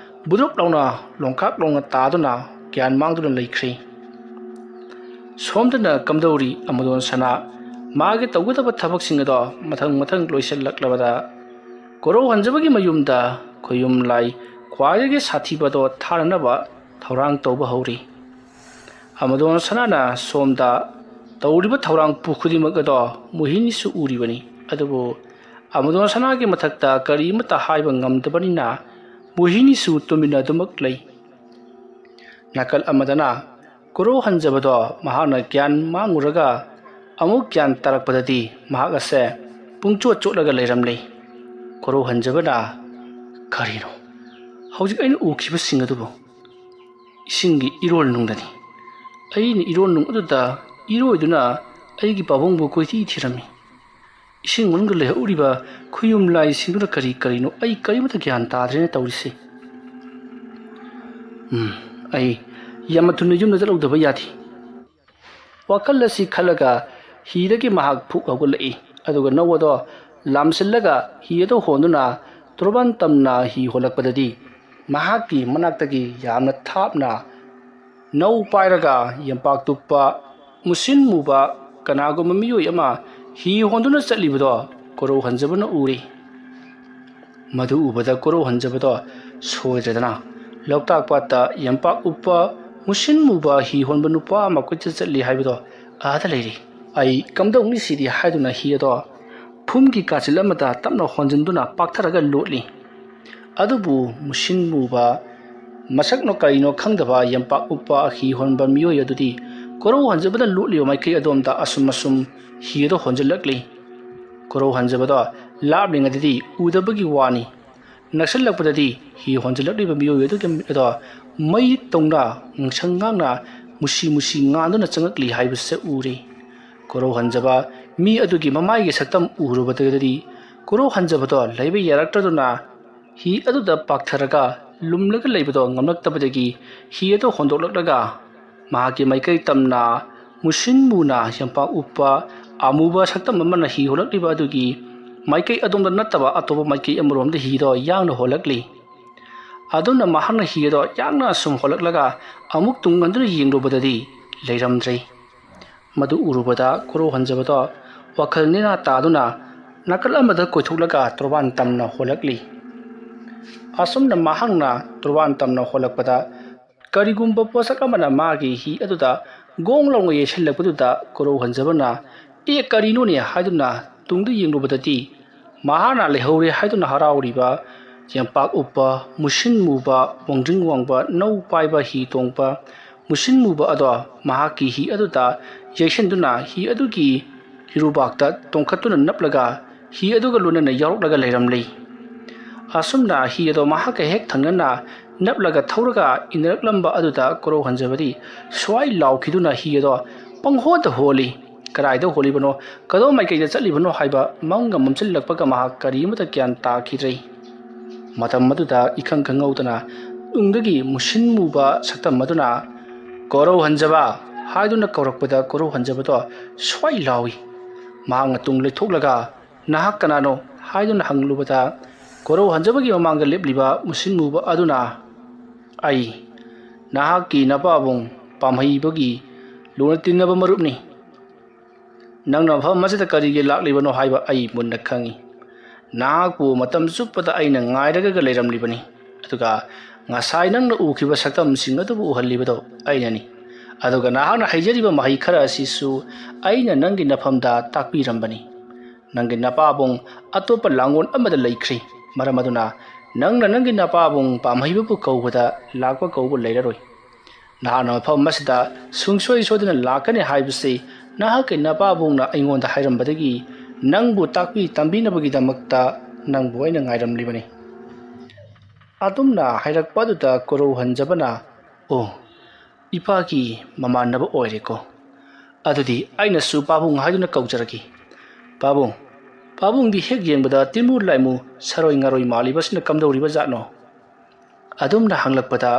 ꯕꯨꯗ꯭ꯔꯨꯞ ꯂꯥꯎꯅ ꯂꯣꯡꯀꯥꯛ ꯂꯣꯡꯅ ꯇꯥꯗꯨꯅ ꯒ꯭ꯌꯥꯟ ꯃꯥꯡꯗꯨꯅ ꯂꯩꯈ꯭ꯔꯦ꯫ ꯁꯣꯝꯗꯅ ꯀꯝꯗꯧꯔꯤ ꯑꯃꯗꯣꯟ ꯁꯅꯥ? ꯃꯥꯒꯤ ꯇꯧꯒꯗꯕ ꯊꯕꯛꯁꯤꯡ ꯑꯗꯣ ꯃꯊꯪ ꯃꯊꯪ ꯂꯣꯏꯁꯤꯜꯂꯛꯂꯕꯗ ꯀꯣꯔꯧ ꯍꯟꯖꯕꯒꯤ ꯃꯌꯨꯝꯗ ꯈꯨꯌꯨꯝ ꯂꯥꯏ ꯈ꯭ꯋꯥꯏꯗꯒꯤ ꯁꯥꯊꯤꯕꯗꯣ ꯊꯥꯅꯅꯕ ꯊꯧꯔꯥꯡ ꯇꯧꯕ ꯍꯧꯔꯤ꯫ ꯑꯃꯗꯣꯟ ꯁꯅꯥꯅ ꯁꯣꯝꯗ ꯇꯧꯔꯤꯕ ꯊꯧꯔꯥꯡ ꯄꯨ ꯈꯨꯗꯤꯡꯃꯛ ꯑꯗꯣ ꯃꯣꯍꯤꯅꯤꯁꯨ ꯎꯔꯤꯕꯅꯤ꯫ ꯑꯗꯨꯕꯨ ꯑꯃꯗꯣꯟ ꯁꯅꯥꯒꯤ ꯃꯊꯛꯇ ꯀꯔꯤ ꯑꯃꯠꯇ ꯍꯥꯏꯕ ꯉꯝꯗꯕꯅꯤꯅ ꯃꯣꯍꯤꯅꯤꯁꯨ ꯇꯨꯃꯤꯟꯅ ꯑꯗꯨꯃꯛ ꯂꯩ꯫ ꯅꯥꯀꯜ ꯑꯃꯗꯅ ꯀꯣꯔꯧ ꯍꯟꯖꯕꯗꯣ ꯃꯍꯥꯛꯅ ꯒ꯭ꯌꯥꯟ ꯃꯥꯡꯉꯨꯔꯒ ꯑꯃꯨꯛ ꯒ꯭ꯌꯥꯟ ꯇꯥꯔꯛꯄꯗꯗꯤ ꯃꯍꯥꯛ ꯑꯁꯦ ꯄꯨꯡꯆꯣꯠ ꯆꯣꯠꯂꯒ ꯂꯩꯔꯝꯂꯦ꯫ ꯀꯣꯔꯧ ꯍꯟꯖꯕꯅ, "ꯀꯔꯤꯅꯣ ꯍꯧꯖꯤꯛ ꯑꯩꯅ ꯎꯈꯤꯕꯁꯤꯡ ꯑꯗꯨꯕꯨ? ꯏꯁꯤꯡꯒꯤ ꯏꯔꯣꯜ ꯅꯨꯡꯗꯅꯤ꯫ ꯑꯩꯅ ꯏꯔꯣꯜ ꯅꯨꯡ ꯑꯗꯨꯗ ꯏꯔꯣꯏꯗꯨꯅ ꯑꯩꯒꯤ ꯄꯥꯕꯨꯡꯕꯨ ꯀꯣꯏꯊꯤ ꯊꯤꯔꯝꯃꯤ꯫ ꯏꯁꯤꯡ ꯃꯅꯨꯡꯗ ꯂꯩꯍꯧꯔꯤꯕ ꯈꯨꯌꯨꯝ ꯂꯥꯏꯁꯤꯡꯗꯨꯅ ꯀꯔꯤ ꯀꯔꯤꯅꯣ ꯑꯩ ꯀꯔꯤꯃꯠꯇ ꯒ꯭ꯌꯥꯟ ꯇꯥꯗ꯭ꯔꯦꯅ ꯇꯧꯔꯤꯁꯦ꯫ ꯎꯝ, ꯑꯩ ꯌꯥꯝꯅ ꯊꯨꯅ ꯌꯨꯝꯗ ꯆꯠꯍꯧꯗꯕ ꯌꯥꯗꯦ"꯫ ꯋꯥꯈꯜ ꯑꯁꯤ ꯈꯜꯂꯒ ꯍꯤꯗꯒꯤ ꯃꯍꯥꯛ ꯐꯨꯛ ꯍꯧꯒꯠꯂꯛꯏ꯫ ꯑꯗꯨꯒ ꯅꯧ ꯑꯗꯣ ꯂꯥꯝꯁꯤꯜꯂꯒ ꯍꯤ ꯑꯗꯨ ꯍꯣꯟꯗꯨꯅ ꯇꯣꯔꯕꯥꯟ ꯇꯝꯅ ꯍꯤ ꯍꯣꯜꯂꯛꯄꯗꯗꯤ ꯃꯍꯥꯛꯀꯤ ꯃꯅꯥꯛꯇꯒꯤ ꯌꯥꯝꯅ ꯊꯥꯞꯅ ꯅꯧ ꯄꯥꯏꯔꯒ ꯌꯦꯝꯄꯥꯛ ꯇꯨꯞꯄ ꯃꯨꯁꯤꯟ ꯃꯨꯕ ꯀꯅꯥꯒꯨꯝꯕ ꯃꯤꯑꯣꯏ ꯑꯃ ꯍꯤ ꯍꯣꯟꯗꯨꯅ ꯆꯠꯂꯤꯕꯗꯣ ꯀꯣꯔꯧ ꯍꯟꯖꯕꯅ ꯎꯔꯤ꯫ ꯃꯗꯨ ꯎꯕꯗ ꯀꯣꯔꯧ ꯍꯟꯖꯕꯗꯣ ꯁꯣꯏꯗ꯭ꯔꯗꯅ ꯂꯣꯛꯇꯥꯛ ꯄꯥꯠꯇ ꯌꯦꯝꯄꯥꯛ ꯎꯞꯄ ꯃꯨꯁꯤꯟ ꯃꯨꯕ ꯍꯤ ꯍꯣꯟꯕ ꯅꯨꯄꯥ ꯑꯃ ꯀꯣꯏꯆꯠ ꯆꯠꯂꯤ ꯍꯥꯏꯕꯗꯣ ꯑꯥꯗ ꯂꯩꯔꯤ꯫ ꯑꯩ ꯀꯝꯗꯧꯅꯤ ꯁꯤꯗꯤ ꯍꯥꯏꯗꯨꯅ ꯍꯤ ꯑꯗꯣ ꯐꯨꯝꯒꯤ ꯀꯥꯆꯤꯜ ꯑꯃꯗ ꯇꯞꯅ ꯍꯣꯟꯖꯤꯟꯗꯨꯅ ꯄꯥꯛꯊꯔꯒ ꯂꯣꯠꯂꯤ꯫ ꯑꯗꯨꯕꯨ ꯃꯨꯁꯤꯟ ꯃꯨꯕ ꯃꯁꯛꯅꯣ ꯀꯔꯤꯅꯣ ꯈꯪꯗꯕ ꯌꯦꯝꯄꯥꯛ ꯎꯞꯄ ꯍꯤ ꯍꯣꯟꯕ ꯃꯤꯑꯣꯏ ꯑꯗꯨꯗꯤ ꯀꯣꯔꯧ ꯍꯟꯖꯕꯗ ꯂꯣꯠꯂꯤꯕ ꯃꯥꯏꯀꯩ ꯑꯗꯣꯝꯗ ꯑꯁꯨꯝ ꯑꯁꯨꯝ ꯍꯤ ꯑꯗꯨ ꯍꯣꯟꯖꯤꯜꯂꯛꯂꯤ꯫ ꯀꯣꯔꯧ ꯍꯟꯖꯕꯗꯣ ꯂꯥꯞꯂꯤꯉꯩꯗꯗꯤ ꯎꯗꯕꯒꯤ ꯋꯥꯅꯤ꯫ ꯅꯛꯁꯤꯜꯂꯛꯄꯗꯗꯤ ꯍꯤ ꯍꯣꯟꯖꯤꯜꯂꯛꯂꯤꯕ ꯃꯤꯑꯣꯏ ꯑꯗꯨꯒꯤ ꯃꯤꯠ ꯑꯗꯣ ꯃꯩ ꯇꯧꯅ ꯉꯥꯡꯁꯪ ꯉꯥꯡꯅ ꯃꯨꯁꯤ ꯃꯨꯁꯤ ꯉꯥꯟꯗꯨꯅ ꯆꯪꯉꯛꯂꯤ ꯍꯥꯏꯕꯁꯦ ꯎꯔꯦ꯫ ꯀꯣꯔꯧ ꯍꯟꯖꯕ ꯃꯤ ꯑꯗꯨꯒꯤ ꯃꯃꯥꯏꯒꯤ ꯁꯛꯇꯝ ꯎꯔꯨꯕꯗꯒꯤꯗꯤ ꯀꯣꯔꯧ ꯍꯟꯖꯕꯗꯣ ꯂꯩꯕ ꯌꯥꯔꯛꯇ꯭ꯔꯗꯨꯅ ꯍꯤ ꯑꯗꯨꯗ ꯄꯥꯛꯊꯔꯒ ꯂꯨꯝꯂꯒ ꯂꯩꯕꯗꯣ ꯉꯝꯂꯛꯇꯕꯗꯒꯤ ꯍꯤ ꯑꯗꯨ ꯍꯣꯟꯗꯣꯛꯂꯛꯂꯒ ꯃꯍꯥꯛꯀꯤ ꯃꯥꯏꯀꯩ ꯇꯝꯅ ꯃꯨꯁꯤꯟ ꯃꯨꯅ ꯌꯦꯝꯄꯥꯛ ꯎꯞꯄ ꯑꯃꯨꯕ ꯁꯛꯇꯝ ꯑꯃꯅ ꯍꯤ ꯍꯣꯜꯂꯛꯂꯤꯕ ꯑꯗꯨꯒꯤ ꯃꯥꯏꯀꯩ ꯑꯗꯣꯝꯗ ꯅꯠꯇꯕ ꯑꯇꯣꯞꯄ ꯃꯥꯏꯀꯩ ꯑꯃꯔꯣꯝꯗ ꯍꯤꯗꯣ ꯌꯥꯡꯅ ꯍꯣꯜꯂꯛꯂꯤ꯫ ꯑꯗꯨꯝꯅ ꯃꯍꯥꯛꯅ ꯍꯤ ꯑꯗꯣ ꯌꯥꯡꯅ ꯑꯁꯨꯝ ꯍꯣꯜꯂꯛꯂꯒ ꯑꯃꯨꯛ ꯇꯨꯡ ꯍꯟꯗꯨꯅ ꯌꯦꯡꯂꯨꯕꯗꯗꯤ ꯂꯩꯔꯝꯗ꯭ꯔꯦ꯫ ꯃꯗꯨ ꯎꯔꯨꯕꯗ ꯀꯣꯔꯧ ꯍꯟꯖꯕꯗꯣ ꯋꯥꯈꯜ ꯅꯦꯅꯥ ꯇꯥꯗꯨꯅ ꯅꯥꯀꯜ ꯑꯃꯗ ꯀꯣꯏꯊꯣꯛꯂꯒ ꯇꯣꯔꯕꯥꯟ ꯇꯝꯅ ꯍꯣꯜꯂꯛꯂꯤ꯫ ꯑꯁꯨꯝꯅ ꯃꯍꯥꯛꯅ ꯇꯣꯔꯕꯥꯟ ꯇꯝꯅ ꯍꯣꯜꯂꯛꯄꯗ, ꯀꯔꯤꯒꯨꯝꯕ ꯄꯣꯠꯁꯛ ꯑꯃꯅ ꯃꯥꯒꯤ ꯍꯤ ꯑꯗꯨꯗ ꯒꯣꯡ ꯂꯥꯎꯅ ꯌꯩꯁꯤꯜꯂꯛꯄꯗꯨꯗ ꯀꯣꯔꯧ ꯍꯟꯖꯕꯅ, "ꯑꯦ, ꯀꯔꯤꯅꯣꯅꯦ?" ꯍꯥꯏꯗꯨꯅ ꯇꯨꯡꯗ ꯌꯦꯡꯂꯨꯕꯗꯗꯤ, ꯃꯍꯥꯛꯅ ꯂꯩꯍꯧꯔꯦ ꯍꯥꯏꯗꯨꯅ ꯍꯔꯥꯎꯔꯤꯕ ꯌꯦꯝꯄꯥꯛ ꯎꯞꯄ, ꯃꯨꯁꯤꯟ ꯃꯨꯕ, ꯋꯥꯡꯗ꯭ꯔꯤꯡ ꯋꯥꯡꯕ, ꯅꯧ ꯄꯥꯏꯕ ꯍꯤ ꯇꯣꯡꯕ ꯃꯨꯁꯤꯟ ꯃꯨꯕ ꯑꯗꯣ ꯃꯍꯥꯛꯀꯤ ꯍꯤ ꯑꯗꯨꯗ ꯌꯩꯁꯤꯟꯗꯨꯅ ꯍꯤ ꯑꯗꯨꯒꯤ ꯏꯔꯨꯕꯥꯛꯇ ꯇꯣꯡꯈꯠꯇꯨꯅ ꯅꯞꯂꯒ ꯍꯤ ꯑꯗꯨꯒ ꯂꯣꯏꯅꯅ ꯌꯥꯎꯔꯛꯂꯒ ꯂꯩꯔꯝꯂꯤ꯫ ꯑꯁꯨꯝꯅ ꯍꯤ ꯑꯗꯣ ꯃꯍꯥꯛꯀ ꯍꯦꯛ ꯊꯪꯅꯅ ꯅꯞꯂꯒ ꯊꯧꯔꯒ ꯏꯟꯅꯔꯛꯂꯝꯕ ꯑꯗꯨꯗ ꯀꯣꯔꯧ ꯍꯟꯖꯕꯗꯤ ꯁ꯭ꯋꯥꯏ ꯂꯥꯎꯈꯤꯗꯨꯅ ꯍꯤ ꯑꯗꯣ ꯄꯪꯍꯣꯠꯇ ꯍꯣꯜꯂꯤ꯫ ꯀꯗꯥꯏꯗ ꯍꯣꯜꯂꯤꯕꯅꯣ, ꯀꯗꯣꯝ ꯃꯥꯏꯀꯩꯗ ꯆꯠꯂꯤꯕꯅꯣ ꯍꯥꯏꯕ ꯃꯪꯒ ꯃꯝꯁꯤꯜꯂꯛꯄꯒ ꯃꯍꯥꯛ ꯀꯔꯤ ꯑꯃꯠꯇ ꯒ꯭ꯌꯥꯟ ꯇꯥꯈꯤꯗ꯭ꯔꯦ꯫ ꯃꯇꯝ ꯑꯗꯨꯗ ꯏꯈꯪ ꯈꯪꯍꯧꯗꯅ ꯇꯨꯡꯗꯒꯤ ꯃꯨꯁꯤꯟ ꯃꯨꯕ ꯁꯛꯇꯝ ꯑꯗꯨꯅ, "ꯀꯣꯔꯧ ꯍꯟꯖꯕ" ꯍꯥꯏꯗꯨꯅ ꯀꯧꯔꯛꯄꯗ ꯀꯣꯔꯧ ꯍꯟꯖꯕꯗꯣ ꯁ꯭ꯋꯥꯏ ꯂꯥꯎꯏ꯫ ꯃꯍꯥꯛꯅ ꯇꯨꯡ ꯂꯩꯊꯣꯛꯂꯒ, "ꯅꯍꯥꯛ ꯀꯅꯥꯅꯣ?" ꯍꯥꯏꯗꯨꯅ ꯍꯪꯂꯨꯕꯗ, ꯀꯣꯔꯧ ꯍꯟꯖꯕꯒꯤ ꯃꯃꯥꯡꯗ ꯂꯦꯞꯂꯤꯕ ꯃꯨꯁꯤꯟ ꯃꯨꯕ ꯑꯗꯨꯅ, "ꯑꯩ ꯅꯍꯥꯛꯀꯤ ꯅꯄꯥꯕꯨꯡ ꯄꯥꯝꯍꯩꯕꯒꯤ ꯂꯨꯅ ꯇꯤꯟꯅꯕ ꯃꯔꯨꯞꯅꯤ꯫ ꯅꯪꯅ ꯃꯐꯝ ꯑꯁꯤꯗ ꯀꯔꯤꯒꯤ ꯂꯥꯛꯂꯤꯕꯅꯣ ꯍꯥꯏꯕ ꯑꯩ ꯃꯨꯟꯅ ꯈꯪꯏ꯫ ꯅꯍꯥꯛꯄꯨ ꯃꯇꯝ ꯆꯨꯞꯄꯗ ꯑꯩꯅ ꯉꯥꯏꯔꯒ ꯂꯩꯔꯝꯂꯤꯕꯅꯤ꯫ ꯑꯗꯨꯒ ꯉꯁꯥꯏ ꯅꯪꯅ ꯎꯈꯤꯕ ꯁꯛꯇꯝꯁꯤꯡ ꯑꯗꯨꯕꯨ ꯎꯍꯜꯂꯤꯕꯗꯣ ꯑꯩꯅꯅꯤ꯫ ꯑꯗꯨꯒ ꯅꯍꯥꯛꯅ ꯍꯩꯖꯔꯤꯕ ꯃꯍꯩ ꯈꯔ ꯑꯁꯤꯁꯨ ꯑꯩꯅ ꯅꯪꯒꯤ ꯅꯐꯝꯗ ꯇꯥꯛꯄꯤꯔꯝꯕꯅꯤ꯫ ꯅꯪꯒꯤ ꯅꯄꯥꯕꯨꯡ ꯑꯇꯣꯞꯄ ꯂꯥꯡꯒꯣꯜ ꯑꯃꯗ ꯂꯩꯈ꯭ꯔꯦ꯫ ꯃꯔꯝ ꯑꯗꯨꯅ ꯅꯪꯅ ꯅꯪꯒꯤ ꯅꯄꯥꯕꯨꯡ ꯄꯥꯝꯍꯩꯕꯕꯨ ꯀꯧꯕꯗ ꯂꯥꯛꯄ ꯀꯧꯕ ꯂꯩꯔꯔꯣꯏ꯫ ꯅꯍꯥꯛꯅ ꯃꯐꯝ ꯑꯁꯤꯗ ꯁꯨꯡꯁꯣꯏ ꯁꯣꯏꯗꯅ ꯂꯥꯛꯀꯅꯤ ꯍꯥꯏꯕꯁꯤ ꯅꯍꯥꯛꯀꯤ ꯅꯄꯥꯕꯨꯡꯅ ꯑꯩꯉꯣꯟꯗ ꯍꯥꯏꯔꯝꯕꯗꯒꯤ ꯅꯪꯕꯨ ꯇꯥꯛꯄꯤ ꯇꯝꯕꯤꯅꯕꯒꯤꯗꯃꯛꯇ ꯅꯪꯕꯨ ꯑꯩꯅ ꯉꯥꯏꯔꯝꯂꯤꯕꯅꯤ꯫" ꯑꯗꯨꯝꯅ ꯍꯥꯏꯔꯛꯄ ꯑꯗꯨꯗ ꯀꯣꯔꯧ ꯍꯟꯖꯕꯅ, "ꯑꯣ, ꯏꯄꯥꯒꯤ ꯃꯃꯥꯟꯅꯕ ꯑꯣꯏꯔꯦꯀꯣ꯫ ꯑꯗꯨꯗꯤ ꯑꯩꯅꯁꯨ ꯄꯥꯕꯨꯡ ꯍꯥꯏꯗꯨꯅ ꯀꯧꯖꯔꯒꯦ꯫ ꯄꯥꯕꯨꯡ, ꯄꯥꯕꯨꯡꯗꯤ ꯍꯦꯛ ꯌꯦꯡꯕꯗ ꯇꯤꯟꯃꯨ ꯂꯥꯏꯃꯨ ꯁꯔꯣꯏ ꯉꯥꯔꯣꯏ ꯃꯥꯜꯂꯤꯕꯁꯤꯅ ꯀꯝꯗꯧꯔꯤꯕ ꯖꯥꯠꯅꯣ?" ꯑꯗꯨꯝꯅ ꯍꯪꯂꯛꯄꯗ,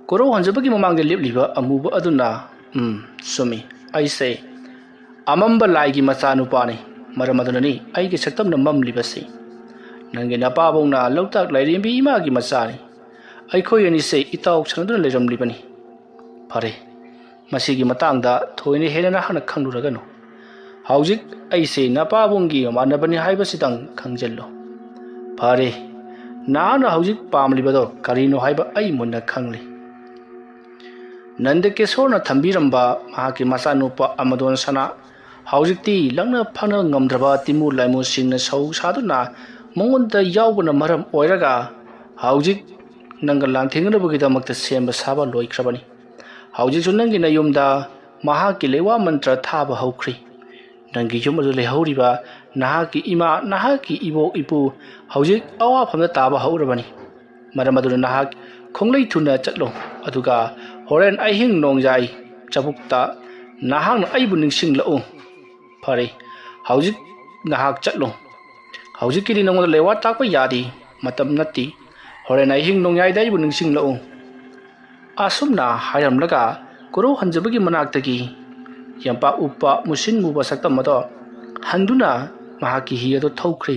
ꯀꯣꯔꯧ ꯍꯟꯖꯕꯒꯤ ꯃꯃꯥꯡꯗ ꯂꯦꯞꯂꯤꯕ ꯑꯃꯨꯕ ꯑꯗꯨꯅ, "ꯎꯝ, ꯆꯨꯝꯃꯤ, ꯑꯩꯁꯦ ꯑꯃꯝꯕ ꯂꯥꯏꯒꯤ ꯃꯆꯥꯅꯨꯄꯥꯅꯤ꯫ ꯃꯔꯝ ꯑꯗꯨꯅꯅꯤ ꯑꯩꯒꯤ ꯁꯛꯇꯝꯅ ꯃꯝꯂꯤꯕꯁꯤ꯫ ꯅꯪꯒꯤ ꯅꯄꯥꯕꯨꯡꯅ ꯂꯣꯛꯇꯥꯛ ꯂꯥꯏꯔꯦꯝꯕꯤ ꯏꯃꯥꯒꯤ ꯃꯆꯥꯅꯤ꯫ ꯑꯩꯈꯣꯏ ꯑꯅꯤꯁꯦ ꯏꯇꯥꯎ ꯁꯪꯗꯨꯅ ꯂꯩꯔꯝꯂꯤꯕꯅꯤ꯫ ꯐꯔꯦ, ꯃꯁꯤꯒꯤ ꯃꯇꯥꯡꯗ ꯊꯣꯏꯅ ꯍꯦꯟꯅ ꯅꯍꯥꯛꯅ ꯈꯪꯂꯨꯔꯒꯅꯨ꯫ ꯍꯧꯖꯤꯛ ꯑꯩꯁꯦ ꯅꯄꯥꯕꯨꯡꯒꯤ ꯃꯃꯥꯟꯅꯕꯅꯤ ꯍꯥꯏꯕꯁꯤꯗꯪ ꯈꯪꯖꯤꯜꯂꯨ꯫ ꯐꯔꯦ, ꯅꯍꯥꯛꯅ ꯍꯧꯖꯤꯛ ꯄꯥꯝꯂꯤꯕꯗꯣ ꯀꯔꯤꯅꯣ ꯍꯥꯏꯕ ꯑꯩ ꯃꯨꯟꯅ ꯈꯪꯂꯤ꯫ ꯅꯟꯗꯀꯦꯁꯣꯔꯅ ꯊꯝꯕꯤꯔꯝꯕ ꯃꯍꯥꯛꯀꯤ ꯃꯆꯥꯅꯨꯄꯥ ꯑꯃꯗꯣꯟ ꯁꯅꯥ ꯍꯧꯖꯤꯛꯇꯤ ꯂꯛꯅ ꯐꯥꯅ ꯉꯝꯗ꯭ꯔꯕ ꯇꯤꯃꯨ ꯂꯥꯏꯃꯨꯁꯤꯡꯅ ꯁꯧ ꯁꯥꯗꯨꯅ ꯃꯉꯣꯟꯗ ꯌꯥꯎꯕꯅ ꯃꯔꯝ ꯑꯣꯏꯔꯒ ꯍꯧꯖꯤꯛ ꯅꯪꯒ ꯂꯥꯟꯊꯦꯡꯅꯅꯕꯒꯤꯗꯃꯛꯇ ꯁꯦꯝꯕ ꯁꯥꯕ ꯂꯣꯏꯈ꯭ꯔꯕꯅꯤ꯫ ꯍꯧꯖꯤꯛꯁꯨ ꯅꯪꯒꯤ ꯅꯌꯨꯝꯗ ꯃꯍꯥꯛꯀꯤ ꯂꯩꯋꯥ ꯃꯟꯇ꯭ꯔ ꯊꯥꯕ ꯍꯧꯈ꯭ꯔꯤ꯫ ꯅꯪꯒꯤ ꯌꯨꯝ ꯑꯗꯨ ꯂꯩꯍꯧꯔꯤꯕ ꯅꯍꯥꯛꯀꯤ ꯏꯃꯥ, ꯅꯍꯥꯛꯀꯤ ꯏꯕꯣꯛ ꯏꯄꯨ ꯍꯧꯖꯤꯛ ꯑꯋꯥꯐꯝꯗ ꯇꯥꯕ ꯍꯧꯔꯕꯅꯤ꯫ ꯃꯔꯝ ꯑꯗꯨꯅ ꯅꯍꯥꯛ ꯈꯣꯡꯂꯩ ꯊꯨꯅ ꯆꯠꯂꯣ, ꯑꯗꯨꯒ ꯍꯣꯔꯦꯟ ꯑꯍꯤꯡ ꯅꯣꯡꯌꯥꯏ ꯆꯕꯨꯛꯇ ꯅꯍꯥꯛꯅ ꯑꯩꯕꯨ ꯅꯤꯡꯁꯤꯡꯂꯛꯎ꯫ ꯐꯔꯦ, ꯍꯧꯖꯤꯛ ꯅꯍꯥꯛ ꯆꯠꯂꯣ꯫ ꯍꯧꯖꯤꯛꯀꯤꯗꯤ ꯅꯉꯣꯟꯗ ꯂꯩꯋꯥ ꯇꯥꯛꯄ ꯌꯥꯗꯦ, ꯃꯇꯝ ꯅꯠꯇꯦ꯫ ꯍꯣꯔꯦꯟ ꯑꯍꯤꯡ ꯅꯣꯡꯌꯥꯏꯗ ꯑꯩꯕꯨ ꯅꯤꯡꯁꯤꯡꯂꯛꯎ꯫ ꯑꯁꯨꯝꯅ ꯍꯥꯏꯔꯝꯂꯒ ꯀꯣꯔꯧ ꯍꯟꯖꯕꯒꯤ ꯃꯅꯥꯛꯇꯒꯤ ꯌꯥꯝꯄꯥꯛ ꯎꯞꯄ ꯃꯨꯁꯤꯟ ꯃꯨꯕ ꯁꯛꯇꯝ ꯑꯗꯣ ꯍꯟꯗꯨꯅ ꯃꯍꯥꯛꯀꯤ ꯍꯤ ꯑꯗꯨ ꯊꯧꯈ꯭ꯔꯦ꯫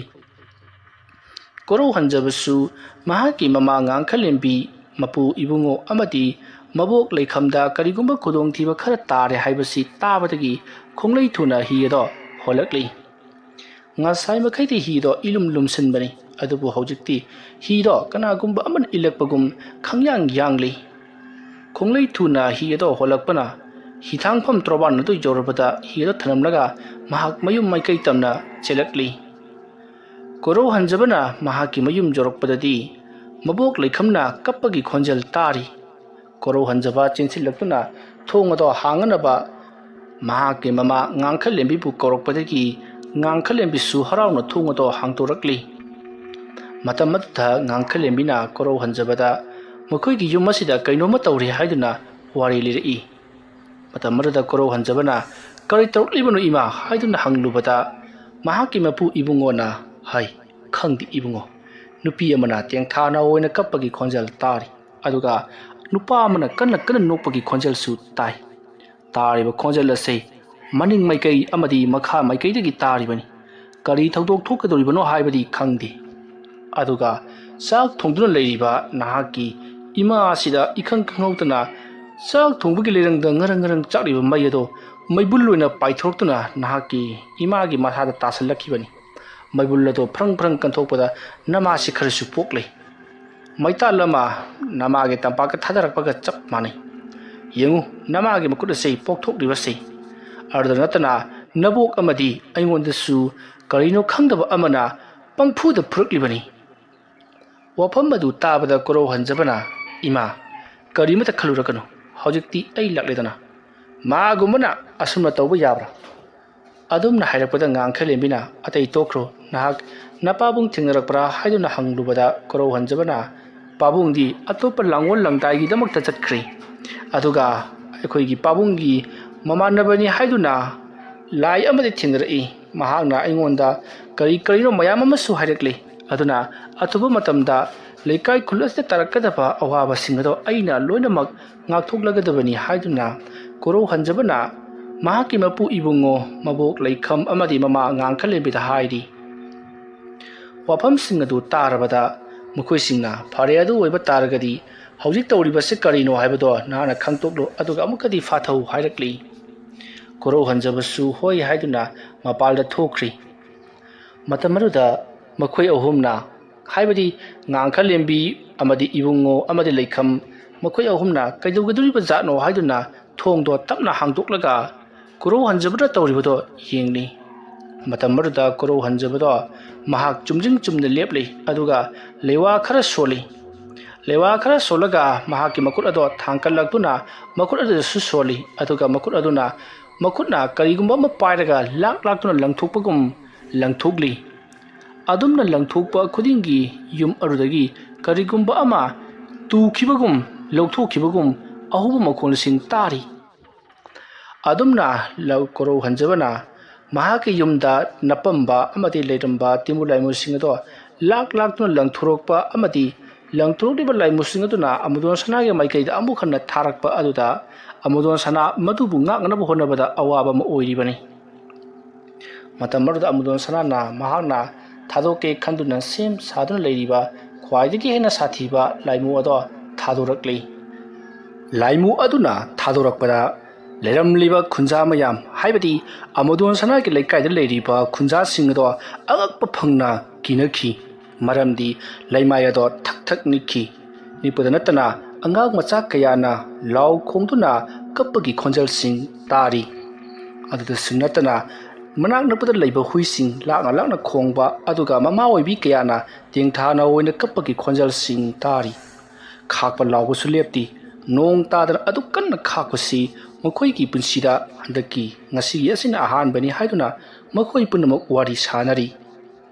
ꯀꯣꯔꯧ ꯍꯟꯖꯕꯁꯨ ꯃꯍꯥꯛꯀꯤ ꯃꯃꯥ ꯉꯥꯡꯈꯂꯦꯝꯕꯤ, ꯃꯄꯨ ꯏꯕꯨꯡꯉꯣ ꯑꯃꯗꯤ ꯃꯕꯣꯛ ꯂꯩꯈꯝꯗ ꯀꯔꯤꯒꯨꯝꯕ ꯈꯨꯗꯣꯡꯊꯤꯕ ꯈꯔ ꯇꯥꯔꯦ ꯍꯥꯏꯕꯁꯤ ꯇꯥꯕꯗꯒꯤ ꯈꯣꯡꯂꯩ ꯊꯨꯅ ꯍꯤ ꯑꯗꯣ ꯍꯣꯜꯂꯛꯂꯤ꯫ ꯉꯁꯥꯏ ꯃꯈꯩꯗꯤ ꯍꯤꯗꯣ ꯏꯂꯨꯝ ꯂꯨꯝꯁꯤꯟꯕꯅꯤ, ꯑꯗꯨꯕꯨ ꯍꯧꯖꯤꯛꯇꯤ ꯍꯤꯗꯣ ꯀꯅꯥꯒꯨꯝꯕ ꯑꯃꯅ ꯏꯜꯂꯛꯄꯒꯨꯝ ꯈꯪꯌꯥꯡ ꯌꯥꯡꯂꯤ꯫ ꯈꯣꯡꯂꯩ ꯊꯨꯅ ꯍꯤ ꯑꯗꯣ ꯍꯣꯜꯂꯛꯄꯅ ꯍꯤꯊꯥꯡꯐꯝ ꯇꯣꯔꯕꯥꯟ ꯑꯗꯨ ꯌꯧꯔꯕꯗ ꯍꯤ ꯑꯗꯣ ꯊꯅꯝꯂꯒ ꯃꯍꯥꯛ ꯃꯌꯨꯝ ꯃꯥꯏꯀꯩ ꯇꯝꯅ ꯆꯦꯜꯂꯛꯂꯤ꯫ ꯀꯣꯔꯧ ꯍꯟꯖꯕꯅ ꯃꯍꯥꯛꯀꯤ ꯃꯌꯨꯝ ꯌꯧꯔꯛꯄꯗꯗꯤ ꯃꯕꯣꯛ ꯂꯩꯈꯝꯅ ꯀꯞꯄꯒꯤ ꯈꯣꯟꯖꯦꯜ ꯇꯥꯔꯤ꯫ ꯀꯣꯔꯧ ꯍꯟꯖꯕ ꯆꯦꯟꯁꯤꯜꯂꯛꯇꯨꯅ ꯊꯣꯡ ꯑꯗꯣ ꯍꯥꯡꯅꯅꯕ ꯃꯍꯥꯛꯀꯤ ꯃꯃꯥ ꯉꯥꯡꯈꯂꯦꯝꯕꯤꯕꯨ ꯀꯧꯔꯛꯄꯗꯒꯤ ꯉꯥꯡꯈꯂꯦꯝꯕꯤꯁꯨ ꯍꯔꯥꯎꯅ ꯊꯣꯡ ꯑꯗꯣ ꯍꯥꯡꯗꯣꯔꯛꯂꯤ꯫ ꯃꯇꯝ ꯑꯗꯨꯗ ꯉꯥꯡꯈꯂꯦꯝꯕꯤꯅ ꯀꯣꯔꯧ ꯍꯟꯖꯕꯗ ꯃꯈꯣꯏꯒꯤ ꯌꯨꯝ ꯑꯁꯤꯗ ꯀꯩꯅꯣꯝꯃ ꯇꯧꯔꯤ ꯍꯥꯏꯗꯨꯅ ꯋꯥꯔꯤ ꯂꯤꯔꯛꯏ꯫ ꯃꯇꯝ ꯑꯗꯨꯗ ꯀꯣꯔꯧ ꯍꯟꯖꯕꯅ "ꯀꯔꯤ ꯇꯧꯔꯛꯂꯤꯕꯅꯣ ꯏꯃꯥ?" ꯍꯥꯏꯗꯨꯅ ꯍꯪꯂꯨꯕꯗ ꯃꯍꯥꯛꯀꯤ ꯃꯄꯨ ꯏꯕꯨꯡꯉꯣꯅ ꯍꯥꯏ, "ꯈꯪꯗꯦ ꯏꯕꯨꯡꯉꯣ, ꯅꯨꯄꯤ ꯑꯃꯅ ꯇꯦꯡꯊꯥꯅ ꯑꯣꯏꯅ ꯀꯞꯄꯒꯤ ꯈꯣꯟꯖꯦꯜ ꯇꯥꯔꯤ, ꯑꯗꯨꯒ ꯅꯨꯄꯥ ꯑꯃꯅ ꯀꯟꯅ ꯀꯟꯅ ꯅꯣꯛꯄꯒꯤ ꯈꯣꯟꯖꯦꯜꯁꯨ ꯇꯥꯏ꯫ ꯇꯥꯔꯤꯕ ꯈꯣꯟꯖꯦꯜ ꯑꯁꯤ ꯃꯅꯤꯡ ꯃꯥꯏꯀꯩ ꯑꯃꯗꯤ ꯃꯈꯥ ꯃꯥꯏꯀꯩꯗꯒꯤ ꯇꯥꯔꯤꯕꯅꯤ꯫ ꯀꯔꯤ ꯊꯧꯗꯣꯛ ꯊꯣꯛꯀꯗꯧꯔꯤꯕꯅꯣ ꯍꯥꯏꯕꯗꯤ ꯈꯪꯗꯦ꯫ ꯑꯗꯨꯒ ꯆꯥꯛ ꯊꯣꯡꯗꯨꯅ ꯂꯩꯔꯤꯕ ꯅꯍꯥꯛꯀꯤ ꯏꯃꯥ ꯑꯁꯤꯗ ꯏꯈꯪ ꯈꯪꯍꯧꯗꯅ ꯆꯥꯛ ꯊꯣꯡꯕꯒꯤ ꯂꯩꯔꯪꯗ ꯉꯔꯪ ꯉꯔꯪ ꯆꯥꯛꯂꯤꯕ ꯃꯩ ꯑꯗꯣ ꯃꯩꯕꯨꯜ ꯑꯣꯏꯅ ꯄꯥꯏꯊꯣꯔꯛꯇꯨꯅ ꯅꯍꯥꯛꯀꯤ ꯏꯃꯥꯒꯤ ꯃꯁꯥꯗ ꯇꯥꯁꯤꯜꯂꯛꯈꯤꯕꯅꯤ꯫ ꯃꯩꯕꯨꯜ ꯑꯗꯨ ꯐ꯭ꯔꯪ ꯐ꯭ꯔꯪ ꯀꯟꯊꯣꯛꯄꯗ ꯅꯃꯥꯁꯤ ꯈꯔꯁꯨ ꯄꯣꯛꯂꯦ꯫ ꯃꯩꯇꯥꯜ ꯑꯃ ꯅꯃꯥꯒꯤ ꯇꯝꯄꯥꯛꯇ ꯊꯥꯗꯔꯛꯄꯒ ꯆꯞ ꯃꯥꯟꯅꯩ꯫ ꯌꯦꯡꯉꯨ, ꯅꯃꯥꯒꯤ ꯃꯈꯨꯠ ꯑꯁꯤ ꯄꯣꯛꯊꯣꯛꯂꯤꯕꯁꯤ꯫ ꯑꯗꯨꯗ ꯅꯠꯇꯅ ꯅꯕꯣꯛ ꯑꯃꯗꯤ ꯑꯩꯉꯣꯟꯗꯁꯨ ꯀꯔꯤꯅꯣ ꯈꯪꯗꯕ ꯑꯃꯅ ꯄꯪꯐꯨꯗ ꯐꯨꯔꯛꯂꯤꯕꯅꯤ꯫ ꯋꯥꯐꯝ ꯑꯗꯨ ꯇꯥꯕꯗ ꯀꯣꯔꯧ ꯍꯟꯖꯕꯅ, "ꯏꯃꯥ, ꯀꯔꯤꯃꯇ ꯈꯜꯂꯨꯔꯒꯅꯨ, ꯍꯧꯖꯤꯛꯇꯤ ꯑꯩ ꯂꯥꯛꯂꯦꯗꯅ꯫ ꯃꯥꯒꯨꯝꯕꯅ ꯑꯁꯨꯝꯅ ꯇꯧꯕ ꯌꯥꯕ꯭ꯔꯥ?" ꯑꯗꯨꯝꯅ ꯍꯥꯏꯔꯛꯄꯗ ꯉꯥꯡꯈꯩꯂꯦꯝꯕꯤꯅ, "ꯑꯇꯩ ꯇꯣꯛꯈ꯭ꯔꯣ, ꯅꯍꯥꯛ ꯅꯄꯥꯕꯨꯡ ꯊꯦꯡꯅꯔꯛꯄ꯭ꯔꯥ?" ꯍꯥꯏꯗꯨꯅ ꯍꯪꯂꯨꯕꯗ ꯀꯣꯔꯧ ꯍꯟꯖꯕꯅ, "ꯄꯥꯕꯨꯡꯗꯤ ꯑꯇꯣꯞꯄ ꯂꯥꯡꯒꯣꯜ ꯂꯪꯗꯥꯏꯒꯤꯗꯃꯛꯇ ꯆꯠꯈ꯭ꯔꯦ꯫ ꯑꯗꯨꯒ ꯑꯩꯈꯣꯏꯒꯤ ꯄꯥꯕꯨꯡꯒꯤ ꯃꯃꯥꯟꯅꯕꯅꯤ ꯍꯥꯏꯗꯨꯅ ꯂꯥꯏ ꯑꯃꯗꯤ ꯊꯦꯡꯅꯔꯛꯏ꯫ ꯃꯍꯥꯛꯅ ꯑꯩꯉꯣꯟꯗ ꯀꯔꯤ ꯀꯔꯤꯅꯣ ꯃꯌꯥꯝ ꯑꯃꯁꯨ ꯍꯥꯏꯔꯛꯂꯤ꯫ ꯑꯗꯨꯅ ꯑꯊꯨꯕ ꯃꯇꯝꯗ ꯂꯩꯀꯥꯏ ꯈꯨꯜ ꯑꯁꯤꯗ ꯇꯥꯔꯛꯀꯗꯕ ꯑꯋꯥꯕꯁꯤꯡ ꯑꯗꯣ ꯑꯩꯅ ꯂꯣꯏꯅꯃꯛ ꯉꯥꯛꯊꯣꯛꯂꯒꯗꯕꯅꯤ" ꯍꯥꯏꯗꯨꯅ ꯀꯣꯔꯧ ꯍꯟꯖꯕꯅ ꯃꯍꯥꯛꯀꯤ ꯃꯄꯨ ꯏꯕꯨꯡꯉꯣ, ꯃꯕꯣꯛ ꯂꯩꯈꯝ ꯑꯃꯗꯤ ꯃꯃꯥ ꯉꯥꯡꯈꯩꯂꯦꯝꯕꯤꯗ ꯍꯥꯏꯔꯤ꯫ ꯋꯥꯐꯝꯁꯤꯡ ꯑꯗꯨ ꯇꯥꯔꯕꯗ ꯃꯈꯣꯏꯁꯤꯡꯅ, "ꯐꯔꯦ, ꯑꯗꯨ ꯑꯣꯏꯕ ꯇꯥꯔꯒꯗꯤ ꯍꯧꯖꯤꯛ ꯇꯧꯔꯤꯕꯁꯤ ꯀꯔꯤꯅꯣ ꯍꯥꯏꯕꯗꯣ ꯅꯍꯥꯛꯅ ꯈꯪꯗꯣꯛꯂꯨ, ꯑꯗꯨꯒ ꯑꯃꯨꯛꯀꯗꯤ ꯐꯥꯊꯧ" ꯍꯥꯏꯔꯛꯂꯤ꯫ ꯀꯣꯔꯧ ꯍꯟꯖꯕꯁꯨ ꯍꯣꯏ ꯍꯥꯏꯗꯨꯅ ꯃꯄꯥꯜꯗ ꯊꯣꯛꯈ꯭ꯔꯤ꯫ ꯃꯇꯝ ꯑꯗꯨꯗ ꯃꯈꯣꯏ ꯑꯍꯨꯝꯅ, ꯍꯥꯏꯕꯗꯤ ꯉꯥꯡꯈꯩꯂꯦꯝꯕꯤ ꯑꯃꯗꯤ ꯏꯕꯨꯡꯉꯣ ꯑꯃꯗꯤ ꯂꯩꯈꯝ, ꯃꯈꯣꯏ ꯑꯍꯨꯝꯅ ꯀꯩꯗꯧꯒꯗꯧꯔꯤꯕ ꯖꯥꯠꯅꯣ ꯍꯥꯏꯗꯨꯅ ꯊꯣꯡꯗꯣ ꯇꯞꯅ ꯍꯥꯡꯗꯣꯛꯂꯒ ꯀꯣꯔꯧ ꯍꯟꯖꯕꯅ ꯇꯧꯔꯤꯕꯗꯣ ꯌꯦꯡꯂꯤ꯫ ꯃꯇꯝ ꯑꯗꯨꯗ ꯀꯣꯔꯧ ꯍꯟꯖꯕꯗꯣ ꯃꯍꯥꯛ ꯆꯨꯝꯖꯤꯡ ꯆꯨꯝꯅ ꯂꯦꯞꯂꯤ, ꯑꯗꯨꯒ ꯂꯩꯋꯥ ꯈꯔ ꯁꯣꯜꯂꯤ꯫ ꯂꯩꯋꯥ ꯈꯔ ꯁꯣꯜꯂꯒ ꯃꯍꯥꯛꯀꯤ ꯃꯈꯨꯠ ꯑꯗꯣ ꯊꯥꯡꯀꯠꯂꯛꯇꯨꯅ ꯃꯈꯨꯠ ꯑꯗꯨꯗꯁꯨ ꯁꯣꯜꯂꯤ, ꯑꯗꯨꯒ ꯃꯈꯨꯠ ꯑꯗꯨꯅ ꯃꯈꯨꯠꯅ ꯀꯔꯤꯒꯨꯝꯕ ꯑꯃ ꯄꯥꯏꯔꯒ ꯂꯥꯛ ꯂꯥꯛꯇꯨꯅ ꯂꯪꯊꯣꯛꯄꯒꯨꯝ ꯂꯪꯊꯣꯛꯂꯤ꯫ ꯑꯗꯨꯝꯅ ꯂꯪꯊꯣꯛꯄ ꯈꯨꯗꯤꯡꯒꯤ ꯌꯨꯝ ꯑꯗꯨꯗꯒꯤ ꯀꯔꯤꯒꯨꯝꯕ ꯑꯃ ꯇꯨꯈꯤꯕꯒꯨꯝ, ꯂꯧꯊꯣꯛꯈꯤꯕꯒꯨꯝ ꯑꯍꯧꯕ ꯃꯈꯣꯜꯁꯤꯡ ꯇꯥꯔꯤ꯫ ꯑꯗꯨꯝꯅ ꯂꯧ-, ꯀꯣꯔꯧ ꯍꯟꯖꯕꯅ ꯃꯍꯥꯛꯀꯤ ꯌꯨꯝꯗ ꯅꯞꯄꯝꯕ ꯑꯃꯗꯤ ꯂꯩꯔꯝꯕ ꯇꯤꯃꯨ ꯂꯥꯏꯃꯨꯁꯤꯡ ꯑꯗꯣ ꯂꯥꯛ ꯂꯥꯛꯇꯨꯅ ꯂꯪꯊꯣꯔꯛꯄ ꯑꯃꯗꯤ ꯂꯪꯊꯣꯔꯛꯂꯤꯕ ꯂꯥꯏꯃꯨꯁꯤꯡ ꯑꯗꯨꯅ ꯑꯃꯨꯗꯣꯟ ꯁꯅꯥꯒꯤ ꯃꯥꯏꯀꯩꯗ ꯑꯃꯨꯛ ꯍꯟꯅ ꯊꯥꯔꯛꯄ ꯑꯗꯨꯗ ꯑꯃꯨꯗꯣꯟ ꯁꯅꯥ ꯃꯗꯨꯕꯨ ꯉꯥꯛꯅꯅꯕ ꯍꯣꯠꯅꯕꯗ ꯑꯋꯥꯕ ꯑꯃ ꯑꯣꯏꯔꯤꯕꯅꯤ꯫ ꯃꯇꯝ ꯑꯗꯨꯗ ꯑꯃꯨꯗꯣꯟ ꯁꯅꯥꯅ ꯃꯍꯥꯛꯅ ꯊꯥꯗꯣꯛꯀꯦ ꯈꯟꯗꯨꯅ ꯁꯦꯝ ꯁꯥꯗꯨꯅ ꯂꯩꯔꯤꯕ ꯈ꯭ꯋꯥꯏꯗꯒꯤ ꯍꯦꯟꯅ ꯁꯥꯊꯤꯕ ꯂꯥꯏꯃꯨ ꯑꯗꯣ ꯊꯥꯗꯣꯔꯛꯂꯤ꯫ ꯂꯥꯏꯃꯨ ꯑꯗꯨꯅ ꯊꯥꯗꯣꯔꯛꯄꯗ ꯂꯩꯔꯝꯂꯤꯕ ꯈꯨꯟꯖꯥ ꯃꯌꯥꯝ, ꯍꯥꯏꯕꯗꯤ ꯑꯃꯨꯗꯣꯟ ꯁꯅꯥꯒꯤ ꯂꯩꯀꯥꯏꯗ ꯂꯩꯔꯤꯕ ꯈꯨꯟꯖꯥꯁꯤꯡ ꯑꯗꯣ ꯑꯉꯛꯄ ꯐꯪꯅ ꯀꯤꯅꯈꯤ꯫ ꯃꯔꯝꯗꯤ ꯂꯩꯃꯥꯏ ꯑꯗꯣ ꯊꯛ ꯊꯛ ꯅꯤꯛꯈꯤ꯫ ꯅꯤꯛꯄꯗ ꯅꯠꯇꯅ ꯑꯉꯥꯡ ꯃꯆꯥ ꯀꯌꯥꯅ ꯂꯥꯎ ꯈꯣꯡꯗꯨꯅ ꯀꯞꯄꯒꯤ ꯈꯣꯟꯖꯦꯜꯁꯤꯡ ꯇꯥꯔꯤ꯫ ꯑꯗꯨꯗꯁꯨ ꯅꯠꯇꯅ ꯃꯅꯥꯛ ꯅꯛꯄꯗ ꯂꯩꯕ ꯍꯨꯏꯁꯤꯡ ꯂꯥꯛꯅ ꯂꯥꯛꯅ ꯈꯣꯡꯕ, ꯑꯗꯨꯒ ꯃꯃꯥ ꯑꯣꯏꯕꯤ ꯀꯌꯥꯅ ꯇꯦꯡꯊꯥꯅ ꯑꯣꯏꯅ ꯀꯞꯄꯒꯤ ꯈꯣꯟꯖꯦꯜꯁꯤꯡ ꯇꯥꯔꯤ꯫ ꯈꯥꯛꯄ ꯂꯥꯎꯕꯁꯨ ꯂꯦꯞꯇꯦ꯫ ꯅꯣꯡ ꯇꯥꯗꯅ ꯑꯗꯨꯛ ꯀꯟꯅ ꯈꯥꯛꯄꯁꯤ ꯃꯈꯣꯏꯒꯤ ꯄꯨꯟꯁꯤꯗ ꯍꯟꯗꯛꯀꯤ, ꯉꯁꯤꯒꯤ ꯑꯁꯤꯅ ꯑꯍꯥꯟꯕꯅꯤ ꯍꯥꯏꯗꯨꯅ ꯃꯈꯣꯏ ꯄꯨꯝꯅꯃꯛ ꯋꯥꯔꯤ ꯁꯥꯅꯔꯤ꯫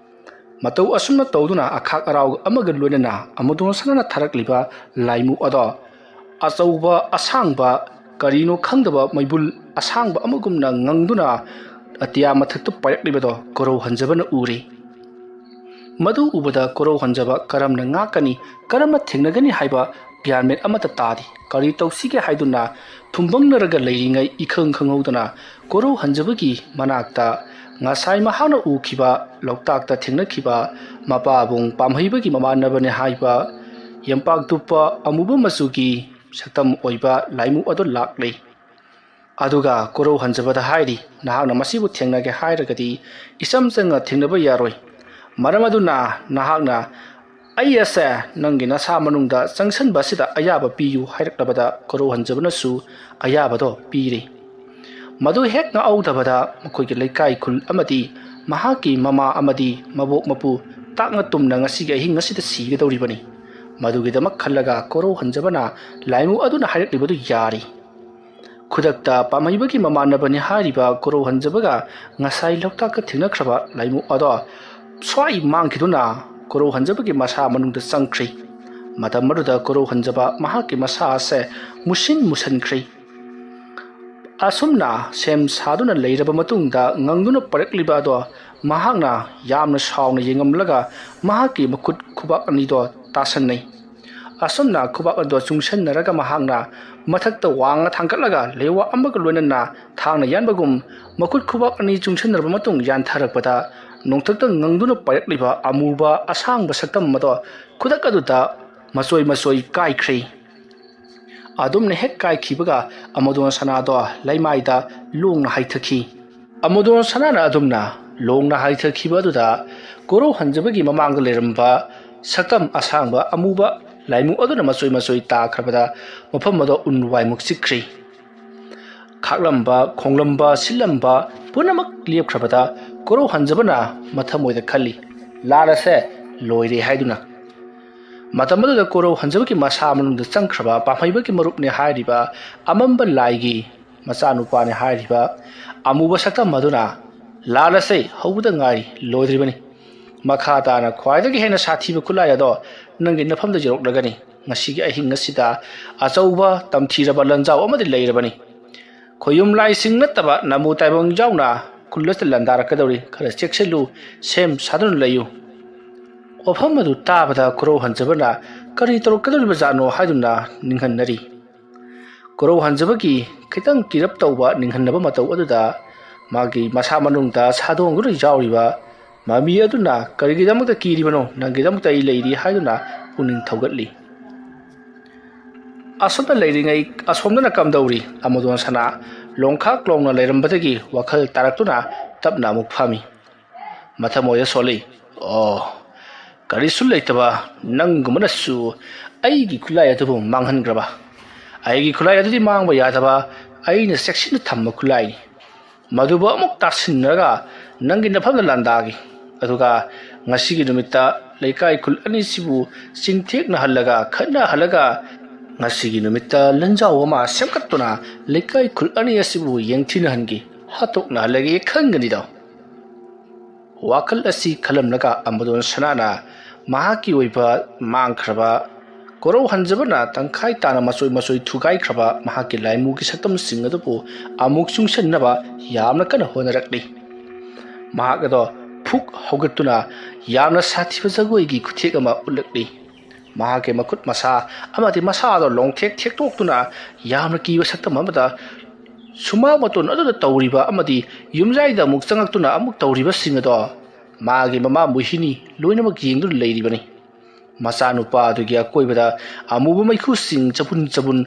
ꯃꯇꯧ ꯑꯁꯨꯝꯅ ꯇꯧꯗꯨꯅ ꯑꯈꯥꯛ ꯑꯔꯥꯎ ꯑꯃꯒ ꯂꯣꯏꯅꯅ ꯑꯃꯨꯗꯣꯟ ꯁꯅꯥꯅ ꯊꯥꯔꯛꯂꯤꯕ ꯂꯥꯏꯃꯨ ꯑꯗꯣ ꯑꯆꯧꯕ ꯑꯁꯥꯡꯕ, ꯀꯔꯤꯅꯣ ꯈꯪꯗꯕ ꯃꯩꯕꯨꯜ ꯑꯁꯥꯡꯕ ꯑꯃꯒꯨꯝꯅ ꯉꯪꯗꯨꯅ ꯑꯇꯤꯌꯥ ꯃꯊꯛꯇ ꯄꯥꯏꯔꯛꯂꯤꯕꯗꯣ ꯀꯣꯔꯧ ꯍꯟꯖꯕꯅ ꯎꯔꯦ꯫ ꯃꯗꯨ ꯎꯕꯗ ꯀꯣꯔꯧ ꯍꯟꯖꯕ ꯀꯔꯝꯅ ꯉꯥꯛꯀꯅꯤ, ꯀꯔꯝꯅ ꯊꯦꯡꯅꯒꯅꯤ ꯍꯥꯏꯕ ꯒ꯭ꯌꯥꯟ ꯃꯦꯟ ꯑꯃꯠꯇ ꯇꯥꯗꯦ꯫ ꯀꯔꯤ ꯇꯧꯁꯤꯒꯦ ꯍꯥꯏꯗꯨꯅ ꯊꯨꯝꯕꯪꯅꯔꯒ ꯂꯩꯔꯤꯉꯩ, ꯏꯈꯪ ꯈꯪꯍꯧꯗꯅ ꯀꯣꯔꯧ ꯍꯟꯖꯕꯒꯤ ꯃꯅꯥꯛꯇ ꯉꯁꯥꯏ ꯃꯍꯥꯛꯅ ꯎꯈꯤꯕ, ꯂꯣꯛꯇꯥꯛꯇ ꯊꯦꯡꯅꯈꯤꯕ ꯃꯄꯥꯕꯨꯡ ꯄꯥꯝꯍꯩꯕꯒꯤ ꯃꯃꯥꯟꯅꯕꯅꯤ ꯍꯥꯏꯕ ꯌꯦꯝꯄꯥꯛ ꯇꯨꯞꯄ ꯑꯃꯨꯕ ꯃꯆꯨꯒꯤ ꯁꯛꯇꯝ ꯑꯣꯏꯕ ꯂꯥꯏꯃꯨ ꯑꯗꯨ ꯂꯥꯛꯂꯦ꯫ ꯑꯗꯨꯒ ꯀꯣꯔꯧ ꯍꯟꯖꯕꯗ ꯍꯥꯏꯔꯤ, "ꯅꯍꯥꯛꯅ ꯃꯁꯤꯕꯨ ꯊꯦꯡꯅꯒꯦ ꯍꯥꯏꯔꯒꯗꯤ ꯏꯆꯝ ꯆꯪꯅ ꯊꯦꯡꯅꯕ ꯌꯥꯔꯣꯏ꯫ ꯃꯔꯝ ꯑꯗꯨꯅ ꯅꯍꯥꯛꯅ ꯑꯩ ꯑꯁꯦ ꯅꯪꯒꯤ ꯅꯁꯥ ꯃꯅꯨꯡꯗ ꯆꯪꯁꯤꯟꯕ ꯑꯁꯤꯗ ꯑꯌꯥꯕ ꯄꯤꯌꯨ" ꯍꯥꯏꯔꯛꯂꯕꯗ ꯀꯣꯔꯧ ꯍꯟꯖꯕꯅꯁꯨ ꯑꯌꯥꯕꯗꯣ ꯄꯤꯔꯦ꯫ ꯃꯗꯨ ꯍꯦꯛ ꯉꯥꯛꯍꯧꯗꯕꯗ ꯃꯈꯣꯏꯒꯤ ꯂꯩꯀꯥꯏ ꯈꯨꯜ ꯑꯃꯗꯤ ꯃꯍꯥꯛꯀꯤ ꯃꯃꯥ ꯑꯃꯗꯤ ꯃꯕꯣꯛ ꯃꯄꯨ ꯇꯥꯛꯅ ꯇꯨꯝꯅ ꯉꯁꯤꯒꯤ ꯑꯍꯤꯡ ꯑꯁꯤꯗ ꯁꯤꯒꯗꯧꯔꯤꯕꯅꯤ꯫ ꯃꯗꯨꯒꯤꯗꯃꯛ ꯈꯜꯂꯒ ꯀꯣꯔꯧ ꯍꯟꯖꯕꯅ ꯂꯥꯏꯃꯨ ꯑꯗꯨꯅ ꯍꯥꯏꯔꯛꯂꯤꯕꯗꯨ ꯌꯥꯔꯤ꯫ ꯈꯨꯗꯛꯇ ꯄꯥꯝꯍꯩꯕꯒꯤ ꯃꯃꯥꯟꯅꯕꯅꯤ ꯍꯥꯏꯔꯤꯕ ꯀꯣꯔꯧ ꯍꯟꯖꯕꯒ ꯉꯁꯥꯏ ꯂꯣꯛꯇꯥꯛꯇ ꯊꯦꯡꯅꯈ꯭ꯔꯕ ꯂꯥꯏꯃꯨ ꯑꯗꯣ ꯁ꯭ꯋꯥꯏ ꯃꯥꯡꯈꯤꯗꯨꯅ ꯀꯣꯔꯧ ꯍꯟꯖꯕꯒꯤ ꯃꯁꯥ ꯃꯅꯨꯡꯗ ꯆꯪꯈ꯭ꯔꯦ꯫ ꯃꯇꯝ ꯑꯗꯨꯗ ꯀꯣꯔꯧ ꯍꯟꯖꯕ ꯃꯍꯥꯛꯀꯤ ꯃꯁꯥ ꯑꯁꯦ ꯃꯨꯁꯤꯟ ꯃꯨꯁꯟꯈ꯭ꯔꯦ꯫ ꯑꯁꯨꯝꯅ ꯁꯦꯝ ꯁꯥꯗꯨꯅ ꯂꯩꯔꯕ ꯃꯇꯨꯡꯗ ꯉꯪꯗꯨꯅ ꯄꯥꯏꯔꯛꯂꯤꯕ ꯑꯗꯣ ꯃꯍꯥꯛꯅ ꯌꯥꯝꯅ ꯁꯥꯎꯅ ꯌꯦꯡꯉꯝꯂꯒ ꯃꯍꯥꯛꯀꯤ ꯃꯈꯨꯠ ꯈꯨꯕꯥꯛ ꯑꯅꯤꯗꯣ ꯇꯥꯁꯟꯅꯩ꯫ ꯑꯁꯨꯝꯅ ꯈꯨꯕꯥꯛ ꯑꯗꯣ ꯆꯨꯡꯁꯟꯅꯔꯒ ꯃꯍꯥꯛꯅ ꯃꯊꯛꯇ ꯋꯥꯡꯅ ꯊꯥꯡꯒꯠꯂꯒ ꯂꯦꯋꯥ ꯑꯃꯒ ꯂꯣꯏꯅꯅ ꯊꯥꯡꯅ ꯌꯥꯟꯕꯒꯨꯝ ꯃꯈꯨꯠ ꯈꯨꯕꯥꯛ ꯑꯅꯤ ꯆꯨꯡꯁꯟꯅꯔꯕ ꯃꯇꯨꯡ ꯌꯥꯟꯊꯔꯛꯄꯗ ꯅꯣꯡꯊꯛꯇ ꯉꯪꯗꯨꯅ ꯄꯥꯏꯔꯛꯂꯤꯕ ꯑꯃꯨꯕ ꯑꯁꯥꯡꯕ ꯁꯛꯇꯝ ꯑꯗꯣ ꯈꯨꯗꯛ ꯑꯗꯨꯗ ꯃꯆꯣꯏ ꯃꯆꯣꯏ ꯀꯥꯏꯈ꯭ꯔꯦ꯫ ꯑꯗꯨꯝꯅ ꯍꯦꯛ ꯀꯥꯏꯈꯤꯕꯒ ꯑꯃꯨꯗꯣꯟ ꯁꯅꯥꯗꯣ ꯂꯩꯃꯥꯏꯗ ꯂꯣꯡꯅ ꯍꯥꯏꯊꯈꯤ꯫ ꯑꯃꯨꯗꯣꯟ ꯁꯅꯥꯅ ꯑꯗꯨꯝꯅ ꯂꯣꯡꯅ ꯍꯥꯏꯊꯈꯤꯕ ꯑꯗꯨꯗ ꯀꯣꯔꯧ ꯍꯟꯖꯕꯒꯤ ꯃꯃꯥꯡꯗ ꯂꯩꯔꯝꯕ ꯁꯛꯇꯝ ꯑꯁꯥꯡꯕ ꯑꯃꯨꯕ ꯂꯥꯏꯃꯨ ꯑꯗꯨꯅ ꯃꯆꯣꯏ ꯃꯆꯣꯏ ꯇꯥꯈ꯭ꯔꯕꯗ ꯃꯐꯝ ꯑꯗꯣ ꯎꯟ ꯋꯥꯏꯃꯨꯛ ꯆꯤꯛꯈ꯭ꯔꯤ꯫ ꯈꯥꯛꯂꯝꯕ, ꯈꯣꯡꯂꯝꯕ, ꯁꯤꯜꯂꯝꯕ ꯄꯨꯝꯅꯃꯛ ꯂꯦꯞꯈ꯭ꯔꯕꯗ ꯀꯣꯔꯧ ꯍꯟꯖꯕꯅ ꯃꯊꯃꯣꯏꯗ ꯈꯜꯂꯤ, "ꯂꯥꯟ ꯑꯁꯦ ꯂꯣꯏꯔꯦ" ꯍꯥꯏꯗꯨꯅ꯫ ꯃꯇꯝ ꯑꯗꯨꯗ ꯀꯣꯔꯧ ꯍꯟꯖꯕꯒꯤ ꯃꯁꯥ ꯃꯅꯨꯡꯗ ꯆꯪꯈ꯭ꯔꯕ ꯄꯥꯝꯍꯩꯕꯒꯤ ꯃꯔꯨꯞꯅꯤ ꯍꯥꯏꯔꯤꯕ ꯑꯃꯝꯕ ꯂꯥꯏꯒꯤ ꯃꯆꯥꯅꯨꯄꯥꯅꯤ ꯍꯥꯏꯔꯤꯕ ꯑꯃꯨꯕ ꯁꯛꯇꯝ ꯑꯗꯨꯅ, "ꯂꯥꯟ ꯑꯁꯦ ꯍꯧꯕꯗ ꯉꯥꯏꯔꯤ, ꯂꯣꯏꯗ꯭ꯔꯤꯕꯅꯤ꯫ ꯃꯈꯥ ꯇꯥꯅ ꯈ꯭ꯋꯥꯏꯗꯒꯤ ꯍꯦꯟꯅ ꯁꯥꯊꯤꯕ ꯈꯨꯠꯂꯥꯏ ꯑꯗꯣ ꯅꯪꯒꯤ ꯅꯐꯝꯗ ꯌꯧꯔꯛꯂꯒꯅꯤ꯫ ꯉꯁꯤꯒꯤ ꯑꯍꯤꯡ ꯑꯁꯤꯗ ꯑꯆꯧꯕ ꯇꯝꯊꯤꯔꯕ ꯂꯟꯖꯥꯎ ꯑꯃꯗꯤ ꯂꯩꯔꯕꯅꯤ꯫ ꯈꯣꯌꯨꯝ ꯂꯥꯏꯁꯤꯡ ꯅꯠꯇꯕ ꯅꯃꯨ ꯇꯥꯏꯕꯪ ꯌꯥꯎꯅ ꯈꯨꯜ ꯑꯁꯤꯗ ꯂꯥꯟꯗꯥꯔꯛꯀꯗꯧꯔꯤ꯫ ꯈꯔ ꯆꯦꯛꯁꯤꯜꯂꯨ, ꯁꯦꯝ ꯁꯥꯗꯨꯅ ꯂꯩꯌꯨ"꯫ ꯋꯥꯐꯝ ꯑꯗꯨ ꯇꯥꯕꯗ ꯀꯣꯔꯧ ꯍꯟꯖꯕꯅ ꯀꯔꯤ ꯇꯧꯔꯛꯀꯗꯧꯔꯤꯕꯖꯥꯠꯅꯣ ꯍꯥꯏꯗꯨꯅ ꯅꯤꯡꯍꯟꯅꯔꯤ꯫ ꯀꯣꯔꯧ ꯍꯟꯖꯕꯒꯤ ꯈꯤꯇꯪ ꯀꯤꯔꯞ ꯇꯧꯕ ꯅꯤꯡꯍꯟꯅꯕ ꯃꯇꯧ ꯑꯗꯨꯗ ꯃꯥꯒꯤ ꯃꯁꯥ ꯃꯅꯨꯡꯗ ꯁꯥꯗꯣꯡꯗꯨꯅ ꯌꯥꯎꯔꯤꯕ ꯃꯃꯤ ꯑꯗꯨꯅ "ꯀꯔꯤꯒꯤꯗꯃꯛꯇ ꯀꯤꯔꯤꯕꯅꯣ? ꯅꯪꯒꯤꯗꯃꯛꯇ ꯑꯩ ꯂꯩꯔꯤ" ꯍꯥꯏꯗꯨꯅ ꯄꯨꯛꯅꯤꯡ ꯊꯧꯒꯠꯂꯤ꯫ ꯑꯁꯣꯝꯗ ꯂꯩꯔꯤꯉꯩ ꯑꯁꯣꯝꯗꯅ ꯀꯝꯗꯧꯔꯤ? ꯑꯃꯨꯗꯣꯟ ꯁꯅꯥ ꯂꯣꯡꯈꯥꯛ ꯂꯣꯡꯅ ꯂꯩꯔꯝꯕꯗꯒꯤ ꯋꯥꯈꯜ ꯇꯥꯔꯛꯇꯨꯅ ꯇꯞꯅ ꯑꯃꯨꯛ ꯐꯝꯃꯤ꯫ ꯃꯊꯃꯣꯏꯗ ꯁꯣꯜꯂꯤ, "ꯑꯣ, ꯀꯔꯤꯁꯨ ꯂꯩꯇꯕ ꯅꯪꯒꯨꯝꯕꯅꯁꯨ ꯑꯩꯒꯤ ꯈꯨꯠꯂꯥꯏ ꯑꯗꯨꯕꯨ ꯃꯥꯡꯍꯟꯈ꯭ꯔꯕ꯫ ꯑꯩꯒꯤ ꯈꯨꯠꯂꯥꯏ ꯑꯗꯨꯗꯤ ꯃꯥꯡꯕ ꯌꯥꯗꯕ, ꯑꯩꯅ ꯆꯦꯛꯁꯤꯟꯅ ꯊꯝꯕ ꯈꯨꯠꯂꯥꯏꯅꯤ꯫ ꯃꯗꯨꯕꯨ ꯑꯃꯨꯛ ꯇꯥꯁꯤꯟꯅꯔꯒ ꯅꯪꯒꯤ ꯅꯐꯝꯗ ꯂꯥꯟꯗꯥꯒꯦ꯫ ꯑꯗꯨꯒ ꯉꯁꯤꯒꯤ ꯅꯨꯃꯤꯠꯇ ꯂꯩꯀꯥꯏ ꯈꯨꯜ ꯑꯅꯤꯁꯤꯕꯨ ꯆꯤꯡꯊꯦꯛꯅꯍꯜꯂꯒ, ꯈꯠꯅꯍꯜꯂꯒ, ꯉꯁꯤꯒꯤ ꯅꯨꯃꯤꯠꯇ ꯂꯟꯖꯥꯎ ꯑꯃ ꯁꯦꯝꯒꯠꯇꯨꯅ ꯂꯩꯀꯥꯏ ꯈꯨꯜ ꯑꯅꯤ ꯑꯁꯤꯕꯨ ꯌꯦꯡꯊꯤꯅꯍꯟꯒꯦ, ꯍꯥꯠꯇꯣꯛꯅꯍꯜꯂꯒꯦ ꯈꯟꯒꯅꯤꯗꯣ"꯫ ꯋꯥꯈꯜ ꯑꯁꯤ ꯈꯜꯂꯝꯂꯒ ꯑꯃꯗꯣꯟ ꯁꯅꯥꯅ ꯃꯍꯥꯛꯀꯤ ꯑꯣꯏꯕ ꯃꯥꯡꯈ꯭ꯔꯕ ꯀꯣꯔꯧ ꯍꯟꯖꯕꯅ ꯇꯪꯈꯥꯏ ꯇꯥꯅ ꯃꯆꯣꯏ ꯃꯆꯣꯏ ꯊꯨꯒꯥꯏꯈ꯭ꯔꯕ ꯃꯍꯥꯛꯀꯤ ꯂꯥꯏꯃꯨꯒꯤ ꯁꯛꯇꯝꯁꯤꯡ ꯑꯗꯨꯕꯨ ꯑꯃꯨꯛ ꯆꯨꯡꯁꯤꯟꯅꯕ ꯌꯥꯝꯅ ꯀꯟꯅ ꯍꯣꯠꯅꯔꯛꯂꯤ꯫ ꯃꯍꯥꯛ ꯑꯗꯣ ꯐꯨꯛ ꯍꯧꯒꯠꯇꯨꯅ ꯌꯥꯝꯅ ꯁꯥꯊꯤꯕ ꯖꯒꯣꯏꯒꯤ ꯈꯨꯊꯦꯛ ꯑꯃ ꯎꯠꯂꯛꯂꯤ꯫ ꯃꯍꯥꯛꯀꯤ ꯃꯈꯨꯠ ꯃꯁꯥ ꯑꯃꯗꯤ ꯃꯁꯥꯗꯣ ꯂꯣꯡꯊꯦꯛ ꯊꯦꯛꯇꯣꯛꯇꯨꯅ ꯌꯥꯝꯅ ꯀꯤꯕ ꯁꯛꯇꯝ ꯑꯃꯗ ꯁꯨꯃꯥꯡ ꯃꯇꯣꯟ ꯑꯗꯨꯗ ꯇꯧꯔꯤꯕ ꯑꯃꯗꯤ ꯌꯨꯝꯖꯥꯏꯗ ꯑꯃꯨꯛ ꯆꯪꯉꯛꯇꯨꯅ ꯑꯃꯨꯛ ꯇꯧꯔꯤꯕꯁꯤꯡ ꯑꯗꯣ ꯃꯥꯒꯤ ꯃꯃꯥ ꯃꯣꯍꯤꯅꯤ ꯂꯣꯏꯅꯃꯛ ꯌꯦꯡꯗꯨꯅ ꯂꯩꯔꯤꯕꯅꯤ꯫ ꯃꯆꯥꯅꯨꯄꯥ ꯑꯗꯨꯒꯤ ꯑꯀꯣꯏꯕꯗ ꯑꯃꯨꯕ ꯃꯩꯈꯨꯁꯤꯡ ꯆꯕꯨꯟ ꯆꯕꯨꯟ,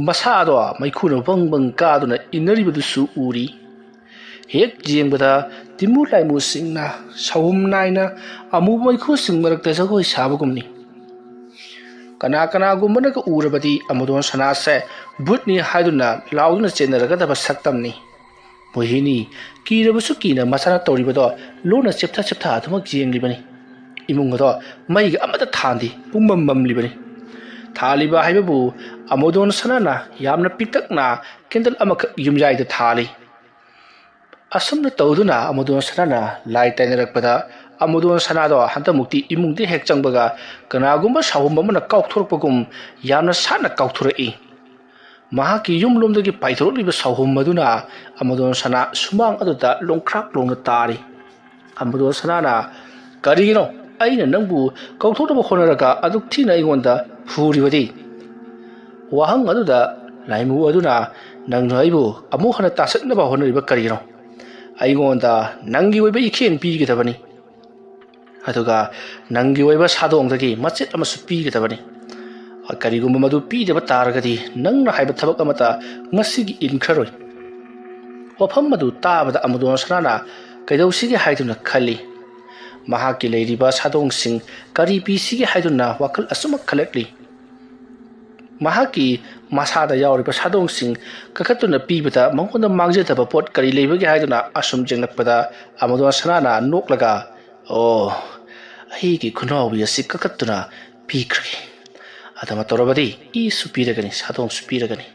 ꯃꯁꯥꯗꯣ ꯃꯩꯈꯨꯅ ꯕꯪ ꯕꯪ ꯀꯥꯗꯨꯅ ꯏꯟꯅꯔꯤꯕꯗꯨꯁꯨ ꯎꯔꯤ꯫ ꯍꯦꯛ ꯌꯦꯡꯕꯗ ꯇꯤꯃꯨ ꯂꯥꯏꯃꯨꯁꯤꯡꯅ ꯁꯍꯨꯝ ꯅꯥꯏꯅ ꯑꯃꯨꯕ ꯃꯩꯈꯨꯁꯤꯡ ꯃꯔꯛꯇ ꯖꯒꯣꯏ ꯁꯥꯕꯒꯨꯝꯅꯤ꯫ ꯀꯅꯥ ꯀꯅꯥꯒꯨꯝꯕꯅꯒ ꯎꯔꯕꯗꯤ ꯑꯃꯨꯗꯣꯟ ꯁꯅꯥꯁꯦ ꯚꯨꯠꯅꯤ ꯍꯥꯏꯗꯨꯅ ꯂꯥꯎꯗꯨꯅ ꯆꯦꯟꯅꯔꯒꯗꯕ ꯁꯛꯇꯝꯅꯤ꯫ ꯃꯣꯍꯤꯅꯤ ꯀꯤꯔꯕꯁꯨ ꯀꯤꯅ ꯃꯆꯥꯅ ꯇꯧꯔꯤꯕꯗꯣ ꯂꯣꯟꯅ ꯆꯦꯞꯊ ꯆꯦꯞꯊ ꯑꯗꯨꯃꯛ ꯌꯦꯡꯂꯤꯕꯅꯤ꯫ ꯏꯃꯨꯡ ꯑꯗꯣ ꯃꯩꯒ ꯑꯃꯠꯇ ꯊꯥꯟꯗꯦ, ꯄꯨꯝꯃꯝ ꯃꯝꯂꯤꯕꯅꯤ꯫ ꯊꯥꯜꯂꯤꯕ ꯍꯥꯏꯕꯕꯨ ꯑꯃꯨꯗꯣꯟ ꯁꯅꯥꯅ ꯌꯥꯝꯅ ꯄꯤꯛꯇꯛꯅ ꯀꯦꯟꯗꯜ ꯑꯃꯈꯛ ꯌꯨꯝꯌꯥꯏꯗ ꯊꯥꯜꯂꯤ꯫ ꯑꯁꯨꯝꯅ ꯇꯧꯗꯨꯅ ꯑꯃꯨꯗꯣꯟ ꯁꯅꯥꯅ ꯂꯥꯏ ꯇꯥꯏꯅꯔꯛꯄꯗ, ꯑꯃꯨꯗꯣꯟ ꯁꯅꯥꯗꯣ ꯍꯟꯗꯛꯃꯨꯛꯇꯤ ꯏꯃꯨꯡꯗ ꯍꯦꯛ ꯆꯪꯕꯒ ꯀꯅꯥꯒꯨꯝꯕ ꯁꯥꯎꯍꯨꯝ ꯑꯃꯅ ꯀꯥꯎꯊꯣꯔꯛꯄꯒꯨꯝ ꯌꯥꯝꯅ ꯁꯥꯠꯅ ꯀꯥꯎꯊꯣꯔꯛꯏ꯫ ꯃꯍꯥꯛꯀꯤ ꯌꯨꯝꯂꯣꯝꯗꯒꯤ ꯄꯥꯏꯊꯣꯔꯛꯂꯤꯕ ꯁꯥꯎꯍꯨꯝ ꯑꯗꯨꯅ ꯑꯃꯨꯗꯣꯟ ꯁꯅꯥ ꯁꯨꯃꯥꯡ ꯑꯗꯨꯗ ꯂꯣꯡꯈ꯭ꯔꯥꯛ ꯂꯣꯡꯅ ꯇꯥꯔꯤ꯫ ꯑꯃꯨꯗꯣꯟ ꯁꯅꯥꯅ, "ꯀꯔꯤꯒꯤꯅꯣ ꯑꯩꯅ ꯅꯪꯕꯨ ꯀꯧꯊꯣꯛꯅꯕ ꯍꯣꯠꯅꯔꯒ ꯑꯗꯨꯛ ꯊꯤꯅ ꯑꯩꯉꯣꯟꯗ ꯐꯨꯔꯤꯕꯗꯤ?" ꯋꯥꯍꯪ ꯑꯗꯨꯗ ꯂꯥꯏꯃꯨ ꯑꯗꯨꯅ, "ꯅꯪꯅ ꯑꯩꯕꯨ ꯑꯃꯨꯛ ꯍꯟꯅ ꯇꯥꯁꯤꯟꯅꯕ ꯍꯣꯠꯅꯔꯤꯕ ꯀꯔꯤꯒꯤꯅꯣ? ꯑꯩꯉꯣꯟꯗ ꯅꯪꯒꯤ ꯑꯣꯏꯕ ꯏꯈꯦꯟ ꯄꯤꯒꯗꯕꯅꯤ, ꯑꯗꯨꯒ ꯅꯪꯒꯤ ꯑꯣꯏꯕ ꯁꯥꯗꯣꯡꯗꯒꯤ ꯃꯆꯦꯠ ꯑꯃꯁꯨ ꯄꯤꯒꯗꯕꯅꯤ꯫ ꯀꯔꯤꯒꯨꯝꯕ ꯃꯗꯨ ꯄꯤꯗꯕ ꯇꯥꯔꯒꯗꯤ ꯅꯪꯅ ꯍꯥꯏꯕ ꯊꯕꯛ ꯑꯃꯠꯇ ꯉꯁꯤꯒꯤ ꯏꯟꯈ꯭ꯔꯔꯣꯏ꯫" ꯋꯥꯐꯝ ꯑꯗꯨ ꯇꯥꯕꯗ ꯑꯃꯨꯗꯣꯟ ꯁꯅꯥꯅ ꯀꯩꯗꯧꯁꯤꯒꯦ ꯍꯥꯏꯗꯨꯅ ꯈꯜꯂꯤ꯫ ꯃꯍꯥꯛꯀꯤ ꯂꯩꯔꯤꯕ ꯁꯥꯗꯣꯡꯁꯤꯡ ꯀꯔꯤ ꯄꯤꯁꯤꯒꯦ ꯍꯥꯏꯗꯨꯅ ꯋꯥꯈꯜ ꯑꯁꯨꯃꯛ ꯈꯜꯂꯛꯂꯤ꯫ ꯃꯍꯥꯛꯀꯤ ꯃꯁꯥꯗ ꯌꯥꯎꯔꯤꯕ ꯁꯥꯗꯣꯡꯁꯤꯡ ꯀꯛꯈꯠꯇꯨꯅ ꯄꯤꯕꯗ ꯃꯉꯣꯟꯗ ꯃꯥꯡꯖꯗꯕ ꯄꯣꯠ ꯀꯔꯤ ꯂꯩꯕꯒꯦ ꯍꯥꯏꯗꯨꯅ ꯑꯁꯨꯝ ꯌꯦꯡꯂꯛꯄꯗ, ꯑꯃꯨꯗꯣꯟ ꯁꯅꯥꯅ ꯅꯣꯛꯂꯒ, "ꯑꯣ, ꯑꯩꯒꯤ ꯈꯨꯅꯥꯎꯕꯤ ꯑꯁꯤ ꯀꯛꯈꯠꯇꯨꯅ ꯄꯤꯈ꯭ꯔꯒꯦ꯫ ꯑꯗꯨꯃ ꯇꯧꯔꯕꯗꯤ ꯏꯁꯨ ꯄꯤꯔꯒꯅꯤ, ꯁꯥꯗꯣꯡꯁꯨ ꯄꯤꯔꯒꯅꯤ꯫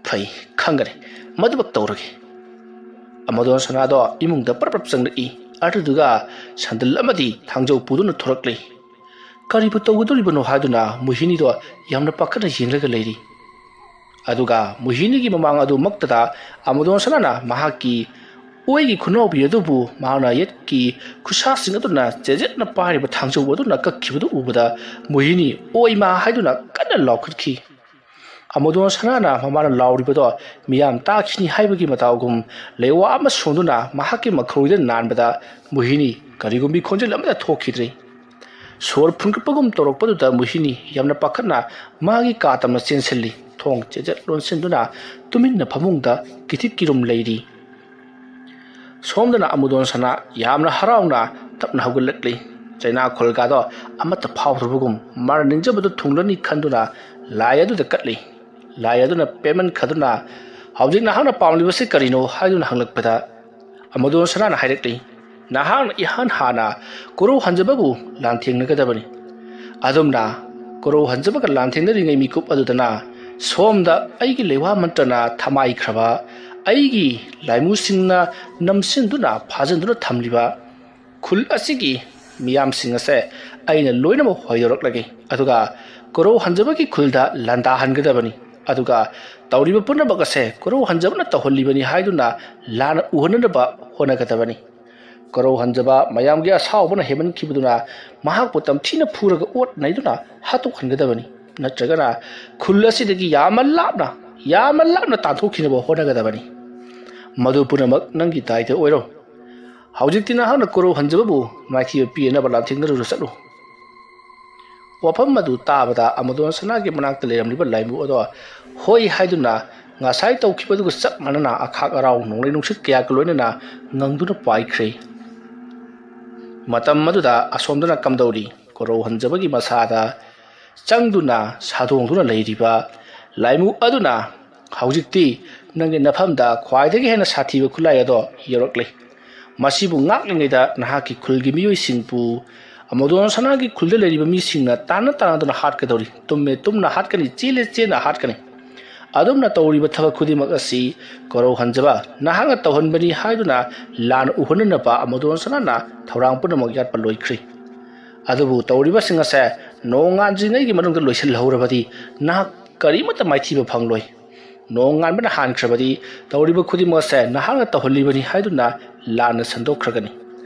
ꯐꯩ, ꯈꯪꯒꯅꯤ, ꯃꯗꯨꯃꯛ ꯇꯧꯔꯒꯦ꯫" ꯑꯃꯨꯗꯣꯟ ꯁꯅꯥꯗꯣ ꯏꯃꯨꯡꯗ ꯄꯔꯞ ꯄꯔꯞ ꯆꯪꯂꯛꯏ꯫ ꯑꯗꯨꯗꯨꯒ ꯁꯟꯗꯜ ꯑꯃꯗꯤ ꯊꯥꯡꯖꯧ ꯄꯨꯗꯨꯅ ꯊꯣꯔꯛꯂꯤ꯫ ꯀꯔꯤꯕꯨ ꯇꯧꯒꯗꯧꯔꯤꯕꯅꯣ ꯍꯥꯏꯗꯨꯅ ꯃꯣꯍꯤꯅꯤꯗꯣ ꯌꯥꯝꯅ ꯄꯥꯈꯠꯅ ꯌꯦꯡꯂꯒ ꯂꯩꯔꯤ꯫ ꯑꯗꯨꯒ ꯃꯣꯍꯤꯅꯤꯒꯤ ꯃꯃꯥꯡ ꯑꯗꯨꯃꯛꯇꯗ ꯑꯃꯨꯗꯣꯟ ꯁꯅꯥꯅ ꯃꯍꯥꯛꯀꯤ ꯑꯣꯏꯒꯤ ꯈꯨꯅꯥꯎꯕꯤ ꯑꯗꯨꯕꯨ ꯃꯍꯥꯛꯅ ꯌꯦꯠꯀꯤ ꯈꯨꯠꯁꯥꯁꯤꯡ ꯑꯗꯨꯅ ꯆꯦꯖꯦꯠꯅ ꯄꯥꯏꯔꯤꯕ ꯊꯥꯡꯖꯧ ꯑꯗꯨꯅ ꯀꯛꯈꯤꯕꯗꯨ ꯎꯕꯗ, ꯃꯣꯍꯤꯅꯤ "ꯑꯣꯏꯃꯥ" ꯍꯥꯏꯗꯨꯅ ꯀꯟꯅ ꯂꯥꯎꯈꯠꯈꯤ꯫ ꯑꯃꯨꯗꯣꯟ ꯁꯅꯥꯅ ꯃꯃꯥꯅ ꯂꯥꯎꯔꯤꯕꯗꯣ ꯃꯤꯌꯥꯝ ꯇꯥꯈꯤꯅꯤ ꯍꯥꯏꯕꯒꯤ ꯃꯇꯥꯎꯒꯨꯝ ꯂꯩꯋꯥ ꯑꯃ ꯁꯣꯟꯗꯨꯅ ꯃꯍꯥꯛꯀꯤ ꯃꯈꯧꯔꯤꯗ ꯅꯥꯟꯕꯗ, ꯃꯣꯍꯤꯅꯤ ꯀꯔꯤꯒꯨꯝꯕꯤ ꯈꯣꯟꯖꯦꯜ ꯑꯃꯠꯇ ꯊꯣꯛꯈꯤꯗ꯭ꯔꯦ꯫ ꯁꯣꯔ ꯐꯨꯟꯒꯠꯄꯒꯨꯝ ꯇꯧꯔꯛꯄꯗꯨꯗ ꯃꯣꯍꯤꯅꯤ ꯌꯥꯝꯅ ꯄꯥꯈꯠꯅ ꯃꯥꯒꯤ ꯀꯥ ꯇꯝꯅ ꯆꯦꯟꯁꯤꯜꯂꯤ꯫ ꯊꯣꯡ ꯆꯦꯖꯠ ꯂꯣꯟꯁꯤꯟꯗꯨꯅ ꯇꯨꯃꯤꯟꯅ ꯐꯃꯨꯡꯗ ꯀꯤꯊꯤꯠ ꯀꯤꯔꯨꯝ ꯂꯩꯔꯤ꯫ ꯁꯣꯝꯗꯅ ꯑꯃꯨꯗꯣꯟ ꯁꯅꯥ ꯌꯥꯝꯅ ꯍꯔꯥꯎꯅ ꯇꯞꯅ ꯍꯧꯒꯠꯂꯛꯂꯤ꯫ ꯆꯩꯅꯥ ꯈꯨꯜꯒꯥꯗꯣ ꯑꯃꯠꯇ ꯐꯥꯎꯗ꯭ꯔꯕꯒꯨꯝ ꯃꯥꯅ ꯅꯤꯡꯖꯕꯗꯨ ꯊꯨꯡꯂꯅꯤ ꯈꯟꯗꯨꯅ ꯂꯥꯏ ꯑꯗꯨꯗ ꯀꯠꯂꯤ꯫ ꯂꯥꯏ ꯑꯗꯨꯅ ꯄꯦꯃꯟꯈꯗꯨꯅ, "ꯍꯧꯖꯤꯛ ꯅꯍꯥꯛꯅ ꯄꯥꯝꯂꯤꯕꯁꯤ ꯀꯔꯤꯅꯣ?" ꯍꯥꯏꯗꯨꯅ ꯍꯪꯂꯛꯄꯗ, ꯑꯃꯨꯗꯣꯟ ꯁꯅꯥꯅ ꯍꯥꯏꯔꯛꯂꯤ, "ꯅꯍꯥꯛꯅ ꯏꯍꯥꯟ ꯍꯥꯟꯅ ꯀꯣꯔꯧ ꯍꯟꯖꯕꯕꯨ ꯂꯥꯟꯊꯦꯡꯅꯒꯗꯕꯅꯤ꯫ ꯑꯗꯨꯝꯅ ꯀꯣꯔꯧ ꯍꯟꯖꯕꯒ ꯂꯥꯟꯊꯦꯡꯅꯔꯤꯉꯩ ꯃꯤꯀꯨꯞ ꯑꯗꯨꯗꯅ ꯁꯣꯝꯗ ꯑꯩꯒꯤ ꯂꯩꯋꯥ ꯃꯟꯇ꯭ꯔꯅ ꯊꯃꯥꯏꯈ꯭ꯔꯕ, ꯑꯩꯒꯤ ꯂꯥꯏꯃꯨꯁꯤꯡꯅ ꯅꯝꯁꯤꯟꯗꯨꯅ ꯐꯥꯖꯤꯟꯗꯨꯅ ꯊꯝꯂꯤꯕ ꯈꯨꯜ ꯑꯁꯤꯒꯤ ꯃꯤꯌꯥꯝꯁꯤꯡ ꯑꯁꯦ ꯑꯩꯅ ꯂꯣꯏꯅꯃꯛ ꯍꯣꯏꯗꯣꯔꯛꯂꯒꯦ꯫ ꯑꯗꯨꯒ ꯀꯣꯔꯧ ꯍꯟꯖꯕꯒꯤ ꯈꯨꯜꯗ ꯂꯥꯟꯗꯥꯍꯟꯒꯗꯕꯅꯤ꯫ ꯑꯗꯨꯒ ꯇꯧꯔꯤꯕ ꯄꯨꯝꯅꯃꯛ ꯑꯁꯦ ꯀꯣꯔꯧ ꯍꯟꯖꯕꯅ ꯇꯧꯍꯜꯂꯤꯕꯅꯤ ꯍꯥꯏꯗꯨꯅ ꯂꯥꯟꯅ ꯎꯍꯟꯅꯅꯕ ꯍꯣꯠꯅꯒꯗꯕꯅꯤ꯫ ꯀꯣꯔꯧ ꯍꯟꯖꯕ ꯃꯌꯥꯝꯒꯤ ꯑꯁꯥꯎꯕꯅ ꯍꯦꯟꯃꯟꯈꯤꯕꯗꯨꯅ ꯃꯍꯥꯛꯄꯨ ꯇꯝꯊꯤꯅ ꯐꯨꯔꯒ ꯑꯣꯠ ꯅꯩꯗꯨꯅ ꯍꯥꯠꯇꯣꯛꯍꯟꯒꯗꯕꯅꯤ꯫ ꯅꯠꯇ꯭ꯔꯒꯅ ꯈꯨꯜ ꯑꯁꯤꯗꯒꯤ ꯌꯥꯝꯅ ꯂꯥꯞꯅ, ꯌꯥꯝꯅ ꯂꯥꯞꯅ ꯇꯥꯟꯊꯣꯛꯈꯤꯅꯕ ꯍꯣꯠꯅꯒꯗꯕꯅꯤ꯫ ꯃꯗꯨ ꯄꯨꯝꯅꯃꯛ ꯅꯪꯒꯤ ꯗꯥꯏꯇ ꯑꯣꯏꯔꯣ꯫ ꯍꯧꯖꯤꯛꯇꯤ ꯅꯍꯥꯛꯅ ꯀꯣꯔꯧ ꯍꯟꯖꯕꯕꯨ ꯃꯥꯏꯊꯤꯕ ꯄꯤꯅꯕ ꯂꯥꯟꯊꯦꯡꯅꯔꯨꯔꯣ ꯆꯠꯂꯨ꯫" ꯋꯥꯐꯝ ꯑꯗꯨ ꯇꯥꯕꯗ ꯑꯃꯗꯣꯟ ꯁꯅꯥꯒꯤ ꯃꯅꯥꯛꯇ ꯂꯩꯔꯝꯂꯤꯕ ꯂꯥꯏꯃꯨ ꯑꯗꯣ ꯍꯣꯏ ꯍꯥꯏꯗꯨꯅ ꯉꯁꯥꯏ ꯇꯧꯈꯤꯕꯗꯨꯒ ꯆꯞ ꯃꯥꯟꯅꯅ ꯑꯈꯥꯛ ꯑꯔꯥꯎ ꯅꯣꯡꯂꯩ ꯅꯨꯡꯁꯤꯠ ꯀꯌꯥꯒ ꯂꯣꯏꯅꯅ ꯉꯪꯗꯨꯅ ꯄꯥꯏꯈ꯭ꯔꯦ꯫ ꯃꯇꯝ ꯑꯗꯨꯗ ꯑꯁꯣꯝꯗꯅ ꯀꯝꯗꯧꯔꯤ? ꯀꯣꯔꯧ ꯍꯟꯖꯕꯒꯤ ꯃꯁꯥꯗ ꯆꯪꯗꯨꯅ ꯁꯥꯗꯣꯡꯗꯨꯅ ꯂꯩꯔꯤꯕ ꯂꯥꯏꯃꯨ ꯑꯗꯨꯅ, "ꯍꯧꯖꯤꯛꯇꯤ ꯅꯪꯒꯤ ꯅꯐꯝꯗ ꯈ꯭ꯋꯥꯏꯗꯒꯤ ꯍꯦꯟꯅ ꯁꯥꯊꯤꯕ ꯈꯨꯠꯂꯥꯏ ꯑꯗꯣ ꯌꯧꯔꯛꯂꯦ꯫ ꯃꯁꯤꯕꯨ ꯉꯥꯛꯂꯤꯉꯩꯗ ꯅꯍꯥꯛꯀꯤ ꯈꯨꯜꯒꯤ ꯃꯤꯑꯣꯏꯁꯤꯡꯕꯨ ꯑꯃꯗꯣꯟ ꯁꯅꯥꯒꯤ ꯈꯨꯜꯗ ꯂꯩꯔꯤꯕ ꯃꯤꯁꯤꯡꯅ ꯇꯥꯟꯅ ꯇꯥꯟꯅꯗꯨꯅ ꯍꯥꯠꯀꯗꯧꯔꯤ꯫ ꯇꯨꯝꯃꯦ ꯇꯨꯝꯅ ꯍꯥꯠꯀꯅꯤ, ꯆꯦꯜꯂꯦ ꯆꯦꯟꯅ ꯍꯥꯠꯀꯅꯤ꯫ ꯑꯗꯨꯝꯅ ꯇꯧꯔꯤꯕ ꯊꯕꯛ ꯈꯨꯗꯤꯡꯃꯛ ꯑꯁꯤ ꯀꯣꯔꯧ ꯍꯟꯖꯕ ꯅꯍꯥꯛꯅ ꯇꯧꯍꯟꯕꯅꯤ" ꯍꯥꯏꯗꯨꯅ ꯂꯥꯟ ꯎꯍꯟꯅꯅꯕ ꯑꯃꯗꯣꯟ ꯁꯅꯥꯅ ꯊꯧꯔꯥꯡ ꯄꯨꯝꯅꯃꯛ ꯌꯥꯠꯄ ꯂꯣꯏꯈ꯭ꯔꯦ꯫ ꯑꯗꯨꯕꯨ ꯇꯧꯔꯤꯕꯁꯤꯡ ꯑꯁꯦ ꯅꯣꯡꯉꯥꯟꯗ꯭ꯔꯤꯉꯩꯒꯤ ꯃꯅꯨꯡꯗ ꯂꯣꯏꯁꯤꯜꯍꯧꯔꯕꯗꯤ ꯅꯍꯥꯛ ꯀꯔꯤꯃꯠꯇ ꯃꯥꯏꯊꯤꯕ ꯐꯪꯂꯣꯏ꯫ ꯅꯣꯡꯉꯥꯟꯕꯅ ꯍꯥꯟꯈ꯭ꯔꯕꯗꯤ ꯇꯧꯔꯤꯕ ꯈꯨꯗꯤꯡꯃꯛ ꯑꯁꯦ ꯅꯍꯥꯛꯅ ꯇꯧꯍꯜꯂꯤꯕꯅꯤ ꯍꯥꯏꯗꯨꯅ ꯂꯥꯟꯅ ꯁꯟꯗꯣꯛꯈ꯭ꯔꯒꯅꯤ꯫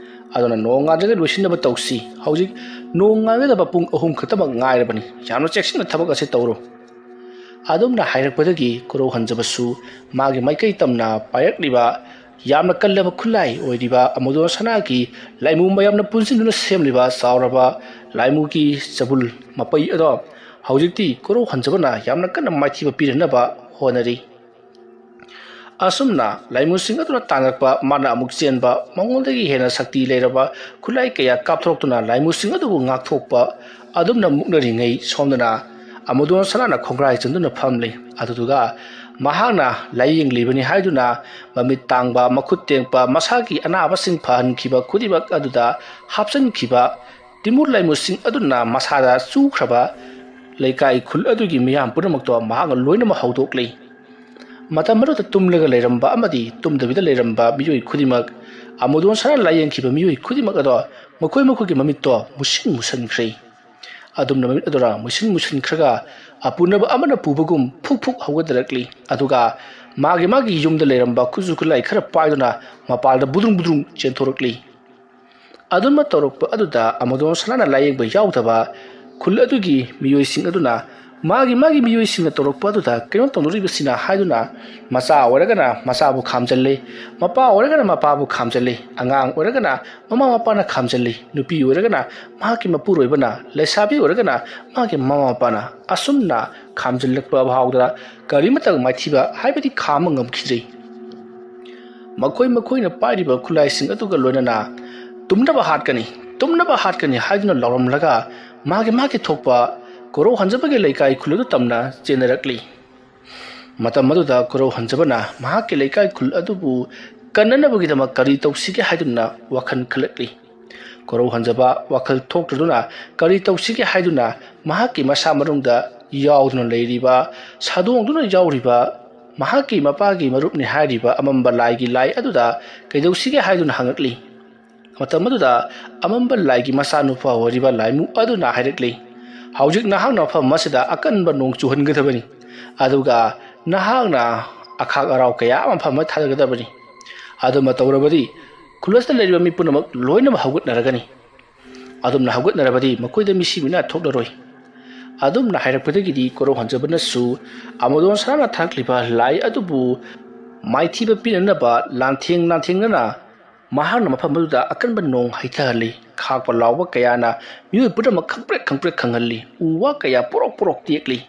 ꯑꯗꯨꯅ ꯅꯣꯡꯉꯥꯟꯗ꯭ꯔꯤꯉꯩ ꯂꯣꯏꯁꯤꯟꯅꯕ ꯇꯧꯁꯤ꯫ ꯍꯧꯖꯤꯛ ꯅꯣꯡꯉꯥꯟꯒꯗꯕ ꯄꯨꯡ ꯑꯍꯨꯝ ꯈꯛꯇꯃꯛ ꯉꯥꯏꯔꯕꯅꯤ꯫ ꯌꯥꯝꯅ ꯆꯦꯛꯁꯤꯟꯅ ꯊꯕꯛ ꯑꯁꯤ ꯇꯧꯔꯨ꯫ ꯑꯗꯨꯝꯅ ꯍꯥꯏꯔꯛꯄꯗꯒꯤ ꯀꯣꯔꯧ ꯍꯟꯖꯕꯁꯨ ꯃꯥꯒꯤ ꯃꯥꯏꯀꯩ ꯇꯝꯅ ꯄꯥꯏꯔꯛꯂꯤꯕ ꯌꯥꯝꯅ ꯀꯜꯂꯕ ꯈꯨꯠꯂꯥꯏ ꯑꯣꯏꯔꯤꯕ ꯑꯃꯨꯗꯣꯟ ꯁꯅꯥꯒꯤ ꯂꯥꯏꯃꯨ ꯃꯌꯥꯝꯅ ꯄꯨꯟꯁꯤꯟꯗꯨꯅ ꯁꯦꯝꯂꯤꯕ ꯆꯥꯎꯔꯕ ꯂꯥꯏꯃꯨꯒꯤ ꯆꯕꯨꯜ ꯃꯄꯩ ꯑꯗꯣ ꯍꯧꯖꯤꯛꯇꯤ ꯀꯣꯔꯧ ꯍꯟꯖꯕꯅ ꯌꯥꯝꯅ ꯀꯟꯅ ꯃꯥꯏꯊꯤꯕ ꯄꯤꯅꯅꯕ ꯍꯣꯠꯅꯔꯤ꯫ ꯑꯁꯨꯝꯅ ꯂꯥꯏꯃꯨꯁꯤꯡ ꯑꯗꯨꯅ ꯇꯥꯡꯉꯛꯄ, ꯃꯥꯅ ꯑꯃꯨꯛ ꯆꯦꯟꯕ, ꯃꯉꯣꯟꯗꯒꯤ ꯍꯦꯟꯅ ꯁꯛꯇꯤ ꯂꯩꯔꯕ ꯈꯨꯠꯂꯥꯏ ꯀꯌꯥ ꯀꯥꯞꯊꯣꯔꯛꯇꯨꯅ ꯂꯥꯏꯃꯨꯁꯤꯡ ꯑꯗꯨꯕꯨ ꯉꯥꯛꯊꯣꯛꯄ ꯑꯗꯨꯝꯅ ꯃꯨꯛꯅꯔꯤꯉꯩ ꯁꯣꯝꯗꯅ ꯑꯃꯨꯗꯣꯟ ꯁꯅꯥꯅ ꯈꯣꯡꯒ꯭ꯔꯥꯏ ꯆꯟꯗꯨꯅ ꯐꯝꯂꯤ꯫ ꯑꯗꯨꯗꯨꯒ ꯃꯍꯥꯛꯅ ꯂꯥꯏꯌꯦꯡꯂꯤꯕꯅꯤ ꯍꯥꯏꯗꯨꯅ ꯃꯃꯤꯠ ꯇꯥꯡꯕ, ꯃꯈꯨꯠ ꯇꯦꯡꯄ, ꯃꯁꯥꯒꯤ ꯑꯅꯥꯕꯁꯤꯡ ꯐꯍꯟꯈꯤꯕ ꯈꯨꯗꯤꯡꯃꯛ ꯑꯗꯨꯗ ꯍꯥꯞꯆꯤꯟꯈꯤꯕ ꯇꯤꯃꯨꯔ ꯂꯥꯏꯃꯨꯁꯤꯡ ꯑꯗꯨꯅ ꯃꯁꯥꯗ ꯆꯨꯈ꯭ꯔꯕ ꯂꯩꯀꯥꯏ ꯈꯨꯜ ꯑꯗꯨꯒꯤ ꯃꯤꯌꯥꯝ ꯄꯨꯝꯅꯃꯛꯇꯣ ꯃꯍꯥꯛꯅ ꯂꯣꯏꯅꯃꯛ ꯍꯧꯗꯣꯛꯂꯤ꯫ ꯃꯇꯝ ꯑꯗꯨꯗ ꯇꯨꯝꯂꯒ ꯂꯩꯔꯝꯕ ꯑꯃꯗꯤ ꯇꯨꯝꯗꯕꯤꯗ ꯂꯩꯔꯝꯕ ꯃꯤꯑꯣꯏ ꯈꯨꯗꯤꯡꯃꯛ, ꯑꯃꯨꯗꯣꯟ ꯁꯅꯥ ꯂꯥꯏꯌꯦꯡꯈꯤꯕ ꯃꯤꯑꯣꯏ ꯈꯨꯗꯤꯡꯃꯛ ꯑꯗꯣ ꯃꯈꯣꯏ ꯃꯈꯣꯏꯒꯤ ꯃꯃꯤꯠꯇꯣ ꯃꯨꯁꯤꯟ ꯃꯨꯁꯤꯟꯈ꯭ꯔꯦ꯫ ꯑꯗꯨꯝꯅ ꯃꯃꯤꯠ ꯑꯗꯨꯅ ꯃꯨꯁꯤꯟ ꯃꯨꯁꯤꯟꯈ꯭ꯔꯒ ꯑꯄꯨꯅꯕ ꯑꯃꯅ ꯄꯨꯕꯒꯨꯝ ꯐꯨꯛ ꯐꯨꯛ ꯍꯧꯒꯠꯅꯔꯛꯂꯤ꯫ ꯑꯗꯨꯒ ꯃꯥꯒꯤ ꯃꯥꯒꯤ ꯌꯨꯝꯗ ꯂꯩꯔꯝꯕ ꯈꯨꯠꯁꯨ ꯈꯨꯠꯂꯥꯏ ꯈꯔ ꯄꯥꯏꯗꯨꯅ ꯃꯄꯥꯜꯗ ꯕꯨꯗ꯭ꯔꯨꯡ ꯕꯨꯗ꯭ꯔꯨꯡ ꯆꯦꯟꯊꯣꯔꯛꯂꯤ꯫ ꯑꯗꯨꯝꯅ ꯇꯧꯔꯛꯄ ꯑꯗꯨꯗ ꯑꯃꯨꯗꯣꯟ ꯁꯅꯥꯅ ꯂꯥꯏꯌꯦꯡꯕ ꯌꯥꯎꯗꯕ ꯈꯨꯜ ꯑꯗꯨꯒꯤ ꯃꯤꯑꯣꯏꯁꯤꯡ ꯑꯗꯨꯅ ꯃꯥꯒꯤ ꯃꯥꯒꯤ ꯃꯤꯑꯣꯏꯁꯤꯡꯅ ꯇꯧꯔꯛꯄ ꯑꯗꯨꯗ ꯀꯩꯅꯣ ꯇꯧꯅꯔꯤꯕꯁꯤꯅ ꯍꯥꯏꯗꯨꯅ ꯃꯆꯥ ꯑꯣꯏꯔꯒꯅ ꯃꯆꯥꯕꯨ ꯈꯥꯝꯖꯜꯂꯤ, ꯃꯄꯥ ꯑꯣꯏꯔꯒꯅ ꯃꯄꯥꯕꯨ ꯈꯥꯝꯖꯜꯂꯤ, ꯑꯉꯥꯡ ꯑꯣꯏꯔꯒꯅ ꯃꯃꯥ ꯃꯄꯥꯅ ꯈꯥꯝꯖꯜꯂꯤ, ꯅꯨꯄꯤ ꯑꯣꯏꯔꯒꯅ ꯃꯍꯥꯛꯀꯤ ꯃꯄꯨꯔꯣꯏꯕꯅ, ꯂꯩꯁꯥꯕꯤ ꯑꯣꯏꯔꯒꯅ ꯃꯥꯒꯤ ꯃꯃꯥ ꯃꯄꯥꯅ꯫ ꯑꯁꯨꯝꯅ ꯈꯥꯝꯖꯤꯜꯂꯛꯄ ꯐꯥꯎꯗ ꯀꯔꯤꯃꯠꯇ ꯃꯥꯏꯊꯤꯕ ꯍꯥꯏꯕꯗꯤ ꯈꯥꯝꯕ ꯉꯝꯈꯤꯗ꯭ꯔꯦ꯫ ꯃꯈꯣꯏ ꯃꯈꯣꯏꯅ ꯄꯥꯏꯔꯤꯕ ꯈꯨꯠꯂꯥꯏꯁꯤꯡ ꯑꯗꯨꯒ ꯂꯣꯏꯅꯅ ꯇꯨꯝꯅꯕ ꯍꯥꯠꯀꯅꯤ, ꯇꯨꯝꯅꯕ ꯍꯥꯠꯀꯅꯤ ꯍꯥꯏꯗꯨꯅ ꯂꯥꯎꯔꯝꯂꯒ ꯃꯥꯒꯤ ꯃꯥꯒꯤ ꯊꯣꯛꯄ ꯀꯣꯔꯧ ꯍꯟꯖꯕꯒꯤ ꯂꯩꯀꯥꯏ ꯈꯨꯜ ꯑꯗꯨ ꯇꯝꯅ ꯆꯦꯟꯅꯔꯛꯂꯤ꯫ ꯃꯇꯝ ꯑꯗꯨꯗ ꯀꯣꯔꯧ ꯍꯟꯖꯕꯅ ꯃꯍꯥꯛꯀꯤ ꯂꯩꯀꯥꯏ ꯈꯨꯜ ꯑꯗꯨꯕꯨ ꯀꯟꯅꯅꯕꯒꯤꯗꯃꯛ ꯀꯔꯤ ꯇꯧꯁꯤꯒꯦ ꯍꯥꯏꯗꯨꯅ ꯋꯥꯈꯜ ꯈꯜꯂꯛꯂꯤ꯫ ꯀꯣꯔꯧ ꯍꯟꯖꯕ ꯋꯥꯈꯜ ꯊꯣꯛꯇ꯭ꯔꯗꯨꯅ ꯀꯔꯤ ꯇꯧꯁꯤꯒꯦ ꯍꯥꯏꯗꯨꯅ ꯃꯍꯥꯛꯀꯤ ꯃꯁꯥ ꯃꯅꯨꯡꯗ ꯌꯥꯎꯗꯨꯅ ꯂꯩꯔꯤꯕ, ꯁꯥꯗꯣꯡꯗꯨꯅ ꯌꯥꯎꯔꯤꯕ ꯃꯍꯥꯛꯀꯤ ꯃꯄꯥꯒꯤ ꯃꯔꯨꯞꯅꯤ ꯍꯥꯏꯔꯤꯕ ꯑꯃꯝꯕ ꯂꯥꯏꯒꯤ ꯂꯥꯏ ꯑꯗꯨꯗ ꯀꯩꯗꯧꯁꯤꯒꯦ ꯍꯥꯏꯗꯨꯅ ꯍꯪꯉꯛꯂꯤ꯫ ꯃꯇꯝ ꯑꯗꯨꯗ ꯑꯃꯝꯕ ꯂꯥꯏꯒꯤ ꯃꯆꯥꯅꯨꯄꯥ ꯑꯣꯏꯔꯤꯕ ꯂꯥꯏꯃꯨ ꯑꯗꯨꯅ ꯍꯥꯏꯔꯛꯂꯤ, "ꯍꯧꯖꯤꯛ ꯅꯍꯥꯛꯅ ꯃꯐꯝ ꯑꯁꯤꯗ ꯑꯀꯟꯕ ꯅꯣꯡ ꯆꯨꯍꯟꯒꯗꯕꯅꯤ, ꯑꯗꯨꯒ ꯅꯍꯥꯛꯅ ꯑꯈꯥꯛ ꯑꯔꯥꯎ ꯀꯌꯥ ꯑꯃ ꯃꯐꯝ ꯑꯃ ꯊꯥꯗꯒꯗꯕꯅꯤ꯫ ꯑꯗꯨꯃ ꯇꯧꯔꯕꯗꯤ ꯈꯨꯜ ꯑꯁꯤꯗ ꯂꯩꯔꯤꯕ ꯃꯤ ꯄꯨꯝꯅꯃꯛ ꯂꯣꯏꯅꯃꯛ ꯍꯧꯒꯠꯅꯔꯒꯅꯤ꯫ ꯑꯗꯨꯝꯅ ꯍꯧꯒꯠꯅꯔꯕꯗꯤ ꯃꯈꯣꯏꯗ ꯃꯤꯁꯤ ꯃꯤꯅꯥ ꯊꯣꯛꯂꯔꯣꯏ"꯫ ꯑꯗꯨꯝꯅ ꯍꯥꯏꯔꯛꯄꯗꯒꯤꯗꯤ ꯀꯣꯔꯧ ꯍꯟꯖꯕꯅꯁꯨ ꯑꯃꯨꯗꯣꯟ ꯁꯅꯥꯅ ꯊꯥꯔꯛꯂꯤꯕ ꯂꯥꯏ ꯑꯗꯨꯕꯨ ꯃꯥꯏꯊꯤꯕ ꯄꯤꯅꯅꯕ ꯂꯥꯟꯊꯦꯡ ꯂꯥꯟꯊꯦꯡꯅꯅ ꯃꯍꯥꯛꯅ ꯃꯐꯝ ꯑꯗꯨꯗ ꯑꯀꯟꯕ ꯅꯣꯡ ꯍꯩꯊꯍꯜꯂꯤ꯫ ꯈꯥꯛꯄ ꯂꯥꯎꯕ ꯀꯌꯥꯅ ꯃꯤꯑꯣꯏ ꯄꯨꯝꯅꯃꯛ ꯈꯪꯄ꯭ꯔꯦꯛ ꯈꯪꯄ꯭ꯔꯦꯛ ꯈꯪꯍꯜꯂꯤ꯫ ꯎ ꯋꯥ ꯀꯌꯥ ꯄꯣꯔꯣꯛ ꯄꯣꯔꯣꯛ ꯇꯦꯛꯂꯤ꯫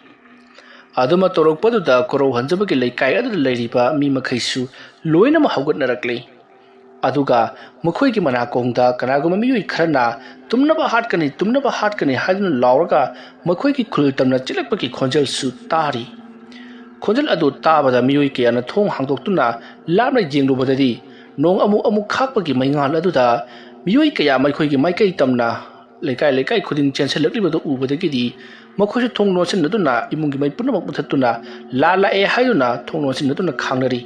ꯑꯗꯨꯃ ꯇꯧꯔꯛꯄꯗꯨꯗ ꯀꯣꯔꯧ ꯍꯟꯖꯕꯒꯤ ꯂꯩꯀꯥꯏ ꯑꯗꯨꯗ ꯂꯩꯔꯤꯕ ꯃꯤ ꯃꯈꯩꯁꯨ ꯂꯣꯏꯅꯃꯛ ꯍꯧꯒꯠꯅꯔꯛꯂꯤ꯫ ꯑꯗꯨꯒ ꯃꯈꯣꯏꯒꯤ ꯃꯅꯥꯀꯣꯡꯗ ꯀꯅꯥꯒꯨꯝꯕ ꯃꯤꯑꯣꯏ ꯈꯔꯅ "ꯇꯨꯝꯅꯕ ꯍꯥꯠꯀꯅꯤ, ꯇꯨꯝꯅꯕ ꯍꯥꯠꯀꯅꯤ" ꯍꯥꯏꯗꯨꯅ ꯂꯥꯎꯔꯒ ꯃꯈꯣꯏꯒꯤ ꯈꯨꯜ ꯇꯝꯅ ꯆꯦꯜꯂꯛꯄꯒꯤ ꯈꯣꯟꯖꯦꯜꯁꯨ ꯇꯥꯔꯤ꯫ ꯈꯣꯟꯖꯦꯜ ꯑꯗꯨ ꯇꯥꯕꯗ ꯃꯤꯑꯣꯏ ꯀꯌꯥꯅ ꯊꯣꯡ ꯍꯥꯡꯗꯣꯛꯇꯨꯅ ꯂꯥꯞꯅ ꯌꯦꯡꯂꯨꯕꯗꯗꯤ, ꯅꯣꯡ ꯑꯃꯨꯛ ꯑꯃꯨꯛ ꯈꯥꯛꯄꯒꯤ ꯃꯩꯉꯥꯜ ꯑꯗꯨꯗ ꯃꯤꯑꯣꯏ ꯀꯌꯥ ꯃꯈꯣꯏꯒꯤ ꯃꯥꯏꯀꯩ ꯇꯝꯅ ꯂꯩꯀꯥꯏ ꯂꯩꯀꯥꯏ ꯈꯨꯗꯤꯡ ꯆꯦꯟꯁꯤꯜꯂꯛꯂꯤꯕꯗꯨ ꯎꯕꯗꯒꯤꯗꯤ ꯃꯈꯣꯏꯁꯨ ꯊꯣꯡ ꯂꯣꯟꯁꯤꯟꯅꯗꯨꯅ ꯏꯃꯨꯡꯒꯤ ꯃꯩ ꯄꯨꯝꯅꯃꯛ ꯃꯨꯊꯠꯇꯨꯅ "ꯂꯥꯟ ꯂꯥꯛꯑꯦ" ꯍꯥꯏꯗꯨꯅ ꯊꯣꯡ ꯂꯣꯟꯁꯤꯟꯅꯗꯨꯅ ꯈꯥꯡꯅꯔꯤ꯫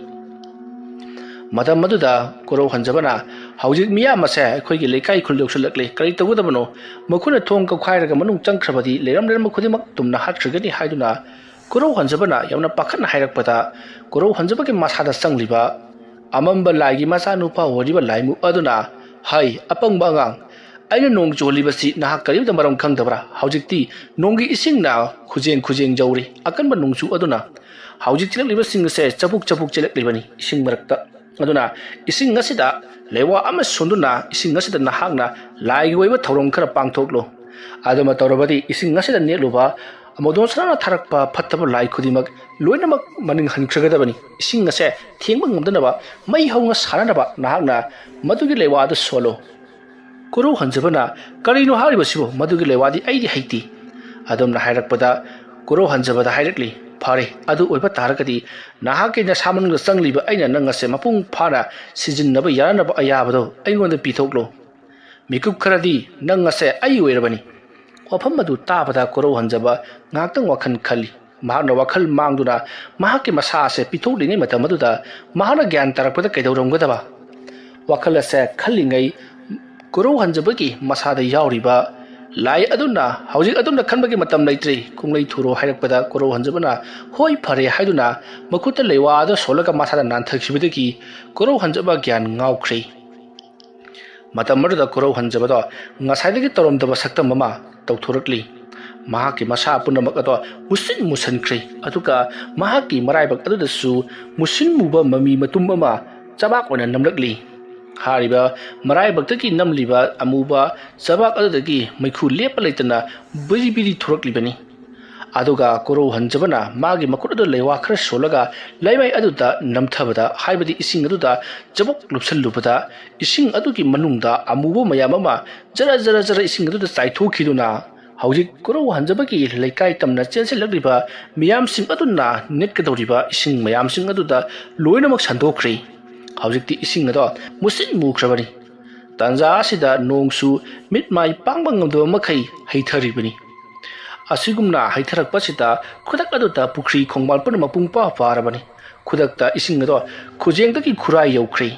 ꯃꯇꯝ ꯑꯗꯨꯗ ꯀꯣꯔꯧ ꯍꯟꯖꯕꯅ "ꯍꯧꯖꯤꯛ ꯃꯤꯌꯥꯝ ꯑꯁꯦ ꯑꯩꯈꯣꯏꯒꯤ ꯂꯩꯀꯥꯏ ꯈꯨꯜ ꯌꯧꯁꯤꯜꯂꯛꯂꯦ, ꯀꯔꯤ ꯇꯧꯒꯗꯕꯅꯣ? ꯃꯈꯣꯏꯅ ꯊꯣꯡ ꯀꯧꯈꯥꯏꯔꯒ ꯃꯅꯨꯡ ꯆꯪꯈ꯭ꯔꯕꯗꯤ ꯂꯩꯔꯝ ꯂꯩꯔꯝꯕ ꯈꯨꯗꯤꯡꯃꯛ ꯇꯨꯝꯅ ꯍꯥꯠꯈ꯭ꯔꯒꯅꯤ" ꯍꯥꯏꯗꯨꯅ ꯀꯣꯔꯧ ꯍꯟꯖꯕꯅ ꯌꯥꯝꯅ ꯄꯥꯈꯠꯅ ꯍꯥꯏꯔꯛꯄꯗ, ꯀꯣꯔꯧ ꯍꯟꯖꯕꯒꯤ ꯃꯁꯥꯗ ꯆꯪꯂꯤꯕ ꯑꯃꯝꯕ ꯂꯥꯏꯒꯤ ꯃꯆꯥꯅꯨꯄꯥ ꯑꯣꯏꯔꯤꯕ ꯂꯥꯏꯃꯨ ꯑꯗꯨꯅ, "ꯍꯩ, ꯑꯄꯪꯕ ꯑꯉꯥꯡ, ꯑꯩꯅ ꯅꯣꯡ ꯆꯨꯍꯜꯂꯤꯕꯁꯤ ꯅꯍꯥꯛ ꯀꯔꯤꯝꯇ ꯃꯔꯝ ꯈꯪꯗꯕ꯭ꯔꯥ? ꯍꯧꯖꯤꯛꯇꯤ ꯅꯣꯡꯒꯤ ꯏꯁꯤꯡꯅ ꯈꯨꯖꯦꯡ ꯈꯨꯖꯦꯡ ꯌꯧꯔꯤ꯫ ꯑꯀꯟꯕ ꯅꯣꯡꯖꯨ ꯑꯗꯨꯅ ꯍꯧꯖꯤꯛ ꯆꯦꯜꯂꯛꯂꯤꯕꯁꯤꯡ ꯑꯁꯦ ꯆꯕꯨꯛ ꯆꯕꯨꯛ ꯆꯦꯜꯂꯛꯂꯤꯕꯅꯤ ꯏꯁꯤꯡ ꯃꯔꯛꯇ꯫ ꯑꯗꯨꯅ ꯏꯁꯤꯡ ꯑꯁꯤꯗ ꯂꯩꯋꯥ ꯑꯃ ꯁꯣꯟꯗꯨꯅ ꯏꯁꯤꯡ ꯑꯁꯤꯗ ꯅꯍꯥꯛꯅ ꯂꯥꯏꯒꯤ ꯑꯣꯏꯕ ꯊꯧꯔꯝ ꯈꯔ ꯄꯥꯡꯊꯣꯛꯂꯨ꯫ ꯑꯗꯨꯃ ꯇꯧꯔꯕꯗꯤ ꯏꯁꯤꯡ ꯑꯁꯤꯗ ꯅꯦꯠꯂꯨꯕ ꯑꯃꯣꯗꯣꯟ ꯁꯅꯥꯅ ꯊꯥꯔꯛꯄ ꯐꯠꯇꯕ ꯂꯥꯏ ꯈꯨꯗꯤꯡꯃꯛ ꯂꯣꯏꯅꯃꯛ ꯃꯅꯤꯡ ꯍꯟꯈ꯭ꯔꯒꯗꯕꯅꯤ꯫ ꯏꯁꯤꯡ ꯑꯁꯦ ꯊꯦꯡꯕ ꯉꯝꯗꯅꯕ ꯃꯩ ꯍꯧꯅ ꯁꯥꯅꯅꯕ ꯅꯍꯥꯛꯅ ꯃꯗꯨꯒꯤ ꯂꯩꯋꯥ ꯑꯗꯨ ꯁꯣꯜꯂꯨ꯫" ꯀꯣꯔꯧ ꯍꯟꯖꯕꯅ, "ꯀꯔꯤꯅꯣ ꯍꯥꯏꯔꯤꯕꯁꯤꯕꯨ? ꯃꯗꯨꯒꯤ ꯂꯩꯋꯥꯗꯤ ꯑꯩꯗꯤ ꯍꯩꯇꯦ꯫" ꯑꯗꯨꯝꯅ ꯍꯥꯏꯔꯛꯄꯗ ꯀꯣꯔꯧ ꯍꯟꯖꯕꯗ ꯍꯥꯏꯔꯛꯂꯤ, "ꯐꯔꯦ, ꯑꯗꯨ ꯑꯣꯏꯕ ꯇꯥꯔꯒꯗꯤ ꯅꯍꯥꯛꯀꯤ ꯅꯁꯥ ꯃꯅꯨꯡꯗ ꯆꯪꯂꯤꯕ ꯑꯩꯅ ꯅꯪ ꯑꯁꯦ ꯃꯄꯨꯡ ꯐꯥꯅ ꯁꯤꯖꯤꯟꯅꯕ ꯌꯥꯅꯅꯕ ꯑꯌꯥꯕꯗꯣ ꯑꯩꯉꯣꯟꯗ ꯄꯤꯊꯣꯛꯂꯣ꯫ ꯃꯤꯀꯨꯞ ꯈꯔꯗꯤ ꯅꯪ ꯑꯁꯦ ꯑꯩ ꯑꯣꯏꯔꯕꯅꯤ꯫" ꯋꯥꯐꯝ ꯑꯗꯨ ꯇꯥꯕꯗ ꯀꯣꯔꯧ ꯍꯟꯖꯕ ꯉꯥꯏꯍꯥꯛꯇꯪ ꯋꯥꯈꯜ ꯈꯜꯂꯤ꯫ ꯃꯍꯥꯛꯅ ꯋꯥꯈꯜ ꯃꯥꯡꯗꯨꯅ ꯃꯍꯥꯛꯀꯤ ꯃꯁꯥ ꯑꯁꯦ ꯄꯤꯊꯣꯛꯂꯤꯉꯩ ꯃꯇꯝ ꯑꯗꯨꯗ ꯃꯍꯥꯛꯅ ꯒ꯭ꯌꯥꯟ ꯇꯥꯔꯛꯄꯗ ꯀꯩꯗꯧꯔꯝꯒꯗꯕ? ꯋꯥꯈꯜ ꯑꯁꯦ ꯈꯜꯂꯤꯉꯩ ꯀꯣꯔꯧ ꯍꯟꯖꯕꯒꯤ ꯃꯁꯥꯗ ꯌꯥꯎꯔꯤꯕ ꯂꯥꯏ ꯑꯗꯨꯅ, "ꯍꯧꯖꯤꯛ ꯑꯗꯨꯝꯅ ꯈꯟꯕꯒꯤ ꯃꯇꯝ ꯂꯩꯇ꯭ꯔꯦ, ꯈꯣꯡꯂꯩ ꯊꯨꯔꯣ" ꯍꯥꯏꯔꯛꯄꯗ ꯀꯣꯔꯧ ꯍꯟꯖꯕꯅ "ꯍꯣꯏ, ꯐꯔꯦ" ꯍꯥꯏꯗꯨꯅ ꯃꯈꯨꯠꯇ ꯂꯩꯋꯥ ꯑꯗꯨ ꯁꯣꯜꯂꯒ ꯃꯁꯥꯗ ꯅꯥꯟꯊꯈꯤꯕꯗꯒꯤ ꯀꯣꯔꯧ ꯍꯟꯖꯕ ꯒ꯭ꯌꯥꯟ ꯉꯥꯎꯈ꯭ꯔꯦ꯫ ꯃꯇꯝ ꯑꯗꯨꯗ ꯀꯣꯔꯧ ꯍꯟꯖꯕꯗꯣ ꯉꯁꯥꯏꯗꯒꯤ ꯇꯧꯔꯝꯗꯕ ꯁꯛꯇꯝ ꯑꯃ ꯇꯧꯊꯣꯔꯛꯂꯤ꯫ ꯃꯍꯥꯛꯀꯤ ꯃꯁꯥ ꯄꯨꯝꯅꯃꯛ ꯑꯗꯣ ꯃꯨꯁꯤꯟ ꯃꯨꯁꯟꯈ꯭ꯔꯦ꯫ ꯑꯗꯨꯒ ꯃꯍꯥꯛꯀꯤ ꯃꯔꯥꯏꯕꯛ ꯑꯗꯨꯗꯁꯨ ꯃꯨꯁꯤꯟ ꯃꯨꯕ ꯃꯃꯤ ꯃꯇꯨꯝ ꯑꯃ ꯆꯕꯥꯛ ꯑꯣꯏꯅ ꯅꯝꯂꯛꯂꯤ꯫ ꯍꯥꯏꯔꯤꯕ ꯃꯔꯥꯏꯕꯛꯇꯒꯤ ꯅꯝꯂꯤꯕ ꯑꯃꯨꯕ ꯆꯕꯥꯛ ꯑꯗꯨꯗꯒꯤ ꯃꯩꯈꯨ ꯂꯦꯞꯄ ꯂꯩꯇꯅ ꯕꯤꯔꯤ ꯕꯤꯔꯤ ꯊꯣꯔꯛꯂꯤꯕꯅꯤ꯫ ꯑꯗꯨꯒ ꯀꯣꯔꯧ ꯍꯟꯖꯕꯅ ꯃꯥꯒꯤ ꯃꯈꯨꯠ ꯑꯗꯨ ꯂꯩꯋꯥ ꯈꯔ ꯁꯣꯜꯂꯒ ꯂꯩꯃꯥꯏ ꯑꯗꯨꯗ ꯅꯝꯊꯕꯗ, ꯍꯥꯏꯕꯗꯤ ꯏꯁꯤꯡ ꯑꯗꯨꯗ ꯆꯕꯨꯛ ꯂꯨꯞꯁꯜꯂꯨꯕꯗ, ꯏꯁꯤꯡ ꯑꯗꯨꯒꯤ ꯃꯅꯨꯡꯗ ꯑꯃꯨꯕ ꯃꯌꯥꯝ ꯑꯃ ꯖꯔ ꯖꯔ ꯖꯔ ꯏꯁꯤꯡ ꯑꯗꯨꯗ ꯆꯥꯏꯊꯣꯛꯈꯤꯗꯨꯅ, ꯍꯧꯖꯤꯛ ꯀꯣꯔꯧ ꯍꯟꯖꯕꯒꯤ ꯂꯩꯀꯥꯏ ꯇꯝꯅ ꯆꯦꯟꯁꯤꯜꯂꯛꯂꯤꯕ ꯃꯤꯌꯥꯝꯁꯤꯡ ꯑꯗꯨꯅ ꯅꯦꯠꯀꯗꯧꯔꯤꯕ ꯏꯁꯤꯡ ꯃꯌꯥꯝꯁꯤꯡ ꯑꯗꯨꯗ ꯂꯣꯏꯅꯃꯛ ꯁꯟꯗꯣꯛꯈ꯭ꯔꯦ꯫ ꯍꯧꯖꯤꯛꯇꯤ ꯏꯁꯤꯡ ꯑꯗꯣ ꯃꯨꯁꯤꯟ ꯃꯨꯈ꯭ꯔꯕꯅꯤ꯫ ꯇꯥꯟꯖꯥ ꯑꯁꯤꯗ ꯅꯣꯡꯁꯨ ꯃꯤꯠ ꯃꯥꯏ ꯄꯥꯡꯕ ꯉꯝꯗꯕ ꯃꯈꯩ ꯍꯩꯊꯔꯤꯕꯅꯤ꯫ ꯑꯁꯤꯒꯨꯝꯅ ꯍꯩꯊꯔꯛꯄꯁꯤꯗ ꯈꯨꯗꯛ ꯑꯗꯨꯗ ꯄꯨꯈ꯭ꯔꯤ ꯈꯣꯡꯕꯥꯟ ꯄꯨꯝꯅꯃꯛ ꯄꯨꯡ ꯄꯥ ꯄꯥꯔꯕꯅꯤ꯫ ꯈꯨꯗꯛꯇ ꯏꯁꯤꯡ ꯑꯗꯣ ꯈꯨꯖꯦꯡꯗꯒꯤ ꯈꯨꯔꯥꯏ ꯌꯧꯈ꯭ꯔꯦ꯫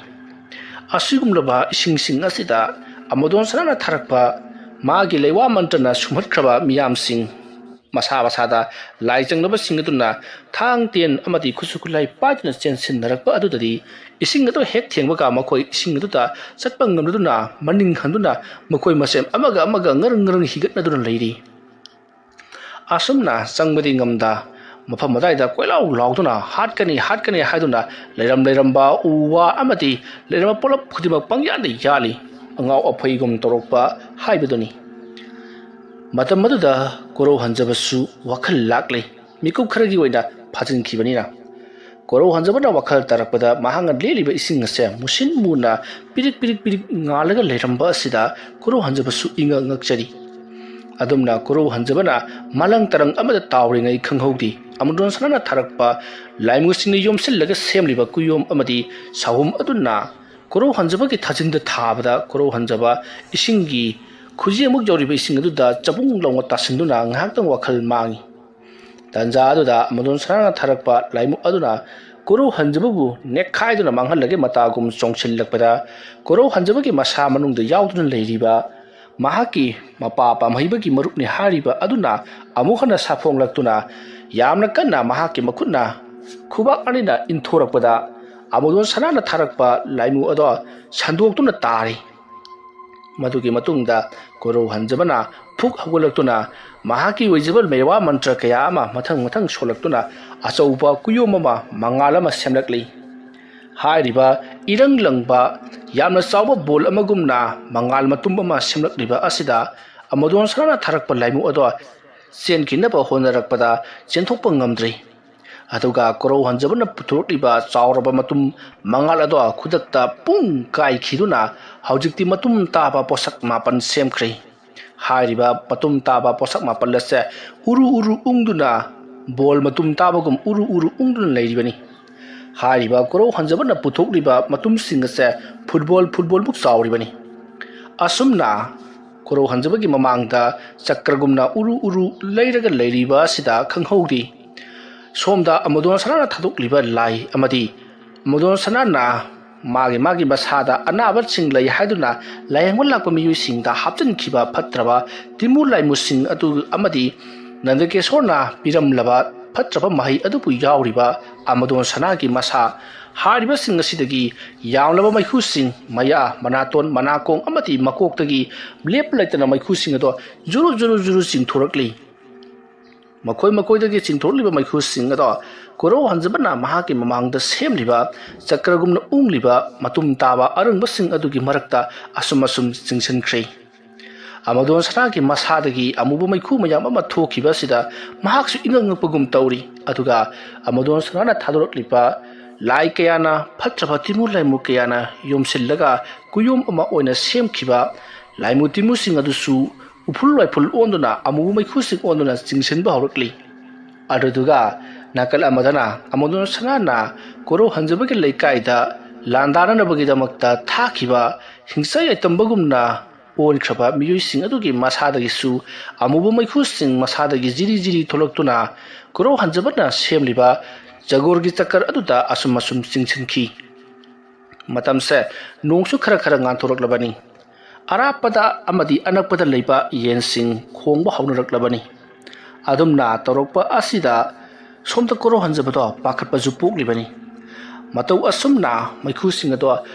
ꯑꯁꯤꯒꯨꯝꯂꯕ ꯏꯁꯤꯡꯁꯤꯡ ꯑꯁꯤꯗ ꯑꯃꯣꯗꯣꯟ ꯁꯅꯥꯅ ꯊꯥꯔꯛꯄ ꯃꯥꯒꯤ ꯂꯩꯋꯥ ꯃꯟꯇ꯭ꯔꯅ ꯁꯨꯝꯍꯠꯈ꯭ꯔꯕ ꯃꯤꯌꯥꯝꯁꯤꯡ, ꯃꯁꯥ ꯃꯁꯥꯗ ꯂꯥꯏ ꯆꯪꯂꯕꯁꯤꯡ ꯑꯗꯨꯅ ꯊꯥꯡ ꯇꯦꯟ ꯑꯃꯗꯤ ꯈꯨꯠꯁꯨ ꯈꯨꯠꯂꯥꯏ ꯄꯥꯏꯗꯨꯅ ꯆꯦꯟꯁꯤꯟꯅꯔꯛꯄ ꯑꯗꯨꯗꯗꯤ, ꯏꯁꯤꯡ ꯑꯗꯨ ꯍꯦꯛ ꯊꯦꯡꯕꯒ ꯃꯈꯣꯏ ꯏꯁꯤꯡ ꯑꯗꯨꯗ ꯆꯠꯄ ꯉꯝꯂꯗꯨꯅ ꯃꯅꯤꯡ ꯍꯟꯗꯨꯅ ꯃꯈꯣꯏ ꯃꯁꯦꯟ ꯑꯃꯒ ꯑꯃꯒ ꯉꯔꯪ ꯉꯔꯪ ꯍꯤꯒꯠꯅꯗꯨꯅ ꯂꯩꯔꯤ꯫ ꯑꯁꯨꯝꯅ ꯆꯪꯕꯗꯤ ꯉꯝꯗ, ꯃꯐꯝ ꯑꯗꯨꯋꯥꯏꯗ ꯀꯣꯏꯂꯥꯎ ꯂꯥꯎꯗꯨꯅ ꯍꯥꯠꯀꯅꯤ, ꯍꯥꯠꯀꯅꯤ ꯍꯥꯏꯗꯨꯅ ꯂꯩꯔꯝ ꯂꯩꯔꯝꯕ ꯎ ꯋꯥ ꯑꯃꯗꯤ ꯂꯩꯔꯝꯕ ꯄꯣꯠꯂꯝ ꯈꯨꯗꯤꯡꯃꯛ ꯄꯪꯌꯥꯟꯗ ꯌꯥꯜꯂꯤ꯫ ꯑꯉꯥꯎ ꯑꯐꯩꯒꯨꯝ ꯇꯧꯔꯛꯄ ꯍꯥꯏꯕꯗꯨꯅꯤ꯫ ꯃꯇꯝ ꯑꯗꯨꯗ ꯀꯣꯔꯧ ꯍꯟꯖꯕꯁꯨ ꯋꯥꯈꯜ ꯂꯥꯛꯂꯦ꯫ ꯃꯤꯀꯨꯞ ꯈꯔꯒꯤ ꯑꯣꯏꯅ ꯐꯥꯖꯤꯟꯈꯤꯕꯅꯤꯅ꯫ ꯀꯣꯔꯧ ꯍꯟꯖꯕꯅ ꯋꯥꯈꯜ ꯇꯥꯔꯛꯄꯗ ꯃꯍꯥꯛꯅ ꯂꯦꯜꯂꯤꯕ ꯏꯁꯤꯡ ꯑꯁꯦ ꯃꯨꯁꯤꯟ ꯃꯨꯅ ꯄꯤꯔꯤꯛ ꯄꯤꯔꯤꯛ ꯄꯤꯔꯤꯛ ꯉꯥꯜꯂꯒ ꯂꯩꯔꯝꯕ ꯑꯁꯤꯗ ꯀꯣꯔꯧ ꯍꯟꯖꯕꯁꯨ ꯏꯉꯛ ꯉꯛꯆꯔꯤ꯫ ꯑꯗꯨꯝꯅ ꯀꯣꯔꯧ ꯍꯟꯖꯕꯅ ꯃꯥꯂꯪ ꯇꯔꯪ ꯑꯃꯗ ꯇꯥꯎꯔꯤꯉꯩ ꯈꯪꯍꯧꯗꯦ꯫ ꯑꯃꯣꯗꯣꯟ ꯁꯅꯥꯅ ꯊꯥꯔꯛꯄ ꯂꯥꯏꯃꯨꯁꯤꯡꯅ ꯌꯣꯝꯁꯤꯜꯂꯒ ꯁꯦꯝꯂꯤꯕ ꯀꯨꯌꯣꯝ ꯑꯃꯗꯤ ꯁꯥꯍꯨꯝ ꯑꯗꯨꯅ ꯀꯣꯔꯧ ꯍꯟꯖꯕꯒꯤ ꯊꯥꯖꯤꯟꯗ ꯊꯥꯕꯗ ꯀꯣꯔꯧ ꯍꯟꯖꯕ ꯏꯁꯤꯡꯒꯤ ꯈꯨꯖꯦꯡꯃꯨꯛ ꯌꯧꯔꯤꯕ ꯏꯁꯤꯡ ꯑꯗꯨꯗ ꯆꯕꯨꯡ ꯂꯥꯎꯅ ꯇꯥꯁꯤꯟꯗꯨꯅ ꯉꯥꯏꯍꯥꯛꯇꯪ ꯋꯥꯈꯜ ꯃꯥꯡꯏ꯫ ꯇꯥꯟꯖꯥ ꯑꯗꯨꯗ ꯑꯃꯣꯗꯣꯟ ꯁꯅꯥꯅ ꯊꯥꯔꯛꯄ ꯂꯥꯏꯃꯨ ꯑꯗꯨꯅ ꯀꯣꯔꯧ ꯍꯟꯖꯕꯕꯨ ꯅꯦꯛꯈꯥꯏꯗꯨꯅ ꯃꯥꯡꯍꯜꯂꯒꯦ ꯃꯇꯥꯒꯨꯝ ꯆꯣꯡꯁꯤꯜꯂꯛꯄꯗ, ꯀꯣꯔꯧ ꯍꯟꯖꯕꯒꯤ ꯃꯁꯥ ꯃꯅꯨꯡꯗ ꯌꯥꯎꯗꯨꯅ ꯂꯩꯔꯤꯕ ꯃꯍꯥꯛꯀꯤ ꯃꯄꯥ ꯄꯥꯝꯍꯩꯕꯒꯤ ꯃꯔꯨꯞꯅꯤ ꯍꯥꯏꯔꯤꯕ ꯑꯗꯨꯅ ꯑꯃꯨꯛ ꯍꯟꯅ ꯁꯥꯐꯣꯡꯂꯛꯇꯨꯅ ꯌꯥꯝꯅ ꯀꯟꯅ ꯃꯍꯥꯛꯀꯤ ꯃꯈꯨꯠꯅ ꯈꯨꯕꯥꯛ ꯑꯅꯤꯅ ꯏꯟꯊꯣꯔꯛꯄꯗ, ꯑꯃꯣꯗꯣꯟ ꯁꯅꯥꯅ ꯊꯥꯔꯛꯄ ꯂꯥꯏꯃꯨ ꯑꯗꯣ ꯁꯟꯗꯣꯛꯇꯨꯅ ꯇꯥꯔꯤ꯫ ꯃꯗꯨꯒꯤ ꯃꯇꯨꯡꯗ ꯀꯣꯔꯧ ꯍꯟꯖꯕꯅ ꯐꯨꯛ ꯍꯧꯒꯠꯂꯛꯇꯨꯅ ꯃꯍꯥꯛꯀꯤ ꯑꯣꯏꯖꯕ ꯃꯦꯋꯥ ꯃꯟꯇ꯭ꯔ ꯀꯌꯥ ꯑꯃ ꯃꯊꯪ ꯃꯊꯪ ꯁꯣꯜꯂꯛꯇꯨꯅ ꯑꯆꯧꯕ ꯀꯨꯌꯣꯝ ꯑꯃ ꯃꯉꯥꯜ ꯑꯃ ꯁꯦꯝꯂꯛꯂꯤ꯫ ꯍꯥꯏꯔꯤꯕ ꯏꯔꯪ ꯂꯪꯕ ꯌꯥꯝꯅ ꯆꯥꯎꯕ ꯕꯣꯜ ꯑꯃꯒꯨꯝꯅ ꯃꯉꯥꯜ ꯃꯇꯨꯝ ꯑꯃ ꯁꯦꯝꯂꯛꯂꯤꯕ ꯑꯁꯤꯗ ꯑꯃꯗꯣꯟ ꯁꯅꯥꯅ ꯊꯥꯔꯛꯄ ꯂꯥꯏꯃꯨ ꯑꯗꯣ ꯆꯦꯟꯈꯤꯅꯕ ꯍꯣꯠꯅꯔꯛꯄꯗ ꯆꯦꯟꯊꯣꯛꯄ ꯉꯝꯗ꯭ꯔꯤ꯫ ꯑꯗꯨꯒ ꯀꯣꯔꯧ ꯍꯟꯖꯕꯅ ꯄꯨꯊꯣꯔꯛꯂꯤꯕ ꯆꯥꯎꯔꯕ ꯃꯇꯨꯝ ꯃꯉꯥꯜ ꯑꯗꯣ ꯈꯨꯗꯛꯇ ꯄꯨꯡ ꯀꯥꯏꯈꯤꯗꯨꯅ ꯍꯧꯖꯤꯛꯇꯤ ꯃꯇꯨꯝ ꯇꯥꯕ ꯄꯣꯠꯁꯛ ꯃꯥꯄꯟ ꯁꯦꯝꯈ꯭ꯔꯦ꯫ ꯍꯥꯏꯔꯤꯕ ꯃꯇꯨꯝ ꯇꯥꯕ ꯄꯣꯠꯁꯛ ꯃꯥꯄꯜ ꯑꯁꯦ ꯎꯔꯨ ꯎꯔꯨ ꯎꯪꯗꯨꯅ ꯕꯣꯜ ꯃꯇꯨꯝ ꯇꯥꯕꯒꯨꯝ ꯎꯔꯨ ꯎꯔꯨ ꯎꯪꯗꯨꯅ ꯂꯩꯔꯤꯕꯅꯤ꯫ ꯍꯥꯏꯔꯤꯕ ꯀꯣꯔꯧ ꯍꯟꯖꯕꯅ ꯄꯨꯊꯣꯛꯂꯤꯕ ꯃꯇꯨꯝꯁꯤꯡ ꯑꯁꯦ ꯐꯨꯠꯕꯣꯜ ꯐꯨꯠꯕꯣꯜꯃꯨꯛ ꯆꯥꯎꯔꯤꯕꯅꯤ꯫ ꯑꯁꯨꯝꯅ ꯀꯣꯔꯧ ꯍꯟꯖꯕꯒꯤ ꯃꯃꯥꯡꯗ ꯆꯀ꯭ꯔꯒꯨꯝꯅ ꯎꯔꯨ ꯎꯔꯨ ꯂꯩꯔꯒ ꯂꯩꯔꯤꯕ ꯑꯁꯤꯗ ꯈꯪꯍꯧꯗꯦ꯫ ꯁꯣꯝꯗ ꯑꯃꯗꯣꯟ ꯁꯅꯥꯅ ꯊꯥꯗꯣꯛꯂꯤꯕ ꯂꯥꯏ ꯑꯃꯗꯤ ꯑꯃꯗꯣꯟ ꯁꯅꯥꯅ ꯃꯥꯒꯤ ꯃꯥꯒꯤ ꯃꯁꯥꯗ ꯑꯅꯥꯕꯁꯤꯡ ꯂꯩ ꯍꯥꯏꯗꯨꯅ ꯂꯥꯌꯦꯡꯕ ꯂꯥꯛꯄ ꯃꯤꯑꯣꯏꯁꯤꯡꯗ ꯍꯥꯞꯆꯤꯟꯈꯤꯕ ꯐꯠꯇ꯭ꯔꯕ ꯇꯤꯃꯨ ꯂꯥꯏꯃꯨꯁꯤꯡ ꯑꯗꯨ ꯑꯃꯗꯤ ꯅꯟꯗꯀꯦꯁꯣꯔꯅ ꯄꯤꯔꯝꯂꯕ ꯐꯠꯇ꯭ꯔꯕ ꯃꯍꯩ ꯑꯗꯨꯕꯨ ꯌꯥꯎꯔꯤꯕ ꯑꯃꯗꯣꯟ ꯁꯅꯥꯒꯤ ꯃꯁꯥ ꯍꯥꯏꯔꯤꯕꯁꯤꯡ ꯑꯁꯤꯗꯒꯤ ꯌꯥꯝꯂꯕ ꯃꯩꯈꯨꯁꯤꯡ ꯃꯌꯥ, ꯃꯅꯥꯇꯣꯟ, ꯃꯅꯥꯀꯣꯡ ꯑꯃꯗꯤ ꯃꯀꯣꯛꯇꯒꯤ ꯂꯦꯞꯄ ꯂꯩꯇꯅ ꯃꯩꯈꯨꯁꯤꯡ ꯑꯗꯣ ꯖꯨꯔꯨ ꯖꯨꯔꯨ ꯖꯨꯔꯨ ꯆꯤꯡꯊꯣꯔꯛꯂꯤ꯫ ꯃꯈꯣꯏ ꯃꯈꯣꯏꯗꯒꯤ ꯆꯤꯡꯊꯣꯔꯛꯂꯤꯕ ꯃꯩꯈꯨꯁꯤꯡ ꯑꯗꯣ ꯀꯣꯔꯧ ꯍꯟꯖꯕꯅ ꯃꯍꯥꯛꯀꯤ ꯃꯃꯥꯡꯗ ꯁꯦꯝꯂꯤꯕ ꯆꯀ꯭ꯔꯒꯨꯝꯅ ꯎꯪꯂꯤꯕ ꯃꯇꯨꯝ ꯇꯥꯕ ꯑꯔꯪꯕꯁꯤꯡ ꯑꯗꯨꯒꯤ ꯃꯔꯛꯇ ꯑꯁꯨꯝ ꯑꯁꯨꯝ ꯆꯤꯡꯁꯤꯟꯈ꯭ꯔꯦ꯫ ꯑꯃꯗꯣꯟ ꯁꯅꯥꯒꯤ ꯃꯁꯥꯗꯒꯤ ꯑꯃꯨꯕ ꯃꯩꯈꯨ ꯃꯌꯥꯝ ꯑꯃ ꯊꯣꯛꯈꯤꯕ ꯑꯁꯤꯗ ꯃꯍꯥꯛꯁꯨ ꯏꯉꯛ ꯉꯛꯄꯒꯨꯝ ꯇꯧꯔꯤ꯫ ꯑꯗꯨꯒ ꯑꯃꯗꯣꯟ ꯁꯅꯥꯅ ꯊꯥꯗꯣꯔꯛꯂꯤꯕ ꯂꯥꯏ ꯀꯌꯥꯅ, ꯐꯠꯇ꯭ꯔꯕ ꯇꯤꯃꯨ ꯂꯥꯏꯃꯨ ꯀꯌꯥꯅ ꯌꯣꯝꯁꯤꯜꯂꯒ ꯀꯨꯌꯣꯝ ꯑꯃ ꯑꯣꯏꯅ ꯁꯦꯝꯈꯤꯕ ꯂꯥꯏꯃꯨ ꯇꯤꯃꯨꯁꯤꯡ ꯑꯗꯨꯁꯨ ꯎꯐꯨꯜ ꯋꯥꯏꯐꯨꯜ ꯑꯣꯟꯗꯨꯅ ꯑꯃꯨꯕ ꯃꯩꯈꯨꯁꯤꯡ ꯑꯣꯟꯗꯨꯅ ꯆꯤꯡꯁꯤꯟꯕ ꯍꯧꯔꯛꯂꯤ꯫ ꯑꯗꯨꯗꯨꯒ ꯅꯥꯀꯜ ꯑꯃꯗꯅ ꯑꯃꯗꯣꯟ ꯁꯅꯥꯅ ꯀꯣꯔꯧ ꯍꯟꯖꯕꯒꯤ ꯂꯩꯀꯥꯏꯗ ꯂꯥꯟꯗꯥꯅꯅꯕꯒꯤꯗꯃꯛꯇ ꯊꯥꯈꯤꯕ ꯍꯤꯡꯆꯥꯏ ꯑꯇꯝꯕꯒꯨꯝꯅ ꯑꯣꯟꯈ꯭ꯔꯕ ꯃꯤꯑꯣꯏꯁꯤꯡ ꯑꯗꯨꯒꯤ ꯃꯁꯥꯗꯒꯤꯁꯨ ꯑꯃꯨꯕ ꯃꯩꯈꯨꯁꯤꯡ ꯃꯁꯥꯗꯒꯤ ꯖꯤꯔꯤ ꯖꯤꯔꯤ ꯊꯣꯛꯂꯛꯇꯨꯅ ꯀꯣꯔꯧ ꯍꯟꯖꯕꯅ ꯁꯦꯝꯂꯤꯕ ꯖꯒꯣꯔꯒꯤ ꯆꯀꯔ ꯑꯗꯨꯗ ꯑꯁꯨꯝ ꯑꯁꯨꯝ ꯆꯤꯡꯁꯤꯟꯈꯤ꯫ ꯃꯇꯝꯁꯦ ꯅꯣꯡꯁꯨ ꯈꯔ ꯈꯔ ꯉꯥꯟꯊꯣꯔꯛꯂꯕꯅꯤ꯫ ꯑꯔꯥꯞꯄꯗ ꯑꯃꯗꯤ ꯑꯅꯛꯄꯗ ꯂꯩꯕ ꯌꯦꯟꯁꯤꯡ ꯈꯣꯡꯕ ꯍꯧꯅꯔꯛꯂꯕꯅꯤ꯫ ꯑꯗꯨꯝꯅ ꯇꯧꯔꯛꯄ ꯑꯁꯤꯗ ꯁꯣꯝꯗ ꯀꯣꯔꯧ ꯍꯟꯖꯕꯗꯣ ꯄꯥꯈꯠꯄꯁꯨ ꯄꯣꯛꯂꯤꯕꯅꯤ꯫ ꯃꯇꯧ ꯑꯁꯨꯝꯅ ꯃꯩꯈꯨꯁꯤꯡ ꯑꯗꯣ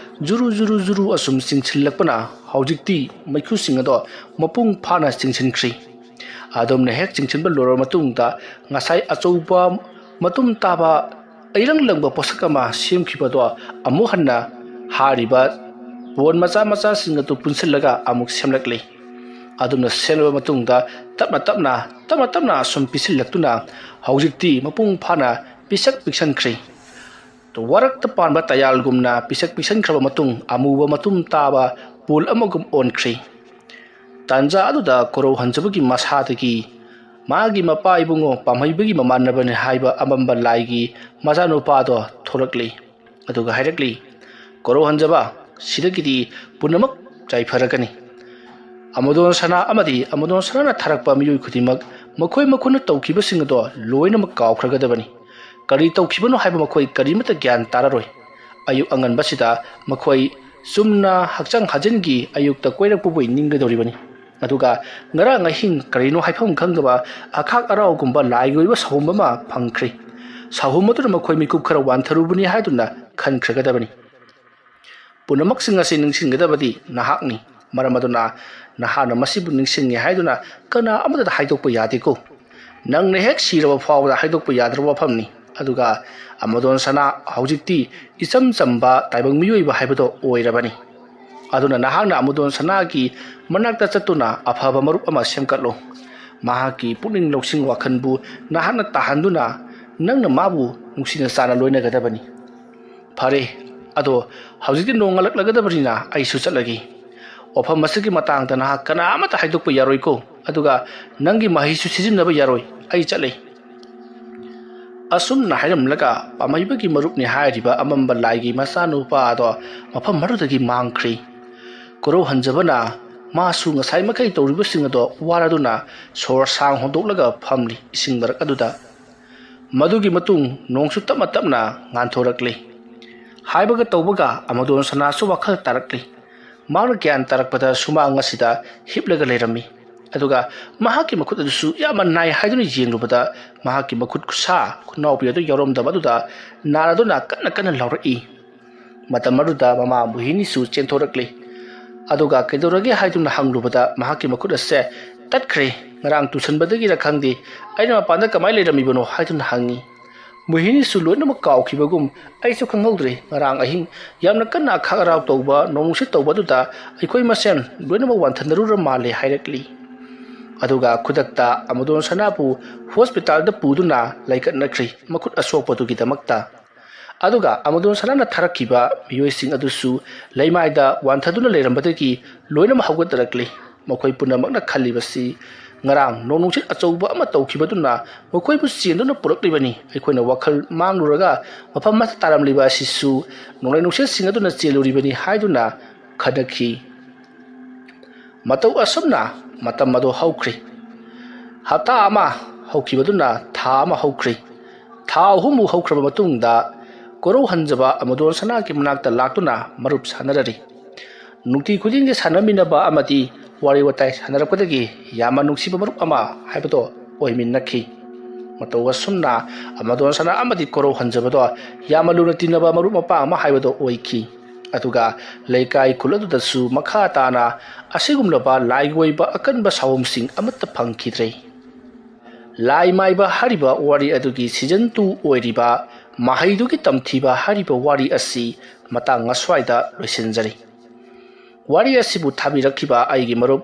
ꯖꯨꯔꯨ ꯖꯨꯔꯨ ꯖꯨꯔꯨ ꯑꯁꯨꯝ ꯆꯤꯡꯁꯤꯜꯂꯛꯄꯅ ꯍꯧꯖꯤꯛꯇꯤ ꯃꯩꯈꯨꯁꯤꯡ ꯑꯗꯣ ꯃꯄꯨꯡ ꯐꯥꯅ ꯆꯤꯡꯁꯤꯟꯈ꯭ꯔꯤ꯫ ꯑꯗꯣꯝꯅ ꯍꯦꯛ ꯆꯤꯡꯁꯤꯟꯕ ꯂꯣꯏꯔꯕ ꯃꯇꯨꯡꯗ ꯉꯁꯥꯏ ꯑꯆꯧꯕ ꯃꯇꯨꯝ ꯇꯥꯕ ꯑꯩꯔꯪ ꯂꯪꯕ ꯄꯣꯠꯁꯛ ꯑꯃ ꯁꯦꯝꯈꯤꯕꯗꯣ ꯑꯃꯨꯛ ꯍꯟꯅ ꯍꯥꯏꯔꯤꯕ ꯄꯣꯟ ꯃꯆꯥ ꯃꯆꯥꯁꯤꯡ ꯑꯗꯨ ꯄꯨꯟꯁꯤꯜꯂꯒ ꯑꯃꯨꯛ ꯁꯦꯝꯂꯛꯂꯤ꯫ ꯑꯗꯨꯝꯅ ꯁꯦꯝꯂꯕ ꯃꯇꯨꯡꯗ ꯇꯞꯅ ꯇꯞꯅ ꯇꯞꯅ ꯇꯞꯅ ꯑꯁꯨꯝ ꯄꯤꯁꯤꯜꯂꯛꯇꯨꯅ ꯍꯧꯖꯤꯛꯇꯤ ꯃꯄꯨꯡ ꯐꯥꯅ ꯄꯤꯁꯛ ꯄꯤꯛꯁꯟꯈ꯭ꯔꯤ꯫ ꯋꯥꯔꯛꯇ ꯄꯥꯟꯕ ꯇꯌꯥꯜꯒꯨꯝꯅ ꯄꯤꯁꯛ ꯄꯤꯛꯁꯟꯈ꯭ꯔꯕ ꯃꯇꯨꯡ ꯑꯃꯨꯕ ꯃꯇꯨꯝ ꯇꯥꯕ ꯄꯣꯜ ꯑꯃꯒꯨꯝ ꯑꯣꯟꯈ꯭ꯔꯤ꯫ ꯇꯥꯟꯖꯥ ꯑꯗꯨꯗ ꯀꯣꯔꯧ ꯍꯟꯖꯕꯒꯤ ꯃꯁꯥꯗꯒꯤ ꯃꯥꯒꯤ ꯃꯄꯥ ꯏꯕꯨꯡꯉꯣ ꯄꯥꯝꯍꯩꯕꯒꯤ ꯃꯃꯥꯟꯅꯕꯅꯤ ꯍꯥꯏꯕ ꯑꯃꯝꯕ ꯂꯥꯏꯒꯤ ꯃꯆꯥꯅꯨꯄꯥꯗꯣ ꯊꯣꯛꯂꯛꯂꯤ꯫ ꯑꯗꯨꯒ ꯍꯥꯏꯔꯛꯂꯤ, "ꯀꯣꯔꯧ ꯍꯟꯖꯕ, ꯁꯤꯗꯒꯤꯗꯤ ꯄꯨꯝꯅꯃꯛ ꯌꯥꯏꯐꯔꯒꯅꯤ꯫ ꯑꯃꯗꯣꯟ ꯁꯅꯥ ꯑꯃꯗꯤ ꯑꯃꯗꯣꯟ ꯁꯅꯥꯅ ꯊꯥꯔꯛꯄ ꯃꯤꯑꯣꯏ ꯈꯨꯗꯤꯡꯃꯛ ꯃꯈꯣꯏ ꯃꯈꯣꯏꯅ ꯇꯧꯈꯤꯕꯁꯤꯡ ꯑꯗꯣ ꯂꯣꯏꯅꯃꯛ ꯀꯥꯎꯈ꯭ꯔꯒꯗꯕꯅꯤ꯫ ꯀꯔꯤ ꯇꯧꯈꯤꯕꯅꯣ ꯍꯥꯏꯕ ꯃꯈꯣꯏ ꯀꯔꯤꯃꯠꯇ ꯒ꯭ꯌꯥꯟ ꯇꯥꯔꯔꯣꯏ꯫ ꯑꯌꯨꯛ ꯑꯉꯟꯕꯁꯤꯗ ꯃꯈꯣꯏ ꯆꯨꯝꯅ ꯍꯛꯆꯥꯡ ꯍꯥꯖꯤꯟꯒꯤ ꯑꯌꯨꯛꯇ ꯀꯣꯏꯔꯛꯄꯕꯨ ꯅꯤꯡꯒꯗꯧꯔꯤꯕꯅꯤ꯫ ꯑꯗꯨꯒ ꯉꯔꯥꯡ ꯑꯍꯤꯡ ꯀꯔꯤꯅꯣ ꯍꯥꯏꯐꯝ ꯈꯪꯗꯕ ꯑꯈꯥꯛ ꯑꯔꯥꯎꯒꯨꯝꯕ ꯂꯥꯏꯒꯤ ꯑꯣꯏꯕ ꯁꯥꯍꯨꯝ ꯑꯃ ꯐꯪꯈ꯭ꯔꯦ꯫ ꯁꯥꯍꯨꯝ ꯑꯗꯨꯅ ꯃꯈꯣꯏ ꯃꯤꯀꯨꯞ ꯈꯔ ꯋꯥꯟꯊꯔꯨꯕꯅꯤ ꯍꯥꯏꯗꯨꯅ ꯈꯟꯈ꯭ꯔꯒꯗꯕꯅꯤ꯫ ꯄꯨꯝꯅꯃꯛꯁꯤꯡ ꯑꯁꯤ ꯅꯤꯡꯁꯤꯡꯒꯗꯕꯗꯤ ꯅꯍꯥꯛꯅꯤ꯫ ꯃꯔꯝ ꯑꯗꯨꯅ ꯅꯍꯥꯛꯅ ꯃꯁꯤꯕꯨ ꯅꯤꯡꯁꯤꯡꯉꯤ ꯍꯥꯏꯗꯨꯅ ꯀꯅꯥ ꯑꯃꯠꯇꯗ ꯍꯥꯏꯗꯣꯛꯄ ꯌꯥꯗꯦꯀꯣ꯫ ꯅꯪꯅ ꯍꯦꯛ ꯁꯤꯔꯕ ꯐꯥꯎꯕꯗ ꯍꯥꯏꯗꯣꯛꯄ ꯌꯥꯗ꯭ꯔꯕ ꯋꯥꯐꯝꯅꯤ꯫ ꯑꯗꯨꯒ ꯑꯃꯗꯣꯟ ꯁꯅꯥ ꯍꯧꯖꯤꯛꯇꯤ ꯏꯆꯝ ꯆꯝꯕ ꯇꯥꯏꯕꯪ ꯃꯤꯑꯣꯏꯕ ꯍꯥꯏꯕꯗꯣ ꯑꯣꯏꯔꯕꯅꯤ꯫ ꯑꯗꯨꯅ ꯅꯍꯥꯛꯅ ꯑꯃꯗꯣꯟ ꯁꯅꯥꯒꯤ ꯃꯅꯥꯛꯇ ꯆꯠꯇꯨꯅ ꯑꯐꯕ ꯃꯔꯨꯞ ꯑꯃ ꯁꯦꯝꯒꯠꯂꯨ꯫ ꯃꯍꯥꯛꯀꯤ ꯄꯨꯛꯅꯤꯡ ꯂꯧꯁꯤꯡ ꯋꯥꯈꯜꯕꯨ ꯅꯍꯥꯛꯅ ꯇꯥꯍꯟꯗꯨꯅ ꯅꯪꯅ ꯃꯥꯕꯨ ꯅꯨꯡꯁꯤꯅ ꯆꯥꯟꯅ ꯂꯣꯏꯅꯒꯗꯕꯅꯤ꯫ ꯐꯔꯦ, ꯑꯗꯣ ꯍꯧꯖꯤꯛꯇꯤ ꯅꯣꯡꯉꯥꯜꯂꯛꯂꯒꯗꯕꯅꯤꯅ ꯑꯩꯁꯨ ꯆꯠꯂꯒꯦ꯫ ꯋꯥꯐꯝ ꯑꯁꯤꯒꯤ ꯃꯇꯥꯡꯗ ꯅꯍꯥꯛ ꯀꯅꯥ ꯑꯃꯠꯇ ꯍꯥꯏꯗꯣꯛꯄ ꯌꯥꯔꯣꯏꯀꯣ꯫ ꯑꯗꯨꯒ ꯅꯪꯒꯤ ꯃꯍꯩꯁꯨ ꯁꯤꯖꯤꯟꯅꯕ ꯌꯥꯔꯣꯏ꯫ ꯑꯩ ꯆꯠꯂꯦ꯫" ꯑꯁꯨꯝꯅ ꯍꯥꯏꯔꯝꯂꯒ ꯄꯥꯝꯍꯩꯕꯒꯤ ꯃꯔꯨꯞꯅꯤ ꯍꯥꯏꯔꯤꯕ ꯑꯃꯝꯕ ꯂꯥꯏꯒꯤ ꯃꯆꯥꯅꯨꯄꯥ ꯑꯗꯣ ꯃꯐꯝ ꯑꯗꯨꯗꯒꯤ ꯃꯥꯡꯈ꯭ꯔꯤ꯫ ꯀꯣꯔꯧ ꯍꯟꯖꯕꯅ ꯃꯥꯁꯨ ꯉꯁꯥꯏ ꯃꯈꯩ ꯇꯧꯔꯤꯕꯁꯤꯡ ꯑꯗꯣ ꯋꯥꯔꯗꯨꯅ ꯁꯣꯔ ꯁꯥꯡ ꯍꯣꯟꯗꯣꯛꯂꯒ ꯐꯝꯂꯤ ꯏꯁꯤꯡ ꯃꯔꯛ ꯑꯗꯨꯗ꯫ ꯃꯗꯨꯒꯤ ꯃꯇꯨꯡ ꯅꯣꯡꯁꯨ ꯇꯞꯅ ꯇꯞꯅ ꯉꯥꯟꯊꯣꯔꯛꯂꯤ꯫ ꯍꯥꯏꯕꯒ ꯇꯧꯕꯒ ꯑꯃꯗꯣꯟ ꯁꯅꯥꯁꯨ ꯋꯥꯈꯜ ꯇꯥꯔꯛꯂꯤ꯫ ꯃꯍꯥꯛꯅ ꯒ꯭ꯌꯥꯟ ꯇꯥꯔꯛꯄꯗ ꯁꯨꯃꯥꯡ ꯑꯁꯤꯗ ꯍꯤꯞꯂꯒ ꯂꯩꯔꯝꯃꯤ꯫ ꯑꯗꯨꯒ ꯃꯍꯥꯛꯀꯤ ꯃꯈꯨꯠ ꯑꯗꯨꯁꯨ ꯌꯥꯝꯅ ꯅꯥꯏ ꯍꯥꯏꯗꯨꯅ ꯌꯦꯡꯂꯨꯕꯗ, ꯃꯍꯥꯛꯀꯤ ꯃꯈꯨꯠ ꯈꯨꯁꯥ ꯈꯨꯅꯥꯎꯕꯤ ꯑꯗꯨ ꯌꯥꯎꯔꯝꯗꯕ ꯑꯗꯨꯗ ꯅꯥꯔꯗꯨꯅ ꯀꯟꯅ ꯀꯟꯅ ꯂꯥꯎꯔꯛꯏ꯫ ꯃꯇꯝ ꯑꯗꯨꯗ ꯃꯃꯥ ꯃꯣꯍꯤꯅꯤꯁꯨ ꯆꯦꯟꯊꯣꯔꯛꯂꯤ꯫ ꯑꯗꯨꯒ "ꯀꯩꯗꯧꯔꯒꯦ?" ꯍꯥꯏꯗꯨꯅ ꯍꯪꯂꯨꯕꯗ, ꯃꯍꯥꯛꯀꯤ ꯃꯈꯨꯠ ꯑꯁꯦ "ꯇꯠꯈ꯭ꯔꯦ, ꯉꯔꯥꯡ ꯇꯨꯁꯟꯕꯗꯒꯤꯔ ꯈꯪꯗꯦ, ꯑꯩꯅ ꯃꯄꯥꯟꯗ ꯀꯃꯥꯏꯅ ꯂꯩꯔꯝꯃꯤꯕꯅꯣ?" ꯍꯥꯏꯗꯨꯅ ꯍꯪꯉꯤ꯫ ꯃꯣꯍꯤꯅꯤꯁꯨ ꯂꯣꯏꯅꯃꯛ ꯀꯥꯎꯈꯤꯕꯒꯨꯝ, "ꯑꯩꯁꯨ ꯈꯪꯍꯧꯗ꯭ꯔꯦ, ꯉꯔꯥꯡ ꯑꯍꯤꯡ ꯌꯥꯝꯅ ꯀꯟꯅ ꯑꯈꯥꯛ ꯑꯔꯥꯎ ꯇꯧꯕ, ꯅꯣꯡ ꯅꯨꯡꯁꯤꯠ ꯇꯧꯕ ꯑꯗꯨꯗ ꯑꯩꯈꯣꯏ ꯃꯁꯦꯟ ꯂꯣꯏꯅꯃꯛ ꯋꯥꯟꯊꯅꯔꯨꯔ ꯃꯥꯜꯂꯦ" ꯍꯥꯏꯔꯛꯂꯤ꯫ ꯑꯗꯨꯒ ꯈꯨꯗꯛꯇ ꯑꯃꯗꯣꯟ ꯁꯅꯥꯕꯨ ꯍꯣꯁꯄꯤꯇꯥꯜꯗ ꯄꯨꯗꯨꯅ ꯂꯩꯀꯠꯅꯈ꯭ꯔꯤ, ꯃꯈꯨꯠ ꯑꯁꯣꯛꯄꯗꯨꯒꯤꯗꯃꯛꯇ꯫ ꯑꯗꯨꯒ ꯑꯃꯗꯣꯟ ꯁꯅꯥꯅ ꯊꯥꯔꯛꯈꯤꯕ ꯃꯤꯑꯣꯏꯁꯤꯡ ꯑꯗꯨꯁꯨ ꯂꯩꯃꯥꯏꯗ ꯋꯥꯟꯊꯗꯨꯅ ꯂꯩꯔꯝꯕꯗꯒꯤ ꯂꯣꯏꯅꯃꯛ ꯍꯧꯒꯠꯅꯔꯛꯂꯤ꯫ ꯃꯈꯣꯏ ꯄꯨꯝꯅꯃꯛꯅ ꯈꯜꯂꯤꯕꯁꯤ, "ꯉꯔꯥꯡ ꯅꯣꯡ ꯅꯨꯡꯁꯤꯠ ꯑꯆꯧꯕ ꯑꯃ ꯇꯧꯈꯤꯕꯗꯨꯅ ꯃꯈꯣꯏꯕꯨ ꯆꯦꯟꯗꯨꯅ ꯄꯨꯔꯛꯂꯤꯕꯅꯤ꯫ ꯑꯩꯈꯣꯏꯅ ꯋꯥꯈꯜ ꯃꯥꯡꯂꯨꯔꯒ ꯃꯐꯝ ꯑꯃꯠꯇ ꯇꯥꯔꯝꯂꯤꯕ ꯑꯁꯤꯁꯨ ꯅꯣꯡꯂꯩ ꯅꯨꯡꯁꯤꯠꯁꯤꯡ ꯑꯗꯨꯅ ꯆꯦꯜꯂꯨꯔꯤꯕꯅꯤ" ꯍꯥꯏꯗꯨꯅ ꯈꯟꯅꯈꯤ꯫ ꯃꯇꯧ ꯑꯁꯨꯝꯅ ꯃꯇꯝ ꯑꯗꯨ ꯍꯧꯈ꯭ꯔꯤ꯫ ꯍꯞꯇꯥ ꯑꯃ ꯍꯧꯈꯤꯕꯗꯨꯅ ꯊꯥ ꯑꯃ ꯍꯧꯈ꯭ꯔꯤ꯫ ꯊꯥ ꯑꯍꯨꯝꯃꯨꯛ ꯍꯧꯈ꯭ꯔꯕ ꯃꯇꯨꯡꯗ, ꯀꯣꯔꯧ ꯍꯟꯖꯕ ꯑꯃꯗꯣꯟ ꯁꯅꯥꯒꯤ ꯃꯅꯥꯛꯇ ꯂꯥꯛꯇꯨꯅ ꯃꯔꯨꯞ ꯁꯥꯟꯅꯔꯔꯤ꯫ ꯅꯨꯡꯇꯤ ꯈꯨꯗꯤꯡꯒꯤ ꯁꯥꯟꯅꯃꯤꯟꯅꯕ ꯑꯃꯗꯤ ꯋꯥꯔꯤ ꯋꯥꯇꯥꯏ ꯁꯥꯟꯅꯔꯛꯄꯗꯒꯤ ꯌꯥꯝꯅ ꯅꯨꯡꯁꯤꯕ ꯃꯔꯨꯞ ꯑꯃ ꯍꯥꯏꯕꯗꯣ ꯑꯣꯏꯃꯤꯟꯅꯈꯤ꯫ ꯃꯇꯧ ꯑꯁꯨꯝꯅ ꯑꯃꯗꯣꯟ ꯁꯅꯥ ꯑꯃꯗꯤ ꯀꯣꯔꯧ ꯍꯟꯖꯕꯗꯣ ꯌꯥꯝꯅ ꯂꯨꯅ ꯇꯤꯟꯅꯕ ꯃꯔꯨꯞ ꯃꯄꯥꯡ ꯑꯃ ꯍꯥꯏꯕꯗꯣ ꯑꯣꯏꯈꯤ꯫ ꯑꯗꯨꯒ ꯂꯩꯀꯥꯏ ꯈꯨꯜ ꯑꯗꯨꯗꯁꯨ ꯃꯈꯥ ꯇꯥꯅ ꯑꯁꯤꯒꯨꯝꯂꯕ ꯂꯥꯏꯒꯤ ꯑꯣꯏꯕ ꯑꯀꯟꯕ ꯁꯥꯑꯣꯝꯁꯤꯡ ꯑꯃꯠꯇ ꯐꯪꯈꯤꯗ꯭ꯔꯦ꯫ ꯂꯥꯏ ꯃꯥꯏꯕ ꯍꯥꯏꯔꯤꯕ ꯋꯥꯔꯤ ꯑꯗꯨꯒꯤ season two ꯑꯣꯏꯔꯤꯕ ꯃꯍꯩꯗꯨꯒꯤ ꯇꯝꯊꯤꯕ ꯍꯥꯏꯔꯤꯕ ꯋꯥꯔꯤ ꯑꯁꯤ ꯃꯇꯥꯡ ꯑꯁ꯭ꯋꯥꯏꯗ ꯂꯣꯏꯁꯤꯟꯖꯔꯤ꯫ ꯋꯥꯔꯤ ꯑꯁꯤꯕꯨ ꯊꯥꯕꯤꯔꯛꯈꯤꯕ ꯑꯩꯒꯤ ꯃꯔꯨꯞ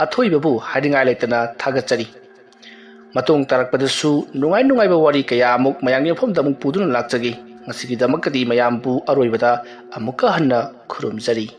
ꯑꯊꯣꯏꯕꯕꯨ ꯍꯥꯏꯅꯤꯡꯉꯥꯏ ꯂꯩꯇꯅ ꯊꯥꯒꯠꯆꯔꯤ꯫ ꯃꯇꯨꯡ ꯇꯥꯔꯛꯄꯗꯁꯨ ꯅꯨꯡꯉꯥꯏ ꯅꯨꯡꯉꯥꯏꯕ ꯋꯥꯔꯤ ꯀꯌꯥ ꯑꯃꯨꯛ ꯃꯌꯥꯝꯒꯤ ꯃꯐꯝꯗ ꯑꯃꯨꯛ ꯄꯨꯗꯨꯅ ꯂꯥꯛꯆꯒꯦ꯫ ꯉꯁꯤꯒꯤꯗꯃꯛꯇꯗꯤ ꯃꯌꯥꯝꯕꯨ ꯑꯔꯣꯏꯕꯗ ꯑꯃꯨꯛꯀ ꯍꯟꯅ ꯈꯨꯔꯨꯝꯖꯔꯤ꯫